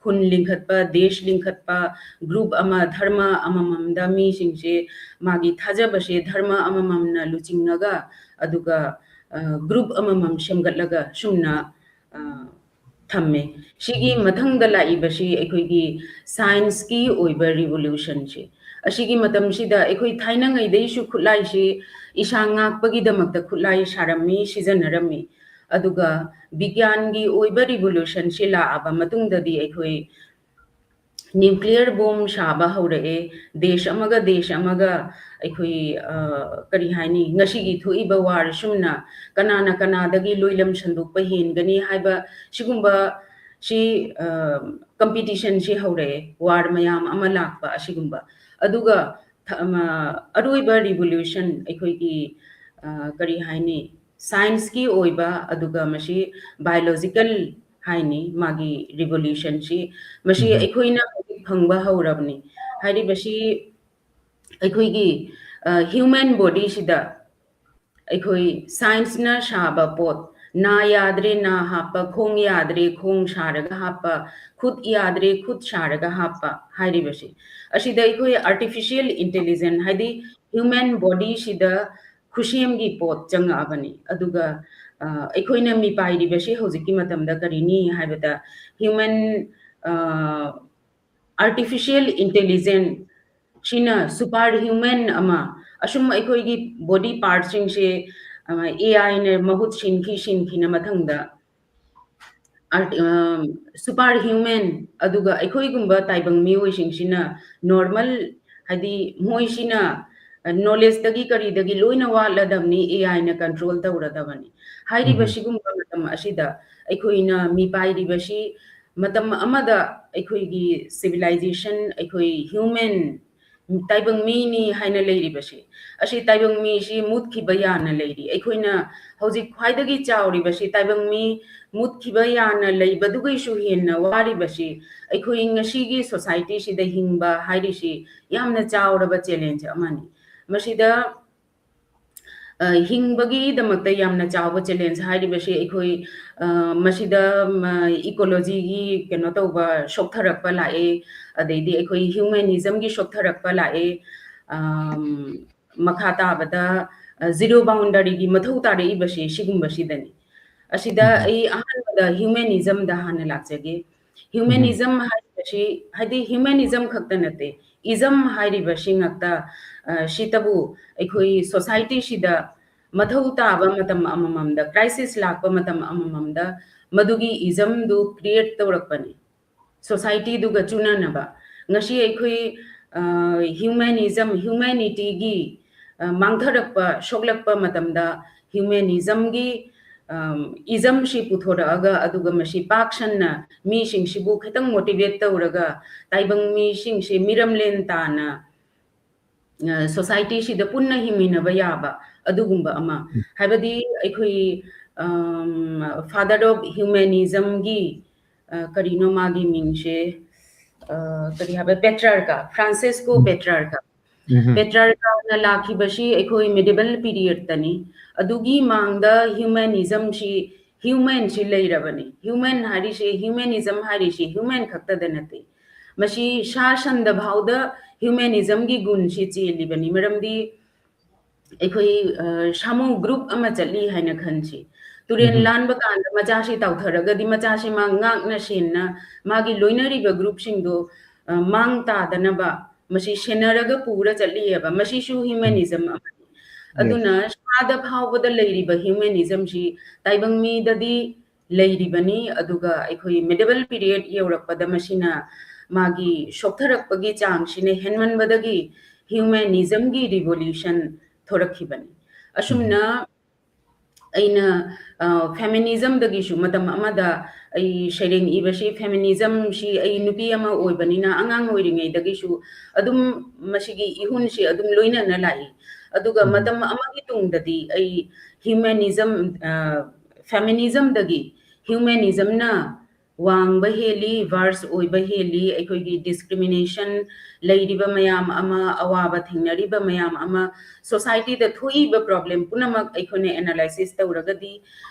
ꯈꯨꯟ ꯂꯤꯡꯈꯠꯄ, ꯗꯦꯁ ꯂꯤꯡꯈꯠꯄ, group ꯑꯃ, ꯙꯔꯃ ꯑꯃꯃꯝꯗ ꯃꯤꯁꯤꯡꯁꯦ ꯃꯥꯒꯤ ꯊꯥꯖꯕꯁꯦ ꯙꯔꯃ ꯑꯃꯃꯝꯅ ꯂꯨꯆꯤꯡꯉꯒ, ꯑꯗꯨꯒ, ꯑ, group ꯑꯃꯃꯝ ꯁꯦꯝꯒꯠꯂꯒ ꯁꯨꯝꯅ, ꯑ, ꯊꯝꯃꯦ꯫ ꯁꯤꯒꯤ ꯃꯊꯪꯗ ꯂꯥꯛꯏꯕꯁꯤ ꯑꯩꯈꯣꯏꯒꯤ scienceꯀꯤ ꯑꯣꯏꯕ revolutionꯁꯤ꯫ ꯑꯁꯤꯒꯤ ꯃꯇꯝꯁꯤꯗ ꯑꯩꯈꯣꯏ ꯊꯥꯏꯅꯉꯩꯗꯩꯁꯨ ꯈꯨꯠꯂꯥꯏꯁꯤ ꯏꯁꯥ ꯉꯥꯛꯄꯒꯤꯗꯃꯛꯇ ꯈꯨꯠꯂꯥꯏ ꯁꯥꯔꯝꯃꯤ, ꯁꯤꯖꯤꯟꯅꯔꯝꯃꯤ꯫ ꯑꯗꯨꯒ ꯕꯤꯒ꯭ꯌꯥꯟꯒꯤ ꯑꯣꯏꯕ revolutionꯁꯤ ꯂꯥꯛꯑꯕ ꯃꯇꯨꯡꯗꯗꯤ ꯑꯩꯈꯣꯏ nuclear bomb ꯁꯥꯕ ꯍꯧꯔꯛꯑꯦ꯫ ꯗꯦꯁ ꯑꯃꯒ ꯗꯦꯁ ꯑꯃꯒ ꯑꯩꯈꯣꯏ, ꯑ, ꯀꯔꯤ ꯍꯥꯏꯅꯤ, ꯉꯁꯤꯒꯤ ꯊꯣꯛꯏꯕ war ꯁꯨꯝꯅ ꯀꯅꯥꯅ ꯀꯅꯥꯗꯒꯤ ꯂꯣꯏꯂꯝ ꯁꯟꯗꯣꯛꯄ ꯍꯦꯟꯒꯅꯤ ꯍꯥꯏꯕ ꯁꯤꯒꯨꯝꯕ ꯁꯤ, ꯑ, competitionꯁꯤ ꯍꯧꯔꯛꯑꯦ, war ꯃꯌꯥꯝ ꯑꯃ ꯂꯥꯛꯄ ꯑꯁꯤꯒꯨꯝꯕ꯫ ꯑꯗꯨꯒ ꯊ-, ꯑꯃ, ꯑꯔꯣꯏꯕ revolution ꯑꯩꯈꯣꯏꯒꯤ, ꯑ, ꯀꯔꯤ ꯍꯥꯏꯅꯤ, scienceꯀꯤ ꯑꯣꯏꯕ, ꯑꯗꯨꯒ ꯃꯁꯤ biological ꯍꯥꯏꯅꯤ, ꯃꯥꯒꯤ revolutionꯁꯤ, ꯃꯁꯤ ꯎꯝ꯫ ꯑꯩꯈꯣꯏꯅ ꯍꯧꯖꯤꯛ ꯐꯪꯕ ꯍꯧꯔꯕꯅꯤ꯫ ꯍꯥꯏꯔꯤꯕꯁꯤ ꯑꯩꯈꯣꯏꯒꯤ ꯍ꯭ꯌꯨꯃꯦꯟ ꯕꯣꯗꯤꯁꯤꯗ ꯑꯩꯈꯣꯏ ꯁꯥꯏꯟꯁꯅ ꯁꯥꯕ ꯄꯣꯠ, ꯅꯥ ꯌꯥꯗ꯭ꯔꯦ ꯅꯥ ꯍꯥꯞꯄ, ꯈꯣꯡ ꯌꯥꯗ꯭ꯔꯦ ꯈꯣꯡ ꯁꯥꯔꯒ ꯍꯥꯞꯄ, ꯈꯨꯠ ꯌꯥꯗ꯭ꯔꯦ ꯈꯨꯠ ꯁꯥꯔꯒ ꯍꯥꯞꯄ ꯍꯥꯏꯔꯤꯕꯁꯤ, ꯑꯁꯤꯗ ꯑꯩꯈꯣꯏ ꯑꯥꯔꯇꯤꯐꯤꯁꯤꯌꯦꯜ ꯏꯟꯇꯦꯂꯤꯖꯦꯟ, ꯍꯥꯏꯗꯤ ꯍ꯭ꯌꯨꯃꯦꯟ ꯕꯣꯗꯤꯁꯤꯗ ꯈꯨꯁꯦꯝꯒꯤ ꯄꯣꯠ ꯆꯪꯉꯛꯑꯕꯅꯤ꯫ ꯑꯗꯨꯒ ꯑꯩꯈꯣꯏꯅ ꯃꯤꯄꯥꯏꯔꯤꯕꯁꯤ ꯍꯧꯖꯤꯛꯀꯤ ꯃꯇꯝꯗ ꯀꯔꯤꯅꯤ ꯍꯥꯏꯕꯗ, ꯍ꯭ꯌꯨꯃꯦꯟ ꯑꯥꯔꯇꯤꯐꯤꯁꯤꯌꯦꯜ ꯏꯟꯇꯦꯂꯤꯖꯦꯟ ꯁꯤꯅ ꯁꯨꯄꯔ ꯍ꯭ꯌꯨꯃꯦꯟ ꯑꯃ, ꯑꯁꯨꯝ ꯑꯩꯈꯣꯏꯒꯤ ꯕꯣꯗꯤ ꯄꯥꯔꯠꯁꯤꯡꯁꯦ ꯑꯦ ꯑꯥꯏꯅ ꯃꯍꯨꯠ ꯁꯤꯟꯈꯤ ꯁꯤꯟꯈꯤꯅ ꯃꯊꯪꯗ ꯁꯨꯄꯔ ꯍ꯭ꯌꯨꯃꯦꯟ, ꯑꯗꯨꯒ ꯑꯩꯈꯣꯏꯒꯨꯝꯕ ꯇꯥꯏꯕꯪ ꯃꯤꯑꯣꯏꯁꯤꯡꯁꯤꯅ ꯅꯣꯔꯃꯦꯜ, ꯍꯥꯏꯗꯤ ꯃꯣꯏꯁꯤꯅ ꯅꯣꯂꯦꯖꯇꯒꯤ ꯀꯔꯤꯗꯒꯤ ꯂꯣꯏꯅ ꯋꯥꯠꯂꯗꯕꯅꯤ, ꯑꯦ ꯑꯥꯏꯅ ꯀꯟꯇ꯭ꯔꯣꯜ ꯇꯧꯔꯗꯕꯅꯤ꯫ ꯍꯥꯏꯔꯤꯕ ꯁꯤꯒꯨꯝꯕ ꯃꯇꯝ ꯑꯁꯤꯗ ꯑꯩꯈꯣꯏꯅ ꯃꯤꯄꯥꯏꯔꯤꯕꯁꯤ ꯃꯇꯝ ꯑꯃꯗ ꯑꯩꯈꯣꯏꯒꯤ ꯁꯤꯚꯤꯂꯥꯏꯖꯦꯁꯟ, ꯑꯩꯈꯣꯏ ꯍ꯭ꯌꯨꯃꯦꯟ ꯇꯥꯏꯕꯪ ꯃꯤꯅꯤ ꯍꯥꯏꯅ ꯂꯩꯔꯤꯕꯁꯤ, ꯑꯁꯤ ꯇꯥꯏꯕꯪ ꯃꯤꯁꯤ ꯃꯨꯠꯈꯤꯕ ꯌꯥꯅ ꯂꯩꯔꯤ꯫ ꯑꯩꯈꯣꯏꯅ ꯍꯧꯖꯤꯛ ꯈ꯭ꯋꯥꯏꯗꯒꯤ ꯆꯥꯎꯔꯤꯕꯁꯤ ꯇꯥꯏꯕꯪ ꯃꯤ ꯃꯨꯠꯈꯤꯕ ꯌꯥꯅ ꯂꯩꯕꯗꯨꯒꯤꯁꯨ ꯍꯦꯟꯅ ꯋꯥꯔꯤꯕꯁꯤ ꯑꯩꯈꯣꯏ ꯉꯁꯤꯒꯤ ꯁꯣꯁꯥꯏꯇꯤꯁꯤꯗ ꯍꯤꯡꯕ ꯍꯥꯏꯔꯤꯁꯤ ꯌꯥꯝꯅ ꯆꯥꯎꯔꯕ ꯆꯦꯂꯦꯟꯖ ꯑꯃꯅꯤ꯫ ꯃꯁꯤꯗ ꯍꯤꯡꯕꯒꯤꯗꯃꯛꯇ ꯌꯥꯝꯅ ꯆꯥꯎꯕ ꯆꯦꯂꯦꯟꯖ ꯍꯥꯏꯔꯤꯕꯁꯤ ꯑꯩꯈꯣꯏ ꯃꯁꯤꯗ ꯏꯀꯣꯂꯣꯖꯤꯒꯤ ꯀꯩꯅꯣ ꯇꯧꯕ ꯁꯣꯛꯊꯔꯛꯄ ꯂꯥꯛꯑꯦ, ꯑꯗꯩꯗꯤ ꯑꯩꯈꯣꯏ ꯍ꯭ꯌꯨꯃꯦꯅꯤꯖꯝꯒꯤ ꯁꯣꯛꯊꯔꯛꯄ ꯂꯥꯛꯑꯦ, ꯃꯈꯥ ꯇꯥꯕꯗ ꯖꯤꯔꯣ ꯕꯥꯎꯟꯗꯔꯤꯒꯤ ꯃꯊꯧ ꯇꯥꯔꯛꯏꯕꯁꯤ ꯁꯤꯒꯨꯝꯕꯁꯤꯗꯅꯤ꯫ ꯑꯁꯤꯗ ꯑꯩ ꯑꯍꯥꯟꯕꯗ ꯍ꯭ꯌꯨꯃꯦꯅꯤꯖꯝꯗ ꯍꯥꯟꯅ ꯂꯥꯛꯆꯒꯦ꯫ ꯍ꯭ꯌꯨꯃꯦꯅꯤꯖꯝ ꯍꯥꯏꯔꯤꯕꯁꯤ, ꯍꯥꯏꯗꯤ ꯍ꯭ꯌꯨꯃꯦꯅꯤꯖꯝ ꯈꯛꯇ ꯅꯠꯇꯦ, ꯏꯖꯝ ꯍꯥꯏꯔꯤꯕꯁꯤ ꯉꯥꯛꯇ ꯁꯤꯇꯕꯨ ꯑꯩꯈꯣꯏ ꯁꯣꯁꯥꯏꯇꯤꯁꯤꯗ ꯃꯊꯧ ꯇꯥꯕ ꯃꯇꯝ ꯑꯃꯃꯝꯗ, ꯀ꯭ꯔꯥꯏꯁꯤꯁ ꯂꯥꯛꯄ ꯃꯇꯝ ꯑꯃꯃꯝꯗ ꯃꯗꯨꯒꯤ ꯏꯖꯝꯗꯨ ꯀ꯭ꯔꯤꯌꯦꯠ ꯇꯧꯔꯛꯄꯅꯤ꯫ ꯁꯣꯁꯥꯏꯇꯤꯗꯨꯒ ꯆꯨꯅꯅꯕ꯫ ꯉꯁꯤ ꯑꯩꯈꯣꯏ ꯍ꯭ꯌꯨꯃꯦꯅꯤꯖꯝ, ꯍ꯭ꯌꯨꯃꯦꯅꯤꯇꯤꯒꯤ ꯃꯥꯡꯊꯔꯛꯄ, ꯁꯣꯛꯂꯛꯄ ꯃꯇꯝꯗ ꯍ꯭ꯌꯨꯃꯦꯅꯤꯖꯝꯒꯤ ꯏꯖꯝꯁꯤ ꯄꯨꯊꯣꯔꯛꯑꯒ, ꯑꯗꯨꯒ ꯃꯁꯤ ꯄꯥꯛ ꯁꯟꯅ ꯃꯤꯁꯤꯡꯁꯤꯕꯨ ꯈꯤꯇꯪ ꯃꯣꯇꯤꯚꯦꯠ ꯇꯧꯔꯒ ꯇꯥꯏꯕꯪ ꯃꯤꯁꯤꯡꯁꯤ ꯃꯤꯔꯝꯂꯦꯟ ꯇꯥꯅ ꯁꯣꯁꯥꯏꯇꯤꯁꯤꯗ ꯄꯨꯟꯅ ꯍꯤꯡꯃꯤꯟꯅꯕ ꯌꯥꯕ ꯑꯗꯨꯒꯨꯝꯕ ꯑꯃ꯫ ꯍꯥꯏꯕꯗꯤ ꯑꯩꯈꯣꯏ ꯐꯥꯗꯔ ꯑꯣꯐ ꯍ꯭ꯌꯨꯃꯦꯅꯤꯖꯝꯒꯤ ꯀꯔꯤꯅꯣ ꯃꯥꯒꯤ ꯃꯤꯡꯁꯦ, ꯀꯔꯤ ꯍꯥꯏꯕ, ꯄꯦꯇ꯭ꯔꯥꯔꯀꯥ, ꯐ꯭ꯔꯥꯟꯁꯤꯁꯀꯣ ꯄꯦꯇ꯭ꯔꯥꯔꯀꯥ꯫ ꯄꯦꯇ꯭ꯔꯥꯔꯀꯥꯅ ꯂꯥꯛꯈꯤꯕꯁꯤ ꯑꯩꯈꯣꯏ medieval periodꯇꯅꯤ꯫ ꯑꯗꯨꯒꯤ ꯃꯥꯡꯗ humanismꯁꯤ, humanꯁꯤ ꯂꯩꯔꯕꯅꯤ꯫ Human ꯍꯥꯏꯔꯤꯁꯤ, humanism ꯍꯥꯏꯔꯤꯁꯤ human ꯈꯛꯇꯗ ꯅꯠꯇꯦ꯫ ꯃꯁꯤ ꯁꯥ ꯁꯟꯗ ꯐꯥꯎꯗ humanismꯒꯤ ꯒꯨꯟꯁꯤ ꯆꯦꯜꯂꯤꯕꯅꯤ꯫ ꯃꯔꯝꯗꯤ ꯑꯩꯈꯣꯏ, ꯑ, ꯁꯥꯃꯨ group ꯑꯃ ꯆꯠꯂꯤ ꯍꯥꯏꯅ ꯈꯟꯁꯤ꯫ ꯇꯨꯔꯦꯟ ꯎꯝ꯫ ꯂꯥꯟꯕ ꯀꯥꯟꯗ ꯃꯆꯥꯁꯤ ꯇꯥꯎꯊꯔꯒꯗꯤ ꯃꯆꯥꯁꯤ ꯃꯥ ꯉꯥꯛꯅ ꯁꯦꯟꯅ ꯃꯥꯒꯤ ꯂꯣꯏꯅꯔꯤꯕ groupꯁꯤꯡꯗꯣ, ꯑ, ꯃꯥꯡ ꯇꯥꯗꯅꯕ ꯃꯁꯤ ꯁꯦꯟꯅꯔꯒ ꯄꯨꯔ ꯆꯠꯂꯤꯑꯕ꯫ ꯃꯁꯤꯁꯨ humanism ꯑꯃꯅꯤ꯫ Yes. ꯑꯗꯨꯅ ꯁꯥꯗ ꯐꯥꯎꯕꯗ ꯂꯩꯔꯤꯕ humanismꯁꯤ ꯇꯥꯏꯕꯪ ꯃꯤꯗꯗꯤ ꯂꯩꯔꯤꯕꯅꯤ꯫ ꯑꯗꯨꯒ ꯑꯩꯈꯣꯏ medieval period ꯌꯧꯔꯛꯄꯗ ꯃꯁꯤꯅ ꯃꯥꯒꯤ ꯁꯣꯛꯊꯔꯛꯄꯒꯤ ꯆꯥꯡꯁꯤꯅ ꯍꯦꯟꯃꯟꯕꯗꯒꯤ humanismꯒꯤ revolution ꯊꯣꯔꯛꯈꯤꯕꯅꯤ꯫ ꯑꯁꯨꯝꯅ ꯑꯩꯅ, ꯑ, feminismꯗꯒꯤꯁꯨ ꯃꯇꯝ ꯑꯃꯗ ꯑꯩ ꯁꯩꯔꯦꯡ ꯏꯕꯁꯤ, feminismꯁꯤ ꯑꯩ ꯅꯨꯄꯤ ꯑꯃ ꯑꯣꯏꯕꯅꯤꯅ ꯑꯉꯥꯡ ꯑꯣꯏꯔꯤꯉꯩꯗꯒꯤꯁꯨ ꯑꯗꯨꯝ ꯃꯁꯤꯒꯤ ꯏꯍꯨꯟꯁꯤ ꯑꯗꯨꯝ ꯂꯣꯏꯅꯅ ꯂꯥꯛꯏ꯫ ꯑꯗꯨꯒ ꯎꯝ꯫ ꯃꯇꯝ ꯑꯃꯒꯤ ꯇꯨꯡꯗꯗꯤ ꯑꯩ humanism, ꯑ, feminismꯗꯒꯤ humanismꯅ ꯋꯥꯡꯕ ꯍꯦꯜꯂꯤ, worse ꯑꯣꯏꯕ ꯍꯦꯜꯂꯤ, ꯑꯩꯈꯣꯏꯒꯤ discrimination ꯂꯩꯔꯤꯕ ꯃꯌꯥꯝ ꯑꯃ, ꯑꯋꯥꯕ ꯊꯦꯡꯅꯔꯤꯕ ꯃꯌꯥꯝ ꯑꯃ, societyꯗ ꯊꯣꯛꯏꯕ problem ꯄꯨꯝꯅꯃꯛ ꯑꯩꯈꯣꯏꯅ analysis ꯇꯧꯔꯒꯗꯤ,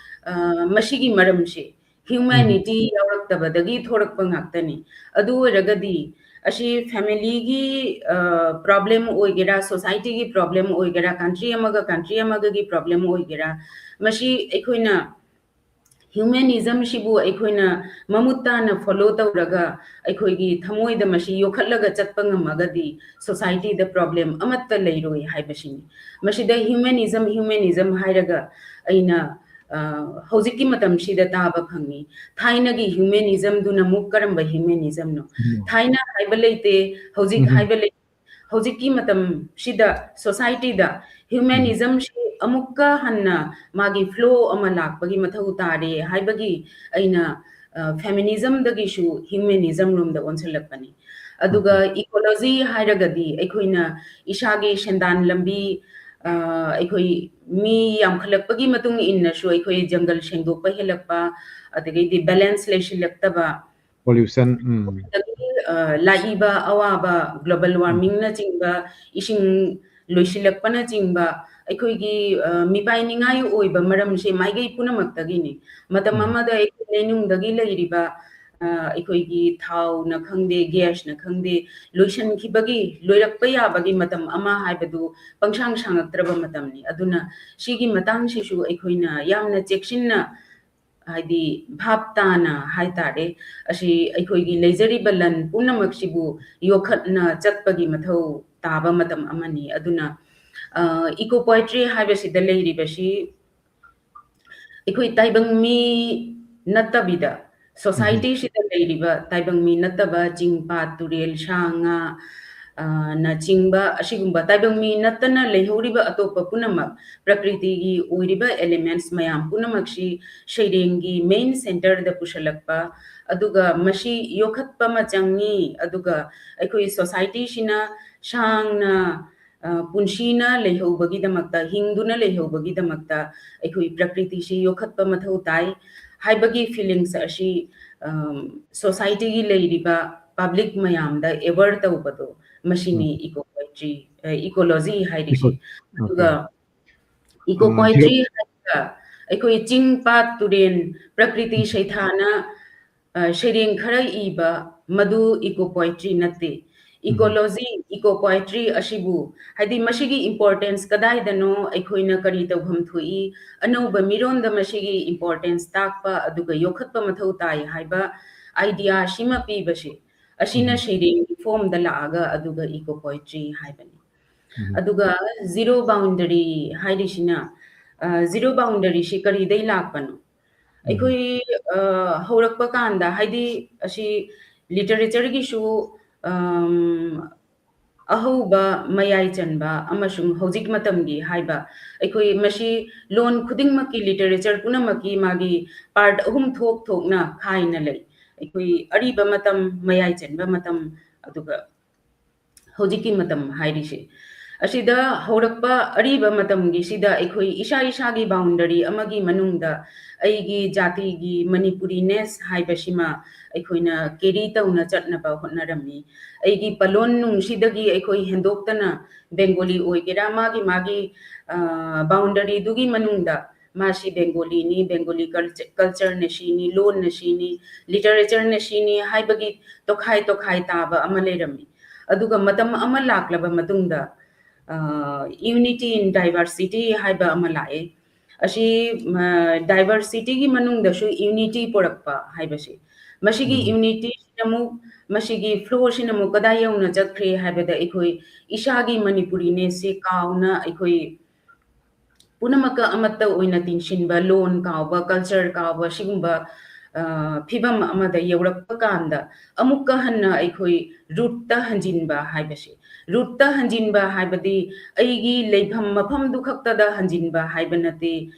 ꯑ, ꯃꯁꯤꯒꯤ ꯃꯔꯝꯁꯦ humanity ꯎꯝ꯫ ꯌꯥꯎꯔꯛꯇꯕꯗꯒꯤ ꯊꯣꯔꯛꯄ ꯉꯥꯛꯇꯅꯤ꯫ ꯑꯗꯨ ꯑꯣꯏꯔꯒꯗꯤ ꯑꯁꯤ familyꯒꯤ, ꯑ, problem ꯑꯣꯏꯒꯦꯔꯥ, societyꯒꯤ problem ꯑꯣꯏꯒꯦꯔꯥ, country ꯑꯃꯒ country ꯑꯃꯒꯒꯤ problem ꯑꯣꯏꯒꯦꯔꯥ, ꯃꯁꯤ ꯑꯩꯈꯣꯏꯅ humanismꯁꯤꯕꯨ ꯑꯩꯈꯣꯏꯅ ꯃꯃꯨꯠ ꯇꯥꯅ follow ꯇꯧꯔꯒ ꯑꯩꯈꯣꯏꯒꯤ ꯊꯃꯣꯏꯗ ꯃꯁꯤ ꯌꯣꯛꯈꯠꯂꯒ ꯆꯠꯄ ꯉꯝꯃꯒꯗꯤ societyꯗ problem ꯑꯃꯠꯇ ꯂꯩꯔꯣꯏ ꯍꯥꯏꯕꯁꯤꯅꯤ꯫ ꯃꯁꯤꯗ humanism, humanism ꯍꯥꯏꯔꯒ ꯑꯩꯅ, ꯑ, ꯍꯧꯖꯤꯛꯀꯤ ꯃꯇꯝꯁꯤꯗ ꯇꯥꯕ ꯐꯪꯉꯤ꯫ ꯊꯥꯏꯅꯒꯤ humanismꯗꯨꯅ ꯑꯃꯨꯛ ꯀꯔꯝꯕ humanismꯅꯣ? ꯎꯝ꯫ ꯊꯥꯏꯅ ꯍꯥꯏꯕ ꯂꯩꯇꯦ, ꯍꯧꯖꯤꯛ ꯎꯝ꯫ ꯍꯥꯏꯕ ꯂꯩꯇꯦ꯫ ꯍꯧꯖꯤꯛꯀꯤ ꯃꯇꯝꯁꯤꯗ societyꯗ humanismꯁꯤ ꯑꯃꯨꯛꯀ ꯍꯟꯅ ꯃꯥꯒꯤ flow ꯑꯃ ꯂꯥꯛꯄꯒꯤ ꯃꯊꯧ ꯇꯥꯔꯦ ꯍꯥꯏꯕꯒꯤ ꯑꯩꯅ, ꯑ, feminismꯗꯒꯤꯁꯨ humanism ꯔꯣꯝꯗ ꯑꯣꯟꯁꯤꯜꯂꯛꯄꯅꯤ꯫ ꯑꯗꯨꯒ ꯎꯝ꯫ Ecology ꯍꯥꯏꯔꯒꯗꯤ ꯑꯩꯈꯣꯏꯅ ꯏꯁꯥꯒꯤ ꯁꯦꯟꯗꯥꯟ ꯂꯝꯕꯤ, ꯑ, ꯑꯩꯈꯣꯏ ꯃꯤ ꯌꯥꯝꯈꯠꯂꯛꯄꯒꯤ ꯃꯇꯨꯡ ꯏꯟꯅꯁꯨ ꯑꯩꯈꯣꯏ ꯖꯪꯒꯜ ꯁꯦꯡꯗꯣꯛꯄ ꯍꯦꯜꯂꯛꯄ, ꯑꯗꯒꯤꯗꯤ balance ꯂꯩꯁꯤꯜꯂꯛꯇꯕ, Pollution, ꯎꯝ꯫ ꯑꯗꯒꯤ, ꯑ, ꯂꯥꯛꯏꯕ ꯑꯋꯥꯕ, global warming ꯅꯆꯤꯡꯕ, ꯏꯁꯤꯡ ꯂꯣꯏꯁꯤꯜꯂꯛꯄꯅꯆꯤꯡꯕ, ꯑꯩꯈꯣꯏꯒꯤ, ꯑ, ꯃꯤꯄꯥꯏꯅꯤꯡꯉꯥꯏ ꯑꯣꯏꯕ ꯃꯔꯝꯁꯦ ꯃꯥꯏꯀꯩ ꯄꯨꯝꯅꯃꯛꯇꯒꯤꯅꯤ꯫ ꯃꯇꯝ ꯎꯝ꯫ ꯑꯃꯗ ꯑꯩꯈꯣꯏ ꯂꯩꯅꯨꯡꯗꯒꯤ ꯂꯩꯔꯤꯕ, ꯑ, ꯑꯩꯈꯣꯏꯒꯤ ꯊꯥꯎꯅ ꯈꯪꯗꯦ, gasꯅ ꯈꯪꯗꯦ, ꯂꯣꯏꯁꯤꯟꯈꯤꯕꯒꯤ, ꯂꯣꯏꯔꯛꯄ ꯌꯥꯕꯒꯤ ꯃꯇꯝ ꯑꯃ ꯍꯥꯏꯕꯗꯨ ꯄꯪꯁꯥꯡ ꯁꯥꯡꯉꯛꯇ꯭ꯔꯕ ꯃꯇꯝꯅꯤ꯫ ꯑꯗꯨꯅ ꯁꯤꯒꯤ ꯃꯇꯥꯡꯁꯤꯁꯨ ꯑꯩꯈꯣꯏꯅ ꯌꯥꯝꯅ ꯆꯦꯛꯁꯤꯟꯅ, ꯍꯥꯏꯗꯤ ꯚꯥꯞ ꯇꯥꯅ ꯍꯥꯏꯇꯥꯔꯦ, ꯑꯁꯤ ꯑꯩꯈꯣꯏꯒꯤ ꯂꯩꯖꯔꯤꯕ ꯂꯟ ꯄꯨꯝꯅꯃꯛꯁꯤꯕꯨ ꯌꯣꯛꯈꯠꯅ ꯆꯠꯄꯒꯤ ꯃꯊꯧ ꯇꯥꯕ ꯃꯇꯝ ꯑꯃꯅꯤ꯫ ꯑꯗꯨꯅ, ꯑ, eco poetry ꯍꯥꯏꯕꯁꯤꯗ ꯂꯩꯔꯤꯕꯁꯤ ꯑꯩꯈꯣꯏ ꯇꯥꯏꯕꯪ ꯃꯤ ꯅꯠꯇꯕꯤꯗ, ꯎꯝ꯫ Societyꯁꯤꯗ ꯂꯩꯔꯤꯕ ꯇꯥꯏꯕꯪ ꯃꯤ ꯅꯠꯇꯕ ꯆꯤꯡ, ꯄꯥꯠ, ꯇꯨꯔꯦꯜ, ꯁꯥ, ꯉꯥ, ꯑ, ꯅꯆꯤꯡꯕ ꯑꯁꯤꯒꯨꯝꯕ ꯇꯥꯏꯕꯪ ꯃꯤ ꯅꯠꯇꯅ ꯂꯩꯍꯧꯔꯤꯕ ꯑꯇꯣꯞꯄ ꯄꯨꯝꯅꯃꯛ, ꯄ꯭ꯔꯀ꯭ꯔꯤꯇꯤꯒꯤ ꯑꯣꯏꯔꯤꯕ elements ꯃꯌꯥꯝ ꯄꯨꯝꯅꯃꯛꯁꯤ ꯁꯩꯔꯦꯡꯒꯤ main centreꯗ ꯄꯨꯁꯜꯂꯛꯄ, ꯑꯗꯨꯒ ꯃꯁꯤ ꯌꯣꯛꯈꯠꯄ ꯑꯃ ꯆꯪꯉꯤ, ꯑꯗꯨꯒ ꯑꯩꯈꯣꯏ societyꯁꯤꯅ ꯁꯥꯡꯅ, ꯑ, ꯄꯨꯟꯁꯤꯅ ꯂꯩꯍꯧꯕꯒꯤꯗꯃꯛꯇ, ꯍꯤꯡꯗꯨꯅ ꯂꯩꯍꯧꯕꯒꯤꯗꯃꯛꯇ ꯑꯩꯈꯣꯏ ꯄ꯭ꯔꯀ꯭ꯔꯤꯇꯤꯁꯤ ꯌꯣꯛꯈꯠꯄ ꯃꯊꯧ ꯇꯥꯏ ꯍꯥꯏꯕꯒꯤ feelings ꯑꯁꯤ, ꯑꯝ, societyꯒꯤ ꯂꯩꯔꯤꯕ public ꯃꯌꯥꯝꯗ aware ꯇꯧꯕꯗꯣ, ꯃꯁꯤꯅꯤ ꯎꯝ꯫ Eco poetry, ꯑ, ecology ꯍꯥꯏꯔꯤꯁꯤ꯫ Eco-, ꯑꯗꯨꯒ okay꯫ Eco ꯑ, poetry ꯍꯥꯏꯔꯒ ꯑꯩꯈꯣꯏ ꯆꯤꯡ, ꯄꯥꯠ, ꯇꯨꯔꯦꯟ, ꯄ꯭ꯔꯀ꯭ꯔꯤꯇꯤ ꯎꯝ꯫ ꯁꯩꯊꯥꯅ, ꯑ, ꯁꯩꯔꯦꯡ ꯈꯔ ꯏꯕ, ꯃꯗꯨ eco poetry ꯅꯠꯇꯦ꯫ ꯎꯝ꯫ Ecology, eco poetry ꯑꯁꯤꯕꯨ, ꯍꯥꯏꯗꯤ ꯃꯁꯤꯒꯤ importance ꯀꯗꯥꯏꯗꯅꯣ, ꯑꯩꯈꯣꯏꯅ ꯀꯔꯤ ꯇꯧꯐꯝ ꯊꯣꯛꯏ, ꯑꯅꯧꯕ ꯃꯤꯔꯣꯟꯗ ꯃꯁꯤꯒꯤ importance ꯇꯥꯛꯄ ꯑꯗꯨꯒ ꯌꯣꯛꯈꯠꯄ ꯃꯊꯧ ꯇꯥꯏ ꯍꯥꯏꯕ idea ꯁꯤꯃ ꯄꯤꯕꯁꯤ, ꯑꯁꯤꯅ ꯎꯝ꯫ ꯁꯩꯔꯦꯡꯒꯤ formꯗ ꯂꯥꯛꯑꯒ ꯑꯗꯨꯒ eco poetry ꯍꯥꯏꯕꯅꯤ꯫ ꯎꯝ꯫ ꯑꯗꯨꯒ zero boundary ꯍꯥꯏꯔꯤꯁꯤꯅ, ꯑ, zero boundaryꯁꯤ ꯀꯔꯤꯗꯩ ꯂꯥꯛꯄꯅꯣ? ꯎꯝ꯫ ꯑꯩꯈꯣꯏ, ꯑ, ꯍꯧꯔꯛꯄ ꯀꯥꯟꯗ, ꯍꯥꯏꯗꯤ ꯑꯁꯤ literatureꯒꯤꯁꯨ, ꯑꯝ, ꯑꯍꯧꯕ, ꯃꯌꯥꯏ ꯆꯟꯕ ꯑꯃꯁꯨꯡ ꯍꯧꯖꯤꯛ ꯃꯇꯝꯒꯤ ꯍꯥꯏꯕ, ꯑꯩꯈꯣꯏ ꯃꯁꯤ ꯂꯣꯟ ꯈꯨꯗꯤꯡꯃꯛꯀꯤ, literature ꯄꯨꯝꯅꯃꯛꯀꯤ ꯃꯥꯒꯤ part ꯑꯍꯨꯝ ꯊꯣꯛ ꯊꯣꯛꯅ ꯈꯥꯏꯅ ꯂꯩ꯫ ꯑꯩꯈꯣꯏ ꯑꯔꯤꯕ ꯃꯇꯝ, ꯃꯌꯥꯏ ꯆꯟꯕ ꯃꯇꯝ, ꯑꯗꯨꯒ ꯍꯧꯖꯤꯛꯀꯤ ꯃꯇꯝ ꯍꯥꯏꯔꯤꯁꯦ꯫ ꯑꯁꯤꯗ ꯍꯧꯔꯛꯄ ꯑꯔꯤꯕ ꯃꯇꯝꯒꯤꯁꯤꯗ ꯑꯩꯈꯣꯏ ꯏꯁꯥ ꯏꯁꯥꯒꯤ boundary ꯑꯃꯒꯤ ꯃꯅꯨꯡꯗ ꯑꯩꯒꯤ ꯖꯥꯇꯤꯒꯤ Manipuri-ness ꯍꯥꯏꯕꯁꯤꯃ ꯑꯩꯈꯣꯏꯅ carry ꯇꯧꯅ ꯆꯠꯅꯕ ꯍꯣꯠꯅꯔꯝꯃꯤ꯫ ꯑꯩꯒꯤ ꯄꯂꯣꯟ ꯅꯨꯡꯁꯤꯗꯒꯤ ꯑꯩꯈꯣꯏ ꯍꯦꯟꯗꯣꯛꯇꯅ Bengali ꯑꯣꯏꯒꯦꯔꯥ, ꯃꯥꯒꯤ ꯃꯥꯒꯤ, ꯑ, boundary-ꯗꯨꯒꯤ ꯃꯅꯨꯡꯗ ꯃꯥꯁꯤ Bengali-ꯅꯤ, Bengali culture-, culture-ꯅ ꯁꯤꯅꯤ, ꯂꯣꯟꯅ ꯁꯤꯅꯤ, literature-ꯅ ꯁꯤꯅꯤ ꯍꯥꯏꯕꯒꯤ ꯇꯣꯈꯥꯏ ꯇꯣꯈꯥꯏ ꯇꯥꯕ ꯑꯃ ꯂꯩꯔꯝꯃꯤ꯫ ꯑꯗꯨꯒ ꯃꯇꯝ ꯑꯃ ꯂꯥꯛꯂꯕ ꯃꯇꯨꯡꯗ, ꯑ, unity in diversity ꯍꯥꯏꯕ ꯑꯃ ꯂꯥꯛꯑꯦ꯫ ꯑꯁꯤ, ꯑ, diversity-ꯒꯤ ꯃꯅꯨꯡꯗꯁꯨ unity ꯄꯨꯔꯛꯄ ꯍꯥꯏꯕꯁꯤ, ꯃꯁꯤꯒꯤ ꯎꯝ꯫ Unity-ꯁꯤꯅ ꯑꯃꯨꯛ, ꯃꯁꯤꯒꯤ flow-ꯁꯤꯅ ꯑꯃꯨꯛ ꯀꯗꯥꯏ ꯌꯧꯅ ꯆꯠꯈ꯭ꯔꯦ ꯍꯥꯏꯕꯗ, ꯑꯩꯈꯣꯏ ꯏꯁꯥꯒꯤ Manipuri-ness-ꯁꯤ ꯀꯥꯎꯅ ꯑꯩꯈꯣꯏ ꯄꯨꯝꯅꯃꯛꯀ ꯑꯃꯠꯇ ꯑꯣꯏꯅ ꯇꯤꯟꯁꯤꯟꯕ, ꯂꯣꯟ ꯀꯥꯎꯕ, culture ꯀꯥꯎꯕ, ꯁꯤꯒꯨꯝꯕ, ꯑ, ꯐꯤꯕꯝ ꯑꯃꯗ ꯌꯧꯔꯛꯄ ꯀꯥꯟꯗ, ꯑꯃꯨꯛꯀ ꯍꯟꯅ ꯑꯩꯈꯣꯏ root-ꯇ ꯍꯟꯖꯤꯟꯕ ꯍꯥꯏꯕꯁꯤ꯫ Root-ꯇ ꯍꯟꯖꯤꯟꯕ ꯍꯥꯏꯕꯗꯤ ꯑꯩꯒꯤ ꯂꯩꯐꯝ ꯃꯐꯝꯗꯨ ꯈꯛꯇꯗ ꯍꯟꯖꯤꯟꯕ ꯍꯥꯏꯕ ꯅꯠꯇꯦ꯫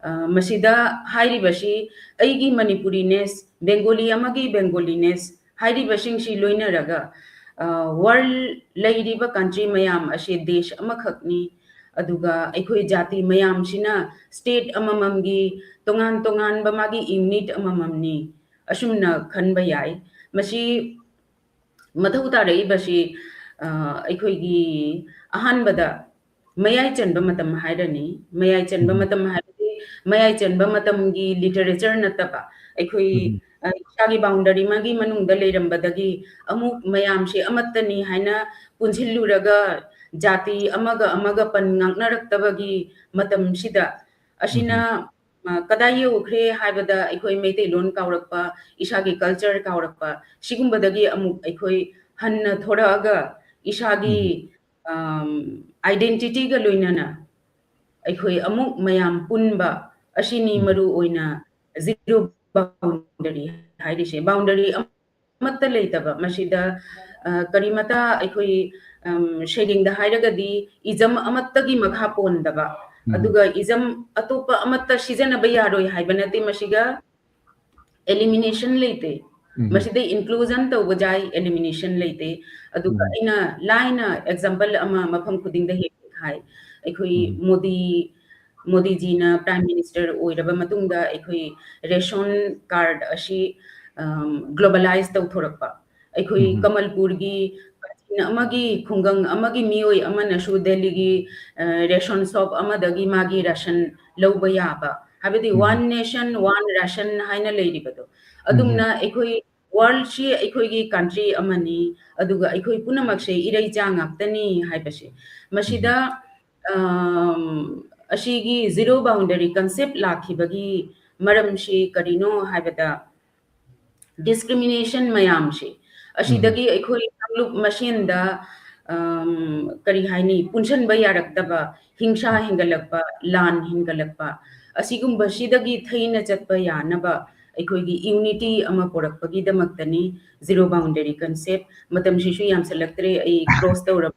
ꯑ, ꯃꯁꯤꯗ ꯍꯥꯏꯔꯤꯕꯁꯤ ꯑꯩꯒꯤ Manipuri-ness, Bengali ꯑꯃꯒꯤ Bengali-ness ꯍꯥꯏꯔꯤꯕꯁꯤꯡꯁꯤ ꯂꯣꯏꯅꯔꯒ, ꯑ, world ꯂꯩꯔꯤꯕ country ꯃꯌꯥꯝ ꯑꯁꯤ ꯗꯦꯁ ꯑꯃꯈꯛꯅꯤ꯫ ꯑꯗꯨꯒ ꯑꯩꯈꯣꯏ ꯖꯥꯇꯤ ꯃꯌꯥꯝꯁꯤꯅ state ꯑꯃꯃꯝꯒꯤ ꯇꯣꯉꯥꯟ ꯇꯣꯉꯥꯟꯕ ꯃꯥꯒꯤ unit ꯑꯃꯃꯝꯅꯤ꯫ ꯑꯁꯨꯝꯅ ꯈꯟꯕ ꯌꯥꯏ꯫ ꯃꯁꯤ ꯃꯊꯧ ꯇꯥꯔꯛꯏꯕꯁꯤ, ꯑ, ꯑꯩꯈꯣꯏꯒꯤ ꯑꯍꯥꯟꯕꯗ ꯃꯌꯥꯏ ꯆꯟꯕ ꯃꯇꯝ ꯍꯥꯏꯔꯅꯤ꯫ ꯃꯌꯥꯏ ꯆꯟꯕ ꯎꯝ꯫ ꯃꯇꯝ ꯍꯥꯏꯕꯗꯤ ꯃꯌꯥꯏ ꯆꯟꯕ ꯃꯇꯝꯒꯤ literature ꯅꯠꯇꯕ, ꯑꯩꯈꯣꯏ, ꯎꯝ꯫ ꯑ, ꯏꯁꯥꯒꯤ boundary ꯑꯃꯒꯤ ꯃꯅꯨꯡꯗ ꯂꯩꯔꯝꯕꯗꯒꯤ ꯑꯃꯨꯛ ꯃꯌꯥꯝꯁꯦ ꯑꯃꯠꯇꯅꯤ ꯍꯥꯏꯅ ꯄꯨꯟꯁꯤꯜꯂꯨꯔꯒ ꯖꯥꯇꯤ ꯑꯃꯒ ꯑꯃꯒ ꯄꯟ ꯉꯥꯛꯅꯔꯛꯇꯕꯒꯤ ꯃꯇꯝꯁꯤꯗ, ꯑꯁꯤꯅ, ꯎꯝ꯫ ꯑ, ꯀꯗꯥꯏ ꯌꯧꯈ꯭ꯔꯦ ꯍꯥꯏꯕꯗ ꯑꯩꯈꯣꯏ ꯃꯩꯇꯩꯂꯣꯟ ꯀꯥꯎꯔꯛꯄ, ꯏꯁꯥꯒꯤ culture ꯀꯥꯎꯔꯛꯄ, ꯁꯤꯒꯨꯝꯕꯗꯒꯤ ꯑꯃꯨꯛ ꯑꯩꯈꯣꯏ ꯍꯟꯅ ꯊꯣꯔꯛꯑꯒ ꯏꯁꯥꯒꯤ, ꯎꯝ꯫ ꯑꯝ, identity-ꯒ ꯂꯣꯏꯅꯅ ꯑꯩꯈꯣꯏ ꯑꯃꯨꯛ ꯃꯌꯥꯝ ꯄꯨꯟꯕ ꯑꯁꯤꯅꯤ ꯎꯝ꯫ ꯃꯔꯨ ꯑꯣꯏꯅ zero boundary ꯍꯥꯏꯔꯤꯁꯦ꯫ Boundary ꯑꯃꯠꯇ ꯂꯩꯇꯕ, ꯃꯁꯤꯗ, ꯑ, ꯀꯔꯤꯃꯇ ꯑꯩꯈꯣꯏ, ꯑꯝ, ꯁꯩꯔꯦꯡꯗ ꯍꯥꯏꯔꯒꯗꯤ ism ꯑꯃꯠꯇꯒꯤ ꯃꯈꯥ ꯄꯣꯟꯗꯕ, ꯎꯝ꯫ ꯑꯗꯨꯒ ism ꯑꯇꯣꯞꯄ ꯑꯃꯠꯇ ꯁꯤꯖꯤꯟꯅꯕ ꯌꯥꯔꯣꯏ ꯍꯥꯏꯕ ꯅꯠꯇꯦ, ꯃꯁꯤꯒ elimination ꯂꯩꯇꯦ꯫ ꯎꯝ꯫ ꯃꯁꯤꯗ inclusion ꯇꯧꯕ ꯌꯥꯏ, elimination ꯂꯩꯇꯦ꯫ ꯑꯗꯨꯒ ꯎꯝ꯫ ꯑꯩꯅ ꯂꯥꯏꯅ example ꯑꯃ ꯃꯐꯝ ꯈꯨꯗꯤꯡꯗ ꯍꯦꯛ ꯍꯦꯛ ꯍꯥꯏ, ꯑꯩꯈꯣꯏ ꯎꯝ꯫ ꯃꯣꯗꯤ, ꯃꯣꯗꯤꯖꯤꯅ Prime Minister ꯑꯣꯏꯔꯕ ꯃꯇꯨꯡꯗ ꯑꯩꯈꯣꯏ ration card ꯑꯁꯤ, ꯑꯝ, globalize ꯇꯧꯊꯣꯔꯛꯄ꯫ ꯑꯩꯈꯣꯏ ꯎꯝ꯫ ꯀꯃꯜꯄꯨꯔꯒꯤ ꯀꯥꯆꯤꯟ ꯑꯃꯒꯤ, ꯈꯨꯡꯒꯪ ꯑꯃꯒꯤ ꯃꯤꯑꯣꯏ ꯑꯃꯅꯁꯨ ꯗꯦꯜꯂꯤꯒꯤ, ꯑ, ration shop ꯑꯃꯗꯒꯤ ꯃꯥꯒꯤ ration ꯂꯧꯕ ꯌꯥꯕ, ꯍꯥꯏꯕꯗꯤ ꯎꯝ꯫ One Nation One Ration ꯍꯥꯏꯅ ꯂꯩꯔꯤꯕꯗꯣ, ꯑꯗꯨꯝꯅ ꯑꯩꯈꯣꯏ worldꯁꯤ ꯑꯩꯈꯣꯏꯒꯤ country ꯑꯃꯅꯤ, ꯑꯗꯨꯒ ꯑꯩꯈꯣꯏ ꯄꯨꯝꯅꯃꯛꯁꯦ ꯏꯔꯩꯆꯥ ꯉꯥꯛꯇꯅꯤ ꯍꯥꯏꯕꯁꯦ꯫ ꯃꯁꯤꯗ, ꯑꯝ, ꯑꯁꯤꯒꯤ zero boundary concept ꯂꯥꯛꯈꯤꯕꯒꯤ ꯃꯔꯝꯁꯤ ꯀꯔꯤꯅꯣ ꯍꯥꯏꯕꯗ, discrimination ꯃꯌꯥꯝꯁꯤ, ꯑꯁꯤꯗꯒꯤ ꯑꯩꯈꯣꯏ ꯀꯥꯡꯂꯨꯞ ꯃꯁꯦꯟꯗ, ꯑꯝ, ꯀꯔꯤ ꯍꯥꯏꯅꯤ, ꯄꯨꯟꯁꯟꯕ ꯌꯥꯔꯛꯇꯕ, ꯍꯤꯡꯁꯥ ꯍꯦꯟꯒꯠꯂꯛꯄ, ꯂꯥꯟ ꯍꯦꯟꯒꯠꯂꯛꯄ, ꯑꯁꯤꯒꯨꯝꯕꯁꯤꯗꯒꯤ ꯊꯩꯅ ꯆꯠꯄ ꯌꯥꯅꯕ ꯑꯩꯈꯣꯏꯒꯤ unity ꯑꯃ ꯄꯨꯔꯛꯄꯒꯤꯗꯃꯛꯇꯅꯤ zero boundary concept꯫ ꯃꯇꯝꯁꯤꯁꯨ ꯌꯥꯝꯁꯜꯂꯛꯇ꯭ꯔꯦ, ꯑꯩ close ꯇꯧꯔꯕꯅꯤ꯫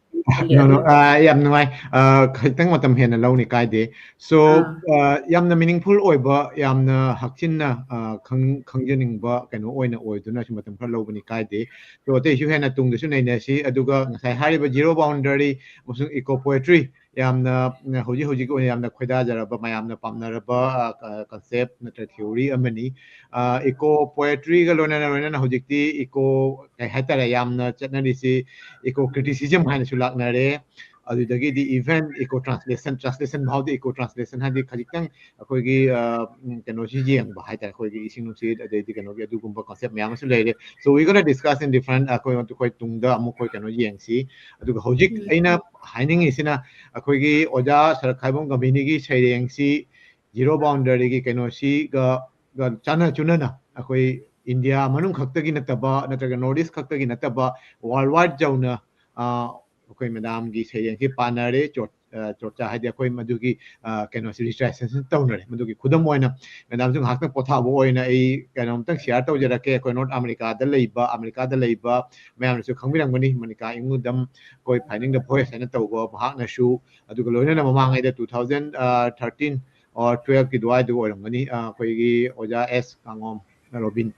No, no, ꯑ, ꯌꯥꯝ ꯅꯨꯡꯉꯥꯏ꯫ ꯑ, ꯈꯖꯤꯛꯇꯪ ꯃꯇꯝ ꯍꯦꯟꯅ ꯂꯧꯅꯤ, ꯀꯥꯏꯗꯦ꯫ So, ꯑꯥ꯫ ꯑ, ꯌꯥꯝꯅ meaningful ꯑꯣꯏꯕ, ꯌꯥꯝꯅ ꯍꯛꯆꯤꯟꯅ, ꯑ, ꯈꯪ-, ꯈꯪꯖꯅꯤꯡꯕ ꯀꯩꯅꯣ ꯑꯣꯏꯅ ꯑꯣꯏꯗꯨꯅ ꯁꯤ ꯃꯇꯝ ꯈꯔ ꯂꯧꯕꯅꯤ, ꯀꯥꯏꯗꯦ꯫ So, ꯑꯇꯩꯁꯨ ꯍꯦꯟꯅ ꯇꯨꯡꯗꯁꯨ ꯅꯩꯅꯁꯤ꯫ ꯑꯗꯨꯒ ꯉꯁꯥꯏ ꯍꯥꯏꯔꯤꯕ zero boundary ꯑꯃꯁꯨꯡ eco poetry ꯌꯥꯝꯅ, ꯎꯝ, ꯍꯧꯖꯤꯛ ꯍꯧꯖꯤꯛꯀꯤ ꯑꯣꯏꯅ ꯌꯥꯝꯅ ꯈꯣꯏꯗꯥꯖꯔꯕ, ꯃꯌꯥꯝꯅ ꯄꯥꯝꯅꯔꯕ, ꯑ, ꯀ-, concept ꯅꯠꯇ꯭ꯔꯒ theory ꯑꯃꯅꯤ꯫ ꯑ, eco poetryꯒ ꯂꯣꯏꯅꯅ, ꯂꯣꯏꯅꯅ ꯍꯧꯖꯤꯛꯇꯤ eco, ꯀꯩ ꯍꯥꯏꯇꯥꯔꯦ, ꯌꯥꯝꯅ ꯆꯠꯅꯔꯤꯁꯤ eco criticism ꯍꯥꯏꯅꯁꯨ ꯂꯥꯛꯅꯔꯦ꯫ ꯑꯗꯨꯗꯒꯤꯗꯤ even eco translation, translation ꯐꯥꯎꯗꯤ eco translation ꯍꯥꯏꯗꯤ ꯈꯖꯤꯛꯇꯪ ꯑꯩꯈꯣꯏꯒꯤ, ꯑ, ꯎꯝ, ꯀꯩꯅꯣꯁꯤ ꯌꯦꯡꯕ ꯍꯥꯏꯇꯥꯔꯦ, ꯑꯩꯈꯣꯏꯒꯤ ꯏꯁꯤꯡ ꯅꯨꯡꯁꯤꯠ, ꯑꯗꯩꯗꯤ ꯀꯩꯅꯣꯒꯤ ꯑꯗꯨꯒꯨꯝꯕ concept ꯃꯌꯥꯝ ꯑꯃꯁꯨ ꯂꯩꯔꯦ꯫ So we gonna discuss in different, ꯑꯩꯈꯣꯏ, ꯑꯩꯈꯣꯏ ꯇꯨꯡꯗ ꯑꯃꯨꯛ ꯑꯩꯈꯣꯏ ꯀꯩꯅꯣ ꯌꯦꯡꯁꯤ꯫ ꯑꯗꯨꯒ ꯍꯧꯖꯤꯛ ꯎꯝ꯫ ꯑꯩꯅ ꯍꯥꯏꯅꯤꯡꯉꯤꯁꯤꯅ, ꯑꯩꯈꯣꯏꯒꯤ ꯑꯣꯖꯥ ꯁꯔꯠ ꯈꯥꯏꯕꯣꯝ ꯒꯝꯚꯤꯅꯤꯒꯤ ꯁꯩꯔꯦꯡꯁꯤ zero boundaryꯒꯤ ꯀꯩꯅꯣꯁꯤꯒ, ꯒ ꯆꯥꯟꯅ ꯆꯨꯅꯅ ꯑꯩꯈꯣꯏ ꯏꯟꯗꯤꯌꯥ ꯃꯅꯨꯡ ꯈꯛꯇꯒꯤ ꯅꯠꯇꯕ, ꯅꯠꯇ꯭ꯔꯒ North East ꯈꯛꯇꯒꯤ ꯅꯠꯇꯕ, worldwide ꯌꯧꯅ, ꯑ, ꯑꯩꯈꯣꯏ ꯃꯦꯗꯥꯝꯒꯤ ꯁꯩꯔꯦꯡꯁꯤ ꯄꯥꯟꯅꯔꯦ, ꯆꯣꯔ-, ꯑ, ꯆꯣꯔꯆꯥ ꯍꯥꯏꯗꯤ ꯑꯩꯈꯣꯏ ꯃꯗꯨꯒꯤ, ꯑ, ꯀꯩꯅꯣꯁꯤ recitation ꯇꯧꯅꯔꯦ꯫ ꯃꯗꯨꯒꯤ ꯈꯨꯗꯝ ꯑꯣꯏꯅ ꯃꯦꯗꯥꯝꯁꯨ ꯉꯥꯏꯍꯥꯛꯇꯪ ꯄꯣꯊꯥꯕ ꯑꯣꯏꯅ ꯑꯩ ꯀꯩꯅꯣꯝꯇꯪ share ꯇꯧꯖꯔꯛꯀꯦ꯫ ꯑꯩꯈꯣꯏ North Americaꯗ ꯂꯩꯕ, ꯑꯃꯦꯔꯤꯀꯥꯗ ꯂꯩꯕ ꯃꯌꯥꯝꯅꯁꯨ ꯈꯪꯕꯤꯔꯝꯒꯅꯤ, ꯃꯅꯤꯀꯥ ꯏꯉꯨꯗꯝ, ꯑꯩꯈꯣꯏ Finding the Voice ꯍꯥꯏꯅ ꯇꯧꯕ ꯃꯍꯥꯛꯅꯁꯨ, ꯑꯗꯨꯒ ꯂꯣꯏꯅꯅ ꯃꯃꯥꯡꯉꯩꯗ two thousand thirteen or twelveꯀꯤ ꯑꯗꯨꯋꯥꯏꯗ ꯑꯣꯏꯔꯝꯒꯅꯤ, ꯑ, ꯑꯩꯈꯣꯏꯒꯤ ꯑꯣꯖꯥ ꯑꯦꯁ ꯀꯥꯡꯉꯣꯝ ꯔꯣꯕꯤꯟ꯫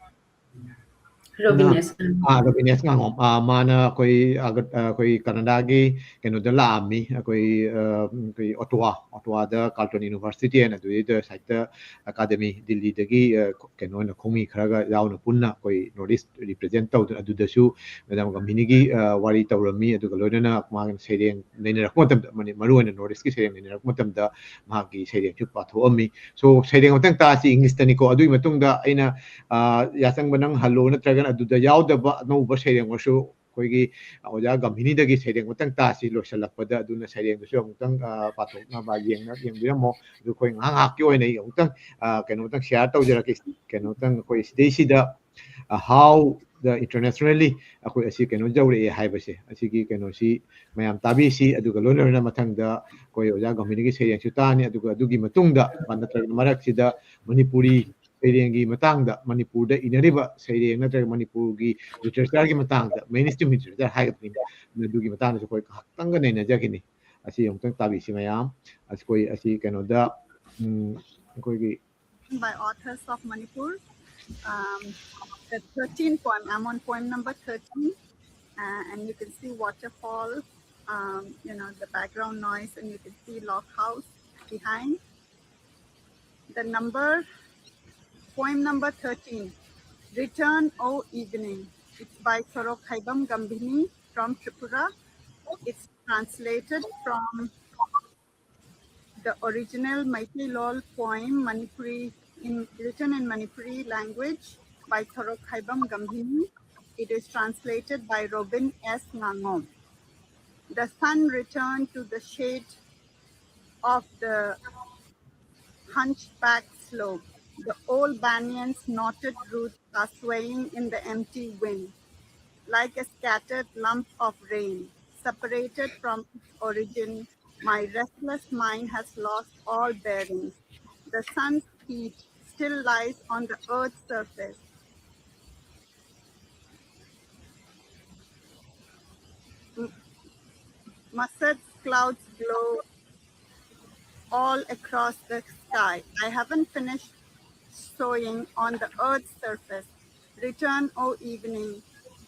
ꯔꯣꯕꯤꯟ ꯑꯦꯁ ꯑꯥ ꯔꯣꯕꯤꯟ ꯑꯦꯁ ꯉꯥꯉꯣꯝ, ꯑꯥ, ꯃꯥꯅ ꯑꯩꯈꯣꯏ ꯑꯒ-, ꯑꯩꯈꯣꯏ ꯀꯅꯥꯗꯥꯒꯤ ꯀꯩꯅꯣꯗ ꯂꯥꯛꯑꯝꯃꯤ, ꯑꯩꯈꯣꯏ, ꯑ, ꯑꯩꯈꯣꯏ ꯑꯣꯇꯣꯋꯥ, ꯑꯣꯇꯣꯋꯥꯗ Carleton University ꯍꯥꯏꯅ ꯑꯗꯨꯗꯩꯗ ꯁꯥꯏꯠꯇ ꯑꯦꯀꯥꯗꯃꯤ ꯗꯤꯜꯂꯤꯗꯒꯤ, ꯑ, ꯀꯩꯅꯣ ꯑꯣꯏꯅ ꯈꯣꯡꯃꯤ ꯈꯔꯒ ꯌꯥꯎꯅ ꯄꯨꯟꯅ ꯑꯩꯈꯣꯏ ꯅꯣꯔꯠ ꯏꯁ ꯔꯤꯄ꯭ꯔꯖꯦꯟ ꯇꯧꯗꯅ ꯑꯗꯨꯗꯁꯨ ꯃꯦꯗꯥꯝ ꯒꯝꯚꯤꯅꯤꯒꯤ, ꯑ, ꯋꯥꯔꯤ ꯇꯧꯔꯝꯃꯤ꯫ ꯑꯗꯨꯒ ꯂꯣꯏꯅꯅ ꯃꯥꯒꯤ ꯁꯩꯔꯦꯡ ꯅꯩꯅꯔꯛꯄ ꯃꯇꯝꯗ, ꯃꯅꯤ-, ꯃꯔꯨꯑꯣꯏꯅ ꯅꯣꯔꯠ ꯏꯁꯀꯤ ꯁꯩꯔꯦꯡ ꯅꯩꯅꯔꯛꯄ ꯃꯇꯝꯗ ꯃꯍꯥꯛꯀꯤ ꯁꯩꯔꯦꯡꯁꯨ ꯄꯥꯊꯣꯛꯑꯝꯃꯤ꯫ So ꯁꯩꯔꯦꯡ ꯑꯃꯇꯪ ꯇꯥꯁꯤ ꯏꯪꯂꯤꯁꯇꯅꯤꯀꯣ꯫ ꯑꯗꯨꯒꯤ ꯃꯇꯨꯡꯗ ꯑꯩꯅ, ꯑ, ꯌꯥꯆꯪꯕ ꯅꯪ ꯍꯜꯂꯣ ꯅꯠꯇ꯭ꯔꯒꯅ ꯑꯗꯨꯗ ꯌꯥꯎꯗꯕ ꯑꯅꯧꯕ ꯁꯩꯔꯦꯡ ꯑꯣꯏꯔꯁꯨ ꯑꯩꯈꯣꯏꯒꯤ ꯑꯣꯖꯥ ꯒꯝꯚꯤꯅꯤꯗꯒꯤ ꯁꯩꯔꯦꯡ ꯑꯃꯇꯪ ꯇꯥꯁꯤ ꯂꯣꯏꯁꯤꯜꯂꯛꯄꯗ꯫ ꯑꯗꯨꯅ ꯁꯩꯔꯦꯡꯗꯨꯁꯨ ꯑꯃꯨꯛꯇꯪ, ꯑ, ꯄꯥꯊꯣꯛꯅꯕ ꯌꯦꯡꯅ-, ꯌꯦꯡꯕꯤꯔꯝꯃꯣ꯫ ꯑꯗꯨ ꯑꯩꯈꯣꯏ ꯉꯥꯏꯍꯥꯛ ꯉꯥꯏꯍꯥꯛꯀꯤ ꯑꯣꯏꯅ ꯑꯩ ꯑꯃꯨꯛꯇꯪ, ꯑ, ꯀꯩꯅꯣꯝꯇꯪ ꯁꯤꯌꯥꯔ ꯇꯧꯖꯔꯛꯀꯦ꯫ ꯀꯩꯅꯣꯝꯇꯪ ꯑꯩꯈꯣꯏ ꯁꯤꯗꯩꯁꯤꯗ, ꯑ, how the internationally ꯑꯩꯈꯣꯏ ꯑꯁꯤ ꯀꯩꯅꯣ ꯌꯧꯔꯛꯑꯦ ꯍꯥꯏꯕꯁꯦ, ꯑꯁꯤꯒꯤ ꯀꯩꯅꯣꯁꯤ ꯃꯌꯥꯝ ꯇꯥꯕꯤꯁꯤ꯫ ꯑꯗꯨꯒ ꯂꯣꯏꯅ ꯂꯣꯏꯅ ꯃꯊꯪꯗ ꯑꯩꯈꯣꯏ ꯑꯣꯖꯥ ꯒꯝꯚꯤꯅꯤꯒꯤ ꯁꯩꯔꯦꯡꯁꯨ ꯇꯥꯅꯤ꯫ ꯑꯗꯨꯒ ꯑꯗꯨꯒꯤ ꯃꯇꯨꯡꯗ ꯅꯠꯇ꯭ꯔꯒ ꯃꯔꯛꯁꯤꯗ ꯃꯅꯤꯄꯨꯔꯤ ꯁꯩꯔꯦꯡꯒꯤ ꯃꯇꯥꯡꯗ, ꯃꯅꯤꯄꯨꯔꯗ ꯏꯅꯔꯤꯕ ꯁꯩꯔꯦꯡ ꯅꯠꯇ꯭ꯔꯒ ꯃꯅꯤꯄꯨꯔꯒꯤ ꯂꯤꯇꯔꯦꯆꯔꯒꯤ ꯃꯇꯥꯡꯗ, ꯃꯦꯟ ꯁ꯭ꯇ꯭ꯔꯤꯝ ꯂꯤꯇꯔꯦꯆꯔ ꯍꯥꯏꯒꯗꯕꯅꯤ, ꯑꯗꯨꯒꯤ ꯃꯇꯥꯡꯗꯁꯨ ꯑꯩꯈꯣꯏ ꯉꯥꯏꯍꯥꯛꯇꯪꯒ ꯅꯩꯅꯖꯈꯤꯅꯤ꯫ ꯑꯁꯤ ꯑꯃꯨꯛꯇꯪ ꯇꯥꯕꯤꯁꯤ ꯃꯌꯥꯝ꯫ ꯑꯩꯈꯣꯏ ꯑꯁꯤ ꯀꯩꯅꯣꯗ, ꯎꯝ, ꯑꯩꯈꯣꯏꯒꯤ By authors of Manipur. Um, the thirteenth poem, I'm on poem number thirteen, uh, and you can see waterfall, um, you know, the background noise, and you can see Log House behind. The number, poem number thirteen, Return, O Evening. It's by Sorokhaibam Gambhini from Tripura. It's translated from the original Meitei Lol poem, Manipuri, in, written in Manipuri language by Sorokhaibam Gambhini. It is translated by Robin S Ngangom. The sun returned to the shade of the hunchback slope. The old banyans' knotted roots are swaying in the empty wind, like a scattered lump of rain, separated from its origin. My restless mind has lost all bearings. The sun's heat still lies on the earth's surface. M-, Mussets clouds glow all across the sky. I haven't finished sewing on the earth's surface. Return, O evening.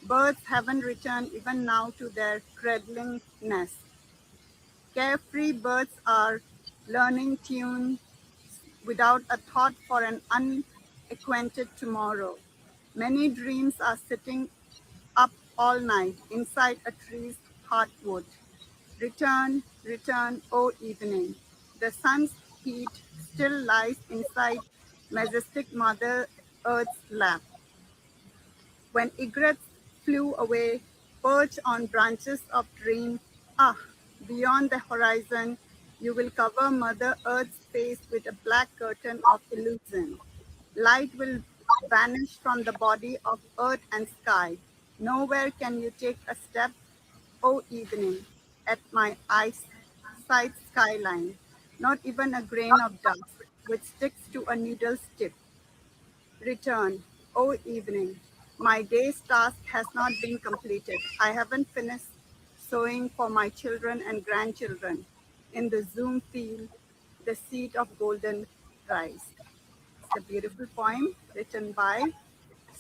Birds haven't returned even now to their cradling nest. Carefree birds are learning tunes without a thought for an unacquainted tomorrow. Many dreams are sitting up all night inside a tree's heartwood. Return, return, O evening. The sun's heat still lies inside majestic Mother Earth's lap. When egrets flew away, perch on branches of dream, ah, beyond the horizon, you will cover Mother Earth's face with a black curtain of illusion. Light will vanish from the body of earth and sky. Nowhere can you take a step, O evening, at my eyesight skyline, not even a grain of dust which sticks to a needle's tip. Return, O evening. My day's task has not been completed. I haven't finished sowing for my children and grandchildren in the Zoom field, the seed of golden rice. It's a beautiful poem written by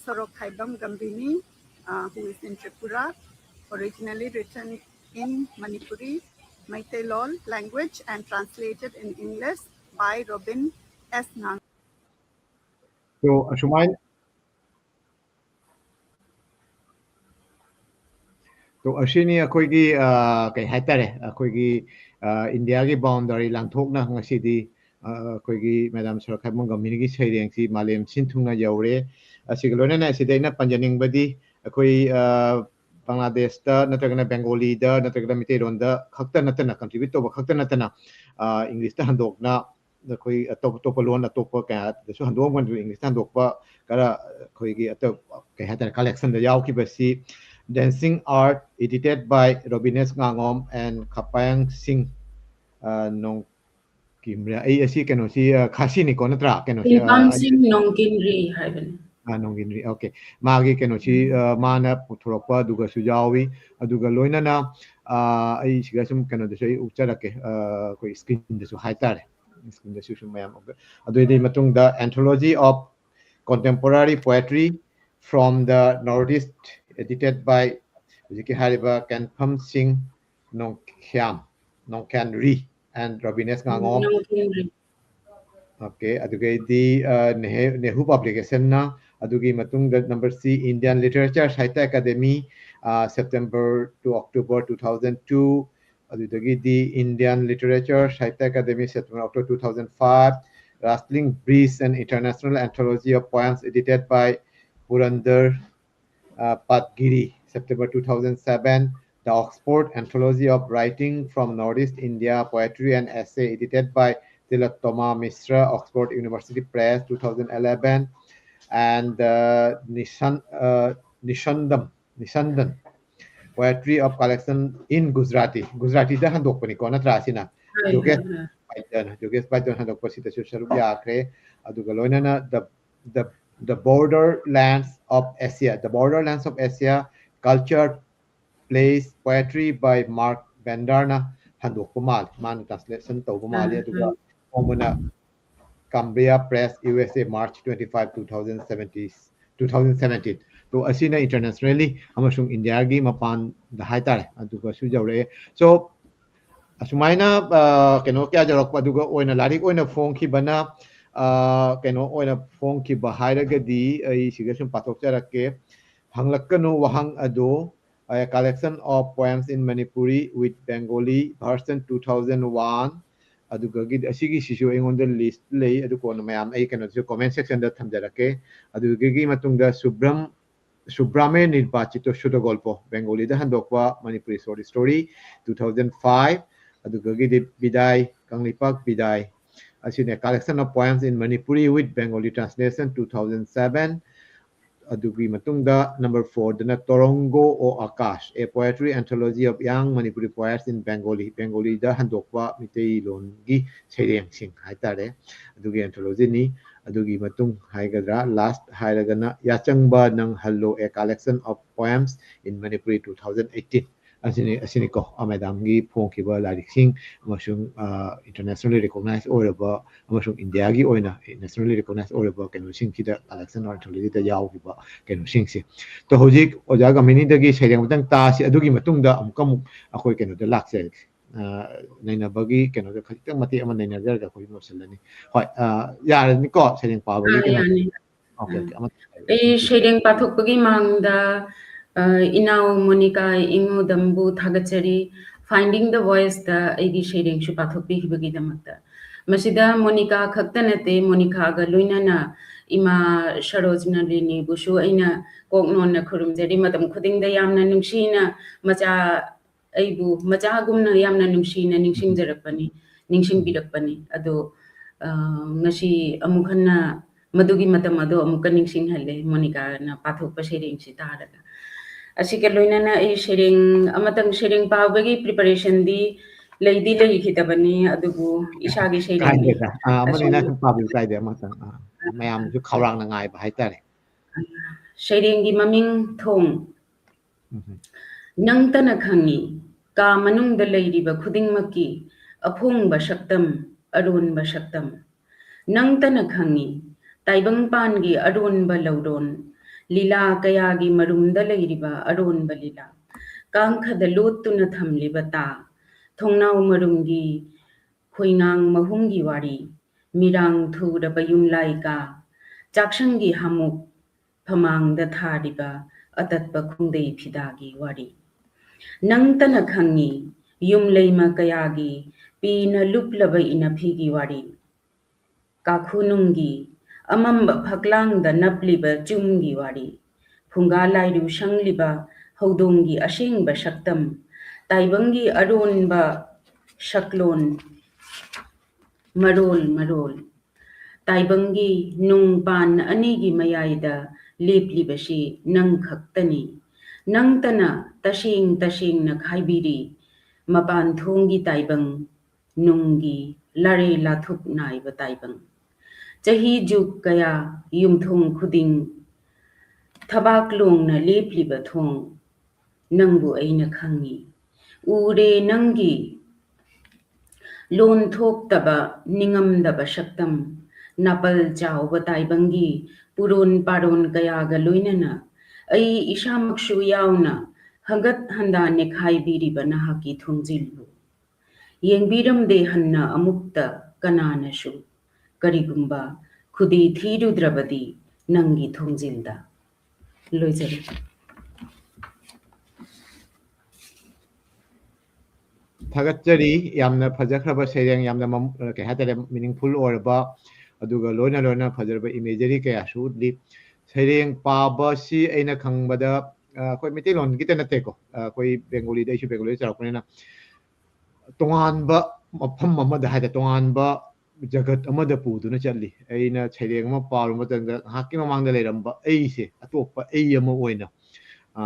Sorokhaibam Gambhini, uh, who is in Tripura, originally written in Manipuri, Meitei Lol language and translated in English by Robin S. Nang. So, ꯑꯁꯨꯃꯥꯏꯅ So, ꯑꯁꯤꯅꯤ ꯑꯩꯈꯣꯏꯒꯤ ꯑ, ꯀꯩ ꯍꯥꯏꯇꯥꯔꯦ, ꯑꯩꯈꯣꯏꯒꯤ ꯑ, ꯏꯟꯗꯤꯌꯥꯒꯤ boundary ꯂꯥꯟꯊꯣꯛꯅ ꯉꯁꯤꯗꯤ ꯑ, ꯑꯩꯈꯣꯏꯒꯤ ꯃꯦꯗꯥꯝ ꯁꯣꯔꯣꯛꯈꯥꯏꯕꯝ ꯒꯝꯚꯤꯔꯒꯤ ꯁꯩꯔꯦꯡꯁꯤ ꯃꯥꯂꯦꯝ ꯁꯤꯟ ꯊꯨꯡꯅ ꯌꯧꯔꯦ꯫ ꯑꯁꯤꯒ ꯂꯣꯏꯅꯅ ꯑꯁꯤꯗ ꯑꯩꯅ ꯄꯟꯖꯅꯤꯡꯕꯗꯤ ꯑꯩꯈꯣꯏ ꯑ, ꯕꯪꯒ꯭ꯂꯥꯗꯦꯁꯇ ꯅꯠꯇ꯭ꯔꯒꯅ ꯕꯦꯡꯒꯣꯂꯤꯗ ꯅꯠꯇ꯭ꯔꯒꯅ ꯃꯤꯇꯩꯔꯣꯟꯗ ꯈꯛꯇ ꯅꯠꯇꯅ, ꯀꯟꯇ꯭ꯔꯤꯕ꯭ꯌꯨꯠ ꯇꯧꯕ ꯈꯛꯇ ꯅꯠꯇꯅ, ꯑ, ꯏꯪꯂꯤꯁꯇ ꯍꯟꯗꯣꯛꯅ ꯑꯩꯈꯣꯏ ꯑꯇꯣꯞ ꯑꯇꯣꯞꯄ ꯂꯣꯟ ꯑꯇꯣꯞꯄ ꯀꯌꯥꯗꯁꯨ ꯍꯟꯗꯣꯛꯑꯝꯒꯅꯤ꯫ ꯏꯪꯂꯤꯁꯇ ꯍꯟꯗꯣꯛꯄ ꯈꯔ ꯑꯩꯈꯣꯏꯒꯤ ꯑꯇꯣꯞ ꯀꯩ ꯍꯥꯏꯇꯥꯔꯦ, ꯀꯂꯦꯛꯁꯟꯗ ꯌꯥꯎꯈꯤꯕꯁꯤ Dancing Art, edited by Robinus Ngangom and Khapang Singh, ꯑ, ꯅꯣꯡꯀꯤꯝꯔ, ꯑꯩ ꯑꯁꯤ ꯀꯩꯅꯣꯁꯤ ꯑ, ꯈꯥꯁꯤꯅꯤꯀꯣ ꯅꯠꯇ꯭ꯔꯥ? ꯀꯩꯅꯣꯁꯤ ꯑ, ꯁꯤꯡ ꯅꯣꯡꯀꯤꯟꯔꯤ ꯍꯥꯏꯕꯅꯤ꯫ ꯑ, ꯅꯣꯡꯒꯤꯟꯔꯤ, okay꯫ ꯃꯥꯒꯤ ꯀꯩꯅꯣꯁꯤ ꯑ, ꯃꯥꯅ ꯄꯨꯊꯣꯔꯛꯄ ꯑꯗꯨꯒꯁꯨ ꯌꯥꯎꯏ꯫ ꯑꯗꯨꯒ ꯂꯣꯏꯅꯅ ꯑ, ꯑꯩ ꯁꯤꯒ ꯁꯨꯝ ꯀꯩꯅꯣꯗꯁꯨ ꯑꯩ ꯎꯠꯆꯔꯛꯀꯦ, ꯑ, ꯑꯩꯈꯣꯏ ꯁ꯭ꯀ꯭ꯔꯤꯟꯗꯁꯨ ꯍꯥꯏꯇꯥꯔꯦ꯫ ꯁ꯭ꯀ꯭ꯔꯤꯟꯗꯁꯨ ꯁꯨꯝ ꯃꯌꯥꯝ ꯑꯗꯨ ꯑꯣꯏꯗꯤ ꯃꯇꯨꯡꯗ Anthology of Contemporary Poetry from the Northeast, edited by ꯍꯧꯖꯤꯛꯀꯤ ꯍꯥꯏꯔꯤꯕ ꯀꯦꯟꯐꯝ ꯁꯤꯡ ꯅꯣꯡꯈ꯭ꯌꯥꯝ, ꯅꯣꯡꯈ꯭ꯌꯥꯟ ꯔꯤ and Robinus ꯉꯥꯉꯣꯝ꯫ Okay, ꯑꯗꯨꯒꯩꯗꯤ ꯅꯦꯍꯨ ꯄꯕ꯭ꯂꯤꯀꯦꯁꯟꯅ꯫ ꯑꯗꯨꯒꯤ ꯃꯇꯨꯡꯗ number C, Indian Literature, Sahitya Academy, September to October two thousand two. ꯑꯗꯨꯗꯒꯤꯗꯤ Indian Literature, Sahitya Academy, September October two thousand five, Rustling Breeze, an International Anthology of Poems, edited by Purandar uh, Patgiri, September two thousand seven, the Oxford Anthology of Writing from Northeast India, Poetry and Essay, edited by Tilottama Mishra, Oxford University Press, two thousand eleven, and uh, Nishan, uh, Nishandam, Nishandan, Poetry of Collection in Gujarati. Gujarati ꯗ ꯍꯟꯗꯣꯛꯄꯅꯤꯀꯣ, ꯅꯠꯇ꯭ꯔꯥ? ꯑꯁꯤꯅ ꯍꯣꯏ, ꯖꯣꯒꯦꯁ ꯍꯣꯏ, ꯍꯣꯏ꯫ ꯕꯥꯏꯗꯟ, ꯖꯣꯒꯦꯁ ꯕꯥꯏꯗꯟ ꯍꯟꯗꯣꯛꯄꯁꯤꯗꯁꯨ ꯁꯔꯨꯛ ꯌꯥꯈ꯭ꯔꯦ꯫ ꯑꯗꯨꯒ ꯂꯣꯏꯅꯅ the, the, the Borderlands of Asia, The Borderlands of Asia, Culture, Place, Poetry by Mark Benderꯅ ꯍꯟꯗꯣꯛꯄ ꯃꯥꯜꯂꯤ, ꯃꯥꯅ translation ꯇꯧꯕ ꯃꯥꯜꯂꯤ꯫ ꯑꯥ, ꯑꯗꯨꯒ ꯑꯥ꯫ ꯐꯣꯡꯕꯅ Cambria Press, U S A, March twenty-five, two thousand seventeen, two thousand seventeen꯫ ꯇꯣ ꯑꯁꯤꯅ internationally ꯑꯃꯁꯨꯡ ꯏꯟꯗꯤꯌꯥꯒꯤ ꯃꯄꯥꯟꯗ ꯍꯥꯏꯇꯥꯔꯦ, ꯑꯗꯨꯒꯁꯨ ꯌꯧꯔꯛꯑꯦ꯫ So ꯑꯁꯨꯃꯥꯏꯅ ꯑ, ꯀꯩꯅꯣ ꯀꯌꯥ ꯌꯧꯔꯛꯄ, ꯑꯗꯨꯒ ꯑꯣꯏꯅ ꯂꯥꯏꯔꯤꯛ ꯑꯣꯏꯅ ꯐꯣꯡꯈꯤꯕꯅ ꯑ, ꯀꯩꯅꯣ ꯑꯣꯏꯅ ꯐꯣꯡꯈꯤꯕ ꯍꯥꯏꯔꯒꯗꯤ ꯑꯩ ꯁꯤꯒ ꯁꯨꯝ ꯄꯥꯊꯣꯛꯆꯔꯛꯀꯦ꯫ ꯍꯪꯂꯛꯀꯅꯨ ꯋꯥꯍꯪ ꯑꯗꯣ, A Collection of Poems in Manipuri with Bengali, version two thousand one꯫ ꯑꯗꯨꯒꯒꯤꯗꯤ ꯑꯁꯤꯒꯤꯁꯤꯁꯨ ꯑꯩꯉꯣꯟꯗ list ꯂꯩ, ꯑꯗꯨ ꯀꯣꯟꯅ ꯃꯌꯥꯝ ꯑꯩ ꯀꯩꯅꯣꯗꯁꯨ comment sectionꯗ ꯊꯝꯖꯔꯛꯀꯦ꯫ ꯑꯗꯨꯗꯒꯤ ꯃꯇꯨꯡꯗ ꯁꯨꯕ꯭ꯔꯝ ꯁꯨꯕ꯭ꯔꯥꯃꯦ ꯅꯤꯔꯕꯥꯆꯤꯇꯣ ꯁꯨꯗꯒꯣꯜꯄꯣ, ꯕꯦꯡꯒꯣꯂꯤꯗ ꯍꯟꯗꯣꯛꯄ Manipuri short story, two thousand five꯫ ꯑꯗꯨꯗꯒꯤꯗꯤ ꯕꯤꯗꯥꯏ, Kangleipak ꯕꯤꯗꯥꯏ, ꯑꯁꯤꯅꯦ, Collection of Poems in Manipuri with Bengali Translation, two thousand seven꯫ ꯑꯗꯨꯒꯤ ꯃꯇꯨꯡꯗ number fourꯗꯅ Torongo O Akash, A Poetry Anthology of Young Manipuri Poets in Bengali, ꯕꯦꯡꯒꯣꯂꯤꯗ ꯍꯟꯗꯣꯛꯄ ꯃꯤꯇꯩꯂꯣꯟꯒꯤ ꯁꯩꯔꯦꯡꯁꯤꯡ ꯍꯥꯏꯇꯥꯔꯦ, ꯑꯗꯨꯒꯤ anthologyꯅꯤ꯫ ꯑꯗꯨꯒꯤ ꯃꯇꯨꯡ ꯍꯥꯏꯒꯗ꯭ꯔꯥ, last ꯍꯥꯏꯔꯒꯅ ꯌꯥꯆꯪꯕ ꯅꯪ hello, A Collection of Poems in Manipuri, two thousand eighteen꯫ ꯑꯁꯤꯅꯤ, ꯑꯁꯤꯅꯤꯀꯣ, ꯑ, ꯃꯦꯗꯥꯝꯒꯤ ꯐꯣꯡꯈꯤꯕ ꯂꯥꯏꯔꯤꯛꯁꯤꯡ ꯑꯃꯁꯨꯡ, ꯑ, internationally recognized ꯑꯣꯏꯔꯕ ꯑꯃꯁꯨꯡ ꯏꯟꯗꯤꯌꯥꯒꯤ ꯑꯣꯏꯅ nationally recognized ꯑꯣꯏꯔꯕ ꯀꯩꯅꯣꯁꯤꯡꯁꯤꯗ, collection or anthologyꯗ ꯌꯥꯎꯈꯤꯕ ꯀꯩꯅꯣꯁꯤꯡꯁꯦ꯫ ꯑꯗꯣ ꯍꯧꯖꯤꯛ ꯑꯣꯖꯥ ꯒꯃꯤꯅꯤꯗꯒꯤ ꯁꯩꯔꯦꯡ ꯑꯃꯇꯪ ꯇꯥꯁꯤ, ꯑꯗꯨꯒꯤ ꯃꯇꯨꯡꯗ ꯑꯃꯨꯛꯀ ꯑꯃꯨꯛ ꯑꯩꯈꯣꯏ ꯀꯩꯅꯣꯗ ꯂꯥꯛꯆꯔꯒꯦ꯫ ꯑ, ꯅꯩꯅꯕꯒꯤ ꯀꯩꯅꯣꯗ ꯈꯖꯤꯛꯇꯪ ꯃꯇꯦꯛ ꯑꯃ ꯅꯩꯅꯖꯔꯒ ꯑꯩꯈꯣꯏ ꯂꯣꯏꯁꯤꯜꯂꯅꯤ꯫ ꯍꯣꯏ, ꯑ, ꯌꯥꯔꯅꯤꯀꯣ, ꯁꯩꯔꯦꯡ ꯄꯥꯕꯒꯤ ꯑ, ꯀꯩꯅꯣ? ꯌꯥꯅꯤ꯫ Okay, okay, ꯑꯃ ꯑꯩ ꯁꯩꯔꯦꯡ ꯄꯥꯊꯣꯛꯄꯒꯤ ꯃꯥꯡꯗ, ꯑ, ꯏꯅꯥꯎ ꯃꯣꯅꯤꯀꯥ ꯏꯉꯣꯗꯝꯕꯨ ꯊꯥꯒꯠꯆꯔꯤ꯫ Finding the Voiceꯇ ꯑꯩꯒꯤ ꯁꯩꯔꯦꯡꯁꯨ ꯄꯥꯊꯣꯛꯄꯤꯈꯤꯕꯒꯤꯗꯃꯛꯇ꯫ ꯃꯁꯤꯗ ꯃꯣꯅꯤꯀꯥ ꯈꯛꯇ ꯅꯠꯇꯦ, ꯃꯣꯅꯤꯀꯥꯒ ꯂꯣꯏꯅꯅ ꯏꯃꯥ ꯁꯔꯣꯖꯅꯂꯤꯅꯤꯕꯨꯁꯨ ꯑꯩꯅ ꯀꯣꯛ ꯅꯣꯟꯅ ꯈꯨꯔꯨꯝꯖꯔꯤ꯫ ꯃꯇꯝ ꯈꯨꯗꯤꯡꯗ ꯌꯥꯝꯅ ꯅꯨꯡꯁꯤꯅ ꯃꯆꯥ, ꯑꯩꯕꯨ ꯃꯆꯥꯒꯨꯝꯅ ꯌꯥꯝꯅ ꯅꯨꯡꯁꯤꯅ ꯅꯤꯡꯁꯤꯡꯖꯔꯛꯄꯅꯤ, ꯅꯤꯡꯁꯤꯡꯕꯤꯔꯛꯄꯅꯤ꯫ ꯑꯗꯣ, ꯑ, ꯉꯁꯤ ꯑꯃꯨꯛ ꯍꯟꯅ ꯃꯗꯨꯒꯤ ꯃꯇꯝ ꯑꯗꯣ ꯑꯃꯨꯛꯀ ꯅꯤꯡꯁꯤꯡꯍꯜꯂꯦ ꯃꯣꯅꯤꯀꯥꯅ ꯄꯥꯊꯣꯛꯄ ꯁꯩꯔꯦꯡꯁꯤ ꯇꯥꯔꯒ꯫ ꯑꯁꯤꯒ ꯂꯣꯏꯅꯅ ꯑꯩ ꯁꯩꯔꯦꯡ ꯑꯃꯇꯪ, ꯁꯩꯔꯦꯡ ꯄꯥꯕꯒꯤ preparationꯗꯤ ꯂꯩꯗꯤ ꯂꯩꯈꯤꯗꯕꯅꯤ, ꯑꯗꯨꯕꯨ ꯏꯁꯥꯒꯤ ꯁꯩꯔꯦꯡꯅꯤ꯫ ꯀꯥꯏꯗꯦꯗ꯫ ꯑꯥ, ꯑꯃꯅꯤꯅ ꯑꯁꯨꯝ ꯁꯨꯝ ꯄꯥꯕꯤꯌꯨ, ꯀꯥꯏꯗꯦ, ꯑꯃꯇꯪ꯫ ꯑꯥ, ꯃꯌꯥꯝꯁꯨ ꯈꯧꯔꯥꯡꯅ ꯉꯥꯏꯕ ꯍꯥꯏꯇꯥꯔꯦ꯫ ꯁꯩꯔꯦꯡꯒꯤ ꯃꯃꯤꯡ ꯊꯣꯡ꯫ ꯎꯝ꯫ ꯅꯪꯇꯅ ꯈꯪꯏ, ꯀꯥ ꯃꯅꯨꯡꯗ ꯂꯩꯔꯤꯕ ꯈꯨꯗꯤꯡꯃꯛꯀꯤ ꯑꯐꯣꯡꯕ ꯁꯛꯇꯝ, ꯑꯔꯣꯟꯕ ꯁꯛꯇꯝ꯫ ꯅꯪꯇꯅ ꯈꯪꯏ, ꯇꯥꯏꯕꯪꯄꯥꯟꯒꯤ ꯑꯔꯣꯟꯕ ꯂꯧꯔꯣꯟ, ꯂꯤꯂꯥ ꯀꯌꯥꯒꯤ ꯃꯔꯨꯝꯗ ꯂꯩꯔꯤꯕ ꯑꯔꯣꯟꯕ ꯂꯤꯂꯥ꯫ ꯀꯥꯡꯈꯗ ꯂꯣꯠꯇꯨꯅ ꯊꯝꯂꯤꯕ ꯇꯥ, ꯊꯣꯡꯅꯥꯎ ꯃꯔꯨꯝꯒꯤ ꯈꯣꯏꯉꯥꯡ ꯃꯍꯨꯝꯒꯤ ꯋꯥꯔꯤ, ꯃꯤꯔꯥꯡ ꯊꯨꯔꯕ ꯌꯨꯝꯂꯥꯏ ꯀꯥ, ꯆꯥꯛꯁꯪꯒꯤ ꯍꯥꯃꯨꯛ, ꯐꯃꯥꯡꯗ ꯊꯥꯔꯤꯕ ꯑꯇꯠꯄ ꯈꯣꯡꯗꯩ ꯐꯤꯗꯥꯒꯤ ꯋꯥꯔꯤ꯫ ꯅꯪꯇꯅ ꯈꯪꯏ, ꯌꯨꯝꯂꯩꯃ ꯀꯌꯥꯒꯤ ꯄꯤꯅ ꯂꯨꯞꯂꯕ ꯏꯅꯐꯤꯒꯤ ꯋꯥꯔꯤ꯫ ꯀꯥꯈꯨꯅꯨꯡꯒꯤ ꯑꯃꯝꯕ ꯐꯛꯂꯥꯡꯗ ꯅꯞꯂꯤꯕ ꯆꯨꯝꯒꯤ ꯋꯥꯔꯤ꯫ ꯐꯨꯡꯒꯥ ꯂꯥꯏꯔꯨ ꯁꯪꯂꯤꯕ ꯍꯧꯗꯣꯡꯒꯤ ꯑꯁꯦꯡꯕ ꯁꯛꯇꯝ꯫ ꯇꯥꯏꯕꯪꯒꯤ ꯑꯔꯣꯟꯕ ꯁꯛꯂꯣꯟ ꯃꯔꯣꯜ ꯃꯔꯣꯜ꯫ ꯇꯥꯏꯕꯪꯒꯤ ꯅꯨꯡ ꯄꯥꯟ ꯑꯅꯤꯒꯤ ꯃꯌꯥꯏꯗ ꯂꯦꯞꯂꯤꯕꯁꯤ ꯅꯪ ꯈꯛꯇꯅꯤ꯫ ꯅꯪꯇꯅ ꯇꯁꯦꯡ ꯇꯁꯦꯡꯅ ꯈꯥꯏꯕꯤꯔꯤ꯫ ꯃꯄꯥꯟ ꯊꯣꯡꯒꯤ ꯇꯥꯏꯕꯪ, ꯅꯨꯡꯒꯤ ꯂꯥꯔꯦ ꯂꯥꯊꯨꯞ ꯅꯥꯏꯕ ꯇꯥꯏꯕꯪ꯫ ꯆꯍꯤ ꯖꯨꯛ ꯀꯌꯥ ꯌꯨꯝꯊꯣꯡ ꯈꯨꯗꯤꯡ ꯊꯕꯥꯛ ꯂꯣꯡꯅ ꯂꯦꯞꯂꯤꯕ ꯊꯣꯡ꯫ ꯅꯪꯕꯨ ꯑꯩꯅ ꯈꯪꯏ꯫ ꯎꯔꯦ ꯅꯪꯒꯤ ꯂꯣꯟ ꯊꯣꯛꯇꯕ, ꯅꯤꯡꯉꯝꯗꯕ ꯁꯛꯇꯝ, ꯅꯥꯄꯜ ꯆꯥꯎꯕ ꯇꯥꯏꯕꯪꯒꯤ ꯄꯨꯔꯣꯟ ꯄꯥꯔꯣꯟ ꯀꯌꯥꯒ ꯂꯣꯏꯅꯅ ꯑꯩ ꯏꯁꯥꯃꯛꯁꯨ ꯌꯥꯎꯅ ꯍꯪꯒꯠ ꯍꯟꯗꯥ ꯅꯦꯈꯥꯏꯕꯤꯔꯤꯕ ꯅꯍꯥꯛꯀꯤ ꯊꯣꯡꯖꯤꯜꯕꯨ ꯌꯦꯡꯕꯤꯔꯝꯗꯦ ꯍꯟꯅ ꯑꯃꯨꯛꯇ ꯀꯅꯥꯅꯁꯨ꯫ ꯀꯔꯤꯒꯨꯝꯕ ꯈꯨꯗꯤ ꯊꯤꯔꯨꯗ꯭ꯔꯕꯗꯤ ꯅꯪꯒꯤ ꯊꯣꯡꯖꯤꯜꯗ꯫ ꯂꯣꯏꯖꯔꯦ꯫ ꯊꯥꯒꯠꯆꯔꯤ꯫ ꯌꯥꯝꯅ ꯐꯖꯈ꯭ꯔꯕ ꯁꯩꯔꯦꯡ, ꯌꯥꯝꯅ ꯃꯝ-, ꯀꯩ ꯍꯥꯏꯇꯥꯔꯦ, meaningful ꯑꯣꯏꯔꯕ, ꯑꯗꯨꯒ ꯂꯣꯏꯅ ꯂꯣꯏꯅ ꯐꯖꯔꯕ imagery ꯀꯌꯥꯁꯨ ꯎꯠꯂꯤ꯫ ꯁꯩꯔꯦꯡ ꯄꯥꯕꯁꯤ ꯑꯩꯅ ꯈꯪꯕꯗ, ꯑ, ꯑꯩꯈꯣꯏ ꯃꯩꯇꯩꯂꯣꯟꯒꯤꯇ ꯅꯠꯇꯦꯀꯣ, ꯑ, ꯑꯩꯈꯣꯏ ꯕꯦꯡꯒꯣꯂꯤꯗ, ꯑꯩꯁꯨ ꯕꯦꯡꯒꯣꯂꯤꯗ ꯆꯥꯎꯔꯛꯄꯅꯤꯅ, ꯇꯣꯉꯥꯟꯕ ꯃꯐꯝ ꯑꯃꯗ ꯍꯥꯏꯇꯥꯔꯦ, ꯇꯣꯉꯥꯟꯕ ꯖꯒꯠ ꯑꯃꯗ ꯄꯨꯗꯨꯅ ꯆꯠꯂꯤ꯫ ꯑꯩꯅ ꯁꯩꯔꯦꯡ ꯑꯃ ꯄꯥꯔꯨꯕ ꯃꯇꯝꯗ ꯉꯥꯏꯍꯥꯛꯀꯤ ꯃꯃꯥꯡꯗ ꯂꯩꯔꯝꯕ ꯑꯩꯁꯦ ꯑꯇꯣꯞꯄ ꯑꯩ ꯑꯃ ꯑꯣꯏꯅ, ꯑ,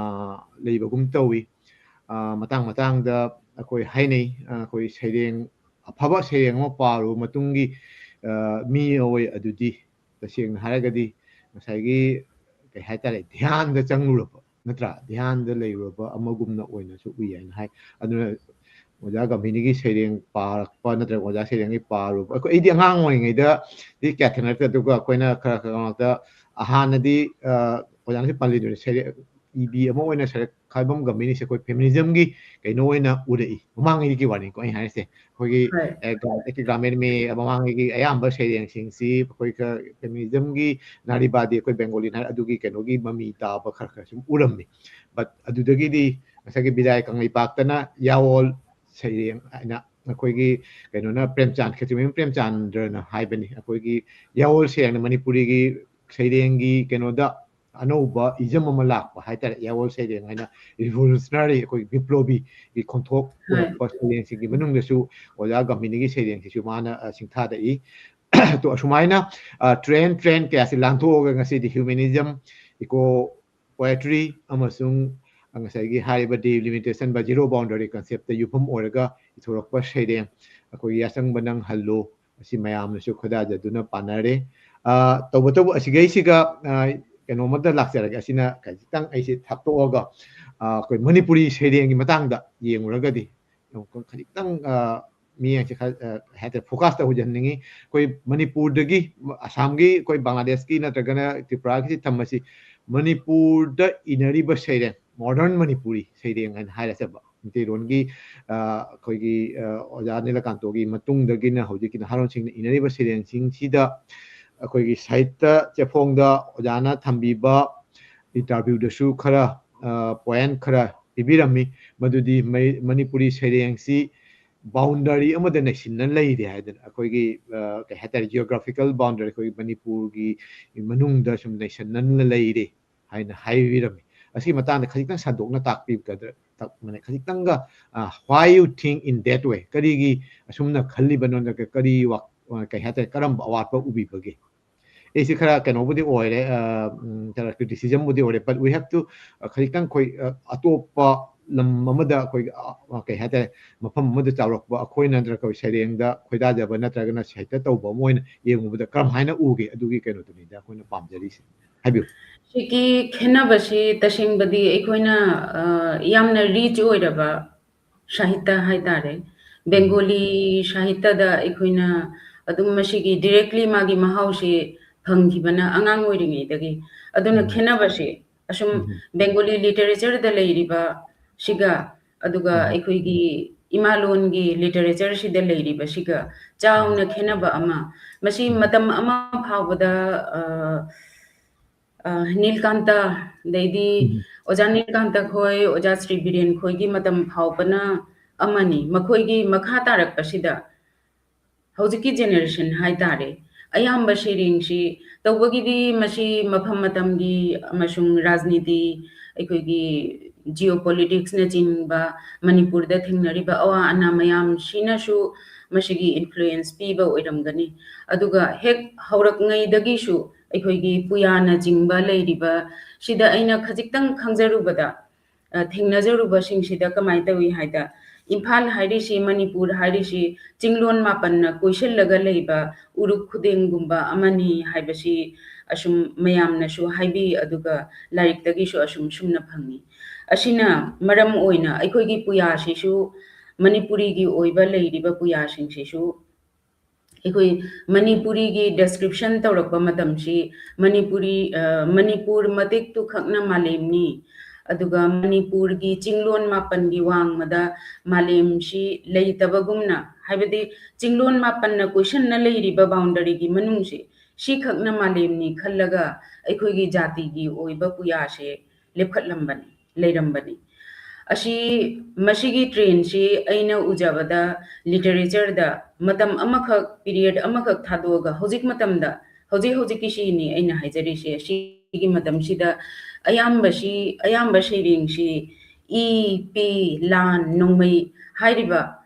ꯂꯩꯕꯒꯨꯝ ꯇꯧꯏ꯫ ꯑ, ꯃꯇꯥꯡ ꯃꯇꯥꯡꯗ ꯑꯩꯈꯣꯏ ꯍꯥꯏꯅꯩ, ꯑ, ꯑꯩꯈꯣꯏ ꯁꯩꯔꯦꯡ, ꯑꯐꯕ ꯁꯩꯔꯦꯡ ꯑꯃ ꯄꯥꯔꯨꯕ ꯃꯇꯨꯡꯒꯤ, ꯑ, ꯃꯤ ꯑꯣꯏ ꯑꯗꯨꯗꯤ ꯇꯁꯦꯡꯅ ꯍꯥꯏꯔꯒꯗꯤ ꯉꯁꯥꯏꯒꯤ, ꯀꯩ ꯍꯥꯏꯇꯥꯔꯦ, ꯙ꯭ꯌꯥꯟꯗ ꯆꯪꯂꯨꯔꯕ, ꯅꯠꯇ꯭ꯔꯥ? ꯙ꯭ꯌꯥꯟꯗ ꯂꯩꯔꯨꯔꯕ ꯑꯃꯒꯨꯝꯅ ꯑꯣꯏꯅꯁꯨ ꯎꯏ ꯍꯥꯏꯅ ꯍꯥꯏ꯫ ꯑꯗꯨꯅ ꯑꯣꯖꯥ ꯒꯝꯚꯤꯅꯤꯒꯤ ꯁꯩꯔꯦꯡ ꯄꯥꯔꯛꯄ ꯅꯠꯇ꯭ꯔꯒ ꯑꯣꯖꯥ ꯁꯩꯔꯦꯡꯒꯤ ꯄꯥꯔꯨꯕ, ꯑꯩꯈꯣꯏ, ꯑꯩꯗꯤ ꯑꯉꯥꯡ ꯑꯣꯏꯔꯤꯉꯩꯗꯗꯤ ꯀꯌꯥ ꯊꯦꯡꯅꯔꯛꯇꯦ, ꯑꯗꯨꯒ ꯑꯩꯈꯣꯏꯅ ꯈꯔ ꯈꯔ ꯃꯔꯛꯇ ꯍꯥꯟꯅꯗꯤ, ꯑ, ꯑꯣꯖꯥꯅꯁꯨ ꯄꯜꯂꯤꯗꯨꯅꯤ, ꯁꯩꯔꯦꯡ ꯏꯕꯤ ꯑꯃ ꯑꯣꯏꯅ ꯁꯩꯔꯦꯡ ꯈꯥꯏꯕꯝ ꯒꯝꯚꯤꯅꯤꯁꯦ ꯑꯩꯈꯣꯏ feminismꯒꯤ ꯀꯩꯅꯣ ꯑꯣꯏꯅ ꯎꯔꯛꯏ, ꯃꯃꯥꯡꯉꯩꯒꯤ ꯋꯥꯔꯤꯅꯤꯀꯣ ꯑꯩ ꯍꯥꯏꯔꯤꯁꯦ꯫ ꯑꯩꯈꯣꯏꯒꯤ, ꯍꯣꯏ꯫ ꯑꯦ, ꯒ꯭ꯔꯥ-, ꯑꯦ, ꯒ꯭ꯔꯥꯃꯤꯟ ꯃꯦ ꯃꯃꯥꯡꯉꯩꯒꯤ ꯑꯌꯥꯝꯕ ꯁꯩꯔꯦꯡꯁꯤꯡꯁꯤ ꯑꯩꯈꯣꯏ ꯈꯔ feminismꯒꯤ ꯅꯥꯔꯤꯕꯥꯗꯤ ꯑꯩꯈꯣꯏ ꯕꯦꯡꯒꯣꯂꯤꯅ ꯍꯥꯏ, ꯑꯗꯨꯒꯤ ꯀꯩꯅꯣꯒꯤ ꯃꯃꯤ ꯇꯥꯕ ꯈꯔ ꯈꯔ ꯁꯨꯝ ꯎꯔꯝꯃꯤ꯫ But ꯑꯗꯨꯗꯒꯤꯗꯤ ꯉꯁꯥꯏꯒꯤ ꯕꯤꯗꯥꯏ ꯀꯪꯂꯩꯄꯥꯛꯇꯅ ꯌꯥꯑꯣꯜ ꯁꯩꯔꯦꯡ ꯍꯥꯏꯅ ꯑꯩꯈꯣꯏꯒꯤ ꯀꯩꯅꯣꯅ, ꯄ꯭ꯔꯦꯝꯆꯥꯟ, ꯈꯦꯇ꯭ꯔꯤꯃꯌꯨꯝ ꯄ꯭ꯔꯦꯝꯆꯥꯟꯗ꯭ꯔꯅ ꯍꯥꯏꯕꯅꯤ, ꯑꯩꯈꯣꯏꯒꯤ ꯌꯥꯑꯣꯜ ꯁꯩꯔꯦꯡꯅ ꯃꯅꯤꯄꯨꯔꯤꯒꯤ ꯁꯩꯔꯦꯡꯒꯤ ꯀꯩꯅꯣꯗ ꯑꯅꯧꯕ ism ꯑꯃ ꯂꯥꯛꯄ ꯍꯥꯏꯇꯥꯔꯦ, ꯌꯥꯑꯣꯜ ꯁꯩꯔꯦꯡ ꯍꯥꯏꯅ revolutionary, ꯑꯩꯈꯣꯏ ꯕꯤꯄ꯭ꯂꯣꯕꯤꯒꯤ ꯈꯣꯟꯊꯣꯛ ꯍꯣꯏ꯫ ꯄꯨꯔꯛꯄ ꯁꯩꯔꯦꯡꯁꯤꯡꯒꯤ ꯃꯅꯨꯡꯗꯁꯨ ꯑꯣꯖꯥ ꯒꯝꯚꯤꯅꯤꯒꯤ ꯁꯩꯔꯦꯡꯁꯤꯁꯨ ꯃꯥꯅ, ꯑ, ꯁꯤꯡꯊꯥꯔꯛꯏ꯫ ꯇꯣ, ꯑꯁꯨꯃꯥꯏꯅ, ꯑ, trend, trend ꯀꯌꯥꯁꯤ ꯂꯥꯟꯊꯣꯛꯑꯒ ꯉꯁꯤꯗꯤ humanism, eco poetry ꯑꯃꯁꯨꯡ ꯉꯁꯥꯏꯒꯤ ꯍꯥꯏꯔꯤꯕ delimitation by zero boundary conceptꯇ ꯌꯨꯝꯐꯝ ꯑꯣꯏꯔꯒ ꯏꯊꯣꯔꯛꯄ ꯁꯩꯔꯦꯡ ꯑꯩꯈꯣꯏꯒꯤ ꯌꯥꯆꯪꯕ ꯅꯪ ꯍꯜꯂꯣ ꯑꯁꯤ ꯃꯌꯥꯝꯅꯁꯨ ꯈꯣꯏꯗꯥꯖꯗꯨꯅ ꯄꯥꯅꯔꯦ꯫ ꯑ, ꯇꯧꯕꯇꯕꯨ ꯑꯁꯤꯒꯩꯁꯤꯒ, ꯑ, ꯀꯩꯅꯣꯃꯗ ꯂꯥꯛꯆꯔꯒꯦ꯫ ꯑꯁꯤꯅ ꯈꯖꯤꯛꯇꯪ ꯑꯩꯁꯦ ꯊꯥꯞꯇꯣꯛꯑꯒ, ꯑ, ꯑꯩꯈꯣꯏ ꯃꯅꯤꯄꯨꯔꯤ ꯁꯩꯔꯦꯡꯒꯤ ꯃꯇꯥꯡꯗ ꯌꯦꯡꯉꯨꯔꯒꯗꯤ, ꯌꯦꯡꯉꯨꯀꯣ, ꯈꯖꯤꯛꯇꯪ, ꯑ, ꯃꯤꯠꯌꯦꯡꯁꯦ ꯈꯔ, ꯑ, ꯍꯥꯏꯇꯥꯔꯦ, focus ꯇꯧꯍꯟꯅꯤꯡꯉꯤ꯫ ꯑꯩꯈꯣꯏ ꯃꯅꯤꯄꯨꯔꯗꯒꯤ, ꯑꯁꯥꯝꯒꯤ, ꯑꯩꯈꯣꯏ ꯕꯪꯒ꯭ꯂꯥꯗꯦꯁꯀꯤ ꯅꯠꯇ꯭ꯔꯒꯅ ꯇ꯭ꯔꯤꯄꯨꯔꯥꯒꯤꯁꯤ ꯊꯝꯃꯁꯤ꯫ ꯃꯅꯤꯄꯨꯔꯗ ꯏꯅꯔꯤꯕ ꯁꯩꯔꯦꯡ, modern ꯃꯅꯤꯄꯨꯔꯤ ꯁꯩꯔꯦꯡ ꯍꯥꯏꯅ ꯍꯥꯏꯔꯁꯦꯕ꯫ ꯃꯩꯇꯩꯂꯣꯟꯒꯤ, ꯑ, ꯑꯩꯈꯣꯏꯒꯤ, ꯑ, ꯑꯣꯖꯥ ꯅꯤꯂꯀꯥꯟꯇꯒꯤ ꯃꯇꯨꯡꯗꯒꯤꯅ ꯍꯧꯖꯤꯛꯀꯤ ꯅꯍꯥꯔꯣꯟꯁꯤꯡꯅ ꯏꯅꯔꯤꯕ ꯁꯩꯔꯦꯡꯁꯤꯡꯁꯤꯗ ꯑꯩꯈꯣꯏꯒꯤ ꯁꯥꯍꯤꯇ꯭ꯌ ꯆꯦꯐꯣꯡꯗ ꯑꯣꯖꯥꯅ ꯊꯝꯕꯤꯕ interviewꯗꯁꯨ ꯈꯔ, ꯑ, point ꯈꯔ ꯄꯤꯕꯤꯔꯝꯃꯤ꯫ ꯃꯗꯨꯗꯤ ꯃꯩ-, ꯃꯅꯤꯄꯨꯔꯤ ꯁꯩꯔꯦꯡꯁꯤ boundary ꯑꯃꯗ ꯅꯩꯁꯤꯟꯅ ꯂꯩꯔꯦ ꯍꯥꯏꯗꯅ, ꯑꯩꯈꯣꯏꯒꯤ, ꯑ, ꯀꯩ ꯍꯥꯏꯇꯥꯔꯦ, geographical boundary, ꯑꯩꯈꯣꯏꯒꯤ ꯃꯅꯤꯄꯨꯔꯒꯤ ꯃꯅꯨꯡꯗ ꯁꯨꯝ ꯅꯩꯁꯤꯟꯅ ꯂꯩꯔꯦ ꯍꯥꯏꯅ ꯍꯥꯏꯕꯤꯔꯝꯃꯤ꯫ ꯑꯁꯤꯒꯤ ꯃꯇꯥꯡꯗ ꯈꯖꯤꯛꯇꯪ ꯁꯟꯗꯣꯛꯅ ꯇꯥꯛꯄꯤꯒꯗ꯭ꯔꯥ? ꯇꯥꯛ-, ꯃꯥꯅꯦ, ꯈꯖꯤꯛꯇꯪꯒ, ꯑ, why you think in that way? ꯀꯔꯤꯒꯤ ꯑꯁꯨꯝꯅ ꯈꯜꯂꯤꯕꯅꯣ? ꯅꯠꯇ꯭ꯔꯒ ꯀꯔꯤ ꯋꯥ-, ꯑ, ꯀꯩ ꯍꯥꯏꯇꯥꯔꯦ, ꯀꯔꯝꯕ ꯑꯋꯥꯠꯄ ꯎꯕꯤꯕꯒꯦ? ꯑꯩꯁꯤ ꯈꯔ ꯀꯩꯅꯣꯕꯨꯗꯤ ꯑꯣꯏꯔꯦ, ꯑ, ꯎꯝ, ꯈꯔ criticismꯕꯨꯗꯤ ꯑꯣꯏꯔꯦ, but we have to, ꯑ, ꯈꯖꯤꯛꯇꯪ ꯑꯩꯈꯣꯏ, ꯑ, ꯑꯇꯣꯞꯄ ꯂꯝ ꯑꯃꯗ ꯑꯩꯈꯣꯏ, ꯑ, ꯑ, ꯀꯩ ꯍꯥꯏꯇꯥꯔꯦ, ꯃꯐꯝ ꯑꯃꯗ ꯆꯥꯎꯔꯛꯄ ꯑꯩꯈꯣꯏꯅ ꯅꯠꯇ꯭ꯔꯒ ꯑꯩꯈꯣꯏ ꯁꯩꯔꯦꯡꯗ ꯈꯣꯏꯗꯥꯖꯕ ꯅꯠꯇ꯭ꯔꯒꯅ ꯁꯥꯍꯤꯇ꯭ꯌ ꯇꯧꯕ ꯑꯃ ꯑꯣꯏꯅ ꯌꯦꯡꯉꯨꯕꯗ ꯀꯔꯝ ꯍꯥꯏꯅ ꯎꯒꯦ? ꯑꯗꯨꯒꯤ ꯀꯩꯅꯣꯗꯨꯅꯤꯗ ꯑꯩꯈꯣꯏꯅ ꯄꯥꯝꯖꯔꯤꯁꯦ꯫ ꯍꯥꯏꯕꯤꯌꯨ꯫ ꯁꯤꯒꯤ ꯈꯦꯠꯅꯕꯁꯤ ꯇꯁꯦꯡꯕꯗꯤ ꯑꯩꯈꯣꯏꯅ, ꯑ, ꯌꯥꯝꯅ rich ꯑꯣꯏꯔꯕ ꯁꯥꯍꯤꯇ꯭ꯌ ꯍꯥꯏꯇꯥꯔꯦ꯫ ꯕꯦꯡꯒꯣꯂꯤ ꯁꯥꯍꯤꯇ꯭ꯌꯗ ꯑꯩꯈꯣꯏꯅ ꯑꯗꯨꯝ ꯃꯁꯤꯒꯤ directly ꯃꯥꯒꯤ ꯃꯍꯥꯎꯁꯤ ꯐꯪꯈꯤꯕꯅ ꯑꯉꯥꯡ ꯑꯣꯏꯔꯤꯉꯩꯗꯒꯤ꯫ ꯑꯗꯨꯅ ꯎꯝ꯫ ꯈꯦꯠꯅꯕꯁꯤ ꯑꯁꯨꯝ ꯎꯝ꯫ ꯕꯦꯡꯒꯣꯂꯤ literatureꯗ ꯂꯩꯔꯤꯕ ꯁꯤꯒ, ꯑꯗꯨꯒ ꯎꯝ꯫ ꯑꯩꯈꯣꯏꯒꯤ ꯏꯃꯥꯂꯣꯟꯒꯤ literatureꯁꯤꯗ ꯂꯩꯔꯤꯕꯁꯤꯒ ꯆꯥꯎꯅ ꯎꯝ꯫ ꯈꯦꯠꯅꯕ ꯑꯃ꯫ ꯃꯁꯤ ꯎꯝ꯫ ꯃꯇꯝ ꯑꯃ ꯐꯥꯎꯕꯗ, ꯑ, ꯑ, ꯅꯤꯜꯀꯥꯟꯇ, ꯑꯗꯩꯗꯤ ꯎꯝ꯫ ꯑꯣꯖꯥ ꯅꯤꯜꯀꯥꯟꯇ ꯈꯣꯏ, ꯑꯣꯖꯥ ꯁ꯭ꯔꯤ ꯕꯤꯔꯦꯟ ꯈꯣꯏꯒꯤ ꯃꯇꯝ ꯐꯥꯎꯕꯅ ꯑꯃꯅꯤ꯫ ꯃꯈꯣꯏꯒꯤ ꯃꯈꯥ ꯇꯥꯔꯛꯄꯁꯤꯗ ꯍꯧꯖꯤꯛꯀꯤ generation ꯍꯥꯏꯇꯥꯔꯦ, ꯑꯌꯥꯝꯕ ꯁꯩꯔꯦꯡꯁꯤ ꯇꯧꯕꯒꯤꯗꯤ ꯃꯁꯤ ꯃꯐꯝ ꯃꯇꯝꯒꯤ ꯑꯃꯁꯨꯡ ꯔꯥꯖꯅꯤꯇꯤ, ꯑꯩꯈꯣꯏꯒꯤ geopoliticsꯅꯆꯤꯡꯕ, ꯃꯅꯤꯄꯨꯔꯗ ꯊꯦꯡꯅꯔꯤꯕ ꯑꯋꯥ ꯑꯅꯥ ꯃꯌꯥꯝꯁꯤꯅꯁꯨ ꯃꯁꯤꯒꯤ influence ꯄꯤꯕ ꯑꯣꯏꯔꯝꯒꯅꯤ꯫ ꯑꯗꯨꯒ ꯍꯦꯛ ꯍꯧꯔꯛꯉꯩꯗꯒꯤꯁꯨ ꯑꯩꯈꯣꯏꯒꯤ ꯄꯨꯌꯥꯅꯆꯤꯡꯕ ꯂꯩꯔꯤꯕ ꯁꯤꯗ ꯑꯩꯅ ꯈꯖꯤꯛꯇꯪ ꯈꯪꯖꯔꯨꯕꯗ, ꯑ, ꯊꯦꯡꯅꯖꯔꯨꯕꯁꯤꯡꯁꯤꯗ ꯀꯃꯥꯏꯅ ꯇꯧꯏ ꯍꯥꯏꯗ, ꯏꯝꯐꯥꯜ ꯍꯥꯏꯔꯤꯁꯤ, ꯃꯅꯤꯄꯨꯔ ꯍꯥꯏꯔꯤꯁꯤ ꯆꯤꯡꯂꯣꯟ ꯃꯥꯄꯟꯅ ꯀꯣꯏꯁꯤꯜꯂꯒ ꯂꯩꯕ ꯎꯔꯨꯛ ꯈꯨꯗꯦꯡꯒꯨꯝꯕ ꯑꯃꯅꯤ ꯍꯥꯏꯕꯁꯤ ꯑꯁꯨꯝ ꯃꯌꯥꯝꯅꯁꯨ ꯍꯥꯏꯕꯤ, ꯑꯗꯨꯒ ꯂꯥꯏꯔꯤꯛꯇꯒꯤꯁꯨ ꯑꯁꯨꯝ ꯁꯨꯝꯅ ꯐꯪꯉꯤ꯫ ꯑꯁꯤꯅ ꯃꯔꯝ ꯑꯣꯏꯅ ꯑꯩꯈꯣꯏꯒꯤ ꯄꯨꯌꯥꯁꯤꯁꯨ, ꯃꯅꯤꯄꯨꯔꯤꯒꯤ ꯑꯣꯏꯕ ꯂꯩꯔꯤꯕ ꯄꯨꯌꯥꯁꯤꯡꯁꯤꯁꯨ, ꯑꯩꯈꯣꯏ ꯃꯅꯤꯄꯨꯔꯤꯒꯤ description ꯇꯧꯔꯛꯄ ꯃꯇꯝꯁꯤ, ꯃꯅꯤꯄꯨꯔꯤ, ꯑ, ꯃꯅꯤꯄꯨꯔ ꯃꯇꯦꯛꯇꯨ ꯈꯛꯅ ꯃꯥꯂꯦꯝꯅꯤ, ꯑꯗꯨꯒ ꯃꯅꯤꯄꯨꯔꯒꯤ ꯆꯤꯡꯂꯣꯟ ꯃꯥꯄꯟꯒꯤ ꯋꯥꯡꯃꯗ ꯃꯥꯂꯦꯝꯁꯤ ꯂꯩꯇꯕꯒꯨꯝꯅ, ꯍꯥꯏꯕꯗꯤ ꯆꯤꯡꯂꯣꯟ ꯃꯥꯄꯟꯅ ꯀꯣꯏꯁꯟꯅ ꯂꯩꯔꯤꯕ boundaryꯒꯤ ꯃꯅꯨꯡꯁꯤ, ꯁꯤꯈꯛꯅ ꯃꯥꯂꯦꯝꯅꯤ ꯈꯜꯂꯒ ꯑꯩꯈꯣꯏꯒꯤ ꯖꯥꯇꯤꯒꯤ ꯑꯣꯏꯕ ꯄꯨꯌꯥꯁꯦ ꯂꯦꯞꯈꯠꯂꯝꯕꯅꯤ, ꯂꯩꯔꯝꯕꯅꯤ꯫ ꯑꯁꯤ, ꯃꯁꯤꯒꯤ trendꯁꯤ ꯑꯩꯅ ꯎꯖꯕꯗ literatureꯗ ꯃꯇꯝ ꯑꯃꯈꯛ, period ꯑꯃꯈꯛ ꯊꯥꯗꯣꯛꯑꯒ ꯍꯧꯖꯤꯛ ꯃꯇꯝꯗ, ꯍꯧꯖꯤꯛ ꯍꯧꯖꯤꯛꯀꯤꯁꯤꯅꯤ ꯑꯩꯅ ꯍꯥꯏꯖꯔꯤꯁꯦ꯫ ꯑꯁꯤꯒꯤ ꯃꯇꯝꯁꯤꯗ ꯑꯌꯥꯝꯕꯁꯤ, ꯑꯌꯥꯝꯕ ꯁꯩꯔꯦꯡꯁꯤ ꯏ, ꯄꯤ, ꯂꯥꯟ, ꯅꯣꯡꯃꯩ ꯍꯥꯏꯔꯤꯕ,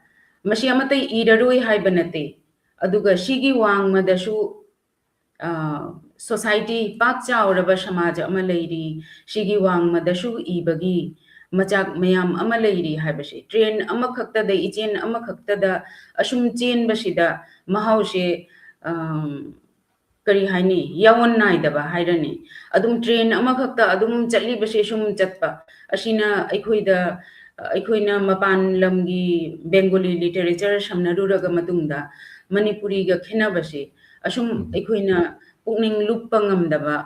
ꯃꯁꯤ ꯑꯃꯠꯇ ꯏꯔꯔꯣꯏ ꯍꯥꯏꯕ ꯅꯠꯇꯦ꯫ ꯑꯗꯨꯒ ꯁꯤꯒꯤ ꯋꯥꯡꯃꯗꯁꯨ, ꯑ, society, ꯄꯥꯛ ꯆꯥꯎꯔꯕ ꯁꯃꯥꯖ ꯑꯃ ꯂꯩꯔꯤ꯫ ꯁꯤꯒꯤ ꯋꯥꯡꯃꯗꯁꯨ ꯏꯕꯒꯤ ꯃꯆꯥꯛ ꯃꯌꯥꯝ ꯑꯃ ꯂꯩꯔꯤ ꯍꯥꯏꯕꯁꯦ꯫ Train ꯑꯃꯈꯛꯇꯗ, ꯏꯆꯦꯟ ꯑꯃꯈꯛꯇꯗ ꯑꯁꯨꯝ ꯆꯦꯟꯕꯁꯤꯗ ꯃꯍꯥꯎꯁꯦ, ꯑꯝ, ꯀꯔꯤ ꯍꯥꯏꯅꯤ, ꯌꯥꯑꯣꯟ ꯅꯥꯏꯗꯕ ꯍꯥꯏꯔꯅꯤ꯫ ꯑꯗꯨꯝ train ꯑꯃꯈꯛꯇ ꯑꯗꯨꯝ ꯆꯠꯂꯤꯕꯁꯦ ꯁꯨꯝ ꯆꯠꯄ꯫ ꯑꯁꯤꯅ ꯑꯩꯈꯣꯏꯗ, ꯑꯩꯈꯣꯏꯅ ꯃꯄꯥꯟ ꯂꯝꯒꯤ Bengali literature ꯁꯝꯅꯔꯨꯔꯒ ꯃꯇꯨꯡꯗ ꯃꯅꯤꯄꯨꯔꯤꯒ ꯈꯦꯠꯅꯕꯁꯦ ꯑꯁꯨꯝ ꯎꯝ꯫ ꯑꯩꯈꯣꯏꯅ ꯄꯨꯛꯅꯤꯡ ꯂꯨꯞꯄ ꯉꯝꯗꯕ,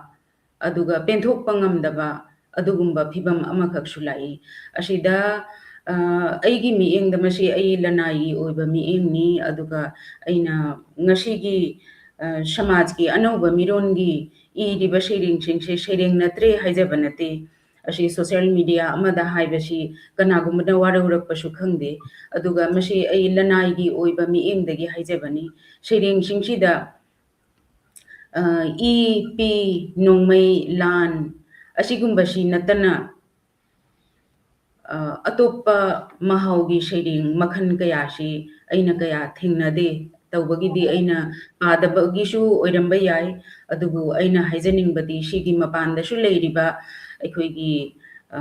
ꯑꯗꯨꯒ ꯄꯦꯟꯊꯣꯛꯄ ꯉꯝꯗꯕ ꯑꯗꯨꯒꯨꯝꯕ ꯐꯤꯕꯝ ꯑꯃꯈꯛꯁꯨ ꯂꯥꯛꯏ꯫ ꯑꯁꯤꯗ, ꯑ, ꯑꯩꯒꯤ ꯃꯤꯠꯌꯦꯡꯗ ꯃꯁꯤ ꯑꯩ ꯂꯅꯥꯏꯒꯤ ꯑꯣꯏꯕ ꯃꯤꯠꯌꯦꯡꯅꯤ, ꯑꯗꯨꯒ ꯑꯩꯅ ꯉꯁꯤꯒꯤ, ꯑ, ꯁꯃꯥꯖꯀꯤ ꯑꯅꯧꯕ ꯃꯤꯔꯣꯟꯒꯤ ꯏꯔꯤꯕ ꯁꯩꯔꯦꯡꯁꯤꯡꯁꯦ ꯁꯩꯔꯦꯡ ꯅꯠꯇ꯭ꯔꯦ ꯍꯥꯏꯖꯕ ꯅꯠꯇꯦ꯫ ꯑꯁꯤ social media ꯑꯃꯗ ꯍꯥꯏꯕꯁꯤ ꯀꯅꯥꯒꯨꯝꯕꯅ ꯋꯥꯔꯧꯔꯛꯄꯁꯨ ꯈꯪꯗꯦ꯫ ꯑꯗꯨꯒ ꯃꯁꯤ ꯑꯩ ꯂꯅꯥꯏꯒꯤ ꯑꯣꯏꯕ ꯃꯤꯠꯌꯦꯡꯗꯒꯤ ꯍꯥꯏꯖꯕꯅꯤ꯫ ꯁꯩꯔꯦꯡꯁꯤꯡꯁꯤꯗ, ꯑ, ꯏ, ꯄꯤ, ꯅꯣꯡꯃꯩ, ꯂꯥꯟ ꯑꯁꯤꯒꯨꯝꯕꯁꯤ ꯅꯠꯇꯅ, ꯑ, ꯑꯇꯣꯞꯄ ꯃꯍꯥꯎꯒꯤ ꯁꯩꯔꯦꯡ ꯃꯈꯜ ꯀꯌꯥꯁꯤ ꯑꯩꯅ ꯀꯌꯥ ꯊꯦꯡꯅꯗꯦ꯫ ꯇꯧꯕꯒꯤꯗꯤ ꯑꯩꯅ ꯄꯥꯗꯕꯒꯤꯁꯨ ꯑꯣꯏꯔꯝꯕ ꯌꯥꯏ, ꯑꯗꯨꯕꯨ ꯑꯩꯅ ꯍꯥꯏꯖꯅꯤꯡꯕꯗꯤ ꯁꯤꯒꯤ ꯃꯄꯥꯟꯗꯁꯨ ꯂꯩꯔꯤꯕ ꯑꯩꯈꯣꯏꯒꯤ, ꯑ,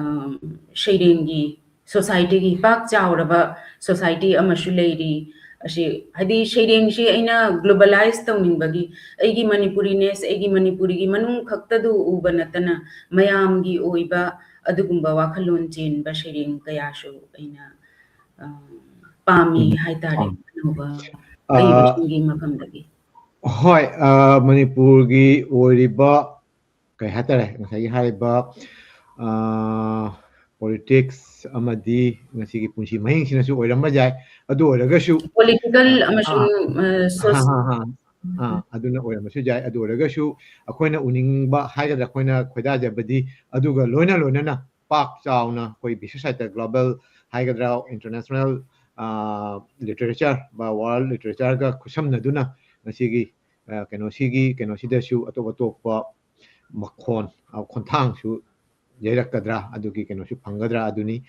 ꯁꯩꯔꯦꯡꯒꯤ societyꯒꯤ ꯄꯥꯛ ꯆꯥꯎꯔꯕ society ꯑꯃꯁꯨ ꯂꯩꯔꯤ꯫ ꯑꯁꯤ, ꯍꯥꯏꯗꯤ, ꯁꯩꯔꯦꯡꯁꯤ ꯑꯩꯅ globalize ꯇꯧꯅꯤꯡꯕꯒꯤ, ꯑꯩꯒꯤ Manipuriness, ꯑꯩꯒꯤ ꯃꯅꯤꯄꯨꯔꯤꯒꯤ ꯃꯅꯨꯡ ꯈꯛꯇꯗꯨ ꯎꯕ ꯅꯠꯇꯅ ꯃꯌꯥꯝꯒꯤ ꯑꯣꯏꯕ ꯑꯗꯨꯒꯨꯝꯕ ꯋꯥꯈꯜꯂꯣꯟ ꯆꯦꯟꯕ ꯁꯩꯔꯦꯡ ꯀꯌꯥꯁꯨ ꯑꯩꯅ ꯑ, ꯄꯥꯝꯃꯤ ꯎꯝ, ꯍꯥꯏꯇꯥꯔꯦ꯫ ꯄꯥꯝꯃꯤ꯫ ꯑꯅꯧꯕ ꯑ, ꯑꯏꯕꯁꯤꯡꯒꯤ ꯃꯐꯝꯗꯒꯤ꯫ ꯍꯣꯏ, ꯑ, ꯃꯅꯤꯄꯨꯔꯒꯤ ꯑꯣꯏꯔꯤꯕ ꯀꯩ ꯍꯥꯏꯇꯥꯔꯦ, ꯉꯁꯥꯏꯒꯤ ꯍꯥꯏꯔꯤꯕ, ꯑ, politics ꯑꯃꯗꯤ ꯉꯁꯤꯒꯤ ꯄꯨꯟꯁꯤ ꯃꯍꯤꯡꯁꯤꯅꯁꯨ ꯑꯣꯏꯔꯝꯕ ꯌꯥꯏ꯫ ꯑꯗꯨ ꯑꯣꯏꯔꯒꯁꯨ, Political ꯑ, ꯑꯃꯁꯨꯡ, ꯑ, ꯑ, ꯍꯥ, ꯁꯣꯁ-, ꯍꯥ, ꯍꯥ, ꯑ, ꯑꯗꯨꯅ ꯑꯣꯏꯔꯝꯕꯁꯨ ꯌꯥꯏ꯫ ꯑꯗꯨ ꯑꯣꯏꯔꯒꯁꯨ ꯑꯩꯈꯣꯏꯅ ꯎꯅꯤꯡꯕ ꯍꯥꯏꯒꯗ꯭ꯔꯥ, ꯑꯩꯈꯣꯏꯅ ꯈꯣꯏꯗꯥꯖꯕꯗꯤ ꯑꯗꯨꯒ ꯂꯣꯏꯅ ꯂꯣꯏꯅꯅ ꯄꯥꯛ ꯆꯥꯎꯅ ꯑꯩꯈꯣꯏ ꯕꯤꯁ꯭ꯋ ꯁꯥꯍꯤꯇ꯭ꯌ global ꯍꯥꯏꯒꯗ꯭ꯔꯥ, international, ꯑ, literature ꯕ world literature ꯒ ꯈꯨꯠꯁꯝꯅꯗꯨꯅ ꯉꯁꯤꯒꯤ, ꯑ, ꯀꯩꯅꯣꯁꯤꯒꯤ, ꯀꯩꯅꯣꯁꯤꯗꯁꯨ ꯑꯇꯣꯞ ꯑꯇꯣꯞꯄ ꯃꯈꯣꯟ, ꯑ, ꯈꯣꯟꯊꯥꯡꯁꯨ ꯌꯩꯔꯛꯀꯗ꯭ꯔꯥ, ꯑꯗꯨꯒꯤ ꯀꯩꯅꯣꯁꯨ ꯐꯪꯒꯗ꯭ꯔꯥ ꯑꯗꯨꯅꯤ꯫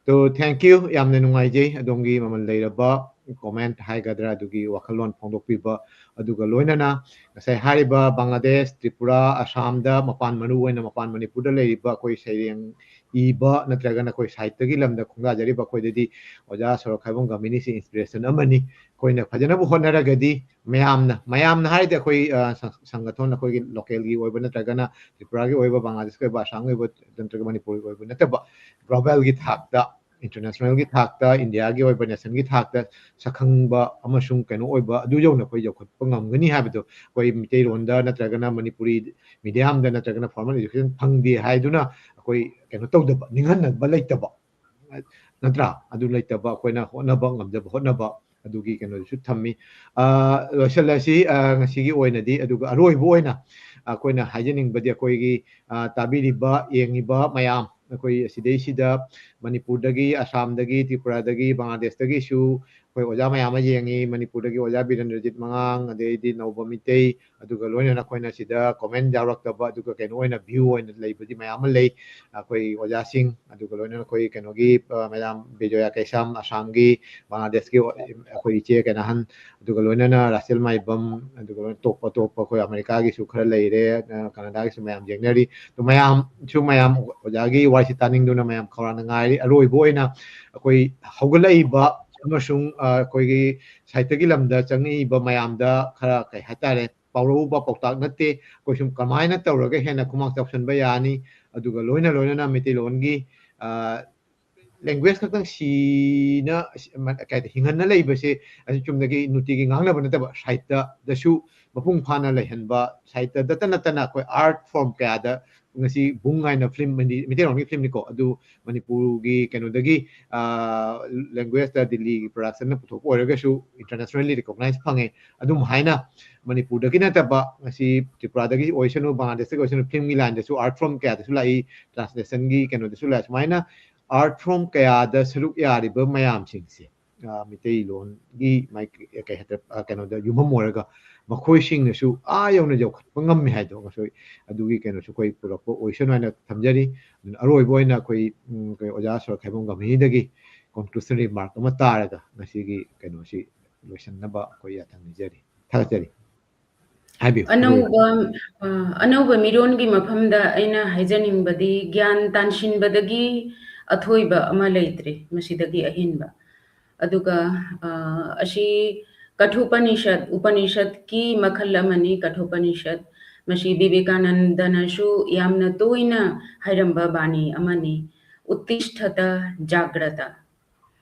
ꯇꯣ, thank you, ꯌꯥꯝꯅ ꯅꯨꯡꯉꯥꯏꯖꯩ ꯑꯗꯣꯝꯒꯤ ꯃꯃꯜ ꯂꯩꯔꯕ comment ꯍꯥꯏꯒꯗ꯭ꯔꯥ, ꯑꯗꯨꯒꯤ ꯋꯥꯈꯜꯂꯣꯟ ꯐꯣꯡꯗꯣꯛꯄꯤꯕ, ꯑꯗꯨꯒ ꯂꯣꯏꯅꯅ ꯉꯁꯥꯏ ꯍꯥꯏꯔꯤꯕ ꯕꯪꯒ꯭ꯂꯥꯗꯦꯁ, ꯇ꯭ꯔꯤꯄꯨꯔꯥ, ꯑꯁꯥꯝꯗ, ꯃꯄꯥꯟ, ꯃꯔꯨ ꯑꯣꯏꯅ ꯃꯄꯥꯟ ꯃꯅꯤꯄꯨꯔꯗ ꯂꯩꯔꯤꯕ ꯑꯩꯈꯣꯏ ꯁꯩꯔꯦꯡ ꯏꯕ ꯅꯠꯇ꯭ꯔꯒꯅ ꯑꯩꯈꯣꯏ ꯁꯥꯍꯤꯇ꯭ꯌꯒꯤ ꯂꯝꯗ ꯈꯣꯡꯗꯥꯖꯔꯤꯕ ꯑꯩꯈꯣꯏꯗꯗꯤ ꯑꯣꯖꯥ ꯁꯣꯔꯣꯛꯈꯥꯏꯕꯝ ꯒꯃꯤꯅꯤꯁꯤ inspiration ꯑꯃꯅꯤ꯫ ꯑꯩꯈꯣꯏꯅ ꯐꯖꯅꯕꯨ ꯍꯣꯠꯅꯔꯒꯗꯤ ꯃꯌꯥꯝꯅ, ꯃꯌꯥꯝꯅ ꯍꯥꯏꯔꯗꯤ ꯑꯩꯈꯣꯏ, ꯑ, ꯁꯪ-, ꯁꯪꯒꯊꯣꯟ ꯑꯩꯈꯣꯏꯒꯤ local ꯒꯤ ꯑꯣꯏꯕ ꯅꯠꯇ꯭ꯔꯒꯅ ꯇ꯭ꯔꯤꯄꯨꯔꯥꯒꯤ ꯑꯣꯏꯕ, ꯕꯪꯒ꯭ꯂꯥꯗꯦꯁꯀꯤ ꯑꯣꯏꯕ, ꯑꯁꯥꯝꯒꯤ ꯑꯣꯏꯕ ꯅꯠꯇ꯭ꯔꯒ ꯃꯅꯤꯄꯨꯔꯒꯤ ꯑꯣꯏꯕ ꯅꯠꯇꯕ global ꯒꯤ ꯊꯥꯛꯇ, international ꯒꯤ ꯊꯥꯛꯇ, ꯏꯟꯗꯤꯌꯥꯒꯤ ꯑꯣꯏꯕ, nation ꯒꯤ ꯊꯥꯛꯇ ꯁꯛꯈꯪꯕ ꯑꯃꯁꯨꯡ ꯀꯩꯅꯣ ꯑꯣꯏꯕ, ꯑꯗꯨ ꯌꯧꯅ ꯑꯩꯈꯣꯏ ꯌꯧꯈꯠꯄ ꯉꯝꯒꯅꯤ ꯍꯥꯏꯕꯗꯣ, ꯑꯩꯈꯣꯏ ꯃꯤꯇꯩꯔꯣꯟꯗ ꯅꯠꯇ꯭ꯔꯒꯅ ꯃꯅꯤꯄꯨꯔꯤ medium ꯗ ꯅꯠꯇ꯭ꯔꯒꯅ formal education ꯐꯪꯗꯦ ꯍꯥꯏꯗꯨꯅ ꯑꯩꯈꯣꯏ ꯀꯩꯅꯣ ꯇꯧꯗꯕ, ꯅꯤꯡꯍꯟꯅꯕ ꯂꯩꯇꯕ, ꯅꯠꯇ꯭ꯔꯥ? ꯑꯗꯨ ꯂꯩꯇꯕ, ꯑꯩꯈꯣꯏꯅ ꯍꯣꯠꯅꯕ ꯉꯝꯖꯕ ꯍꯣꯠꯅꯕ, ꯑꯗꯨꯒꯤ ꯀꯩꯅꯣꯗꯨꯁꯨ ꯊꯝꯃꯤ꯫ ꯑ, ꯂꯣꯏꯁꯤꯜꯂꯁꯤ, ꯑ, ꯉꯁꯤꯒꯤ ꯑꯣꯏꯅꯗꯤ, ꯑꯗꯨꯒ ꯑꯔꯣꯏꯕ ꯑꯣꯏꯅ ꯑꯩꯈꯣꯏꯅ ꯍꯥꯏꯖꯅꯤꯡꯕꯗꯤ ꯑꯩꯈꯣꯏꯒꯤ, ꯑ, ꯇꯥꯕꯤꯔꯤꯕ, ꯌꯦꯡꯉꯤꯕ ꯃꯌꯥꯝ, ꯑꯩꯈꯣꯏ ꯑꯁꯤꯗꯩꯁꯤꯗ ꯃꯅꯤꯄꯨꯔꯗꯒꯤ, ꯑꯁꯥꯝꯗꯒꯤ, ꯇ꯭ꯔꯤꯄꯨꯔꯥꯗꯒꯤ, ꯕꯪꯒ꯭ꯂꯥꯗꯦꯁꯇꯒꯤꯁꯨ ꯑꯩꯈꯣꯏ ꯑꯣꯖꯥ ꯃꯌꯥꯝ ꯑꯃ ꯌꯦꯡꯉꯤ꯫ ꯃꯅꯤꯄꯨꯔꯗꯒꯤ ꯑꯣꯖꯥ ꯕꯤꯔꯦꯟꯗ꯭ꯔꯖꯤꯠ ꯃꯉꯥꯡ, ꯑꯗꯩꯗꯤ ꯅꯧꯕ ꯃꯤꯇꯩ, ꯑꯗꯨꯒ ꯂꯣꯏꯅꯅ ꯑꯩꯈꯣꯏꯅ ꯁꯤꯗ comment ꯌꯥꯎꯔꯛꯇꯕ, ꯑꯗꯨꯒ ꯀꯩꯅꯣ ꯑꯣꯏꯅ view ꯑꯣꯏꯅ ꯂꯩꯕꯗꯤ ꯃꯌꯥꯝ ꯑꯃ ꯂꯩ꯫ ꯑꯩꯈꯣꯏ ꯑꯣꯖꯥꯁꯤꯡ, ꯑꯗꯨꯒ ꯂꯣꯏꯅꯅ ꯑꯩꯈꯣꯏ ꯀꯩꯅꯣꯒꯤ, ꯑ, ꯃꯌꯥꯝ ꯕꯤꯖꯣꯌꯥ ꯀꯩꯁꯥꯝ, ꯑꯁꯥꯝꯒꯤ, ꯕꯪꯒ꯭ꯂꯥꯗꯦꯁꯀꯤ ꯑꯩꯈꯣꯏ ꯏꯆꯦ ꯀꯩꯅꯥꯍꯟ, ꯑꯗꯨꯒ ꯂꯣꯏꯅꯅ ꯔꯥꯁꯦꯜ ꯃꯥꯏꯕꯝ, ꯑꯗꯨꯒ ꯂꯣꯏꯅ ꯇꯣꯞ ꯑꯇꯣꯞꯄ ꯑꯩꯈꯣꯏ ꯑꯃꯦꯔꯤꯀꯥꯒꯤꯁꯨ ꯈꯔ ꯂꯩꯔꯦ, ꯑ, ꯀꯅꯥꯗꯥꯒꯤꯁꯨ ꯃꯌꯥꯝ ꯌꯦꯡꯅꯔꯤ꯫ ꯑꯗꯨ ꯃꯌꯥꯝꯁꯨ ꯃꯌꯥꯝ ꯑꯣꯖꯥꯒꯤ ꯋꯥꯔꯤꯁꯤ ꯇꯥꯅꯤꯡꯗꯨꯅ ꯃꯌꯥꯝ ꯈꯧꯔꯥꯡꯅ ꯉꯥꯏꯔꯤ꯫ ꯑꯔꯣꯏꯕ ꯑꯣꯏꯅ ꯑꯩꯈꯣꯏ ꯍꯧꯒꯠꯂꯛꯏꯕ ꯑꯃꯁꯨꯡ, ꯑ, ꯑꯩꯈꯣꯏꯒꯤ ꯁꯥꯍꯤꯇ꯭ꯌꯒꯤ ꯂꯝꯗ ꯆꯪꯉꯛꯏꯕ ꯃꯌꯥꯝꯗ ꯈꯔ, ꯀꯩ ꯍꯥꯏꯇꯥꯔꯦ, ꯄꯥꯎꯔꯧꯕ ꯄꯥꯎꯇꯥꯛ ꯅꯠꯇꯦ꯫ ꯑꯩꯈꯣꯏ ꯁꯨꯝ ꯀꯃꯥꯏꯅ ꯇꯧꯔꯒ ꯍꯦꯟꯅ ꯈꯨꯃꯥꯡ ꯆꯥꯎꯁꯤꯟꯕ ꯌꯥꯅꯤ? ꯑꯗꯨꯒ ꯂꯣꯏꯅ ꯂꯣꯏꯅꯅ ꯃꯩꯇꯩꯂꯣꯟꯒꯤ, ꯑ, language ꯈꯛꯇꯪ ꯁꯤꯅ, ꯀꯩ ꯍꯥꯏ, ꯍꯤꯡꯍꯟꯅ ꯂꯩꯕꯁꯦ ꯑꯁꯤ ꯆꯨꯝꯅꯒꯤ ꯅꯨꯡꯇꯤꯒꯤ ꯉꯥꯡꯅꯕ ꯅꯠꯇꯕ, ꯁꯥꯍꯤꯇ꯭ꯌꯗꯁꯨ ꯃꯄꯨꯡ ꯐꯥꯅ ꯂꯩꯍꯟꯕ, ꯁꯥꯍꯤꯇ꯭ꯌꯗꯇ ꯅꯠꯇꯅ ꯑꯩꯈꯣꯏ art form ꯀꯌꯥꯗ, ꯉꯁꯤ ꯕꯨꯡ ꯍꯥꯏꯅ film, ꯃꯩꯇꯩꯂꯣꯟꯒꯤ filmꯅꯤꯀꯣ, ꯑꯗꯨ ꯃꯅꯤꯄꯨꯔꯒꯤ ꯀꯩꯅꯣꯗꯒꯤ, ꯑ, languageꯇ ꯗꯤꯜꯂꯤꯒꯤ productionꯅ ꯄꯨꯊꯣꯛꯄ ꯑꯣꯏꯔꯒꯁꯨ internationally recognize ꯐꯪꯉꯦ꯫ ꯑꯗꯨꯝ ꯍꯥꯏꯅ ꯃꯅꯤꯄꯨꯔꯗꯒꯤ ꯅꯠꯇꯕ, ꯉꯁꯤ ꯇ꯭ꯔꯤꯄꯨꯔꯥꯗꯒꯤ ꯑꯣꯏꯁꯅꯨ, ꯕꯪꯒ꯭ꯂꯥꯗꯦꯁꯇꯒꯤ ꯑꯣꯏꯁꯅꯨ, filmꯒꯤ lineꯗꯁꯨ art form ꯀꯌꯥꯗꯁꯨ ꯂꯥꯛꯏ, translationꯒꯤ ꯀꯩꯅꯣꯗꯁꯨ ꯂꯥꯛꯏ꯫ ꯁꯨꯃꯥꯏꯅ art form ꯀꯌꯥꯗ ꯁꯔꯨꯛ ꯌꯥꯔꯤꯕ ꯃꯌꯥꯝꯁꯤꯡꯁꯦ, ꯑ, ꯃꯩꯇꯩꯂꯣꯟꯒꯤ ꯃꯥꯏ-, ꯀꯩ ꯍꯥꯏꯇꯥꯔꯦ, ꯑ, ꯀꯩꯅꯣꯗ ꯌꯨꯝꯐꯝ ꯑꯣꯏꯔꯒ ꯃꯈꯣꯏꯁꯤꯡꯅꯁꯨ ꯑꯥ ꯌꯧꯅ ꯌꯧꯈꯠꯄ ꯉꯝꯃꯤ ꯍꯥꯏꯗꯣ, ꯉꯁꯣꯏ ꯑꯗꯨꯒꯤ ꯀꯩꯅꯣꯁꯨ ꯑꯩꯈꯣꯏ ꯄꯨꯔꯛꯄ ꯑꯣꯏꯁꯅꯨ ꯍꯥꯏꯅ ꯊꯝꯖꯔꯤ꯫ ꯑꯗꯨꯅ ꯑꯔꯣꯏꯕ ꯑꯣꯏꯅ ꯑꯩꯈꯣꯏ, ꯎꯝ, ꯑꯩꯈꯣꯏ ꯑꯣꯖꯥ ꯁꯣꯔ ꯈꯥꯏꯕꯝ ꯒꯝꯍꯤꯗꯒꯤ conclusion remark ꯑꯃ ꯇꯥꯔꯒ ꯉꯁꯤꯒꯤ ꯀꯩꯅꯣꯁꯤ ꯂꯣꯏꯁꯤꯟꯅꯕ ꯑꯩꯈꯣꯏ ꯌꯥꯊꯪ ꯅꯤꯖꯔꯤ꯫ ꯊꯥꯒꯠꯆꯔꯤ꯫ ꯍꯥꯏꯕꯤꯌꯨ, ꯑꯔꯣꯏꯕ꯫ ꯑꯅꯧꯕ, ꯑ, ꯑꯅꯧꯕ ꯃꯤꯔꯣꯟꯒꯤ ꯃꯐꯝꯗ ꯑꯩꯅ ꯍꯥꯏꯖꯅꯤꯡꯕꯗꯤ, ꯒ꯭ꯌꯥꯟ ꯇꯥꯟꯁꯤꯟꯕꯗꯒꯤ ꯑꯊꯣꯏꯕ ꯑꯃ ꯂꯩꯇ꯭ꯔꯦ, ꯃꯁꯤꯗꯒꯤ ꯑꯍꯦꯟꯕ꯫ ꯑꯗꯨꯒ, ꯑ, ꯑꯁꯤ ꯀꯊꯣꯄꯅꯤꯁꯠ, ꯎꯄꯅꯤꯁꯠꯀꯤ ꯃꯈꯜ ꯑꯃꯅꯤ, ꯀꯊꯣꯄꯅꯤꯁꯠ꯫ ꯃꯁꯤ ꯕꯤꯕꯦꯀꯥꯅꯟꯗꯅꯁꯨ ꯌꯥꯝꯅ ꯇꯣꯏꯅ ꯍꯥꯏꯔꯝꯕ ꯕꯥꯅꯤ ꯑꯃꯅꯤ, "ꯎꯠꯇꯤꯁꯊꯇ ꯖꯥꯒ꯭ꯔꯇ",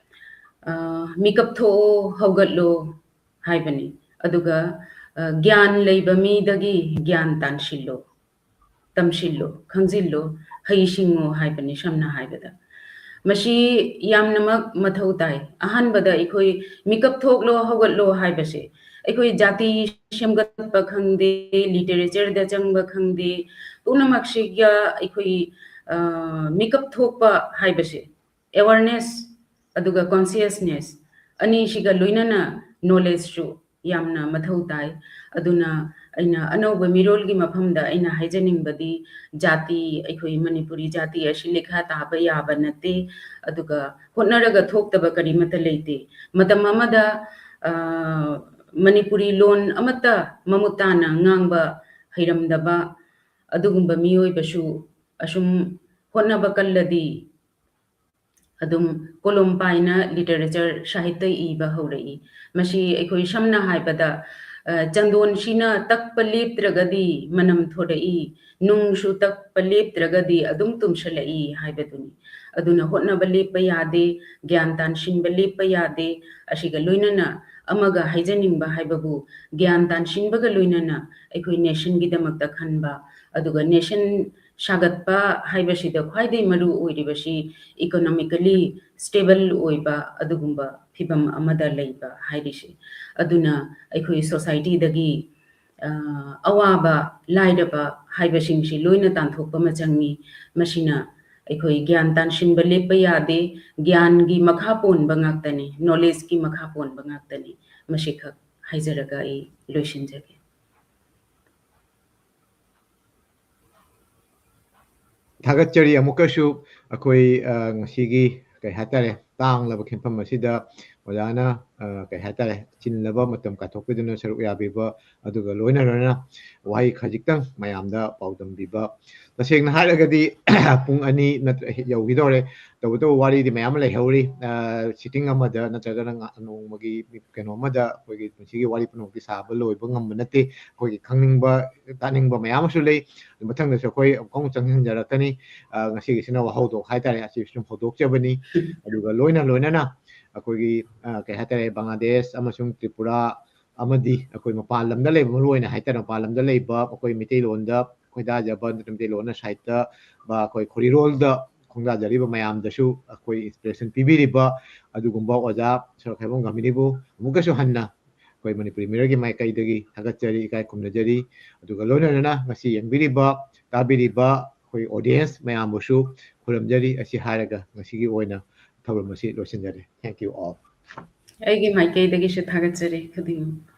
ꯑ, "ꯃꯤꯀꯞ ꯊꯣꯛꯑꯣ, ꯍꯧꯒꯠꯂꯣ" ꯍꯥꯏꯕꯅꯤ꯫ ꯑꯗꯨꯒ, ꯑ, "ꯒ꯭ꯌꯥꯟ ꯂꯩꯕ ꯃꯤꯗꯒꯤ ꯒ꯭ꯌꯥꯟ ꯇꯥꯟꯁꯤꯜꯂꯣ, ꯇꯝꯁꯤꯜꯂꯣ, ꯈꯪꯖꯤꯜꯂꯣ, ꯍꯩꯁꯤꯡꯉꯣ" ꯍꯥꯏꯕꯅꯤ, ꯁꯝꯅ ꯍꯥꯏꯕꯗ꯫ ꯃꯁꯤ ꯌꯥꯝꯅꯃꯛ ꯃꯊꯧ ꯇꯥꯏ꯫ ꯑꯍꯥꯟꯕꯗ ꯑꯩꯈꯣꯏ "ꯃꯤꯀꯞ ꯊꯣꯛꯂꯣ, ꯍꯧꯒꯠꯂꯣ" ꯍꯥꯏꯕꯁꯦ, ꯑꯩꯈꯣꯏ ꯖꯥꯇꯤ ꯁꯦꯝꯒꯠꯄ ꯈꯪꯗꯦ, literatureꯗ ꯆꯪꯕ ꯈꯪꯗꯦ, ꯄꯨꯝꯅꯃꯛꯁꯤꯒ ꯑꯩꯈꯣꯏ, ꯑ, ꯃꯤꯀꯞ ꯊꯣꯛꯄ ꯍꯥꯏꯕꯁꯦ, awareness ꯑꯗꯨꯒ consciousness ꯑꯅꯤꯁꯤꯒ ꯂꯣꯏꯅꯅ knowledgeꯁꯨ ꯌꯥꯝꯅ ꯃꯊꯧ ꯇꯥꯏ꯫ ꯑꯗꯨꯅ ꯑꯩꯅ ꯑꯅꯧꯕ ꯃꯤꯔꯣꯜꯒꯤ ꯃꯐꯝꯗ ꯑꯩꯅ ꯍꯥꯏꯖꯅꯤꯡꯕꯗꯤ, ꯖꯥꯇꯤ, ꯑꯩꯈꯣꯏ ꯃꯅꯤꯄꯨꯔꯤ ꯖꯥꯇꯤ ꯑꯁꯤ ꯂꯩꯈꯥ ꯇꯥꯕ ꯌꯥꯕ ꯅꯠꯇꯦ, ꯑꯗꯨꯒ ꯍꯣꯠꯅꯔꯒ ꯊꯣꯛꯇꯕ ꯀꯔꯤꯃꯠꯇ ꯂꯩꯇꯦ꯫ ꯃꯇꯝ ꯑꯃꯗ, ꯑ, ꯃꯅꯤꯄꯨꯔꯤ ꯂꯣꯟ ꯑꯃꯠꯇ ꯃꯃꯨꯠ ꯇꯥꯅ ꯉꯥꯡꯕ ꯍꯩꯔꯝꯗꯕ ꯑꯗꯨꯒꯨꯝꯕ ꯃꯤꯑꯣꯏꯕꯁꯨ ꯑꯁꯨꯝ ꯍꯣꯠꯅꯕ ꯀꯜꯂꯗꯤ ꯑꯗꯨꯝ ꯀꯣꯂꯣꯝ ꯄꯥꯏꯅ literature, ꯁꯥꯍꯤꯇ꯭ꯌ ꯏꯕ ꯍꯧꯔꯛꯏ꯫ ꯃꯁꯤ ꯑꯩꯈꯣꯏ ꯁꯝꯅ ꯍꯥꯏꯕꯗ, ꯆꯟꯗꯣꯟꯁꯤꯅ ꯇꯛꯄ ꯂꯦꯞꯇ꯭ꯔꯒꯗꯤ ꯃꯅꯝ ꯊꯣꯔꯛꯏ, ꯅꯨꯡꯁꯨ ꯇꯛꯄ ꯂꯦꯞꯇ꯭ꯔꯒꯗꯤ ꯑꯗꯨꯝ ꯇꯨꯝꯁꯜꯂꯛꯏ ꯍꯥꯏꯕꯗꯨꯅꯤ꯫ ꯑꯗꯨꯅ ꯍꯣꯠꯅꯕ ꯂꯦꯞꯄ ꯌꯥꯗꯦ, ꯒ꯭ꯌꯥꯟ ꯇꯥꯟꯁꯤꯟꯕ ꯂꯦꯞꯄ ꯌꯥꯗꯦ꯫ ꯑꯁꯤꯒ ꯂꯣꯏꯅꯅ ꯑꯃꯒ ꯍꯥꯏꯖꯅꯤꯡꯕ ꯍꯥꯏꯕꯕꯨ, ꯒ꯭ꯌꯥꯟ ꯇꯥꯟꯁꯤꯟꯕꯒ ꯂꯣꯏꯅꯅ ꯑꯩꯈꯣꯏ nationꯒꯤꯗꯃꯛꯇ ꯈꯟꯕ, ꯑꯗꯨꯒ nation ꯁꯥꯒꯠꯄ ꯍꯥꯏꯕꯁꯤꯗ ꯈ꯭ꯋꯥꯏꯗꯒꯤ ꯃꯔꯨ ꯑꯣꯏꯔꯤꯕꯁꯤ economically stable ꯑꯣꯏꯕ ꯑꯗꯨꯒꯨꯝꯕ ꯐꯤꯕꯝ ꯑꯃꯗ ꯂꯩꯕ ꯍꯥꯏꯔꯤꯁꯦ꯫ ꯑꯗꯨꯅ ꯑꯩꯈꯣꯏ societyꯗꯒꯤ, ꯑ, ꯑꯋꯥꯕ, ꯂꯥꯏꯔꯕ ꯍꯥꯏꯕꯁꯤꯡꯁꯤ ꯂꯣꯏꯅ ꯇꯥꯟꯊꯣꯛꯄ ꯑꯃ ꯆꯪꯉꯤ꯫ ꯃꯁꯤꯅ ꯑꯩꯈꯣꯏ ꯒ꯭ꯌꯥꯟ ꯇꯥꯟꯁꯤꯟꯕ ꯂꯦꯞꯄ ꯌꯥꯗꯦ꯫ ꯒ꯭ꯌꯥꯟꯒꯤ ꯃꯈꯥ ꯄꯣꯟꯕ ꯉꯥꯛꯇꯅꯤ, knowledgeꯀꯤ ꯃꯈꯥ ꯄꯣꯟꯕ ꯉꯥꯛꯇꯅꯤ꯫ ꯃꯁꯤꯈꯛ ꯍꯥꯏꯖꯔꯒ ꯑꯩ ꯂꯣꯏꯁꯤꯟꯖꯒꯦ꯫ ꯊꯥꯒꯠꯆꯔꯤ ꯑꯃꯨꯛꯀꯁꯨ꯫ ꯑꯩꯈꯣꯏ, ꯑ, ꯉꯁꯤꯒꯤ, ꯀꯩ ꯍꯥꯏꯇꯥꯔꯦ, ꯇꯥꯡꯂꯕ ꯈꯦꯟꯐꯝ ꯑꯁꯤꯗ ꯑꯣꯖꯥꯅ, ꯑ, ꯀꯩ ꯍꯥꯏꯇꯥꯔꯦ, ꯆꯤꯜꯂꯕ ꯃꯇꯝ ꯀꯥꯏꯊꯣꯛꯄꯤꯗꯨꯅ ꯁꯔꯨꯛ ꯌꯥꯕꯤꯕ, ꯑꯗꯨꯒ ꯂꯣꯏꯅ ꯂꯣꯏꯅꯅ ꯋꯥꯍꯩ ꯈꯖꯤꯛꯇꯪ ꯃꯌꯥꯝꯗ ꯄꯥꯎꯗꯝꯕꯤꯕ꯫ ꯇꯁꯦꯡꯅ ꯍꯥꯏꯔꯒꯗꯤ ꯄꯨꯡ ꯑꯅꯤ ꯅꯠꯇ꯭ꯔ ꯌꯧꯈꯤꯗꯧꯔꯦ꯫ ꯇꯧꯕꯇꯕꯨ ꯋꯥꯔꯤꯗꯤ ꯃꯌꯥꯝ ꯑꯃ ꯂꯩꯍꯧꯔꯤ꯫ ꯑ, sitting ꯑꯃꯗ ꯅꯠꯇ꯭ꯔꯒꯅ ꯉ-, ꯅꯣꯡꯃꯒꯤ ꯀꯩꯅꯣ ꯑꯃꯗ ꯑꯩꯈꯣꯏꯒꯤ ꯄꯨꯟꯁꯤꯒꯤ ꯋꯥꯔꯤ ꯄꯨꯝꯅꯃꯛꯇꯤ ꯁꯥꯕ ꯂꯣꯏꯕ ꯉꯝꯕ ꯅꯠꯇꯦ꯫ ꯑꯩꯈꯣꯏꯒꯤ ꯈꯪꯅꯤꯡꯕ, ꯇꯥꯅꯤꯡꯕ ꯃꯌꯥꯝ ꯑꯃꯁꯨ ꯂꯩ꯫ ꯃꯊꯪꯗꯁꯨ ꯑꯩꯈꯣꯏ ꯑꯃꯨꯛ ꯆꯪꯁꯤꯟꯖꯔꯛꯀꯅꯤ꯫ ꯑ, ꯉꯁꯤꯒꯤꯁꯤꯅ ꯋꯥꯍꯧꯗꯣꯛ ꯍꯥꯏꯇꯥꯔꯦ, ꯑꯁꯤ ꯁꯨꯝ ꯍꯧꯗꯣꯛꯆꯕꯅꯤ꯫ ꯑꯗꯨꯒ ꯂꯣꯏꯅ ꯂꯣꯏꯅꯅ ꯑꯩꯈꯣꯏꯒꯤ, ꯑ, ꯀꯩ ꯍꯥꯏꯇꯥꯔꯦ, ꯕꯪꯒ꯭ꯂꯥꯗꯦꯁ ꯑꯃꯁꯨꯡ ꯇ꯭ꯔꯤꯄꯨꯔꯥ ꯑꯃꯗꯤ ꯑꯩꯈꯣꯏ ꯃꯄꯥꯟ ꯂꯝꯗ ꯂꯩꯕ, ꯃꯔꯨ ꯑꯣꯏꯅ ꯍꯥꯏꯇꯥꯔꯦ, ꯃꯄꯥꯟ ꯂꯝꯗ ꯂꯩꯕ ꯑꯩꯈꯣꯏ ꯃꯩꯇꯩꯂꯣꯟꯗ ꯈꯣꯏꯗꯥꯖꯕ, ꯅꯠꯇ꯭ꯔꯒ ꯃꯩꯇꯩꯂꯣꯟꯅ ꯁꯥꯍꯤꯇ꯭ꯌ ꯕ ꯑꯩꯈꯣꯏ ꯈꯣꯔꯤꯔꯣꯜꯗ ꯈꯣꯡꯗꯥꯖꯔꯤꯕ ꯃꯌꯥꯝꯗꯁꯨ ꯑꯩꯈꯣꯏ inspiration ꯄꯤꯕꯤꯔꯤꯕ ꯑꯗꯨꯒꯨꯝꯕ ꯑꯣꯖꯥ ꯁꯣꯔꯣꯛꯈꯥꯏꯕꯝ ꯒꯝꯚꯤꯔꯕꯨ ꯑꯃꯨꯛꯀꯁꯨ ꯍꯟꯅ ꯑꯩꯈꯣꯏ ꯃꯅꯤꯄꯨꯔꯤ ꯃꯤꯔꯣꯜꯒꯤ ꯃꯥꯏꯀꯩꯗꯒꯤ ꯊꯥꯒꯠꯆꯔꯤ, ꯏꯀꯥꯏ ꯈꯨꯝꯅꯖꯔꯤ꯫ ꯑꯗꯨꯒ ꯂꯣꯏꯅ ꯂꯣꯏꯅꯅ ꯉꯁꯤ ꯌꯦꯡꯕꯤꯔꯤꯕ, ꯇꯥꯕꯤꯔꯤꯕ ꯑꯩꯈꯣꯏ audience ꯃꯌꯥꯝꯕꯨꯁꯨ ꯈꯨꯔꯨꯝꯖꯔꯤ꯫ ꯑꯁꯤ ꯍꯥꯏꯔꯒ ꯉꯁꯤꯒꯤ ꯑꯣꯏꯅ ꯊꯧꯔꯝ ꯑꯁꯤ ꯂꯣꯏꯁꯤꯟꯖꯔꯦ꯫ Thank you all. ꯑꯩꯒꯤ ꯃꯥꯏꯀꯩꯗꯒꯤꯁꯨ ꯊꯥꯒꯠꯆꯔꯤ ꯈꯨꯗꯤꯡꯃꯛ꯫